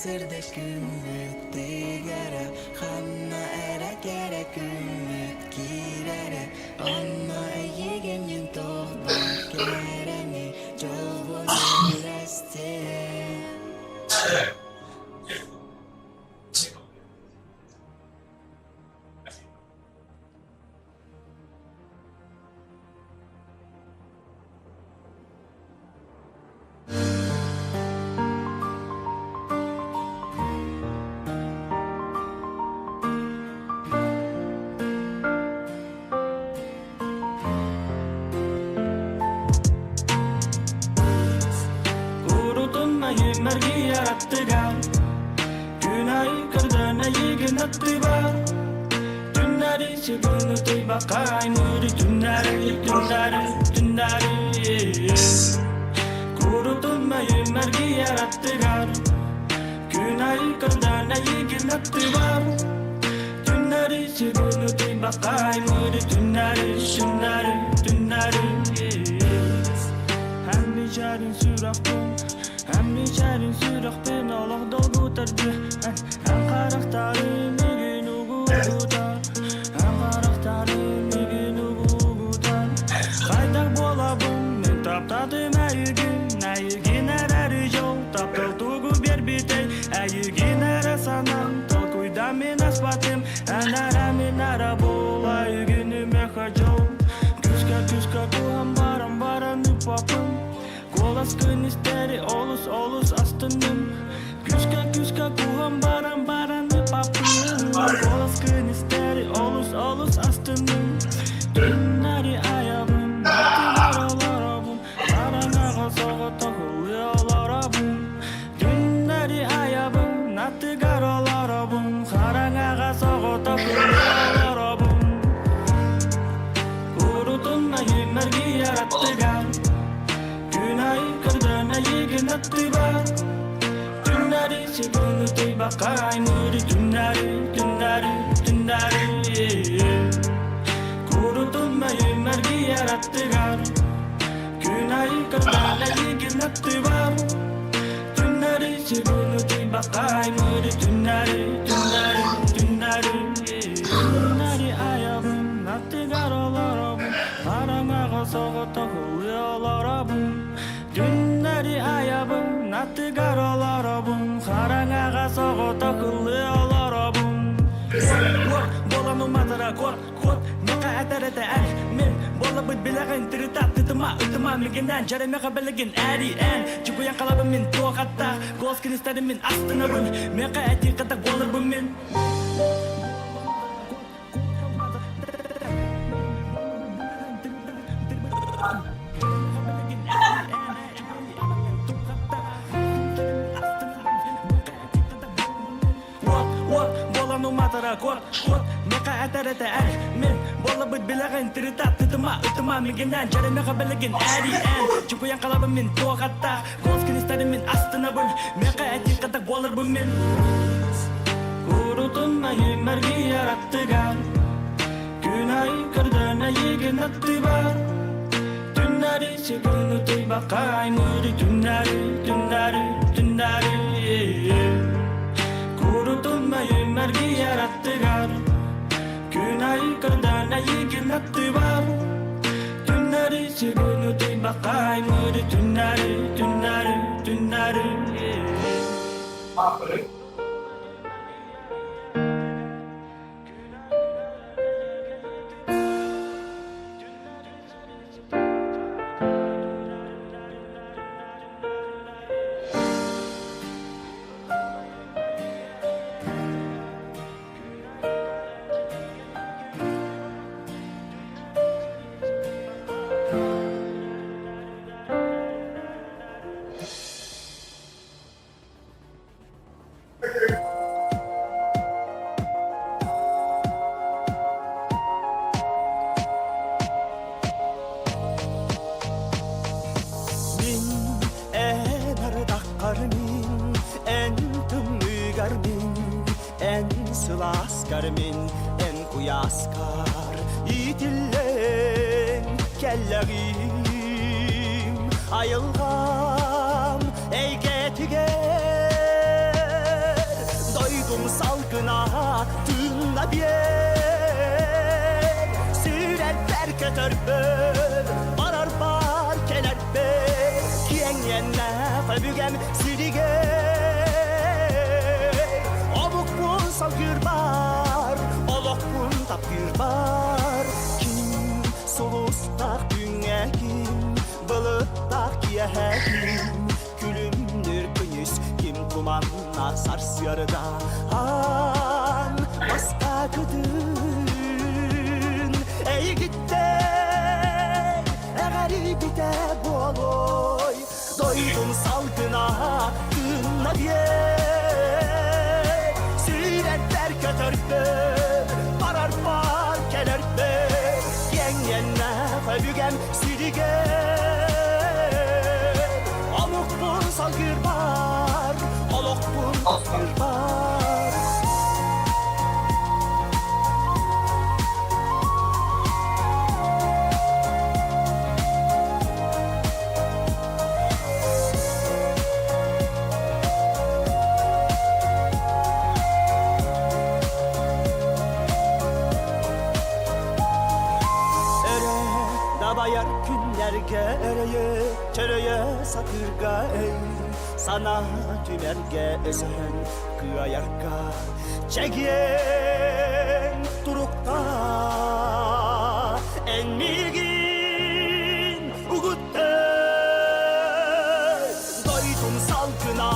Сырдык күммүт тыгара, ханна эрэ кэрэ күммүт киирэрэ, онно эйигин мин туох баар кэрэни, дьолбун үллэстиэм. Курутунна мэргийэр аттыгар Күн ай көрдөн эйигин аттыбар Түннэри сүгүнү тыйбакка аймыыры Түннэри, түннэри, түннэри Курутунна мэргийэр аттыгар Күн ай көрдөн эйигин аттыбар Түннэри сүгүнү тыйбакка аймыыры Түннэри, түннэри, түннэри Һәм мичәрин сүрэхпин Һәм мичәрин сүрэхпин олох долгутарды Һәм харахтарым мигин угутар Һәм харахтарым мигин угутар Хайдах буолабын мин таптадым эйигин Эйигин эрэри жол таптал тугу биэрбитэй Эйигин эрэ санаан толкуйда мин аспатым Эн эрэ мин эрэ буол эйигин миэхэ дьол Күүскэ күүскэ кууһан баран баран ыппаппын Куоласкын истэри олус олус астынным Күүскэ күүскэ кууһан баран баран ыппаппын Куоласкын истэри олус олус астынным Түннэри айабын аттыгар олоробун Хараҥаҕа соҕотох ыллыы олоробун Түннэри айабын аттыгар олоробун Хараҥаҕа соҕотох ыллыы олоробун Курутун мэргийэр аттыгар Күн ай көрдөн эйигин аттыбар Түннэри сүгүнү тыйбакка аймыыры Түннэри, түннэри, түннэри Курутун мэргийэр аттыгар Күн ай көрдөн эйигин аттыбар Түннэри сүгүнү тыйбакка аймыыры Түннэри, түннэри, түннэри Түннэри айабын аттыгар олоробун Хараҥаҕа соҕотох ыллыы олоробун Түннэри айабын аттыгар олоробун Хараҥаҕа соҕотох ыллыы олоробун Уот буолан уматара куот куот Миэхэ этэр этэ эн мин буолабыт билэҕин Тырыта тытыма ытыма мигинэн Дьэрэмэҕэ билигин ээри эн Чугуйан халабын мин туох аттаах Голос кинистерин мин астынабын Миэхэ этии кытак буоларбын мин Уот, уот, буолан уматара куот, куот Миэхэ этэр этэ эн, мин буолабыт билэҕин Тырыта, тытыма, ытыма мигинэн Дьэрэмэҕэ билигин ээри эн Чугуйан халабын мин туох аттаах Голос кинистерин мин астынабын Миэхэ этии кытак буоларбын мин Курутун мэргийэр аттыгар Күн ай көрдөн эйигин аттыбар Түннэри сүгүнү тыйбакка аймыыры Түннэри, түннэри, түннэри Курутун мэргийэр аттыгар Күн ай көрдөн эйигин аттыбар Түннэри сүгүнү тыйбакка аймыыры Түннэри, түннэри, түннэри Мин эн ардаххар мин, эн тымныыгар мин, эн сылааскар мин, эн куйааскар иитиллэн кэллэҕим. Айылҕам эйгэтигэр. көтөрбөр, барар бар кэлэрбэр, киэҥ иэннээх өбүгэм сиригэр. Омукпун салгыырбар, олохпун таптыырбар, ким сулустаах күҥҥэ ким, былыттаах киэһэ ким, күлүмнүүр күнүс ким туманнаах сарсыарда аан бастакытын эйигиттэн эҕэрийбитэ буолуой дойдум салгына тыынна биэр сүүрэрбэр көтөрбөр барарбар кэлэрбэр киэҥ иэннээх өбүгэм сиригэр омукпун салгыырбар олохпун таптыырбар Өрө дабайар күннэргэ өрөйө, чөрөйө сатыырга өй, санаа түмэргэ өсөһөн кыайарга чэгиэн турукта эн миигин угутта дойдум салгына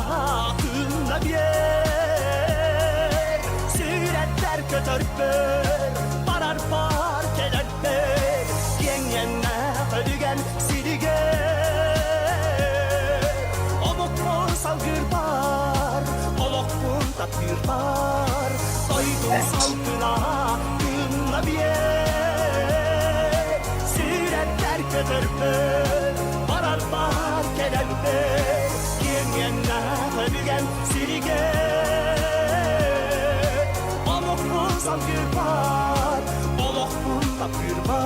тыынна биэр сүрэттэр көтөрбөр барар бар кэлэрбэр киэҥ иэннээх өбүгэм сиригэр омукпун салгыырбар олохпун таптыырбар дойдум салгына тыынна биэр сүрэттэр көтөрбөр барар бар кэлэрбэр киэҥ иэннээх өбүгэм сиригэр омукпун салгыырбар олохпун таптыырбар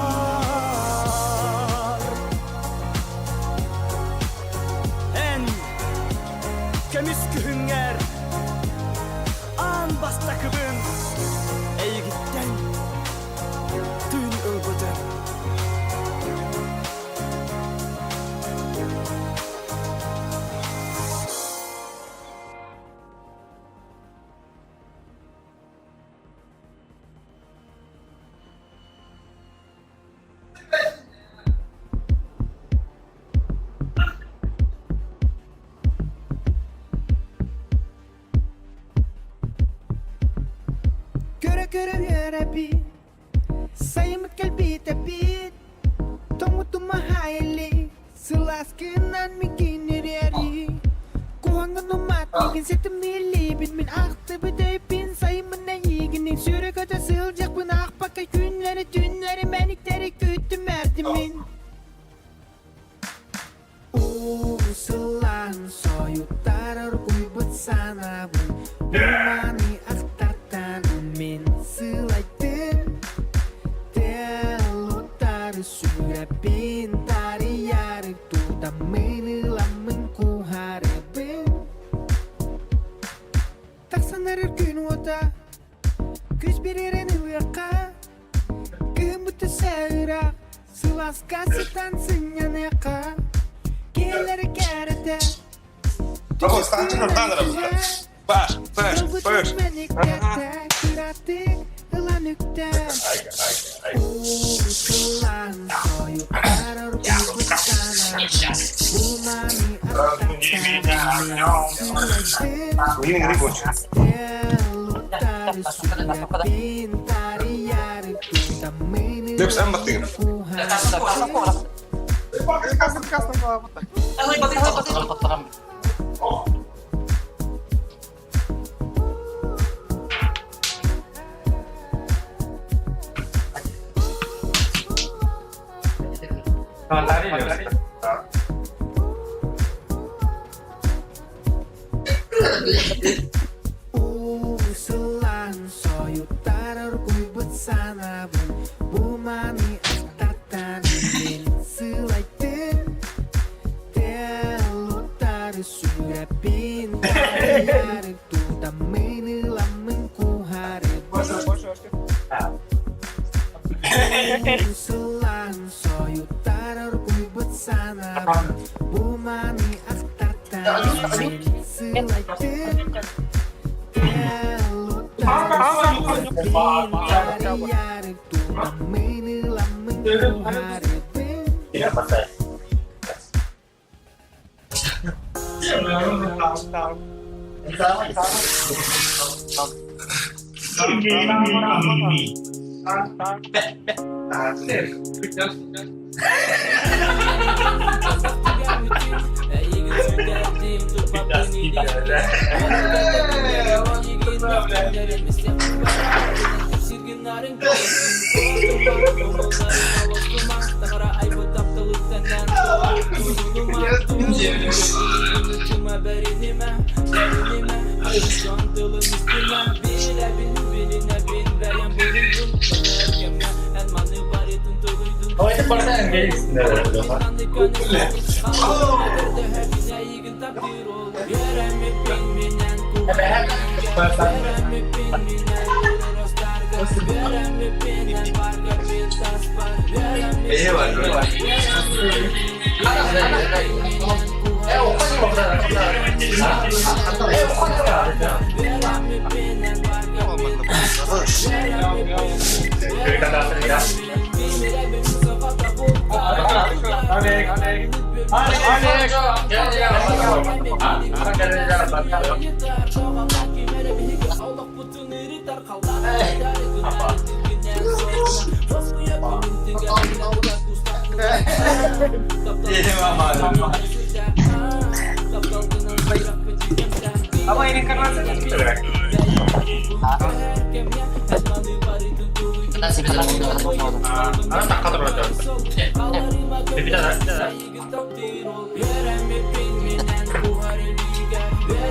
эн көмүс күһүҥҥэр аан бастакыбын эйигиттэн тыын ылбытым. Көрө-көрө үөрэбин, сайыммыт кэлбитэ бит, тоҥмутум аһаайылли, сылааскынан миигин ириэри. Куһаҥҥын умат миигин ситимнииллибин, мин ахтыбыт өйбүн сайыммын эйиигин сүрэ-көтө сылдьыахпын аахпакка күннэри түннэри мэниктэри күүттүм эрдим мин. Уу сылаан сойуттарар уйбут санаабын Уманы ахтартан мин сылайдым Телуттары сүрэппин тарыйары тутаммын ыламмын куһарабын Тахсан эрэр күн уота Күс биэрэн ылыахха Кыһыммыт өссө ыраах Сылааска сытан сынньаныахха Киһилэри кэрэтэ Паш, Паш, Паш. Кыратык ылан үктэ Уу сылаан сойуттарар уйбут санаабын Булманы Лепс эн баттыгын. Уу сылаан сойуттарар уйбут санаабын Буманы ахтартан мин сылайдым Телуттары сүрэппин тарыйары тутаммын ыламмын куһарыбын Уу сылаан санабын Бу маны ахтартан Сылайтын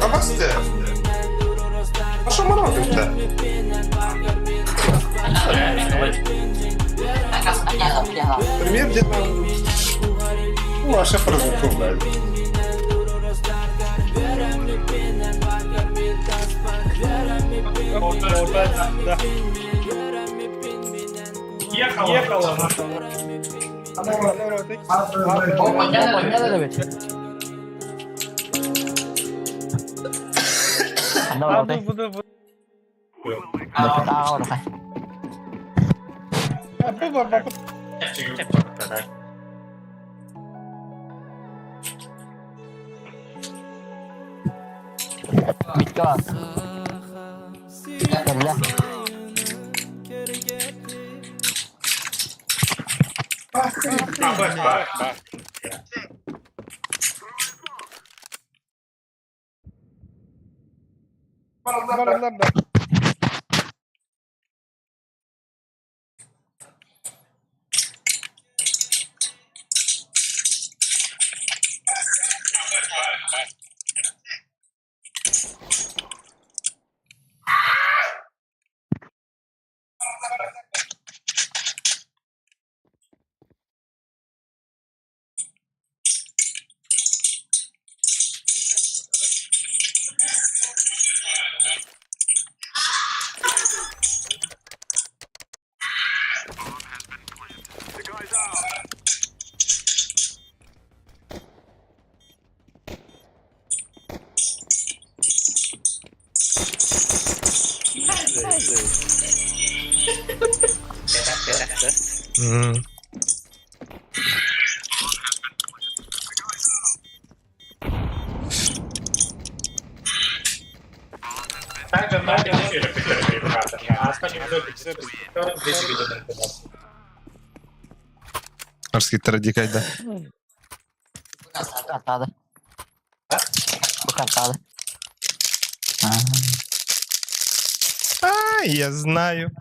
Абасты. А что мы робим-то? Пример где-то... Ну, а шеф разруху, Арскиттара дикайда. А, я знаю.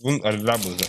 Bun arılar burada.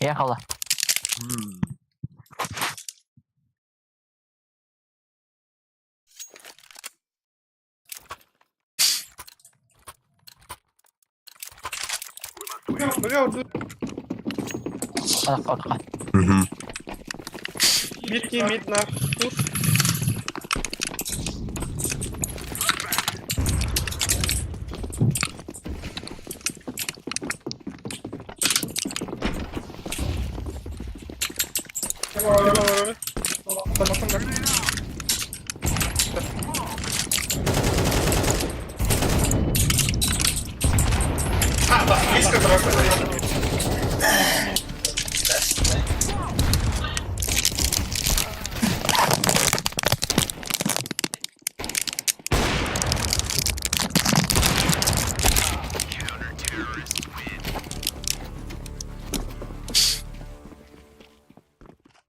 Ехала. Угу. Мид мид на. Тут.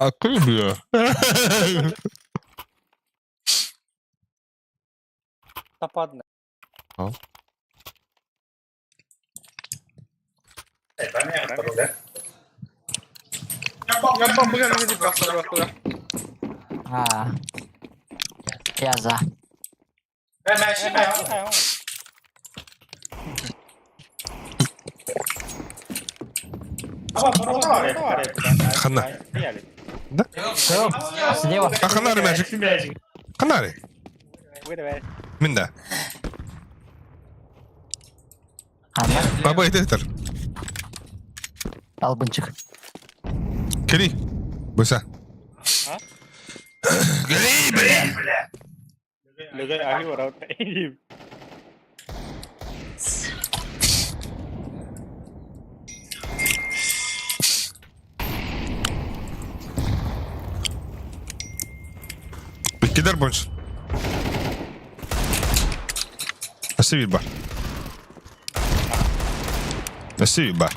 Akıl бля. Западная. Я бомбу не видел, А. Я за. Хана. Да? Слева. А ханари мэжик. Ханари. Мин да. Ана. Баба иди Албынчик. Кири. Буса. Кири, бля. Кидар больше. Спасибо. Спасибо.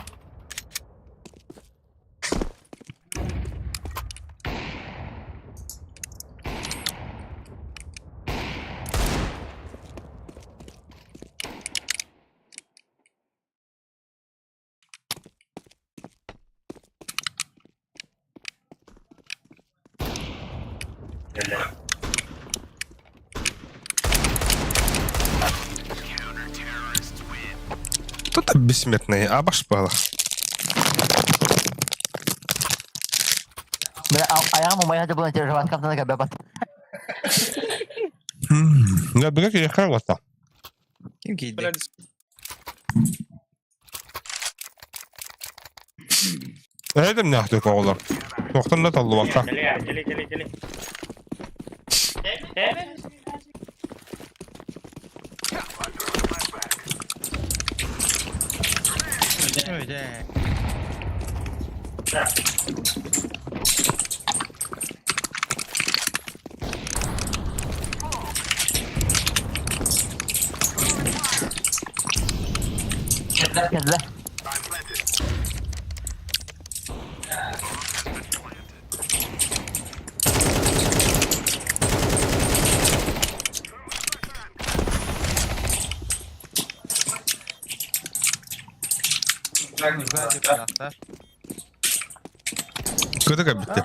Кто-то бессмертный, а башпала. Бля, а я моя была держать, как на габе бат. Да, бля, я хавата. Ким киирдэ? Это мне ахтык оҕолор. Туохтан да толлубакка. Ой, да. Кедле. Куда кабитте?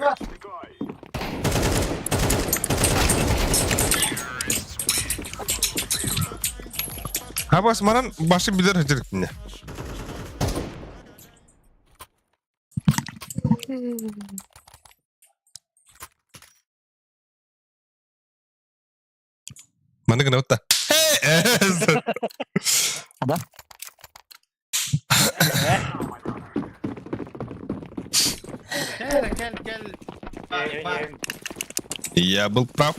Ha bas манан башы билер хәҗерик мине. Маны гына утта. Да? Кел, кел, кел. Бар. Я был прав.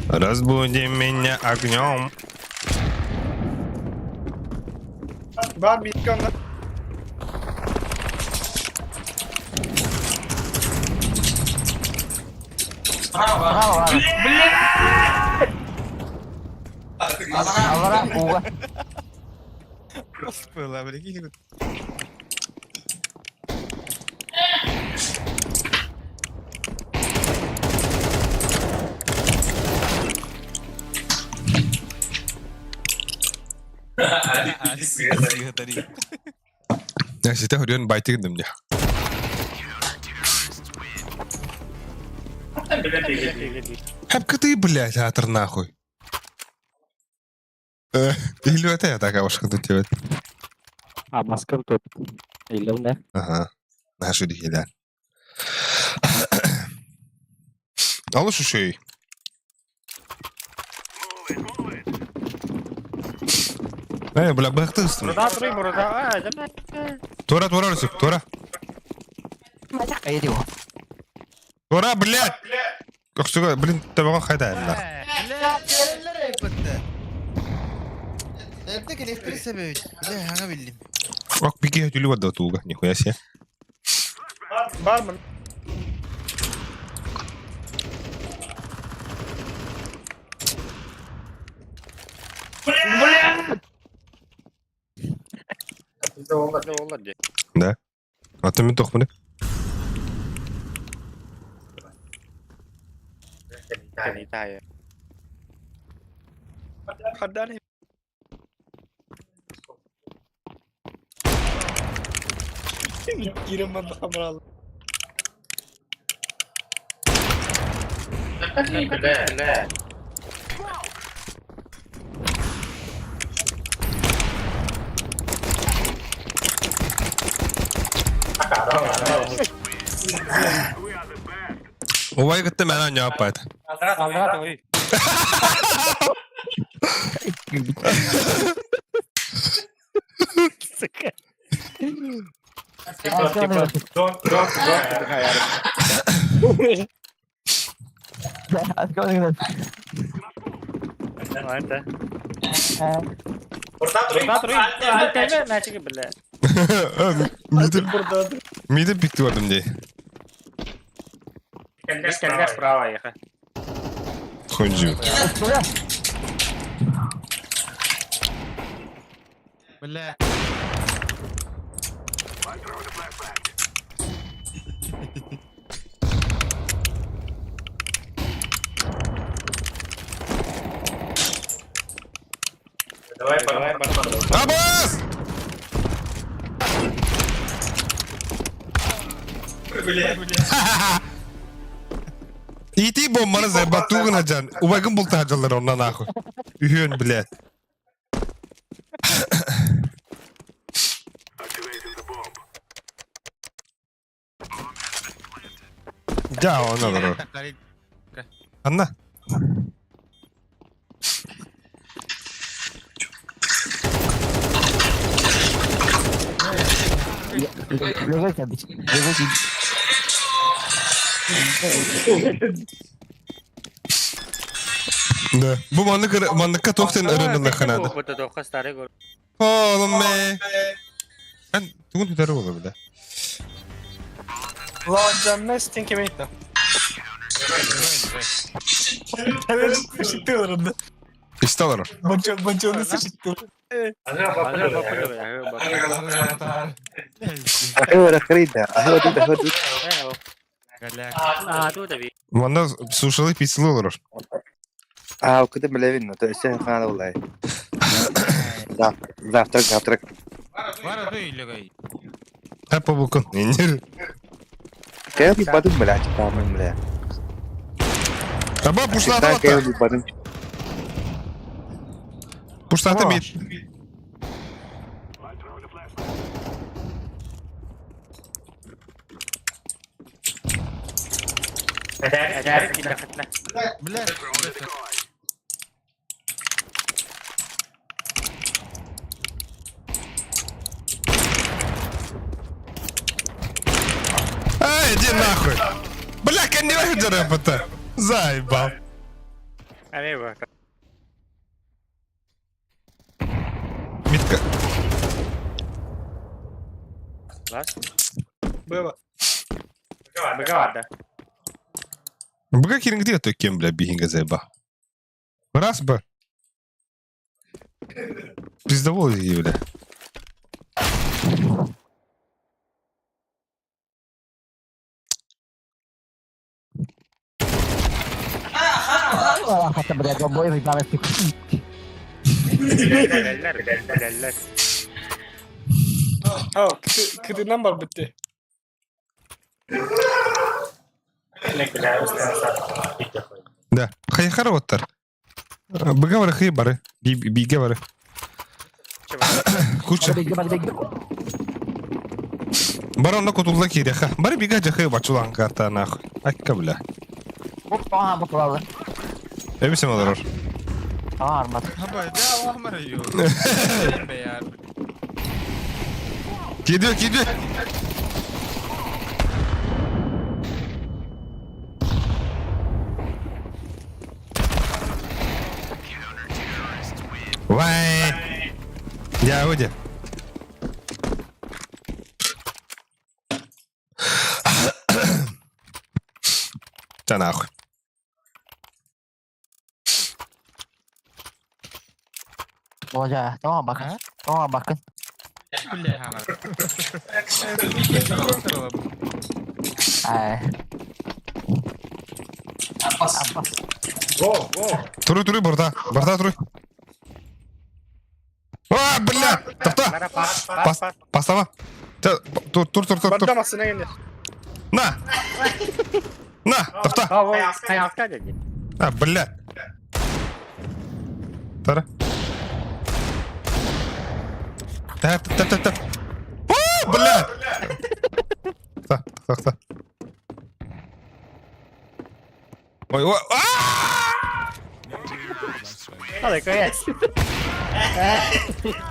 Разбуди меня огнем. Бар мидке онна. Браво, браво. Аллара ууга. Была, прикинь. Я ситэ хөрүөн байтыгын дымня. Хапка ты, блядь, атыр нахуй. Илүүтэ так авашкын тут А маскам тут. Илүүнэ. Ага. Нашу дихилэр. Алыс үчүгэй. Э, бля, быһахты ыстым. Туора, туора Русик, туора. Эйди. Туора, блядь! Көхсүгө, блин, төбөҕө хайда айанна. Эрдэ кэлиэхтэрин сөп эбит. Бля, хаҥа биллим. Ок, бики түлү барда тууга, нихуя себе. Бармын. Да. А ты мен тохмуны? Кирим хамрал. Убай кытта мэн анньааппат. Мидем мидем пикти бардым дии. Хонжу. Бля. Абас! Ити бомбаны заебать тугына жан. Убайгын булта жаллар оннан нахуй. Үһүөн, блядь. Да, он олорор. Анна. Да. Бу маннык манныкка туох диэн өрөнүллэххэ наада. Оолум мэ. Эн тугун тутары буолла бile. Ладжаммес тинкемейта. Истэ олорор. Бончоны сышыттыр. Манна сушилы пиццалы олорор. А, куда билэбин, то есть хана булай. Завтрак, завтрак. Бара той илэгэй. Хэппа букун. Иннир. Кэби бадым бля, типа бля. Аба пушлата Да, батта. кэби бадым. Пушлата мид. Бля. Ай, иди нахуй. Бля, не выйдет Заебал. Митка. Было. Быга кириҥ где той кем, бля, биһингэ заеба. Раз бы. Пиздовол дии, бля. Хата, блядь, обои выебали, сука. Кытынан барбыт дии. Да. Хайхар оттар. Быга бары хый бары. Биге бары. Куча. Бары онно кутулла киириэхэ. Бары бигэ дьахы бачулаан карта нахуй. Акка бля. Эбисем олорор. Киирдэ, киирдэ. Вай! Я уйди. Да нахуй. Болжа, тоҕо бакын. Тоҕо бакын. Ай. Аббас. Туруй, туруй, борта. Борта туруй. А, бля! Тохто! Пас, пастама. Тур, тур, тур, тур, тур. Бардамассына кэллэ. На! На, тохто! А, бля! Тара. Тап, тап, тап, тап. О, бля! Так, так, так. Ой, ой,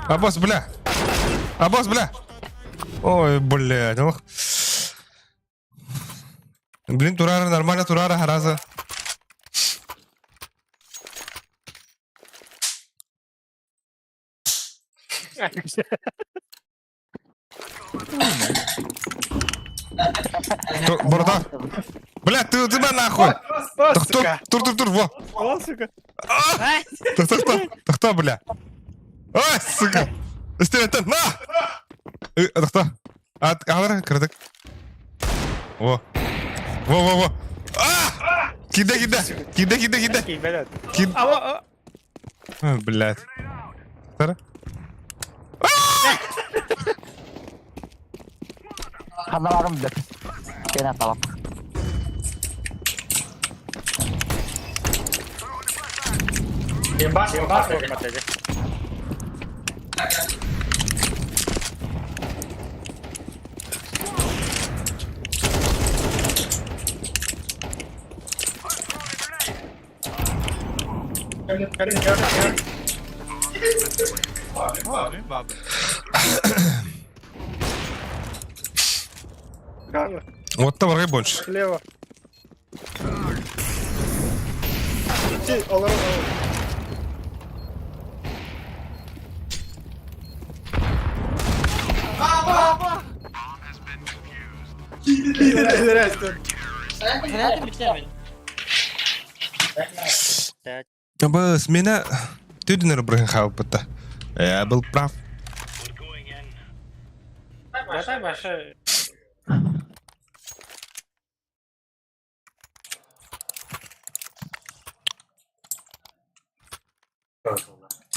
Аббас, бля! Аббас, бля! Ой, блядь, ох. Блин, турара, нормально турара, хараза. Борда. Бля, ты ты нахуй. Тур, тур, тур, тур, во. О, сука. Тур, тур, тур. Тур, бля. Ой, сука. Истереттен, на! Тохто. Аҕалар, кыратык. Во. Во, во, во. А! Кида, кида. Кида, кида, кида. Кид... Блядь. Тара. Ханналарым билет. Кэнэ талап. Уотта баргай больше. Слева. Ти, олорор, олорор. Бу смена түрдүнөр бырыһын хаалбыта. Я был прав.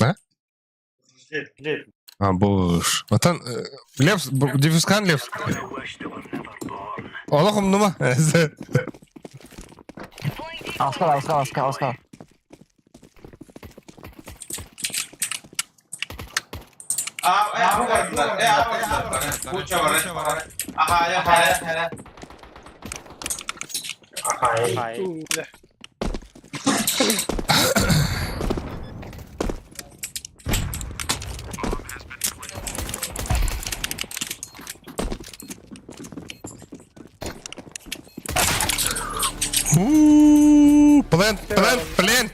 А? А, буш. Отан Левс, диффускан Левс. Олох умнума. Аскал, аскал, аскал, аскал. Плен, плен, плен.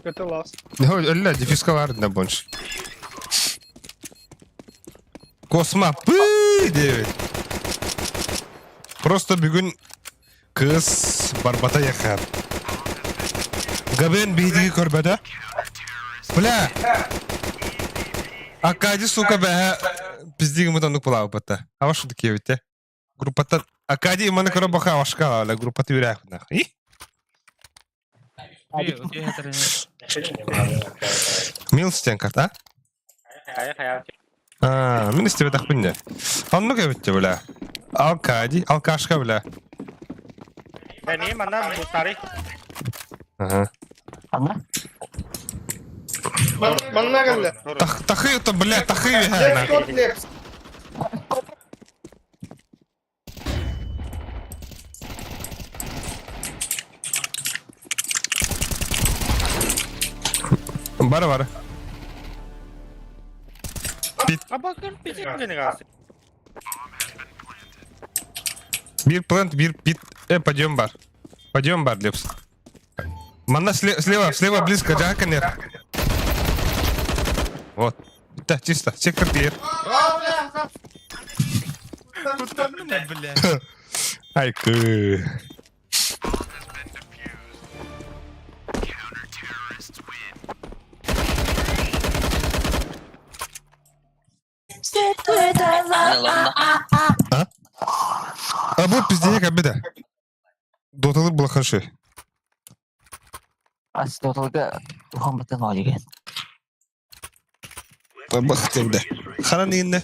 Это лаз. Өллө, диффузка бар да больше. Косма пы девять. Просто бүгүн Кыыс барбата яхар. Габен биһиги көрбөтө. Бля! Акади, сука, бэһэ пиздигимит оннук булаабыппыта. Аба шутка киэбитте. Группаттан Акади маны көрө баха ашка ала группаты үрээхпинах. И? Милстен карта? А, мин истибэтэхпин дьэ. Оннук эбит дьэ, бля. Алкади, алкашка, бля. Эми манна бустары. Ага. Анна? Манна кэллэ. Тахы это, бля, тахы Лепс, кот лепс. Бары бары. Бир плент, бир пит. Подъем бар. Подъем бар, Лепс. Манна слева, слева близко, жака нет. Вот. Да, чисто. Сектор бир. Бля. Айкы. А? А бу пиздец обида. Доталыр была хорошо. Ас доталга тухан батын олиген. Бахтырда. Ханан инне.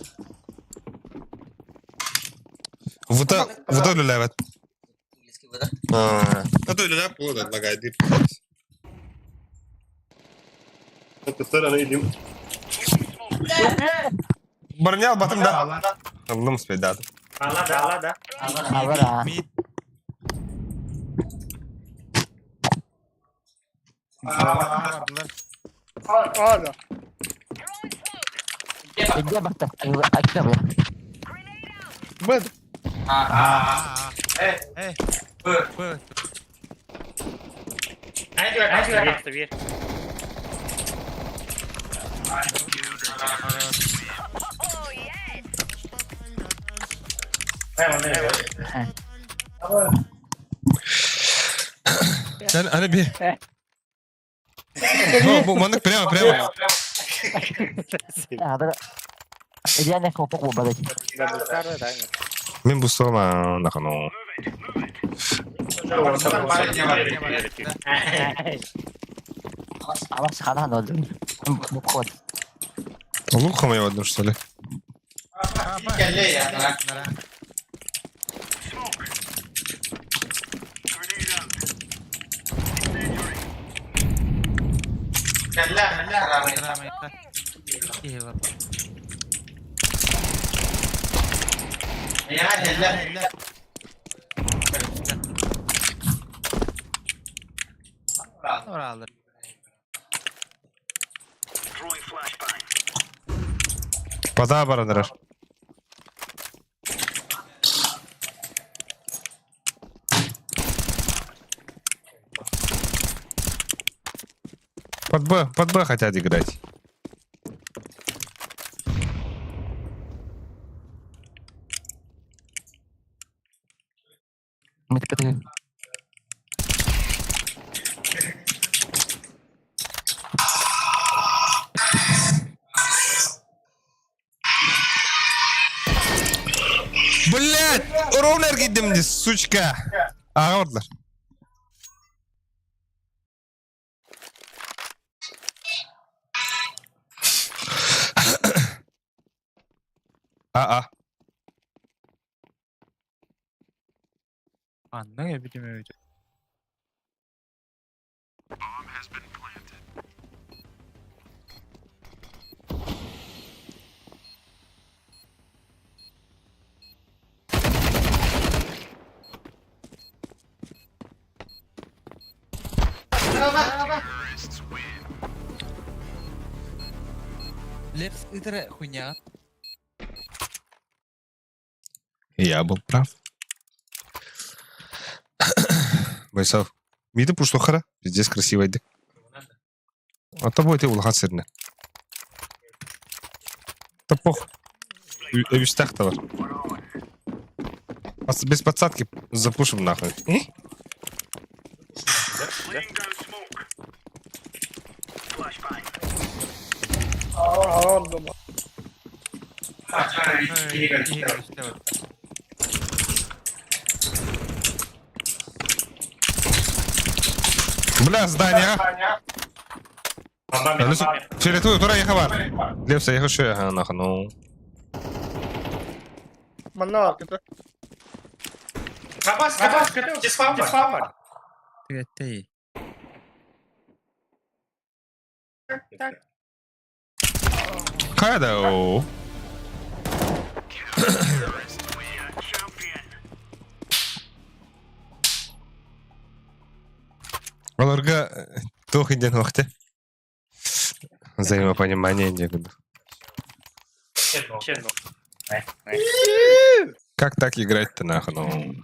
Вута, вута үлэлээбэт. Это үлэлээп буолар лагайдыр. Барнял батым да. Аллым спейдады. Ала да, ала да. Алара. Ада. Иде бакта. Акта бля. Бэд. Э, Б. Бир. Sen hani bir... Bu mandık прямо, прямо. Адара. Идеально хлопок бабадать. Мен бустама нахану. Абас хана ноль. Буквод. Лук хамай одну, что ли? Пода баранырар. Под Б хотят играть. Мы так Блять! Ровно гидем сучка! Ага, ордылар. А-а. Анна, я видимо, видел. Лепс, это хуйня. Я был прав. Бойсов. Миды пуштохара. Пиздец красивый. А тобой ты улахан сирне. Та пох. Өбүстэх бар. Без подсадки запушим нахуй. Бля, здание. Фиолетовый, тура ехала. Левса, я хочу, ага, нахуй, ну. Манна это. Түгэттей. Хайда. Олорго туох диэн уохте. Взаимопонимание диэн. Как так играть-то нахуй, ну?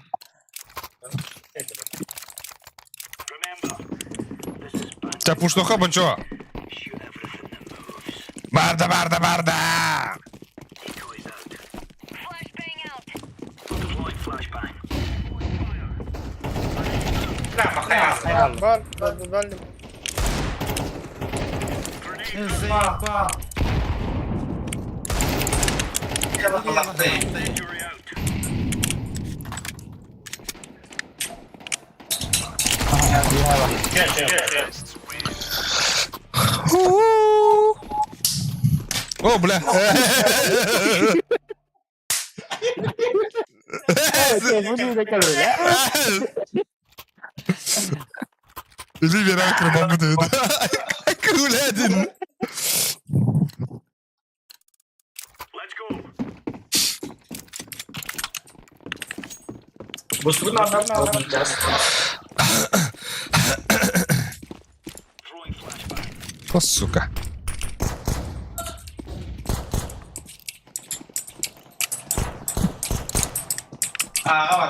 Тебя пуштуха бончо! Барда, барда, барда! Бар, бар, бар. Заебал. О, бля! Ливер акры бамбы Кулядин! О, сука. Ааҕа.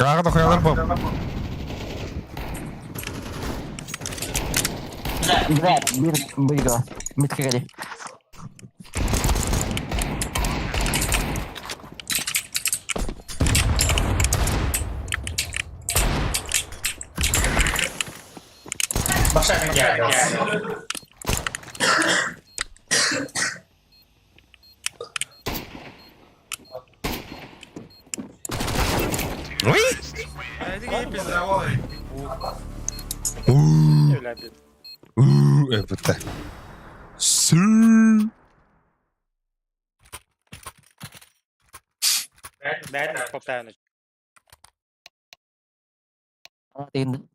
Ааҕа да хуялар бом. Бля, бир быйга. Митка кали. Ой! Уу, это. Су. Tin.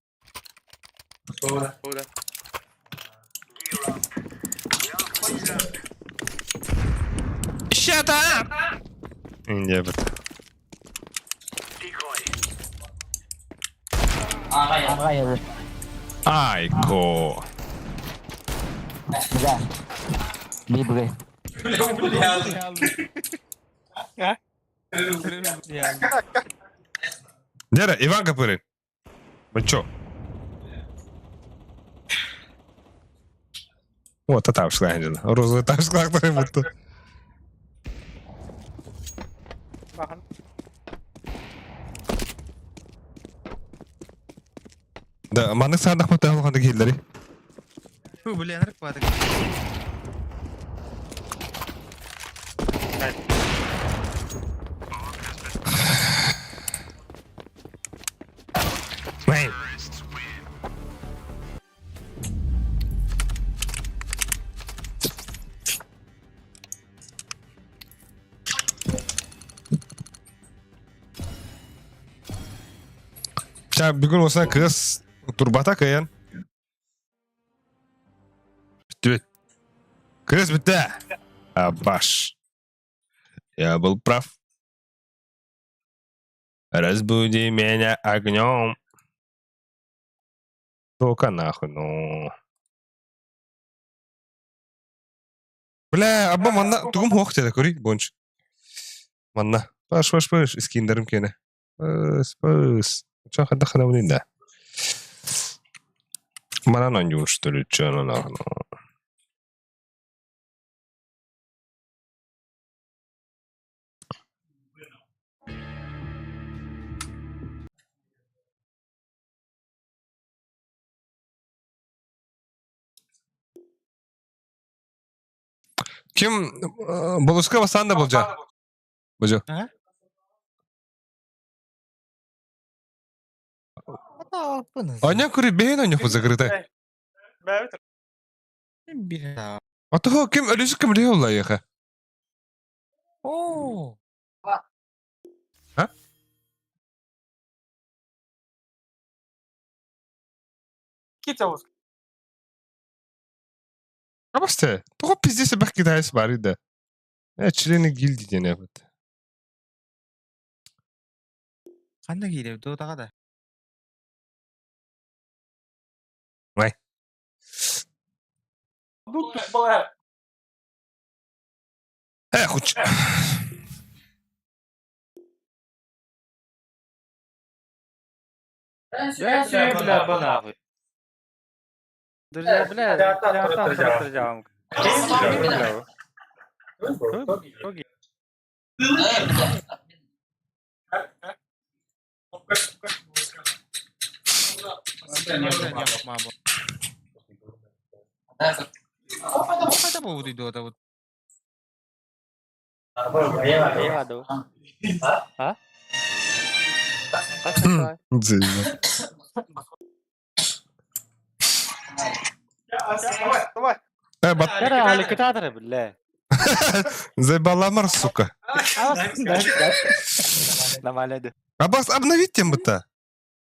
Shut up! Дебет. Ааҕа язы. Айко. Бля. Би бре. Дера, Иван Капыры. Вы чё? О, татавшла Анджела. Розовый тавшла, который будто. Да, маны саадах мата алганда келдери. Фу, бля, наркотик. Вэй. Ча бүгүн осына кыз турбата кыйын. Бүттү. Кыз бүтті. Абаш. Я был прав. Разбуди меня огнем. Только нахуй, ну. Бля, абба манна тугум хоох деді көрей, бонч. Манна. Паш, паш, паш, искиндерим кене. Пыс, пыс. Чо хада хана да. Манан онюр, что ли, чё, ну нахуй, ну. Ким Болуска бастаан да болдьа. Божо. Оня кури бэйэн оня закрытай. А то ким өлүсү ким ле олла яха. О. А? Абасте, тоҕо пиздец элбэх китаец баарый да? Э, члены гильдии диэн эбит. Ханна киирэбит дуотаҕа да? Вай. Э, хуч. Бля, бля, нахуй. Друзья, бля, я Заебала сука. Абас, обновить тем будто.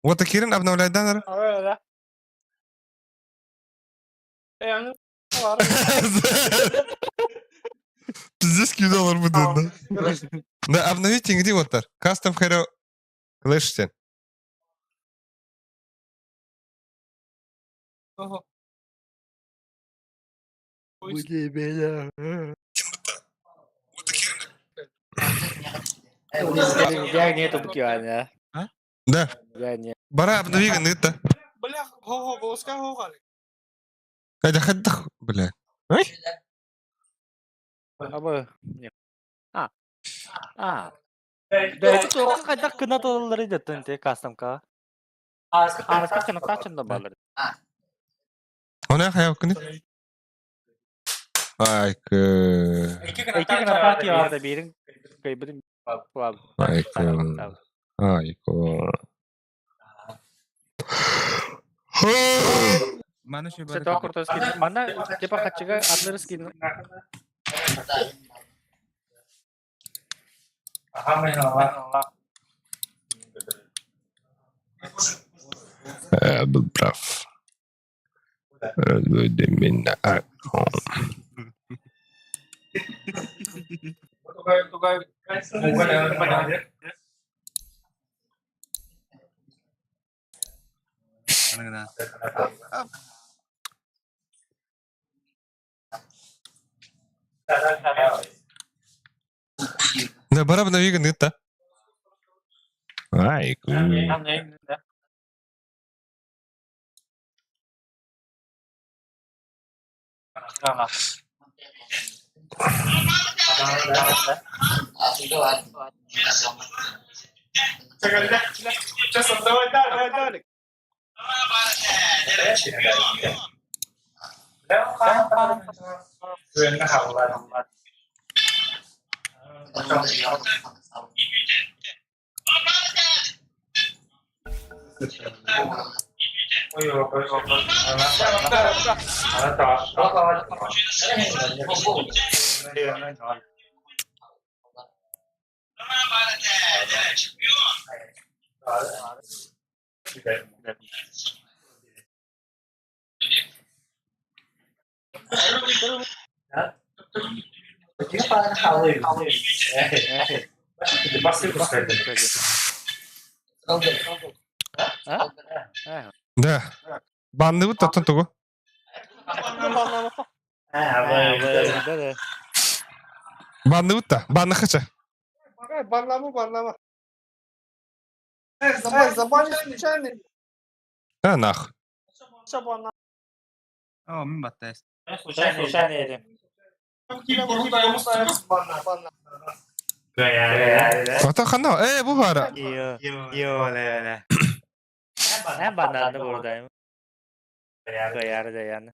Вот Кирин обновляет даннер. Пиздец, доллар будет, да? Да, обновить где вот так. Custom Hero Clash Я нету буквально. Да. Я не. Бара обнови это. Бля, го-го, волоска го Это хаддах, бля. Ой? Абы. А. А. Да, это только когда кына доллары деттен те кастомка. Аска кына тачын да балыр. Она хаяв кыны. Айкы. Эки гына партия бар да бирин кайбырын Айкы. Айкы. Маны шөй Се тоа крутой скин. Мана типа хачыга адлер скин. Был прав. Меня. Да, бара обнови это. Айкы. Да. Банны вот оттон тугу. Банны вот та. Банны хача. Барлама, барлама. Забанишь случайно? А нах. О, мин баттайс. Случайно Ата хана. Э, бу бара. Йо, ле, ле. Не бананды buradayım. Koyar da yani.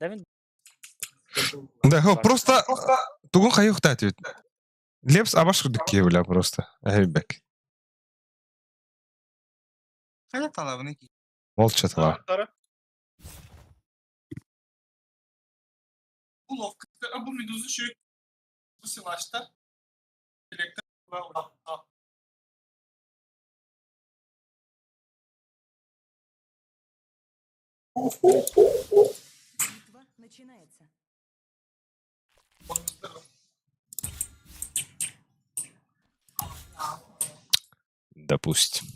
Demin Да, просто тугун хайыахтаат эбит. Лепс абаш курдук киһи бля просто. Эһэбэк. Хайа талабыны ки. Молча тала. Начинается. Допустим.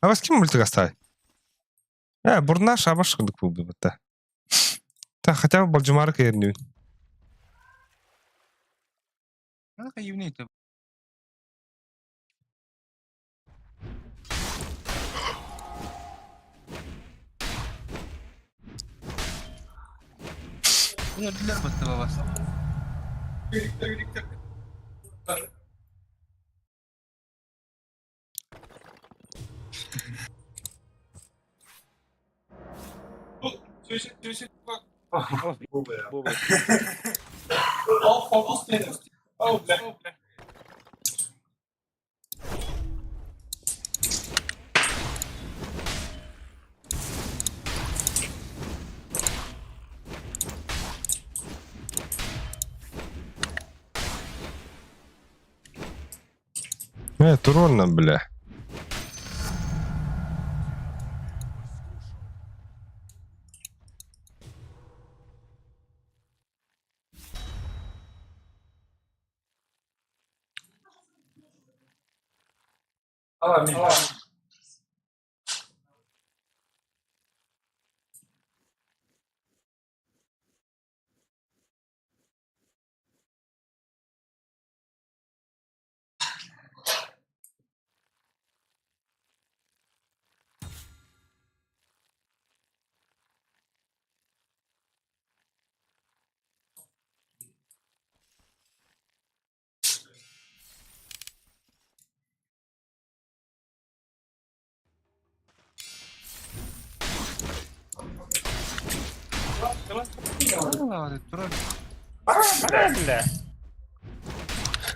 А вас ким мультик оставить? Бурна шабаш курдук буолбут да. Та хотя бы болдьумаары кэйэрнибин. Хайыбны Өлдүлэр баста бабас. Туронно, бля.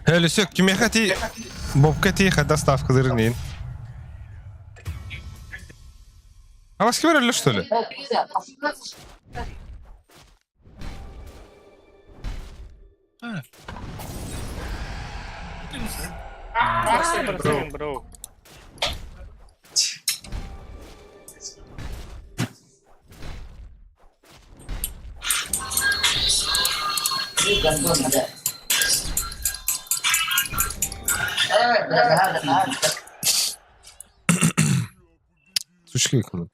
Өлүсөк кимиэхэ ти Бобка ти хада ставкаларын А вас ким өлө что ли? Bro. Сучки кому.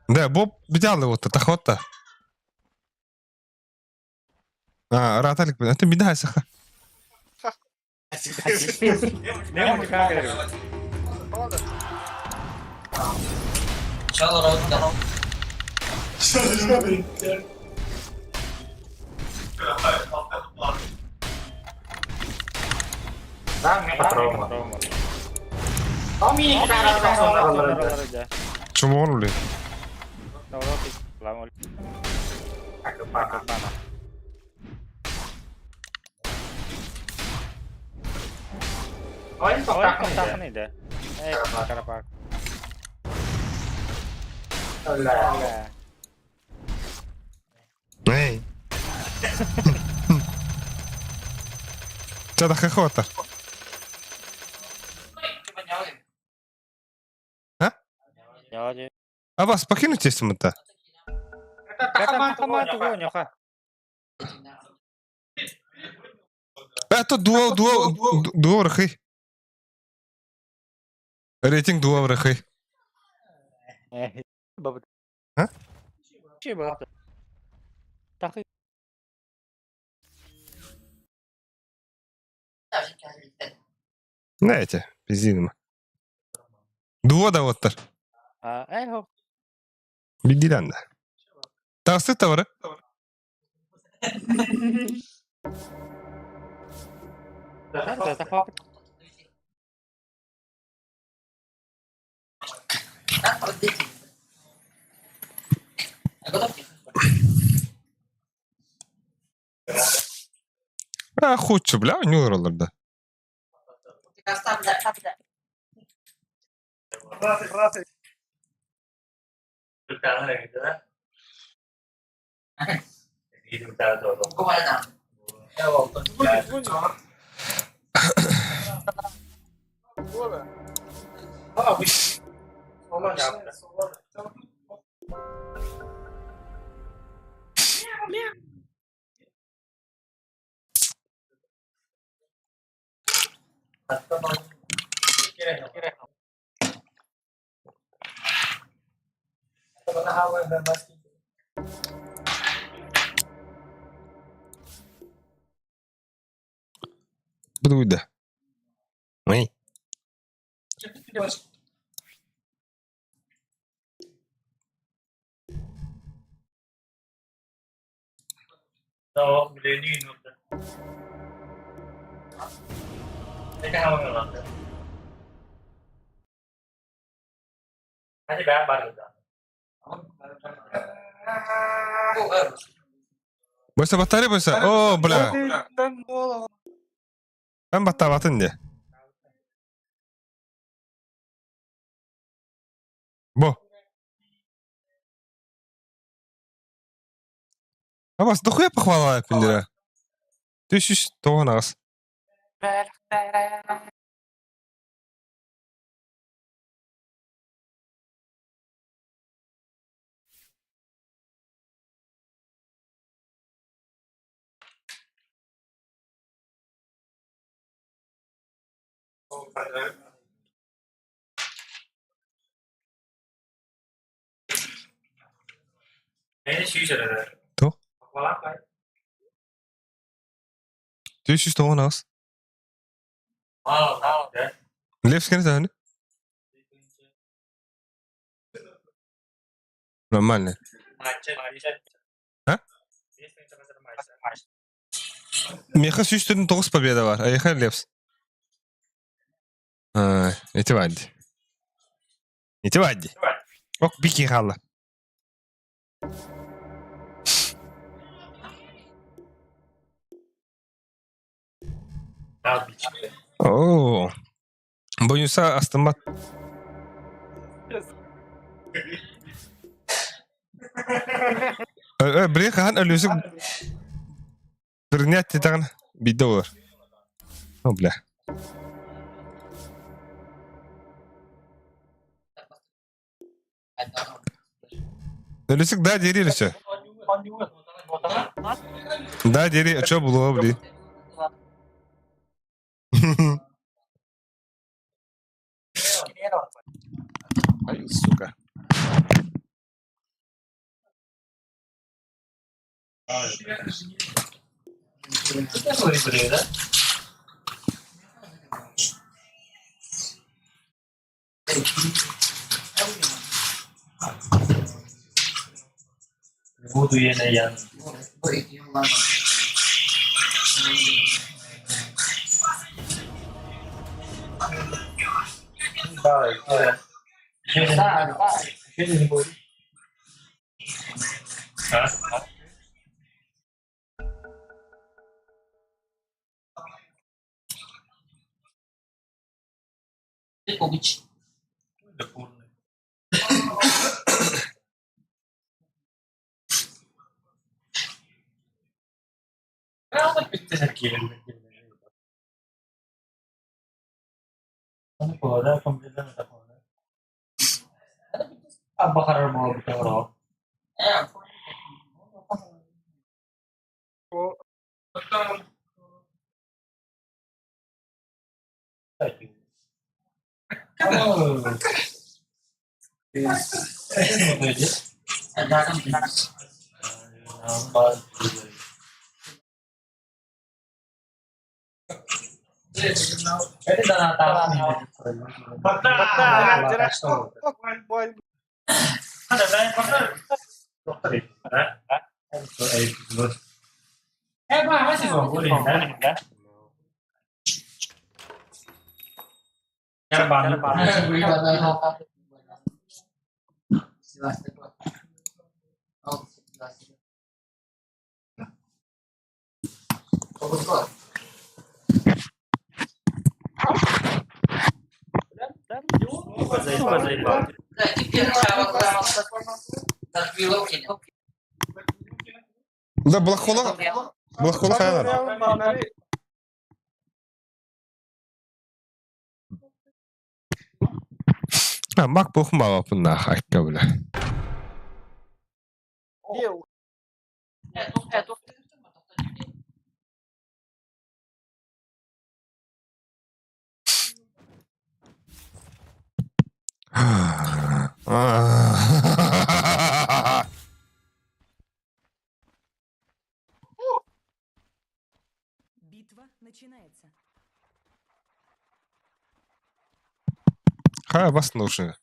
Да, Боб видел его то тахота. А, раталик, это беда, саха. Чому ли? Эй. Ча да хохота. А? А вас покинуть если мы-то? Это дуо, дуо, дуо рахы. Рейтинг дуо рахы. А? Знаете, пиздинма. Дуо да вот. Билдиилээн да. Таҕыстыт да бары. А, худчу, бля, не олороллор да. Бу да. Ой. Бойса батарея бойса. О, бля. Ben battaabatın diye. Бу. Абас, дохуя похвала пиндера. 398. То? 398. Левскин это Нормально. А? Меха 349 победа бар. Айха Левс. Эти вадди. Эти вадди. Ок, бики хала. Оо. Боюса астымат. Бри хахан өлүсүк бирнят титаган бидде болар. О, бля. Өлүсүк да дери все. Да дери, что было, бли. Ай, сука. Да, Блахола. Блахола хайалар. А, мак бохун баҕаппын акка бля. Битва начинается. Хайа бас нужны.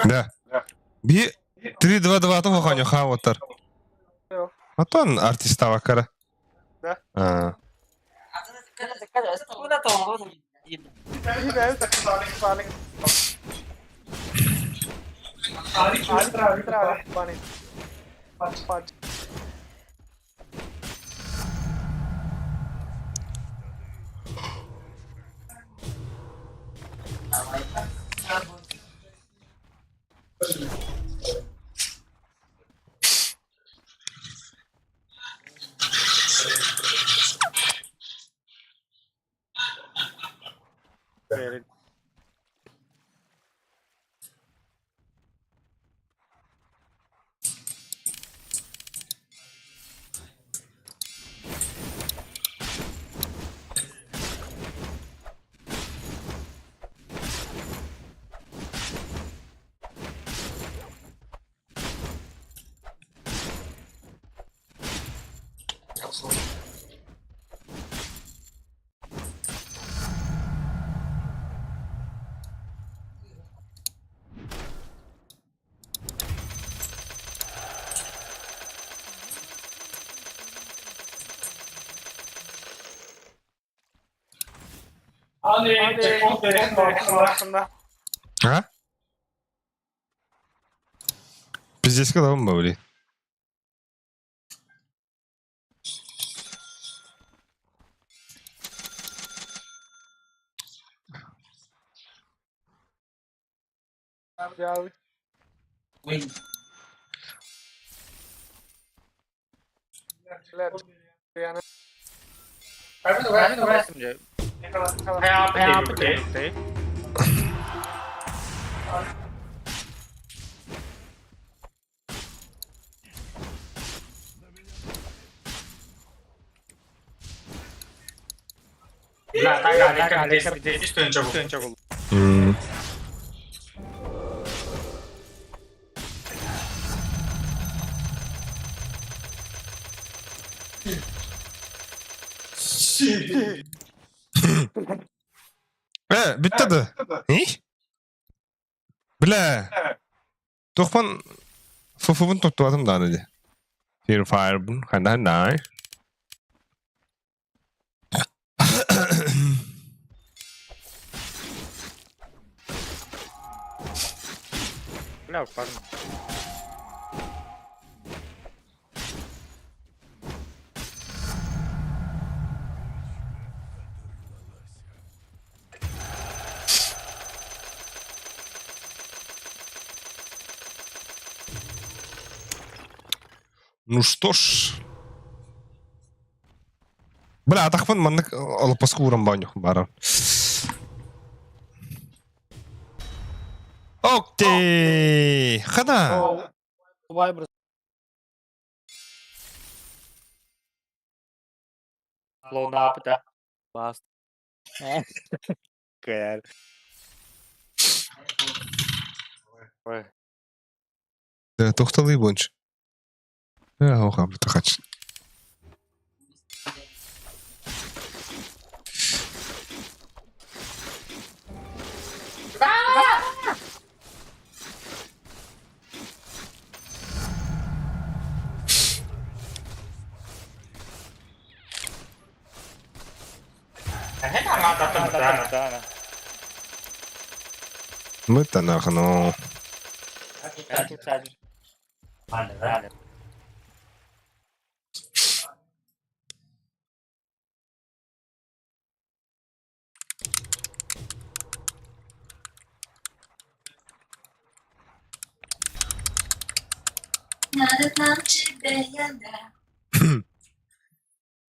Да. Би 3-2-2 то хоханю хавотар. Атон артистава кара. Да. А. А? Пиздец, когда он был, блин. М. Э, бүттэ да? И? Бля. Тухпан фуфубун туттуатым дааны ди. Fear Fire'бун ханна най. Ну что ж. Бля, атахпын маннык олоппоску ууран баанньух баарар. Окей! Хана! Тохталыы буонч. Хач. Мытанахно.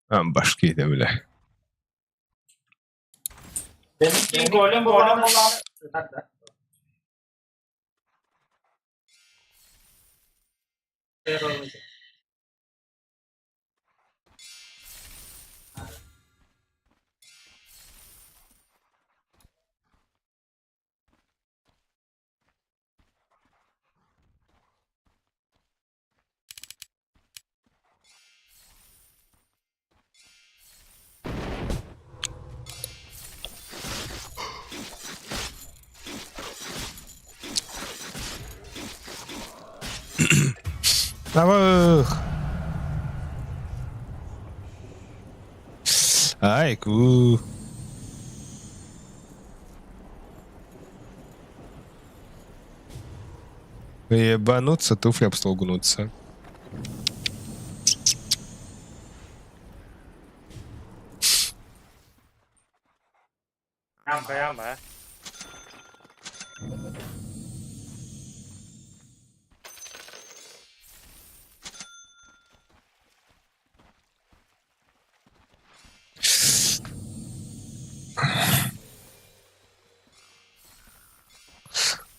Башки да бля. Наверх. Ай, ку. Ебануться, туфли об стол гнутся.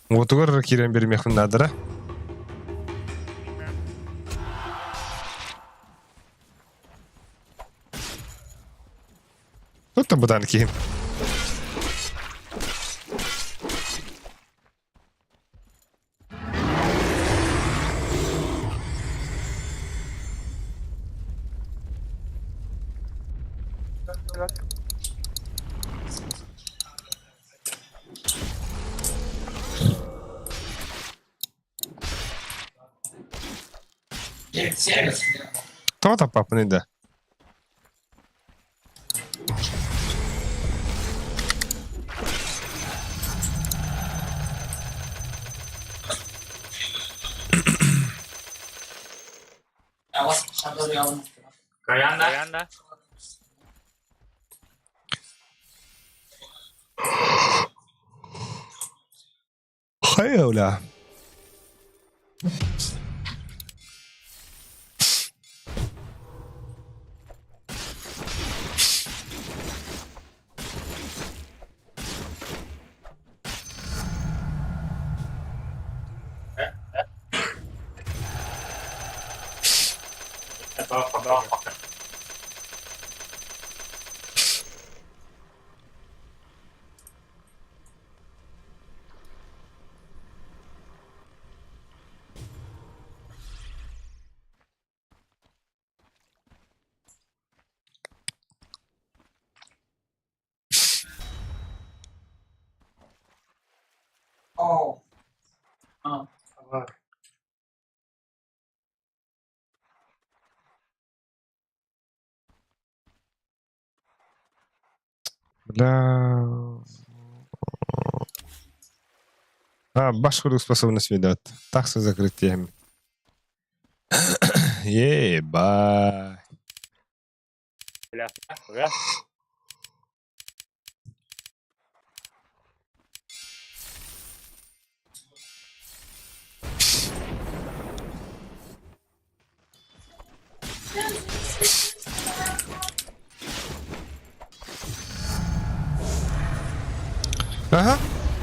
Уотугар киирэн биэримиэхпин наадара. Туттан бытаан киһим. Тоҕо таппаппыный да? Хайа, бля. Бля. А, баш курдук способность ведет. Так закрытием. Ебать.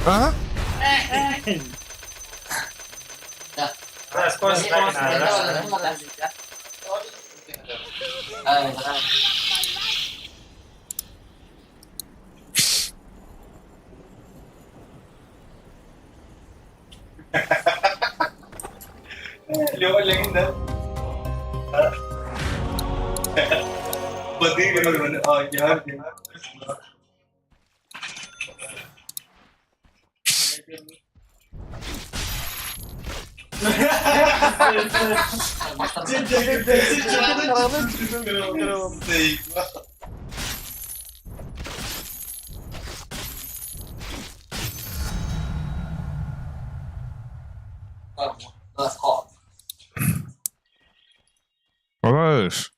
Ага. Малыш.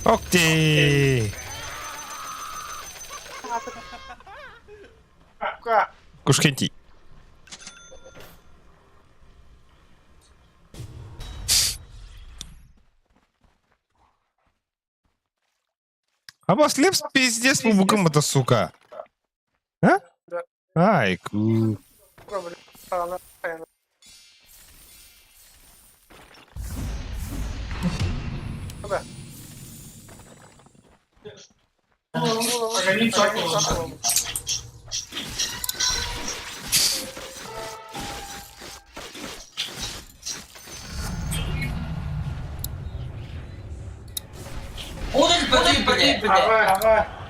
Окей. Кушкенти. А босс Лепс пиздец по букам это, сука. А? Ай, ку.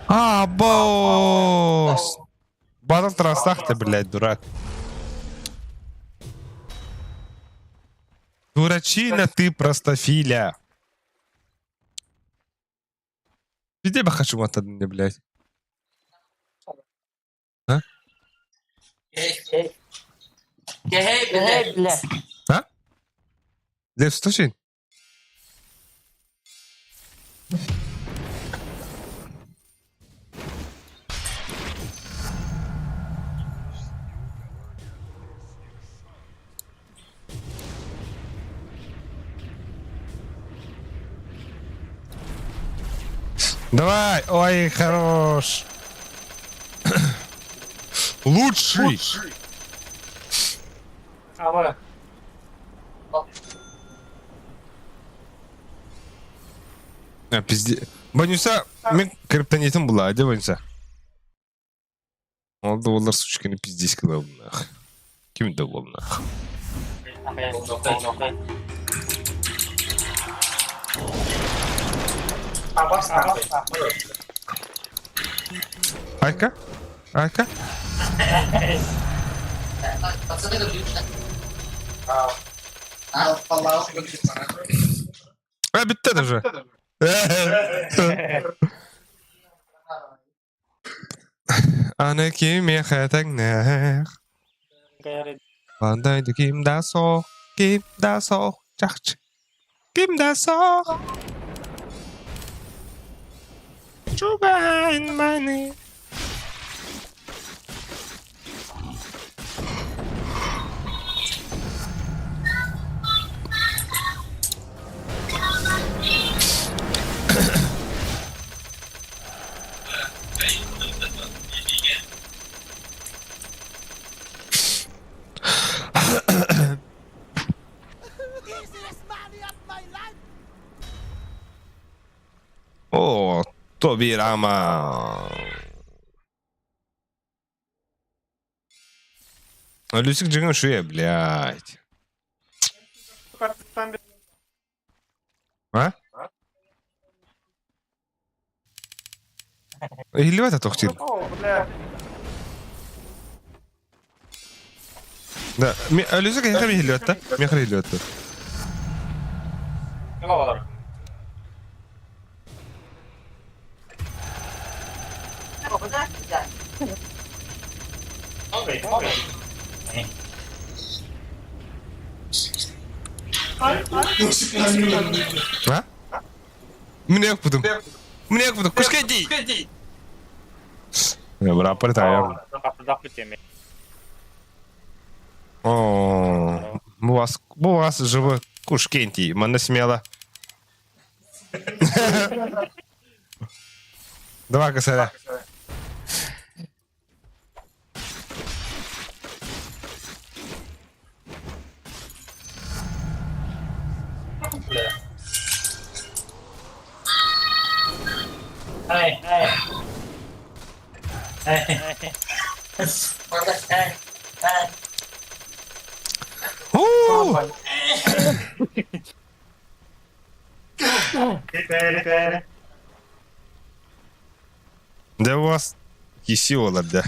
А, босс! Батл трасах ты, блядь, дурак. Дурачина ты, простофиля. Где бы хочу вот мне, блядь? А? А? Лев, слушай. Давай! Ой, хорош! Лучший! А, пизде. Банюса, мен криптонитым была, где Банюса? Ол да олар сучканы пиздец кылабын нах. Ким да бол нах. Айка? Айка? А, бітті уже. Аны ким мехетеңнер? Бандайды ким да соқ, ким да соқ, жақшы. Ким да соқ. Чугайн мани. О, Тобирама. Люсик джиган шуя, блядь. А? Или это тохтир? Да, Люсик я хами хилётта. Мехри хилётта. А? Мин ыкпытым. Мин ыкпытым. Кушкети! Быраппар таайар. О, бу вас, бу вас живы Кушкенти. Манна смело. Давай, косаря. Уу! Дьэ у вас киси олар дьэ.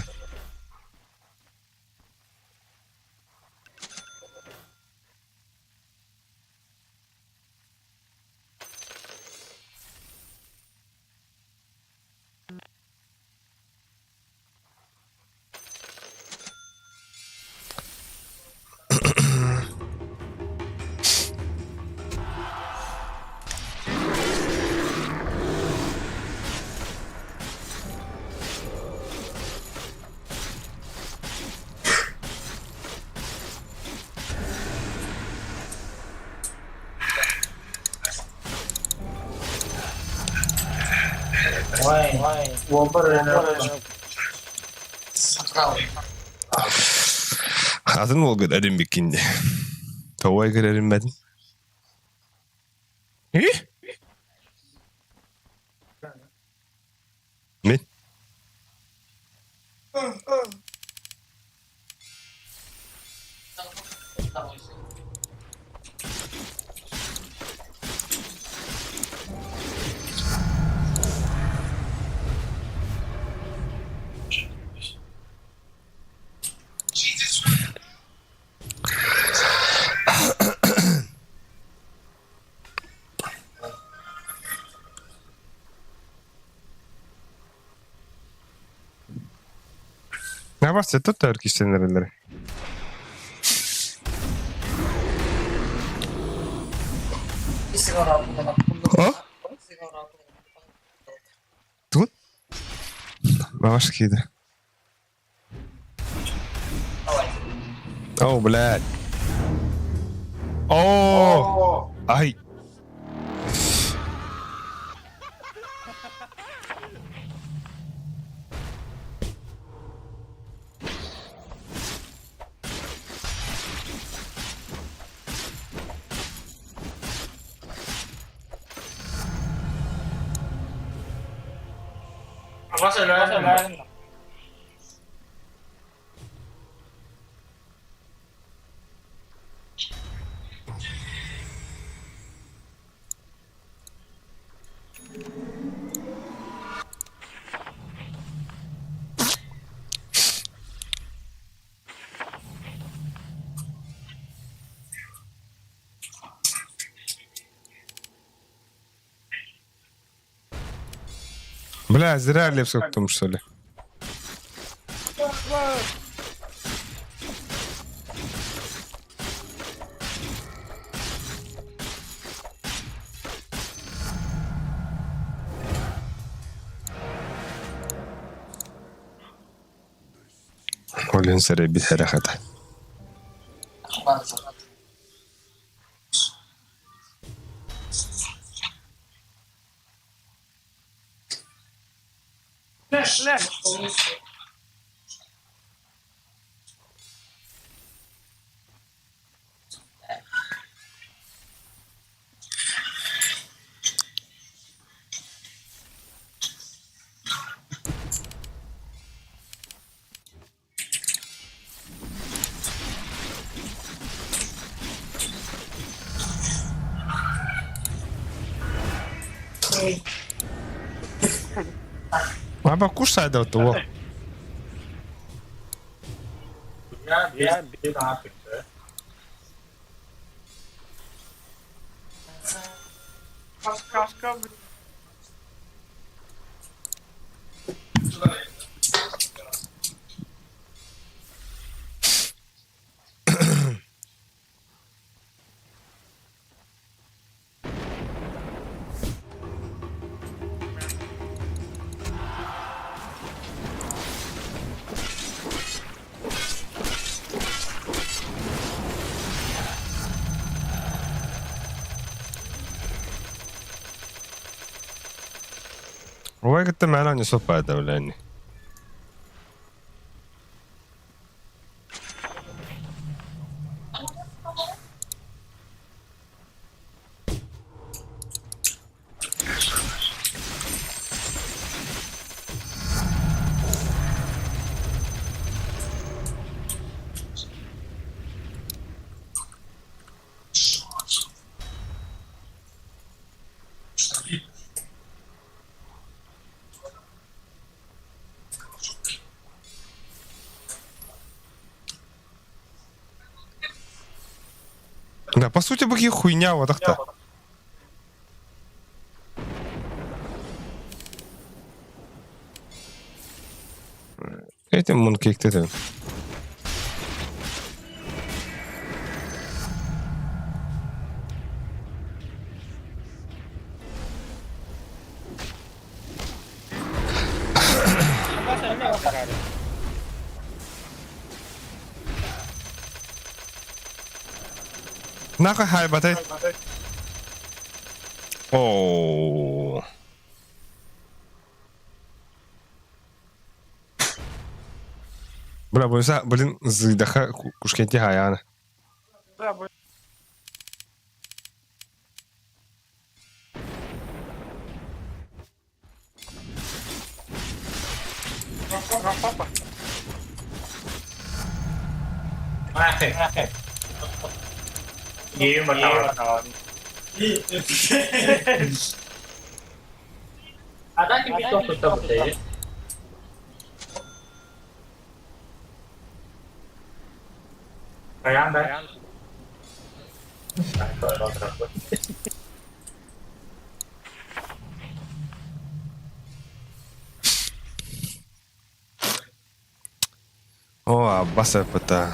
Атын уолгут эринбиккин дии. Тоҕо эгэр эринмэтин? Мин? Ne varsa tut кистенерелери. О? Тут? Бабаш киди. О, блядь. О! Ай. Бля, зря Левского том, что ли? Олен сәрі бит хәрәхәт. Аба кушай да того. Убай кытта мээнэ оонньосуох баайда бля ини. Да, по сути, бу хуйня вот так-то. Этим мункейктетин. Нахуй хайбатай. Оо. Бля, бойса, блин, зыйдаха кушкенти хаяна. О, аббас эппитэ.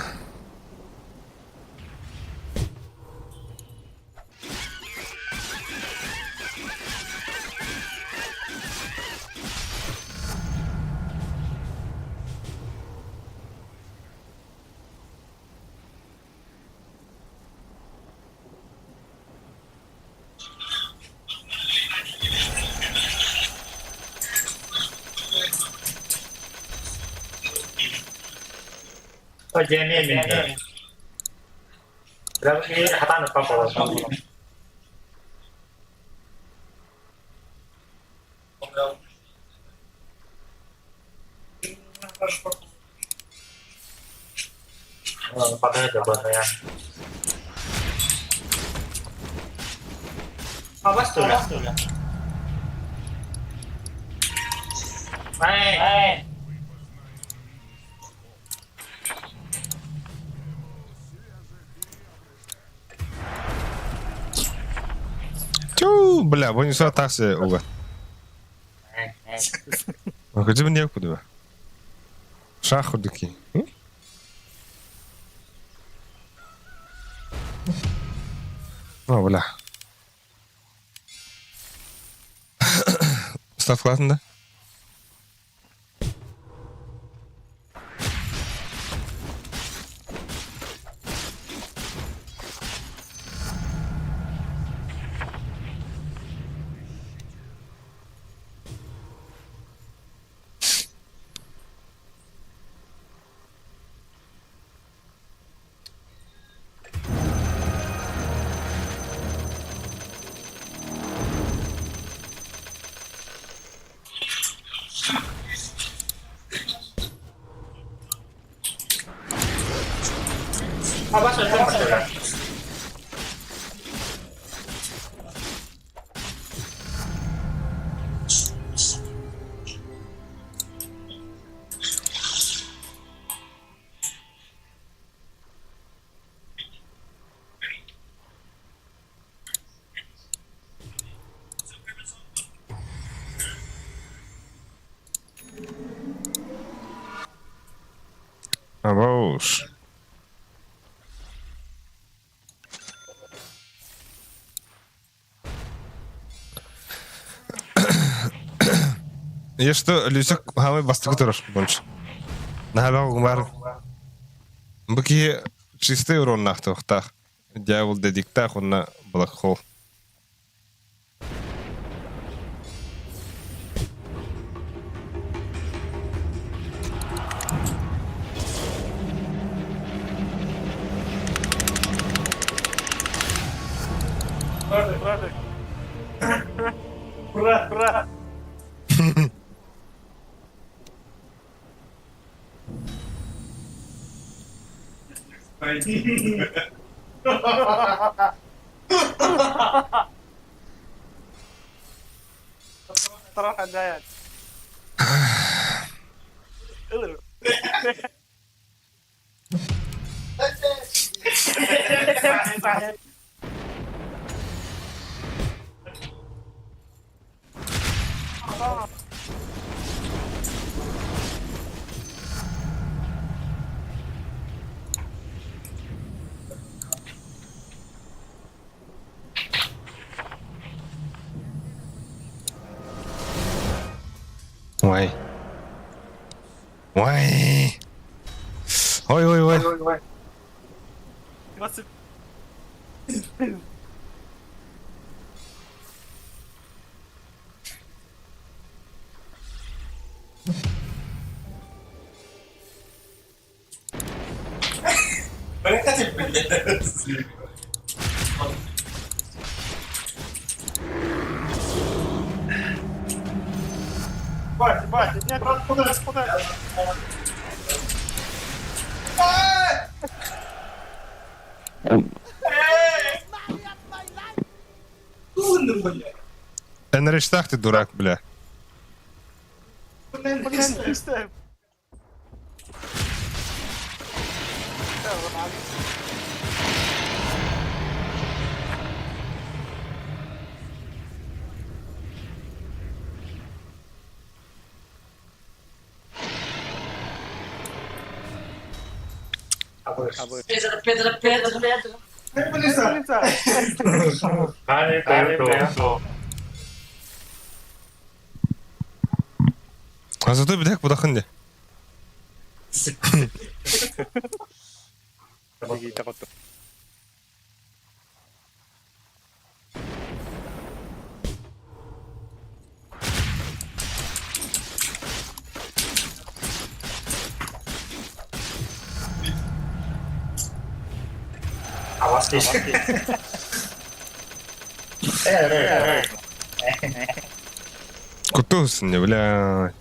Тю, бля, бу таксы уга. Где мне куда? Шаху дики. О, бля. Став классно, да? Абауш. Я что, Люсек хамай бастыгы турар больше. Наһаа бар. Бу киһи чистый уроннаах туохтаах. Дьявол дедиктаах уонна Black Hole. Ой. Ой. Ой, ой, ой. Эн рештах ты дурак, бля. А зато бдэх будахын де. Кутусын не, бля.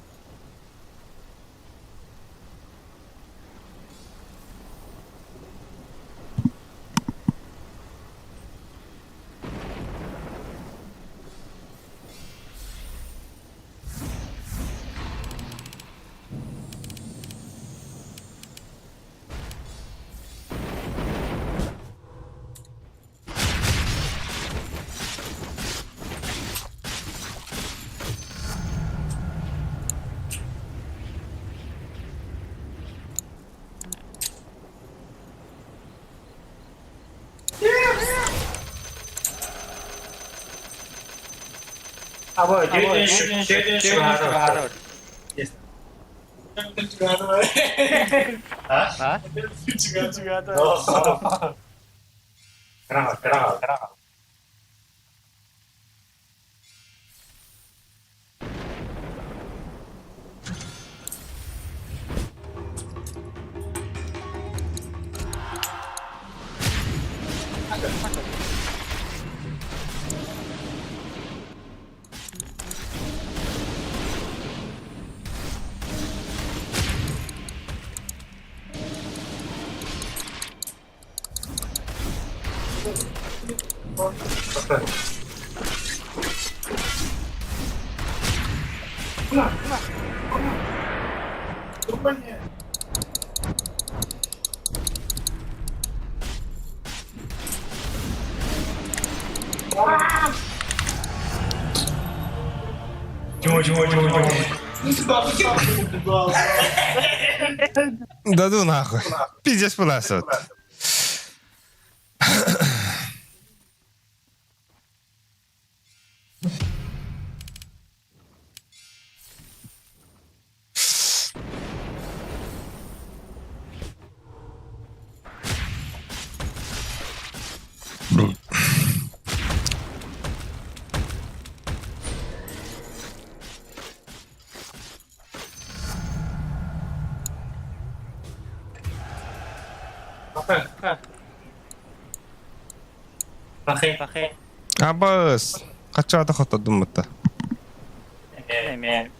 Да ну нахуй. Пиздец пыласот. Абас. Качаата хотодум мытта. Эме.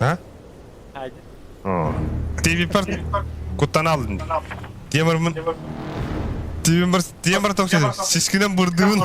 А? Тиби куттан алдын. Темірмін. Темір, темір тоқшы. Сискінен бұрдығын.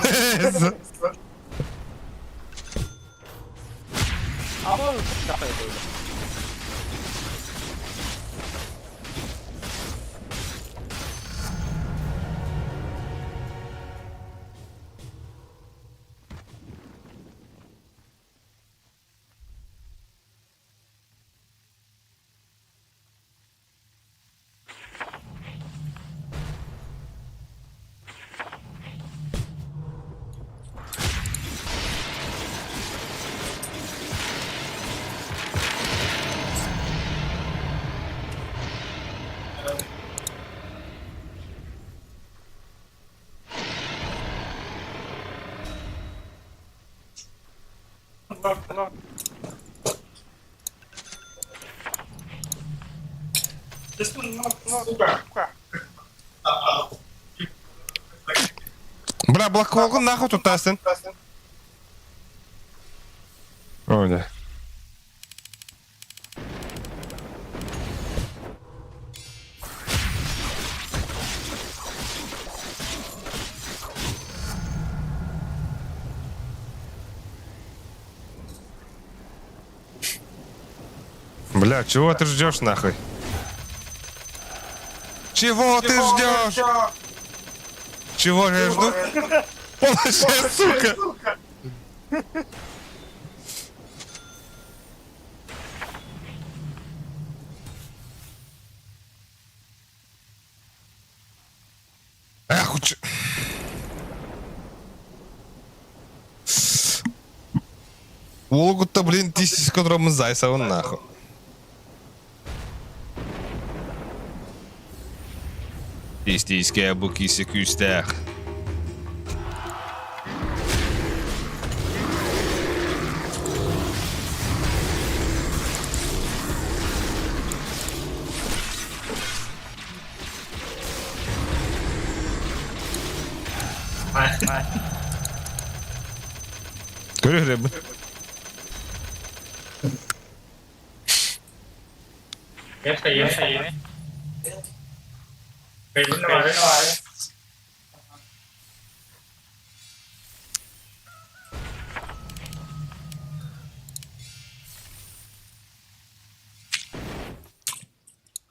Бля, блокологын нахуй тутасын. Ой, да. Бля, чего ты ждешь нахуй? Чего ты ждешь? Чего я жду? Положи, сука! Эх, уч... Ологутта, блин, тисис которым зайсавын нахуй. Тис-тиске бу кисе күстәх. Көрөрөм.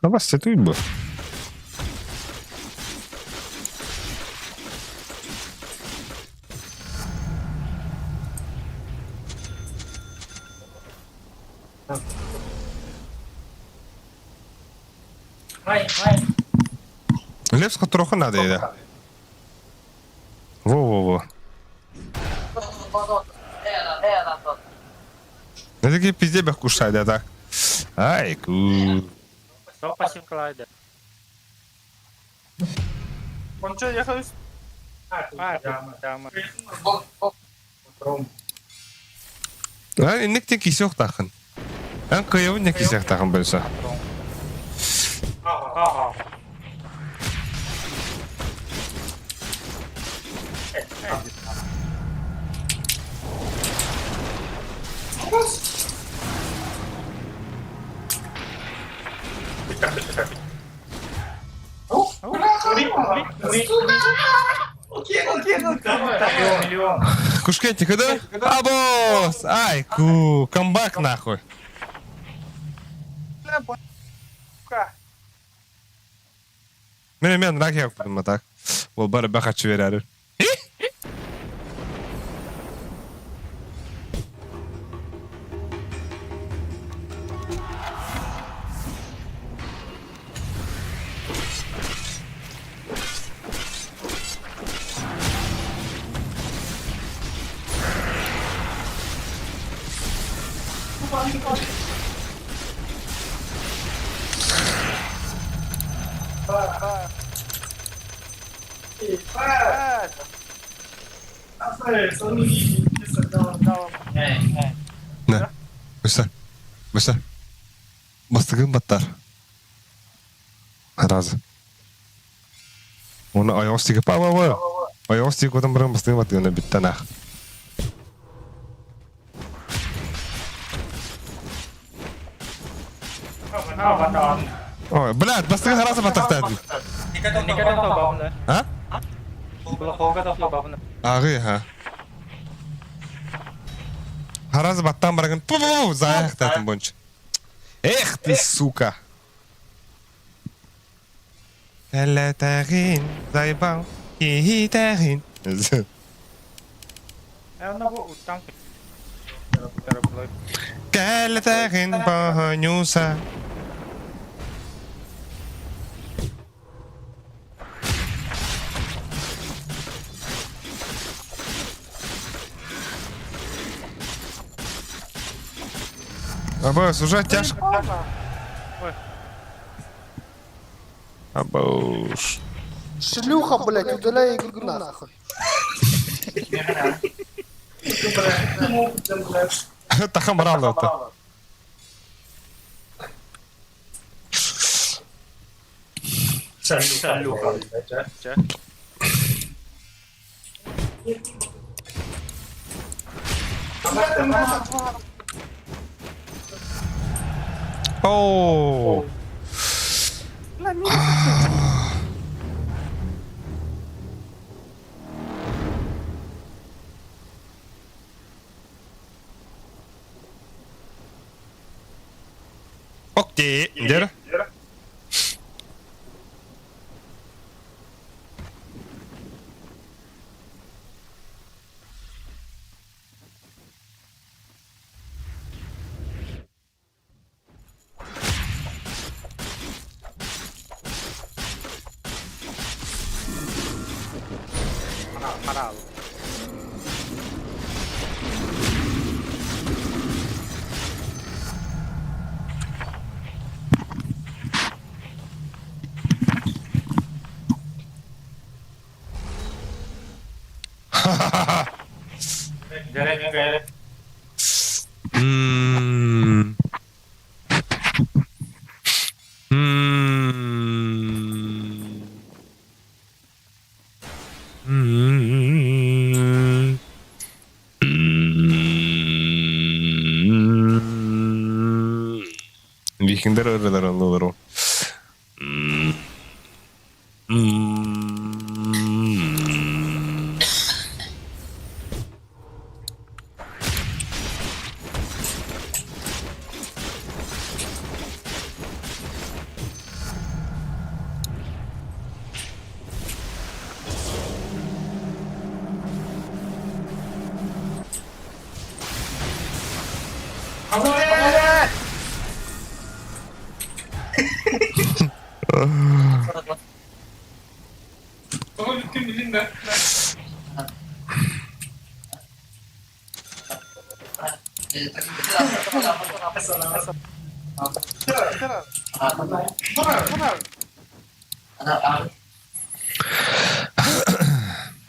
А вас це тут був. Левська трохи надо йде. Во-во-во. Ну такий піздебех кушай, да так. Ай, ку. А, инник кисек тахын. Ан кыйыбын не кисек тахын білсе. Кушкетик, да? Абос! Ай, ку, камбак нахуй. Мен мен рак yaptım так. Ол бары бақачы берәрі. На. Быстар. Быстар. Бастыгын баттар. Разы. Оны ойоҕос тиги па па па. Ойоҕос тиги кутан баран бастыгын баттыгына бүттэн ах. Ой, блядь, бастыгын харасы баттахтаатын. А? Ағы, ха. Харасы баттан барагын пу заяқтатын бойынша. Эх ты, сука. Кэлэтэҕин, заебал, киһитэҕин. Кэлэтэҕин, боһоньуса. Абас, уже тяжко. Абауш. Шлюха, блядь, удаляй игру нахуй. Таха морална это. Оо. Окей, дер. Мм. Мм. Мм. Мм. Викингдер ырылар олору. Мм. Мм.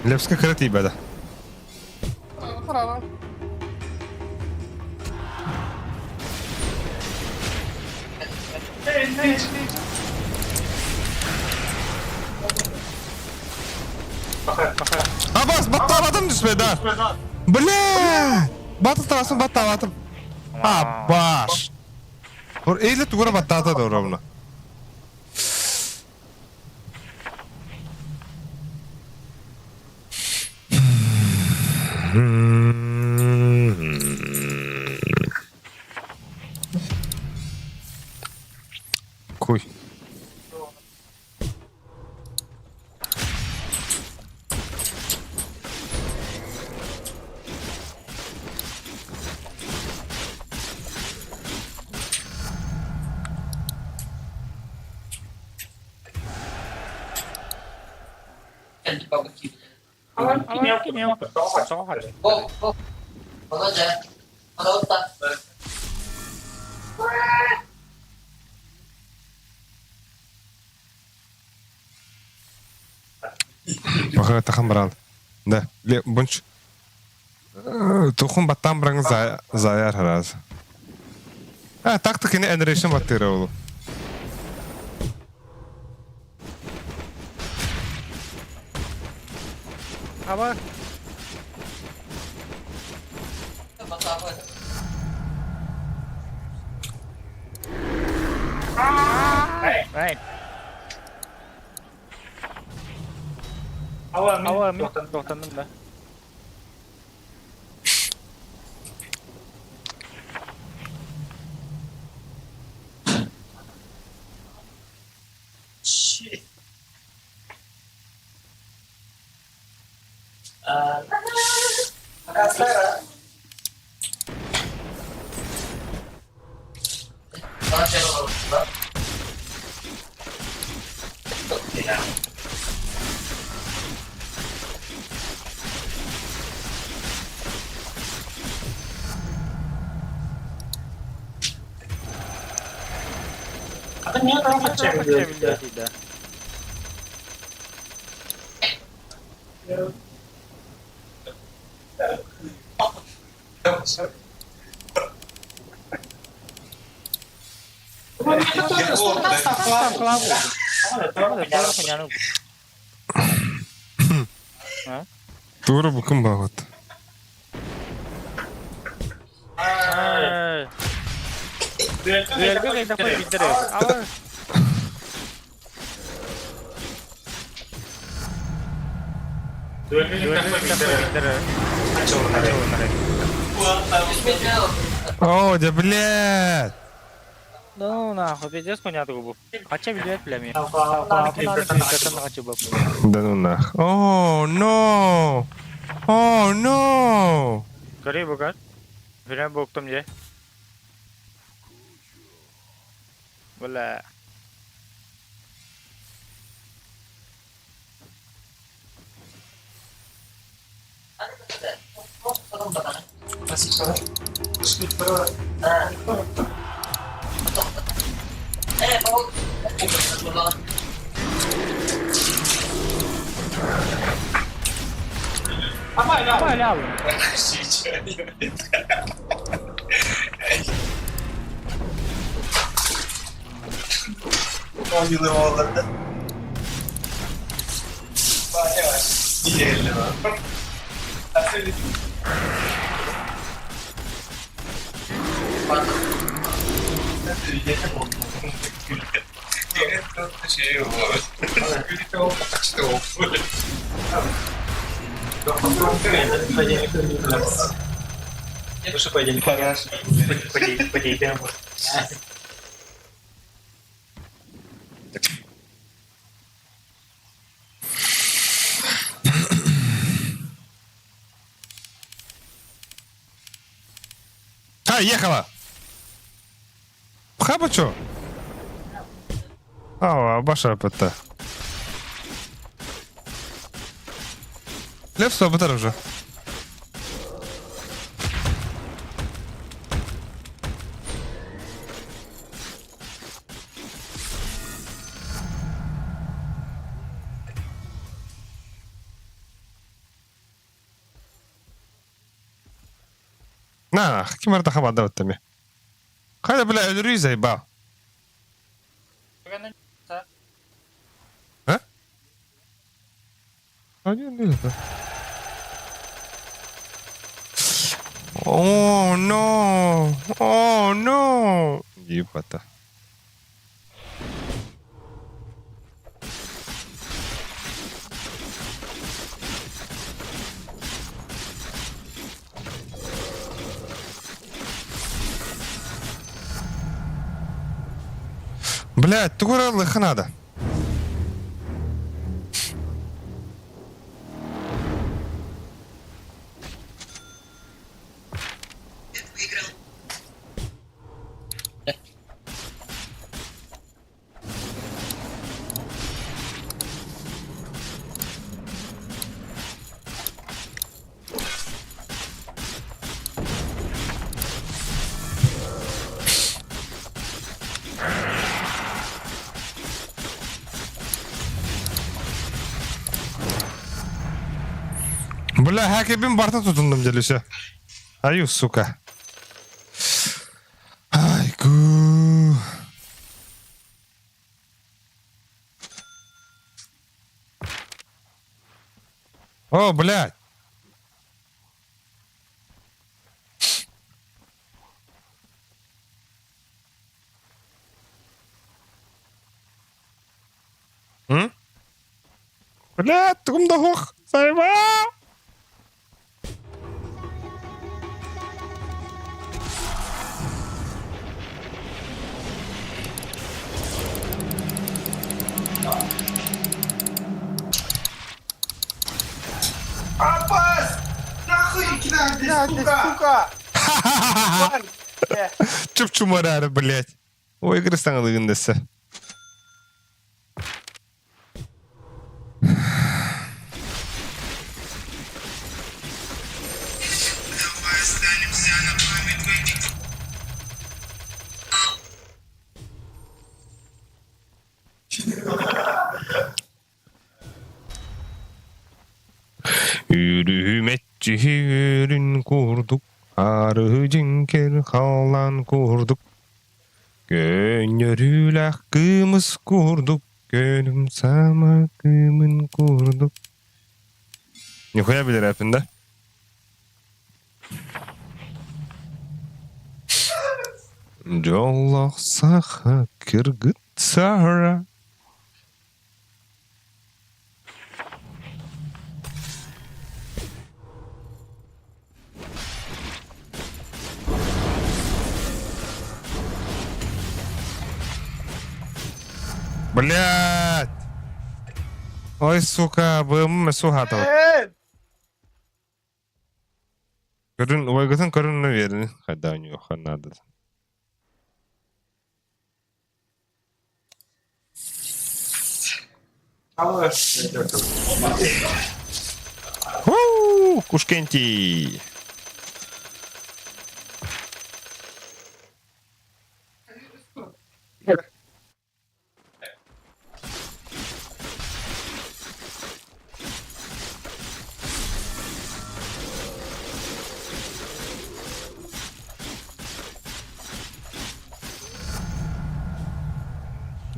Левска кыра тиийбэтэ. Абас, баттаабатым түспэт да. Бля! Батыстабасын баттаабатым. Абаш! Ор эйле тугура баттаата да ровно. Куй. Баха тахан барал. Да, бунч. Тухун баттан баран заяр хараз. А, так кини энерешин баттыра ол. Аба. Эй. Ава, мин тоқтандым да. Тура букун багат. О, да блядь! Ну нахуй, пиздец хуйня трубу. Хотя билет бля мне. Да ну нах. О, но! О, но! Скорее бугат. Время буктом где? Бля. А, ехала! Хаба чё? А, баша пытта. Лепс бытар уже. На, ким арда хаба да баттами. Хайда бля өлөрүй заеба. А? А не, не это. О, но! О, но! Ебата. Блядь, тугура лыха надо. Бля, хакебин барта тутундум делюсе. Аю, сука. Айгу. О, блядь. М? Блядь, тугум да хух. Сайма! Апас! Нахуй кидаете, сука! Чуп-чумарары, блядь. Ой, игры саҥалыгын дэсэ. Үрүмэччиһирин курдук, арыы дьиҥкир халлаан курдук, Көнньөрүүлээх кыымыс курдук, көнүм саама кыымын курдук. Нихуя билэрээппин да? Дьоллоох саха кыргыттара. Блядь! Ой, сука, бым суһаатабыт. Көрүн, уойгытын көрүн верни. Хайда нюха надо. Уу, Кушкенти!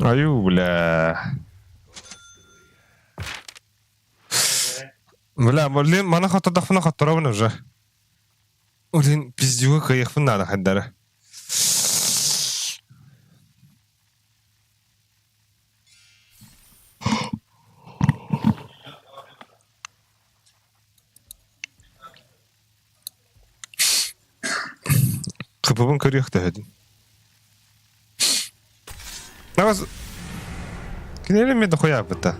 Аю, бля. Бля, блин, маны хоттордохпуна хотторобун уже. Блин, пиздюга кыайыахпын наада хайдары. Кыпыбын көрүөх төһөтүн. Навас кинилэр эмиэ дохуйаабыта.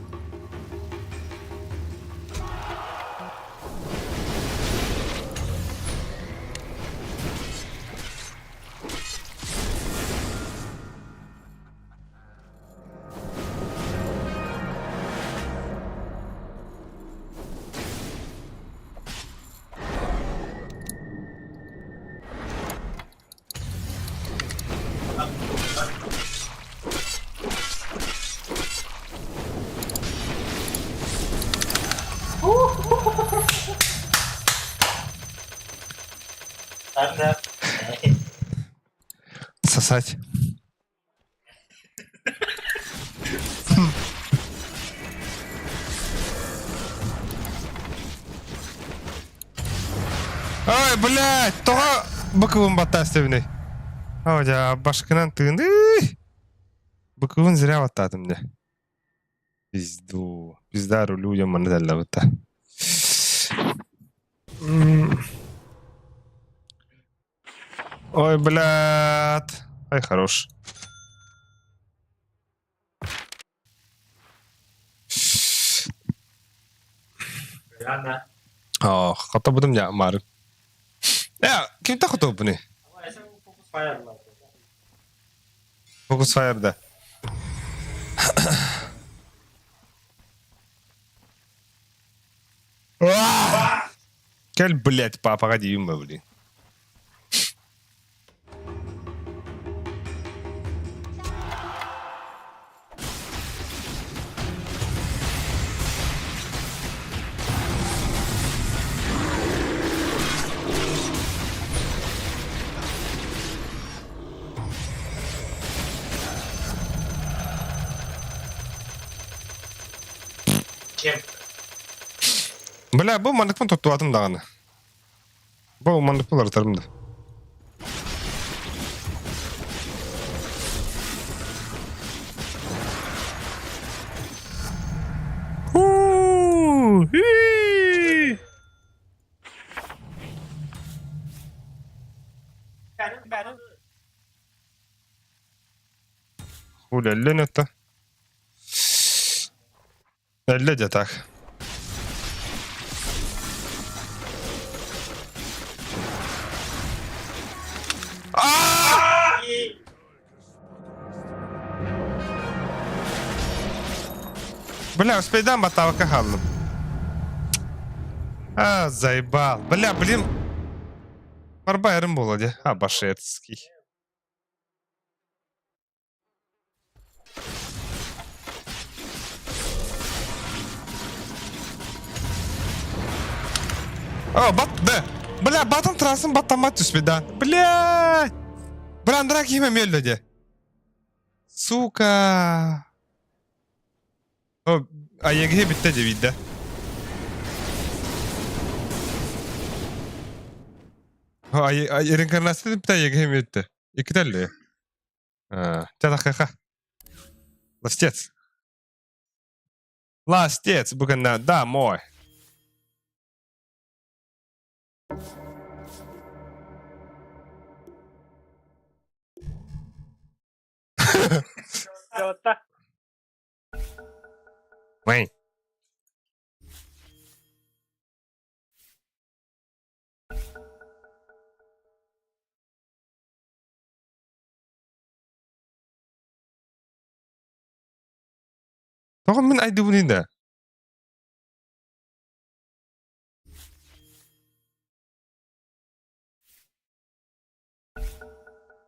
Сосать. Ой, блядь, тоҕо быкыбын баттаастыбыный? Оо, дьэ, башкынан тыыныы. Быкыбын зря баттаатым дьэ. Пизду. Пизда рулю дьон манна таллабыта. Ой, блядь. Ай, хорош. Оо, хотобутум дьэ, маары. Ээ, кимтэн хотобуппунуй? Фокус Fire да. Кэл, блядь, папаҕа диибин ба, блин. Бля, бу манныкпын тоттубатым даҕаны. Бу манныкпын уларытарым да. Үлэллэн это. Эллэ дьэ так. Бля, успейдан баттаабакка хааллым. А, заебал. Бля, блин. Барбайрым буолла дии. А, башецкий. О, бат, да. Бля, батон трасын баттамат түспүт да. Бля! Бля, Андрак киһи мөллө де. Сука. О, айыгыһы бүттэ дебидде. О, ай, реинкарнация бүттэ айыгыһы бүттэ. Иккитэлли. Ча-ха-ха. Ластец. Ластец, бүгін домой. Wait. Тоҕо мин айдыбын да?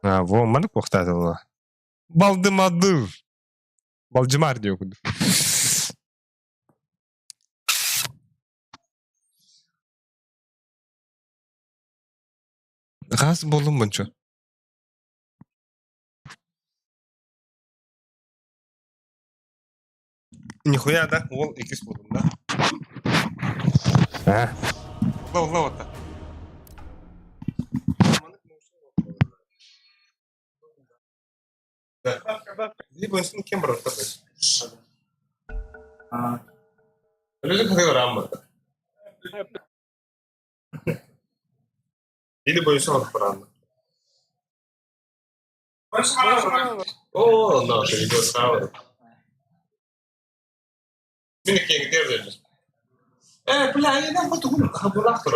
А, во, маннык буохтаатылла. Балдымадыр. Балдьымаар диэ курдук. Газ буоллум бунчу. Нихуя да, уол иккис буоллум да. А. Улла улла ота. Либо кем барар. Или боюсь баран. О, no, se digo sábado. Мин киэҥ Э, бля, я не могу хабулахтар.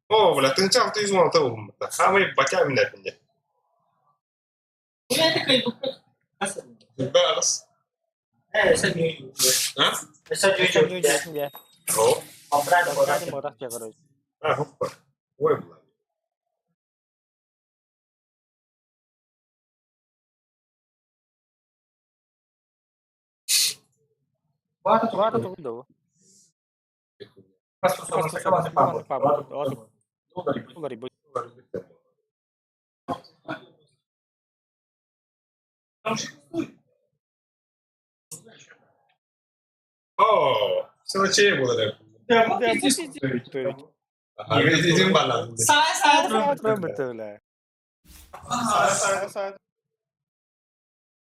О, бля, тынчал ты измал того. Самый батя меня мне. Бәрс. А? О. А, хоппа. Ой, бля. О, все было.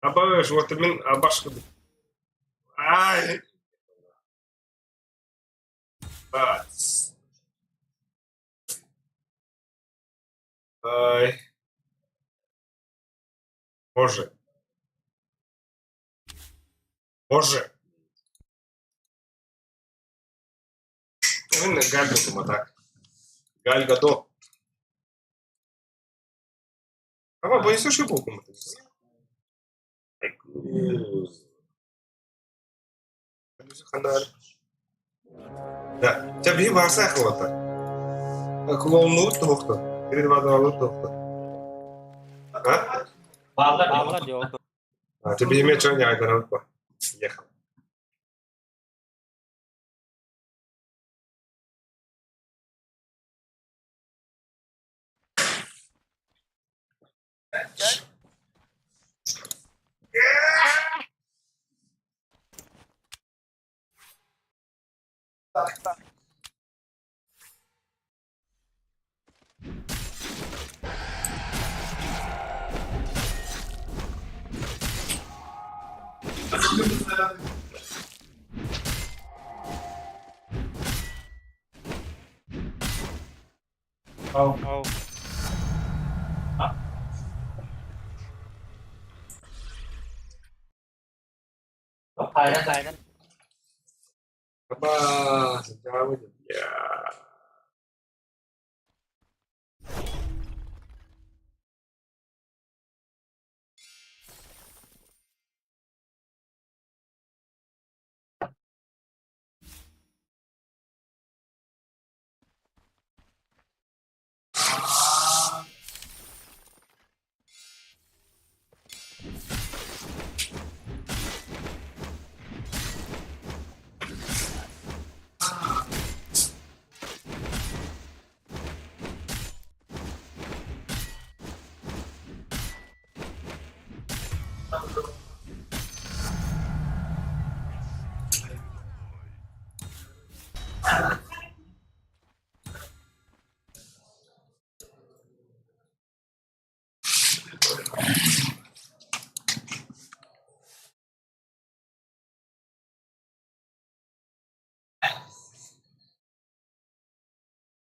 Абаш, вот мен абаш. Ай. Ай. Боже. Боже. Мен Гальга так. Галь Гадот. Ама боюсь, что булку. Ханаар. Да. Чэ биһи баарса ахылата. Клоуннуут туһукту. Бир баалаалыт туһукту. А? Бааллар дио. А тебе имя что не айдарабыт ба? Ехал. Ау. Айран. Аба, Я.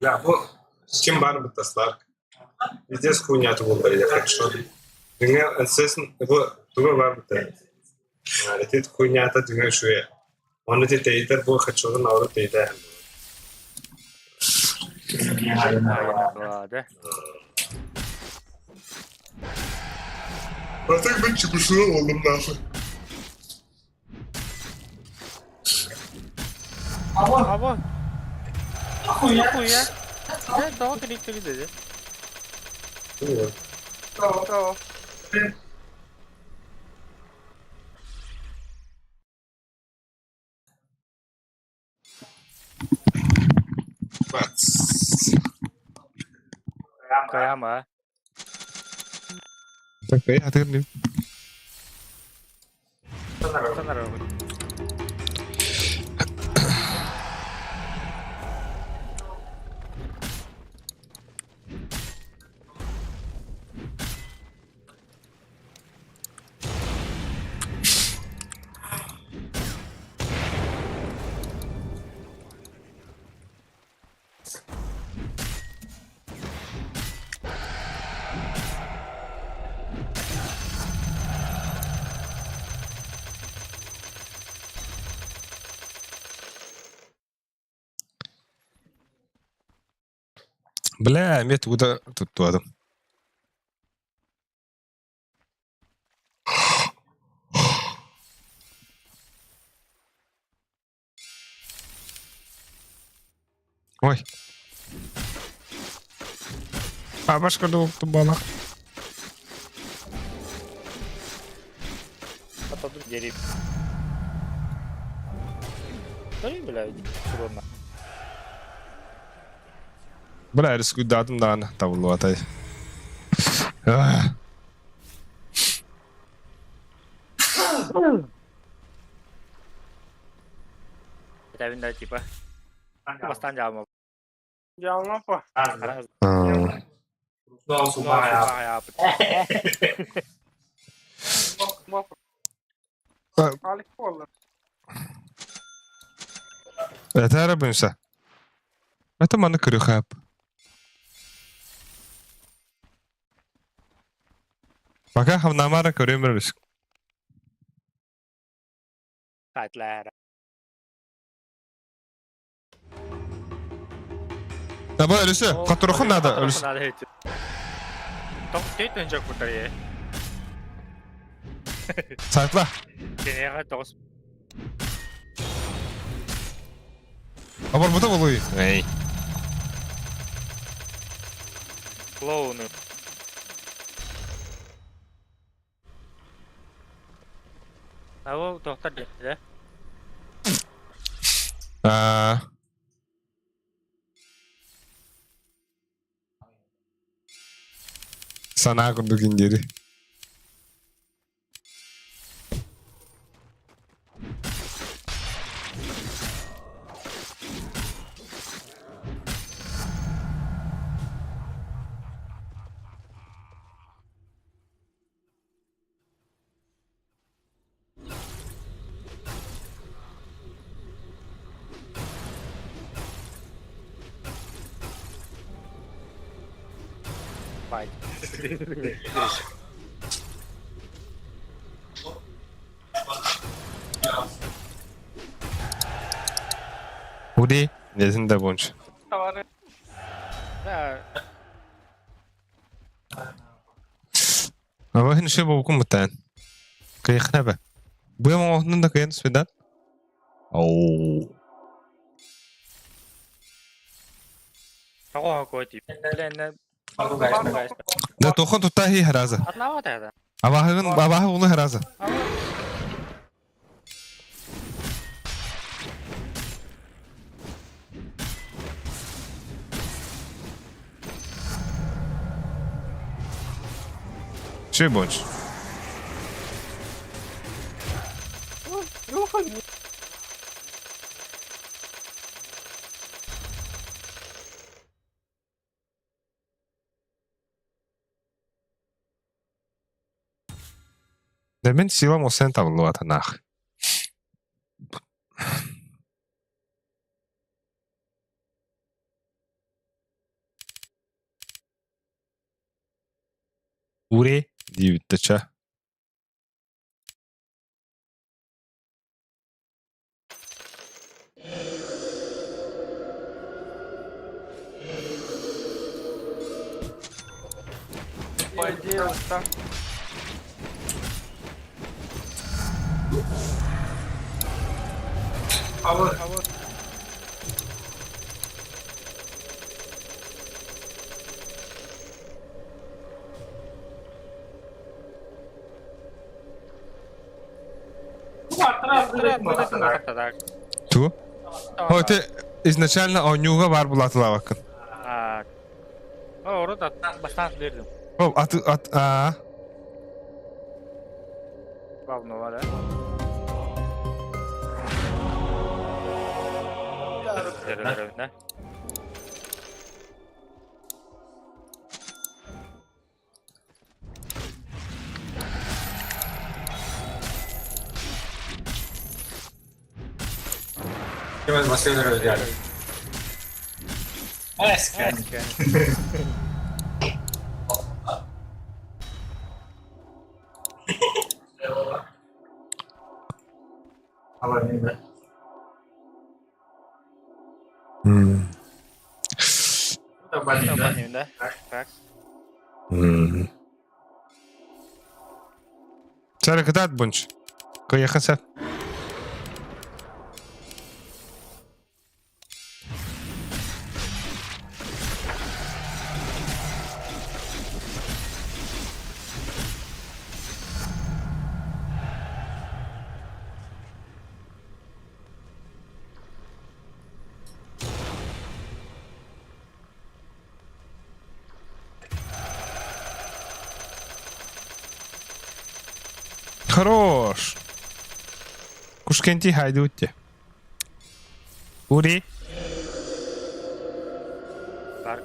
Бля, бу ким баар быттаслар. Пиздец хуйня буолла или хорошо. Дьиҥэ НСС бу туга баар быта. Ити хуйнята дьиҥэ үчүгэй. Ону ити тэйитэр бу хаччылын ауру тэйитэ. Да. А так мен чепушила болдум нахуй. Аба. Хуя хуя. Да, тоҕо клик dedi. Тоҕо. Каяма. Так, я Санара. Бля, эмиэ тугу да туттуадым. Ой. Бабашка балах. Атадым дерip. Ой, блядь, урона. Бля, рискуйдаатым даҕаны табыллыбатай. Это да типа. Бастан жаама. Дьаалма по. Раз. Алик буолла. Это арабымса. Это маны көрүхап. Пока хавнамара көрөмөр риск. Сайтлар. Таба өлүсө, которухун надо өлүс. Тоқ тейт жок бутар. Сайтла. Кенеге тоғыз. Оборбута болуй. Эй. Клоуны. А ол доктор диэттэ. Аа. Санаа курдук индири. Бай. Ури, незин да бонч. Да. Абахин шеба укум бутан. Кайхна ба. Бу оҥоһунан да кыайан түспүт Оу. Тоҕо кой тип. Да тохон тутта хи хараза. Атлава да. Абаһыгын абаһы улу хараза. Че больше? Да мен силам осен таблуата нах. Уре диэбиттэ Ту? О, те изначально оонньууга баар булаатылаабаккын. О, урут бастаан бердим. О, ат ат аа. Главного, да? Да? Да? Так. Чары кытаат бунч. Кыйахан сәп. Хорош. Кушкенти хайдутте. Ури. Так.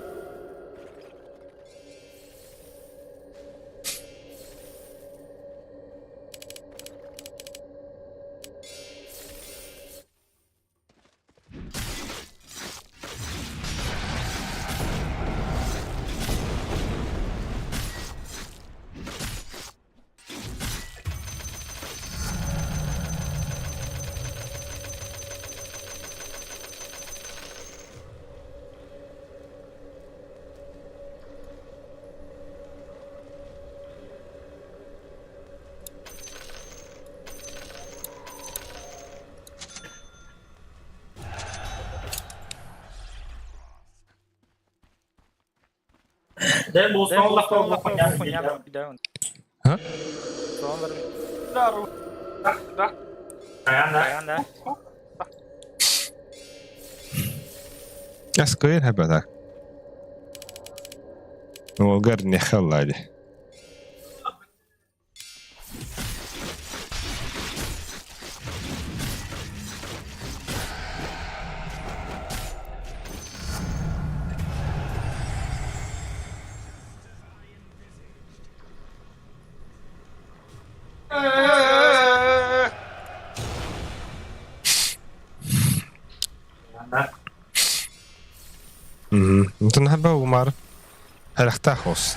А? Аскыйын хэбэта. Уолгар не халлади. Онтон хаба умар харахтаах хос.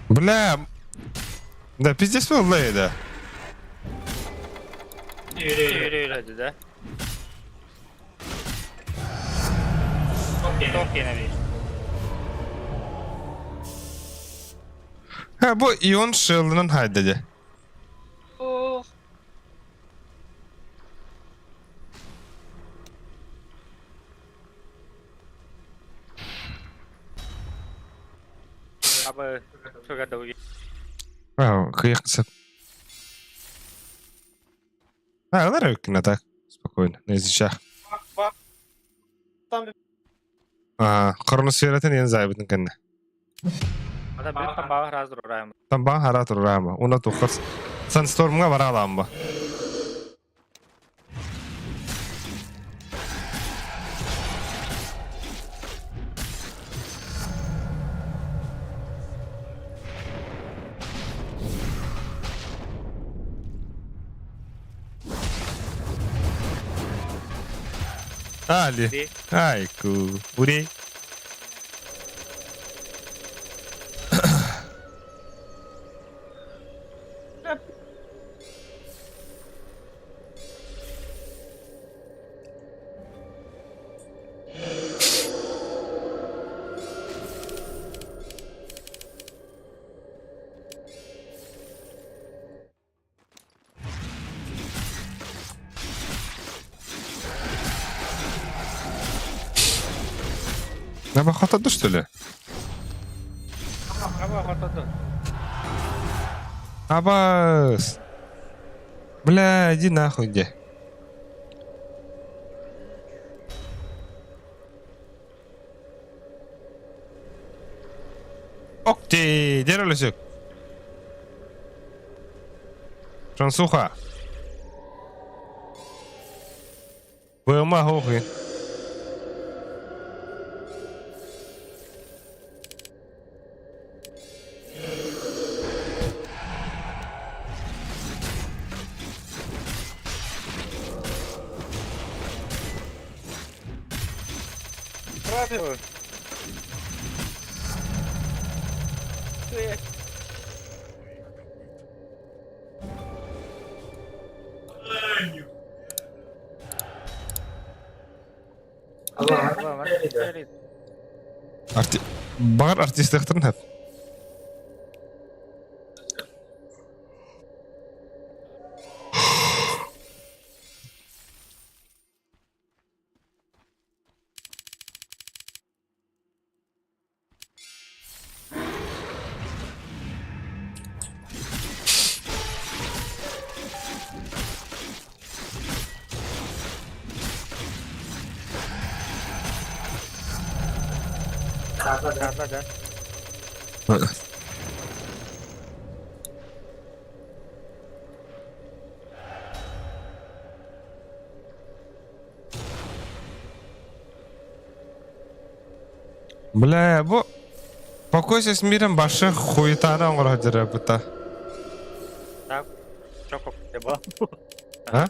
Бля, да пиздец был да. Ha bu Ion Shell'ın haydedi. Кыйыксып. А, алар өккүнэ так. Спокойно, на язычах. А, Хроносфератын ен зайбытын кэннэ. Тамбаҕа хара турарама. Уна туххас. Санстормҥа бараалаамба. Али. Айку. Урей. Наба хотоду, что ли? Абас! Бля, иди нахуй где. Окей, дерелесек. Шансуха. Быма хохи. Арти... Бар артистехтарын хәп. Бля, бу Покойся с миром башы хуетаны оҥоро быта. А?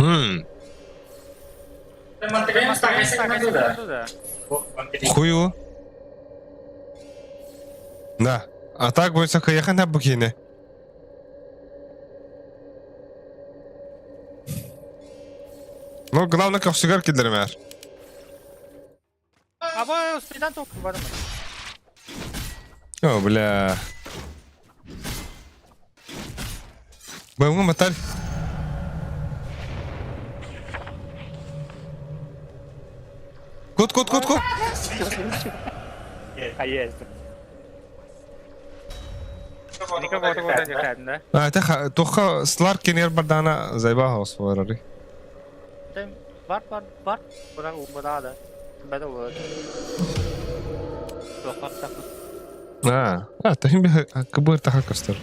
Хм. Хую. Да. А так будет кыйахан бу киинэ. Ну, главное, көхсүгэр киллэримээр. О, бля. Бэйҥэ матар. Кут, кут, кут, кут. А, это туха слар кенер бардана зайба хаус барары. А, а, тахим би кыбыр таха көстөр.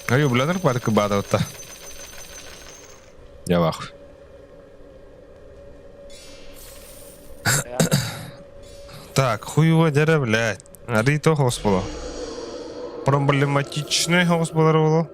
Аю, блядер парк бадавта. Я вах. Так, хуево дерэ, блядь. Ари то хоспало. Проблематичный хоспало.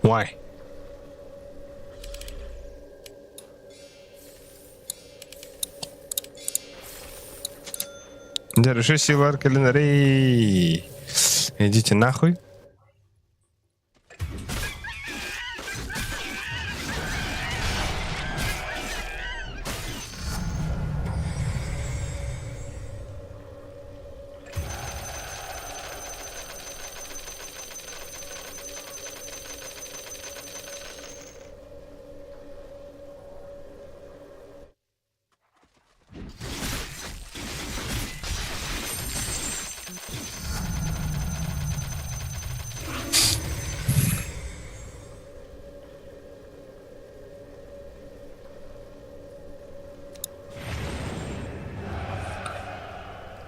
Why? Держи силар календарей. Идите нахуй.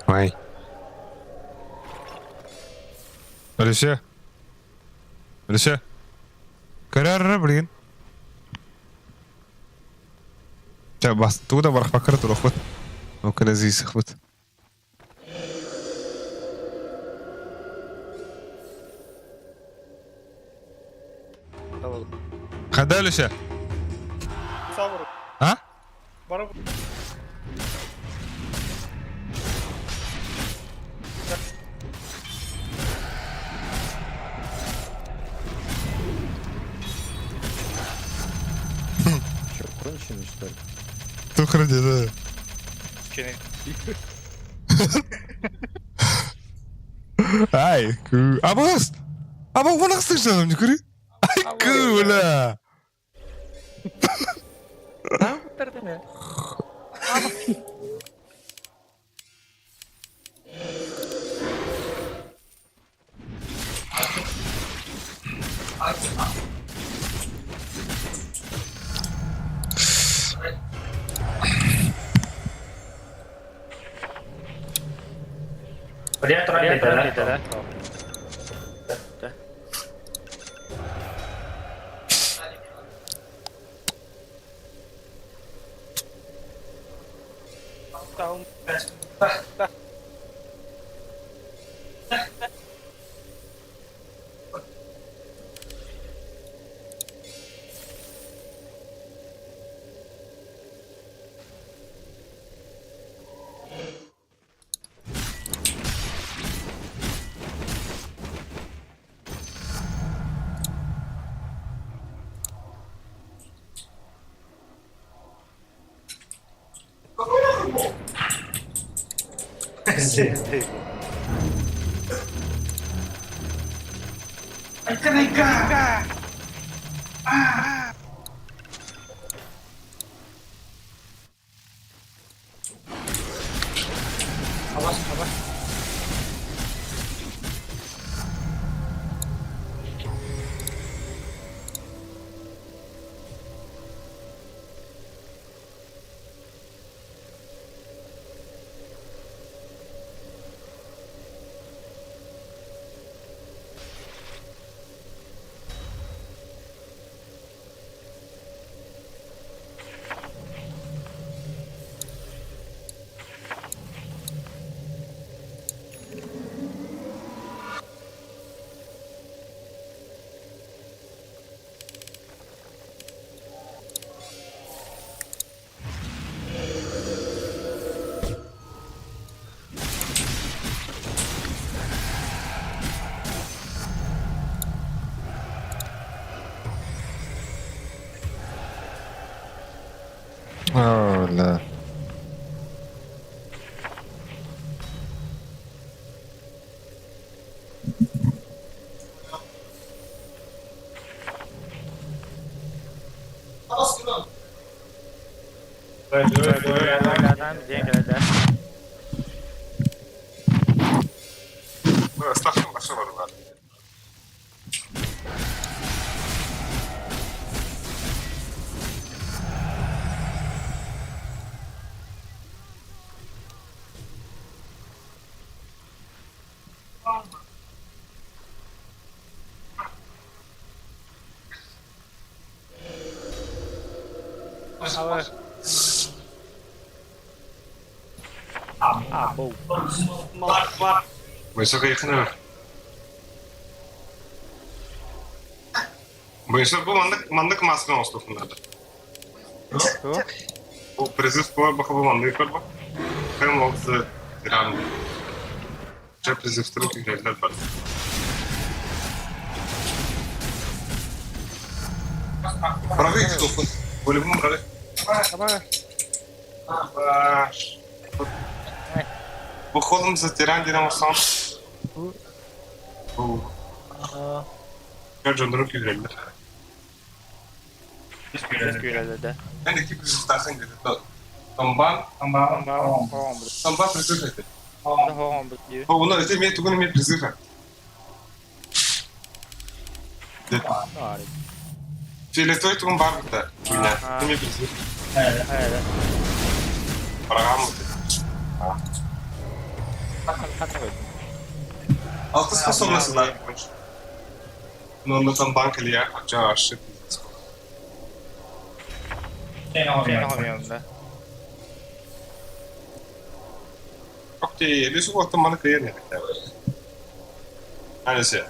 Why? Алиса. Алиса. Карара, блин. Бас туда барах бакыр турахбыт. Около зисахбыт. Хада Алиса. А? Че, конченый, что ли? Тухради, да. Ай, ку. Абас! Аба уонахсың не көрі? Ай, ку, бля. Оо, бля. Бу маннык маннык маска оҥостуоххун наада. Бу призыв буолар баха бу маннык көрбө. Хэм of the Tiran. Дьэ призывтары киллэрэллэр бар. Быраҕыы туппун. По-любому быраҕыы. Выходом за тиран диэн оҥорсон. Бу дьоннору күүрэллэр. Эн икки призывтааххын диэтэ. Томбан, Томбан призыв этэ. Ону ити эмиэ тугун эмиэ призыв Фиолетовый тугун баар быта. Эмиэ призыв. Программа. Алты способность да. Но на там банк или я хотя ошибка. Окей, лишь вот там манка я не хотела. Алисе.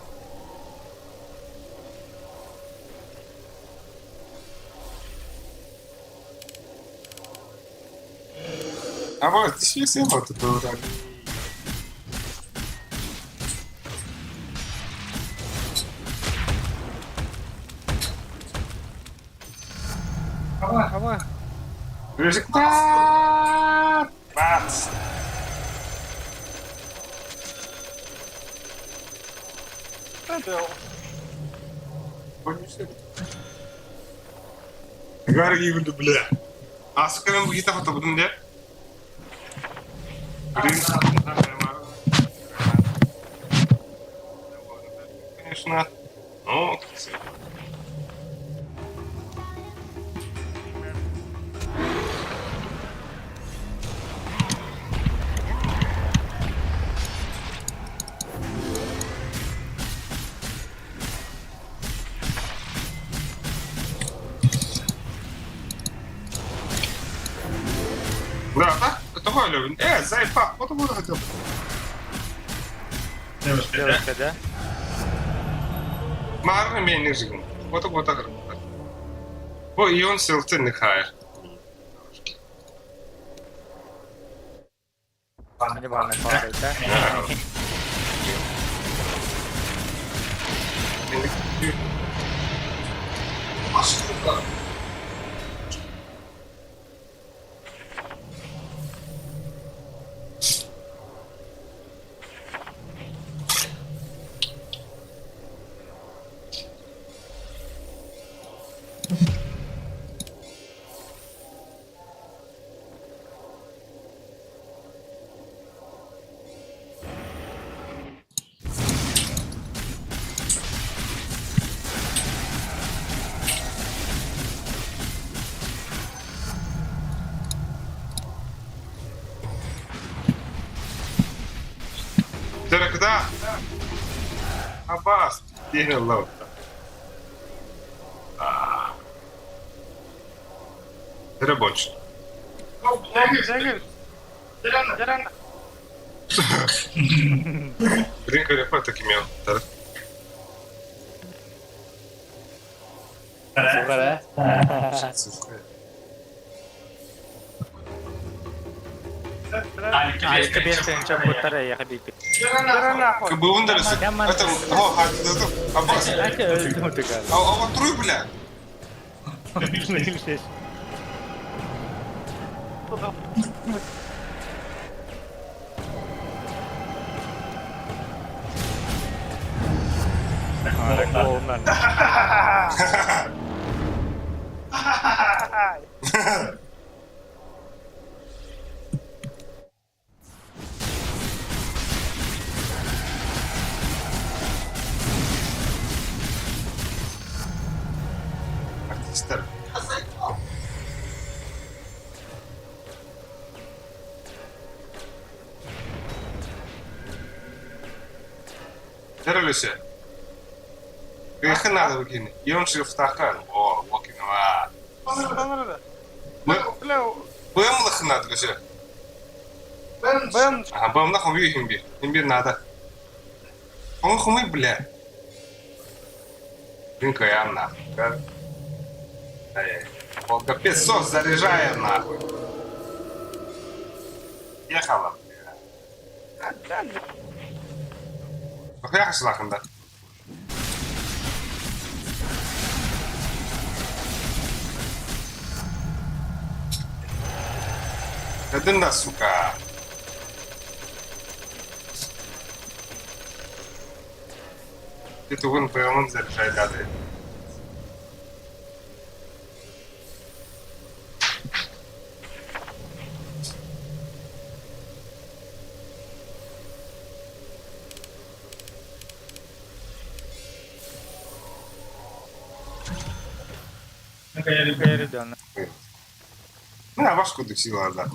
А вот, все вот это уже. Бац! Бля. А сука, мен гита фото будем де? Конечно. Ну, красиво. Да, так? Того Левин. Зайпа, вот он хотел. Маарна мен жигин. Вот вот так. Бо ион силтен хайр. Куда? Аббас! Диэн ылла Рабочий. Блин, көрөппө такими. Бля. Артистар. Терелесе. Кыхы надо выкинуть. И он шрифтахан. О, локинова. Бэмлых надо все. Ага, бэмлых он видит Имбир надо. Он хумы, бля. Блин, я нахуй. Он капец сос заряжает нахуй. Ехала, бля. Охуяхашлахында. Кадында, сука. Ты тугун поемын заряжай дады. Ну, а ваш кудык сила да.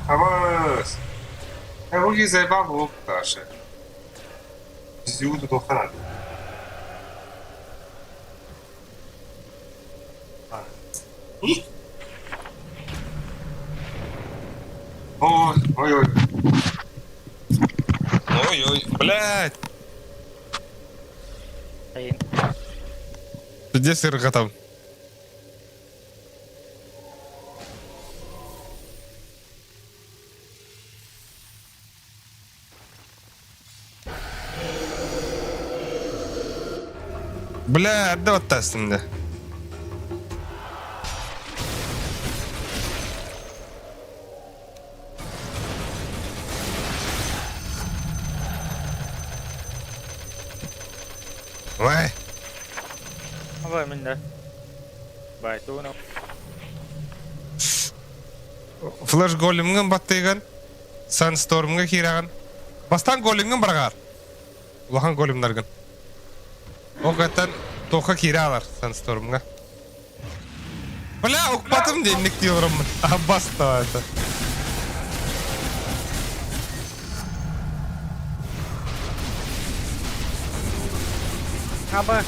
Абас. Руки заебал Даша. Зюду дохана. Ой, ой, ой. Ой, ой, блядь. Где сырга там? Бля, да вот да. Ой. Флеш големҥын баттыган, Санстормҥа киираган. Бастан големҥын баргаар. Улахан големнаргын. Ол каттан тоха кииралар Санстормҥа. Бля, укпатым денник диyorum. Баста это. Аба.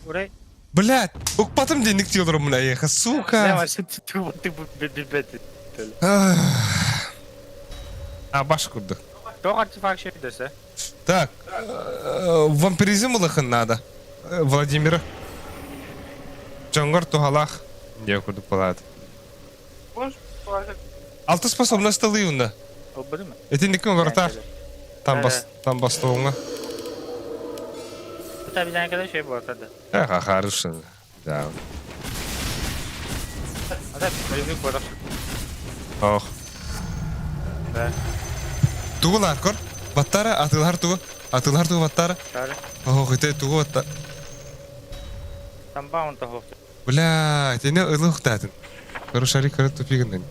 Урай. Блядь, укпатым денник диyorum бля, сука. А, баш курдук. Так, вампиризм улахан надо. Владимира. Джонгор тухалах. Не курдук балад. Алты способность лыюнда. Эти никым вратар. Там бас, там бастуңа. Ага, хорошо. Да. Ох. Да. Тугулар кор. Баттара, атылар тугу. Атылар тугу баттара. Ох, это тугу батта. Бля, это не ылых татын. Хорошо, шарик көрө тупигин.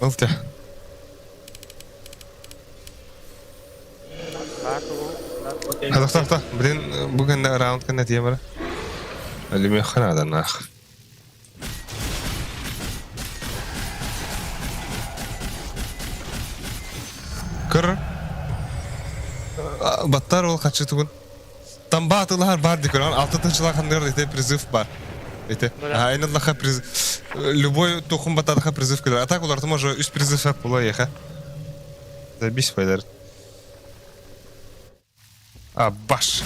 Ылтя. Тохто, тохто. Блин, бу кэннэ раунд кэннэ тиийэн бара. Өлүмүөххэ нааданнаах. Кыр. Баттар ол хачы тугун. Тамба атылаһар бар дикөр. Алты тынчылар хандыгар ите призыв бар. Ите. Айнын лаха призыв. Любой тухум батадаха призыв келер. А так уларты може үс призыв хап була еха. Забись пайдар. А, баш.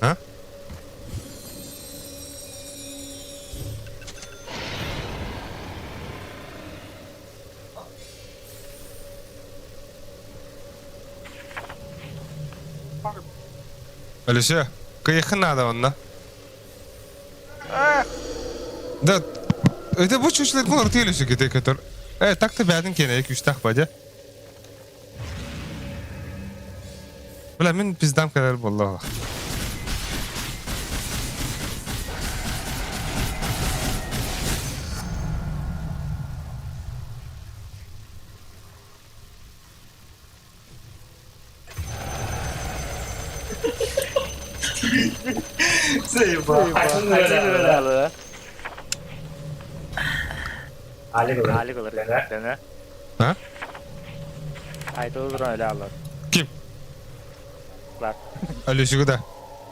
А? Алексей, кыйыхын надо онно. Да, это бу чучелек бұл ырты елесі кете көтөр. Э, так-то бәдін кене, күштақ ба, Бля, мен пиздам кэлэр буолла. А? Ким? Алюсига да.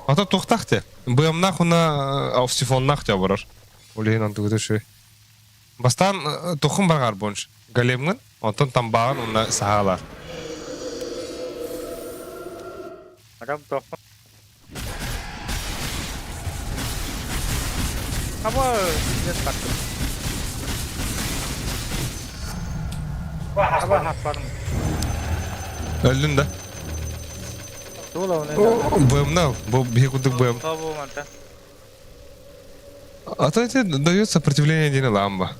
Ата тухтах те. Быамнах уна сифоннах те барар. Олейін антыгыды шүй. Бастан тухым баргар бонш. Големгын, онтон тамбагын уна сахалар. Өлдүн да. Быамна, бу бихи кудук быам. А то это дает сопротивление день ламба.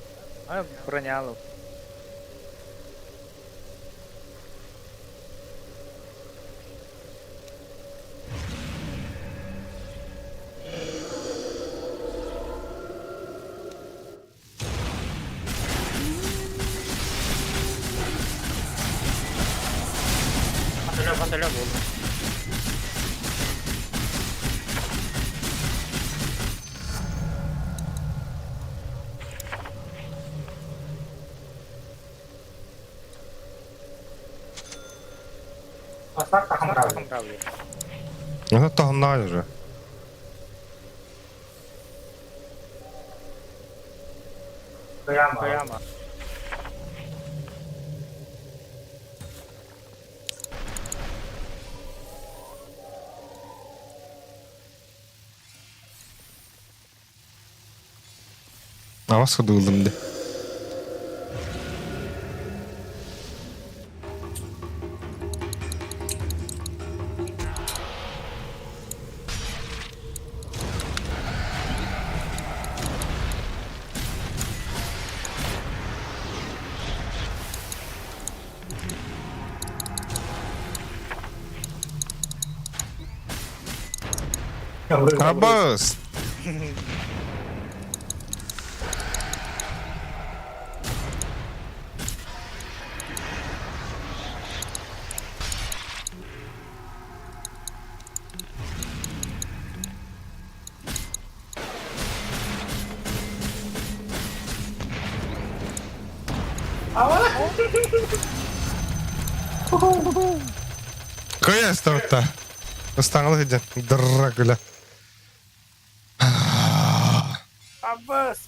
Это тахнали же. Авас кудулдум де. Абас! Кая старта. Ыстаңылы хеден. Дракуля. Абас.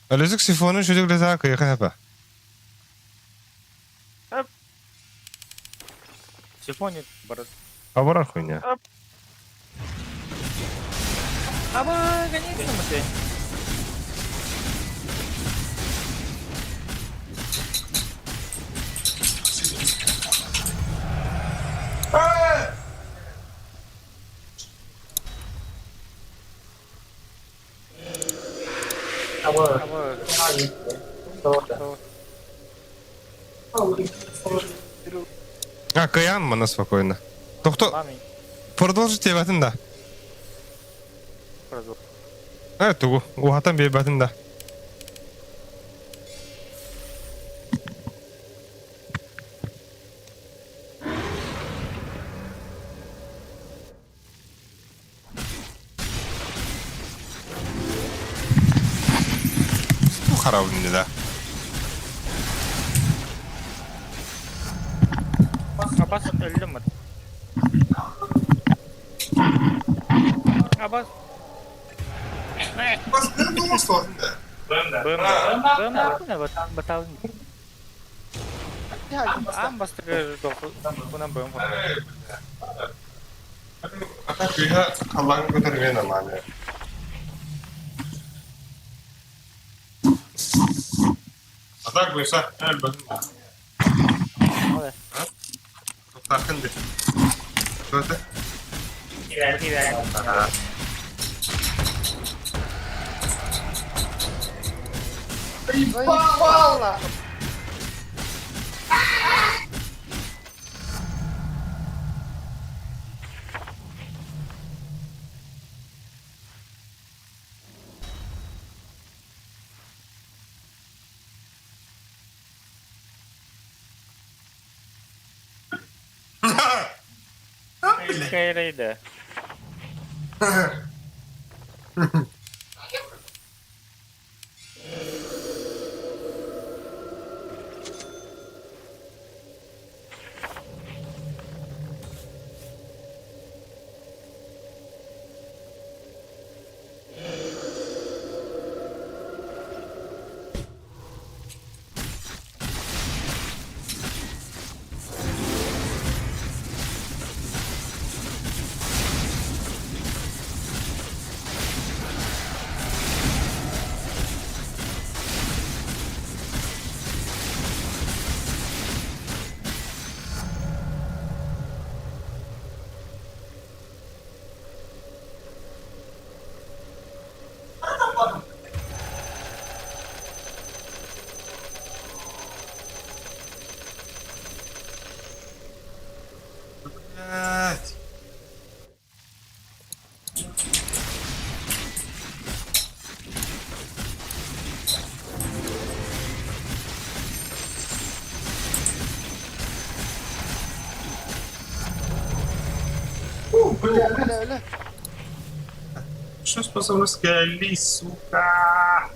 Алюзик сифоны шүдік лета кыйқы хапа. Абарар хуйня. А, кыйаан мана спокойно. Тохто, продолжить диэбэтин да. Э, тугу, уһатан биэрбэтин да. Харабын да. Абас өллүм. Абас. Аан бастакы бынан быым. Ата кыыһа халлааҥҥа көтөр эмиэ нормально. А так буйса өлбөтүм. Туттааххын дии. Что это? Ебало! Кайрейда. Блять. Бля, бля, бля. Что способность Кали, сука?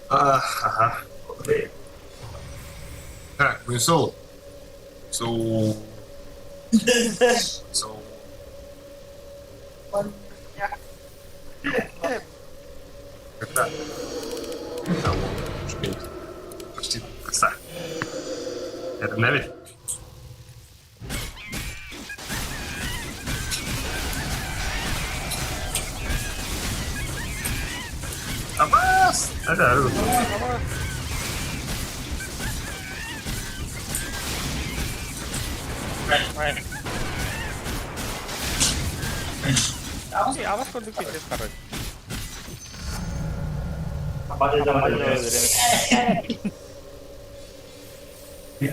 Ага. Так, Весол. So. So. Когда? Того. Почти коса. Это навіть. Абас! Это Абас курдук пиздец, короче.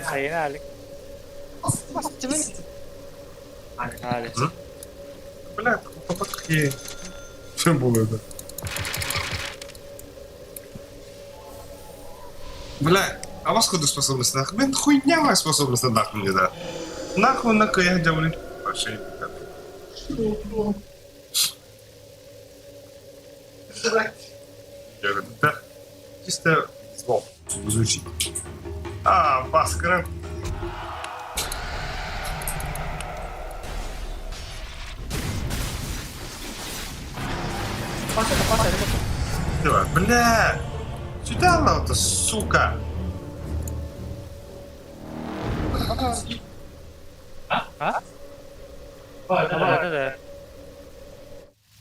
Хайына алик. Бля, попытки. Чем было это? Бля, а вас куда способность нахуй? Блин, хуйня моя способность нахуй мне, да. Нахуй на я делаю. Вообще. Я говорю, да. Чисто зло звучит. А, Баскара. Давай, бля! Сюда надо, сука! А? Да, да, да.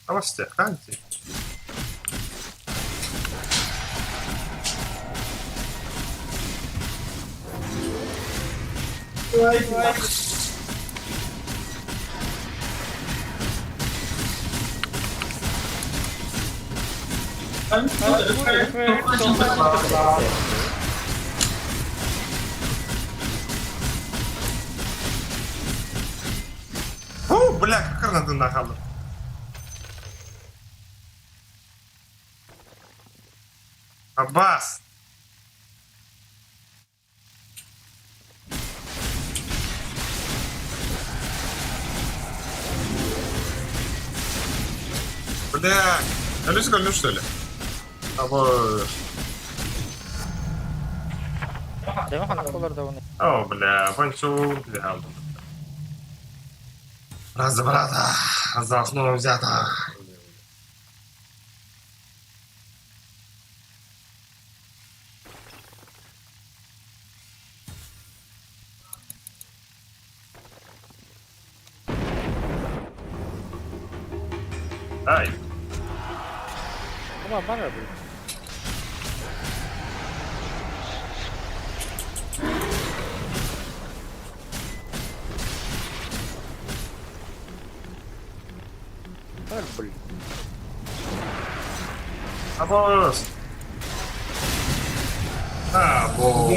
Авастя, ханти. О, бля, как надо нахалу. Аббас! Бля, алюс что ли? Або... О, бля, панчу, бля. Раз за брата, за основу взято. Ай. Абос. Або.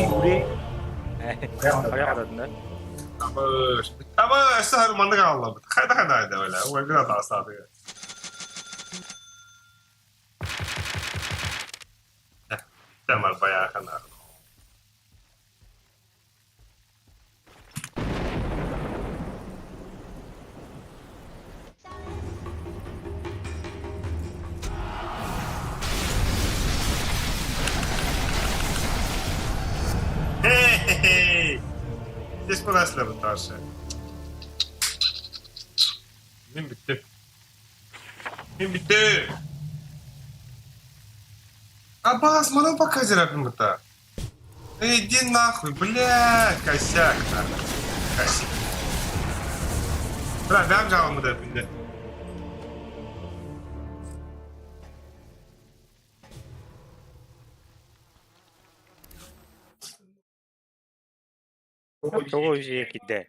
Абос. Абос, сахар маннык ааллабыт. Хайда хайда хайда бля. Ой, град асады. Тамар баяхана. Хей-хей-хей! Здесь подошли бы тоже. Мин bitti. Мин bitti. Аббас, мана показывай это. Эй, иди нахуй, бля, косяк, нахуй. Косяк. Бля, бям жалымы да бинде. Тоҕу үсүйэ кидде.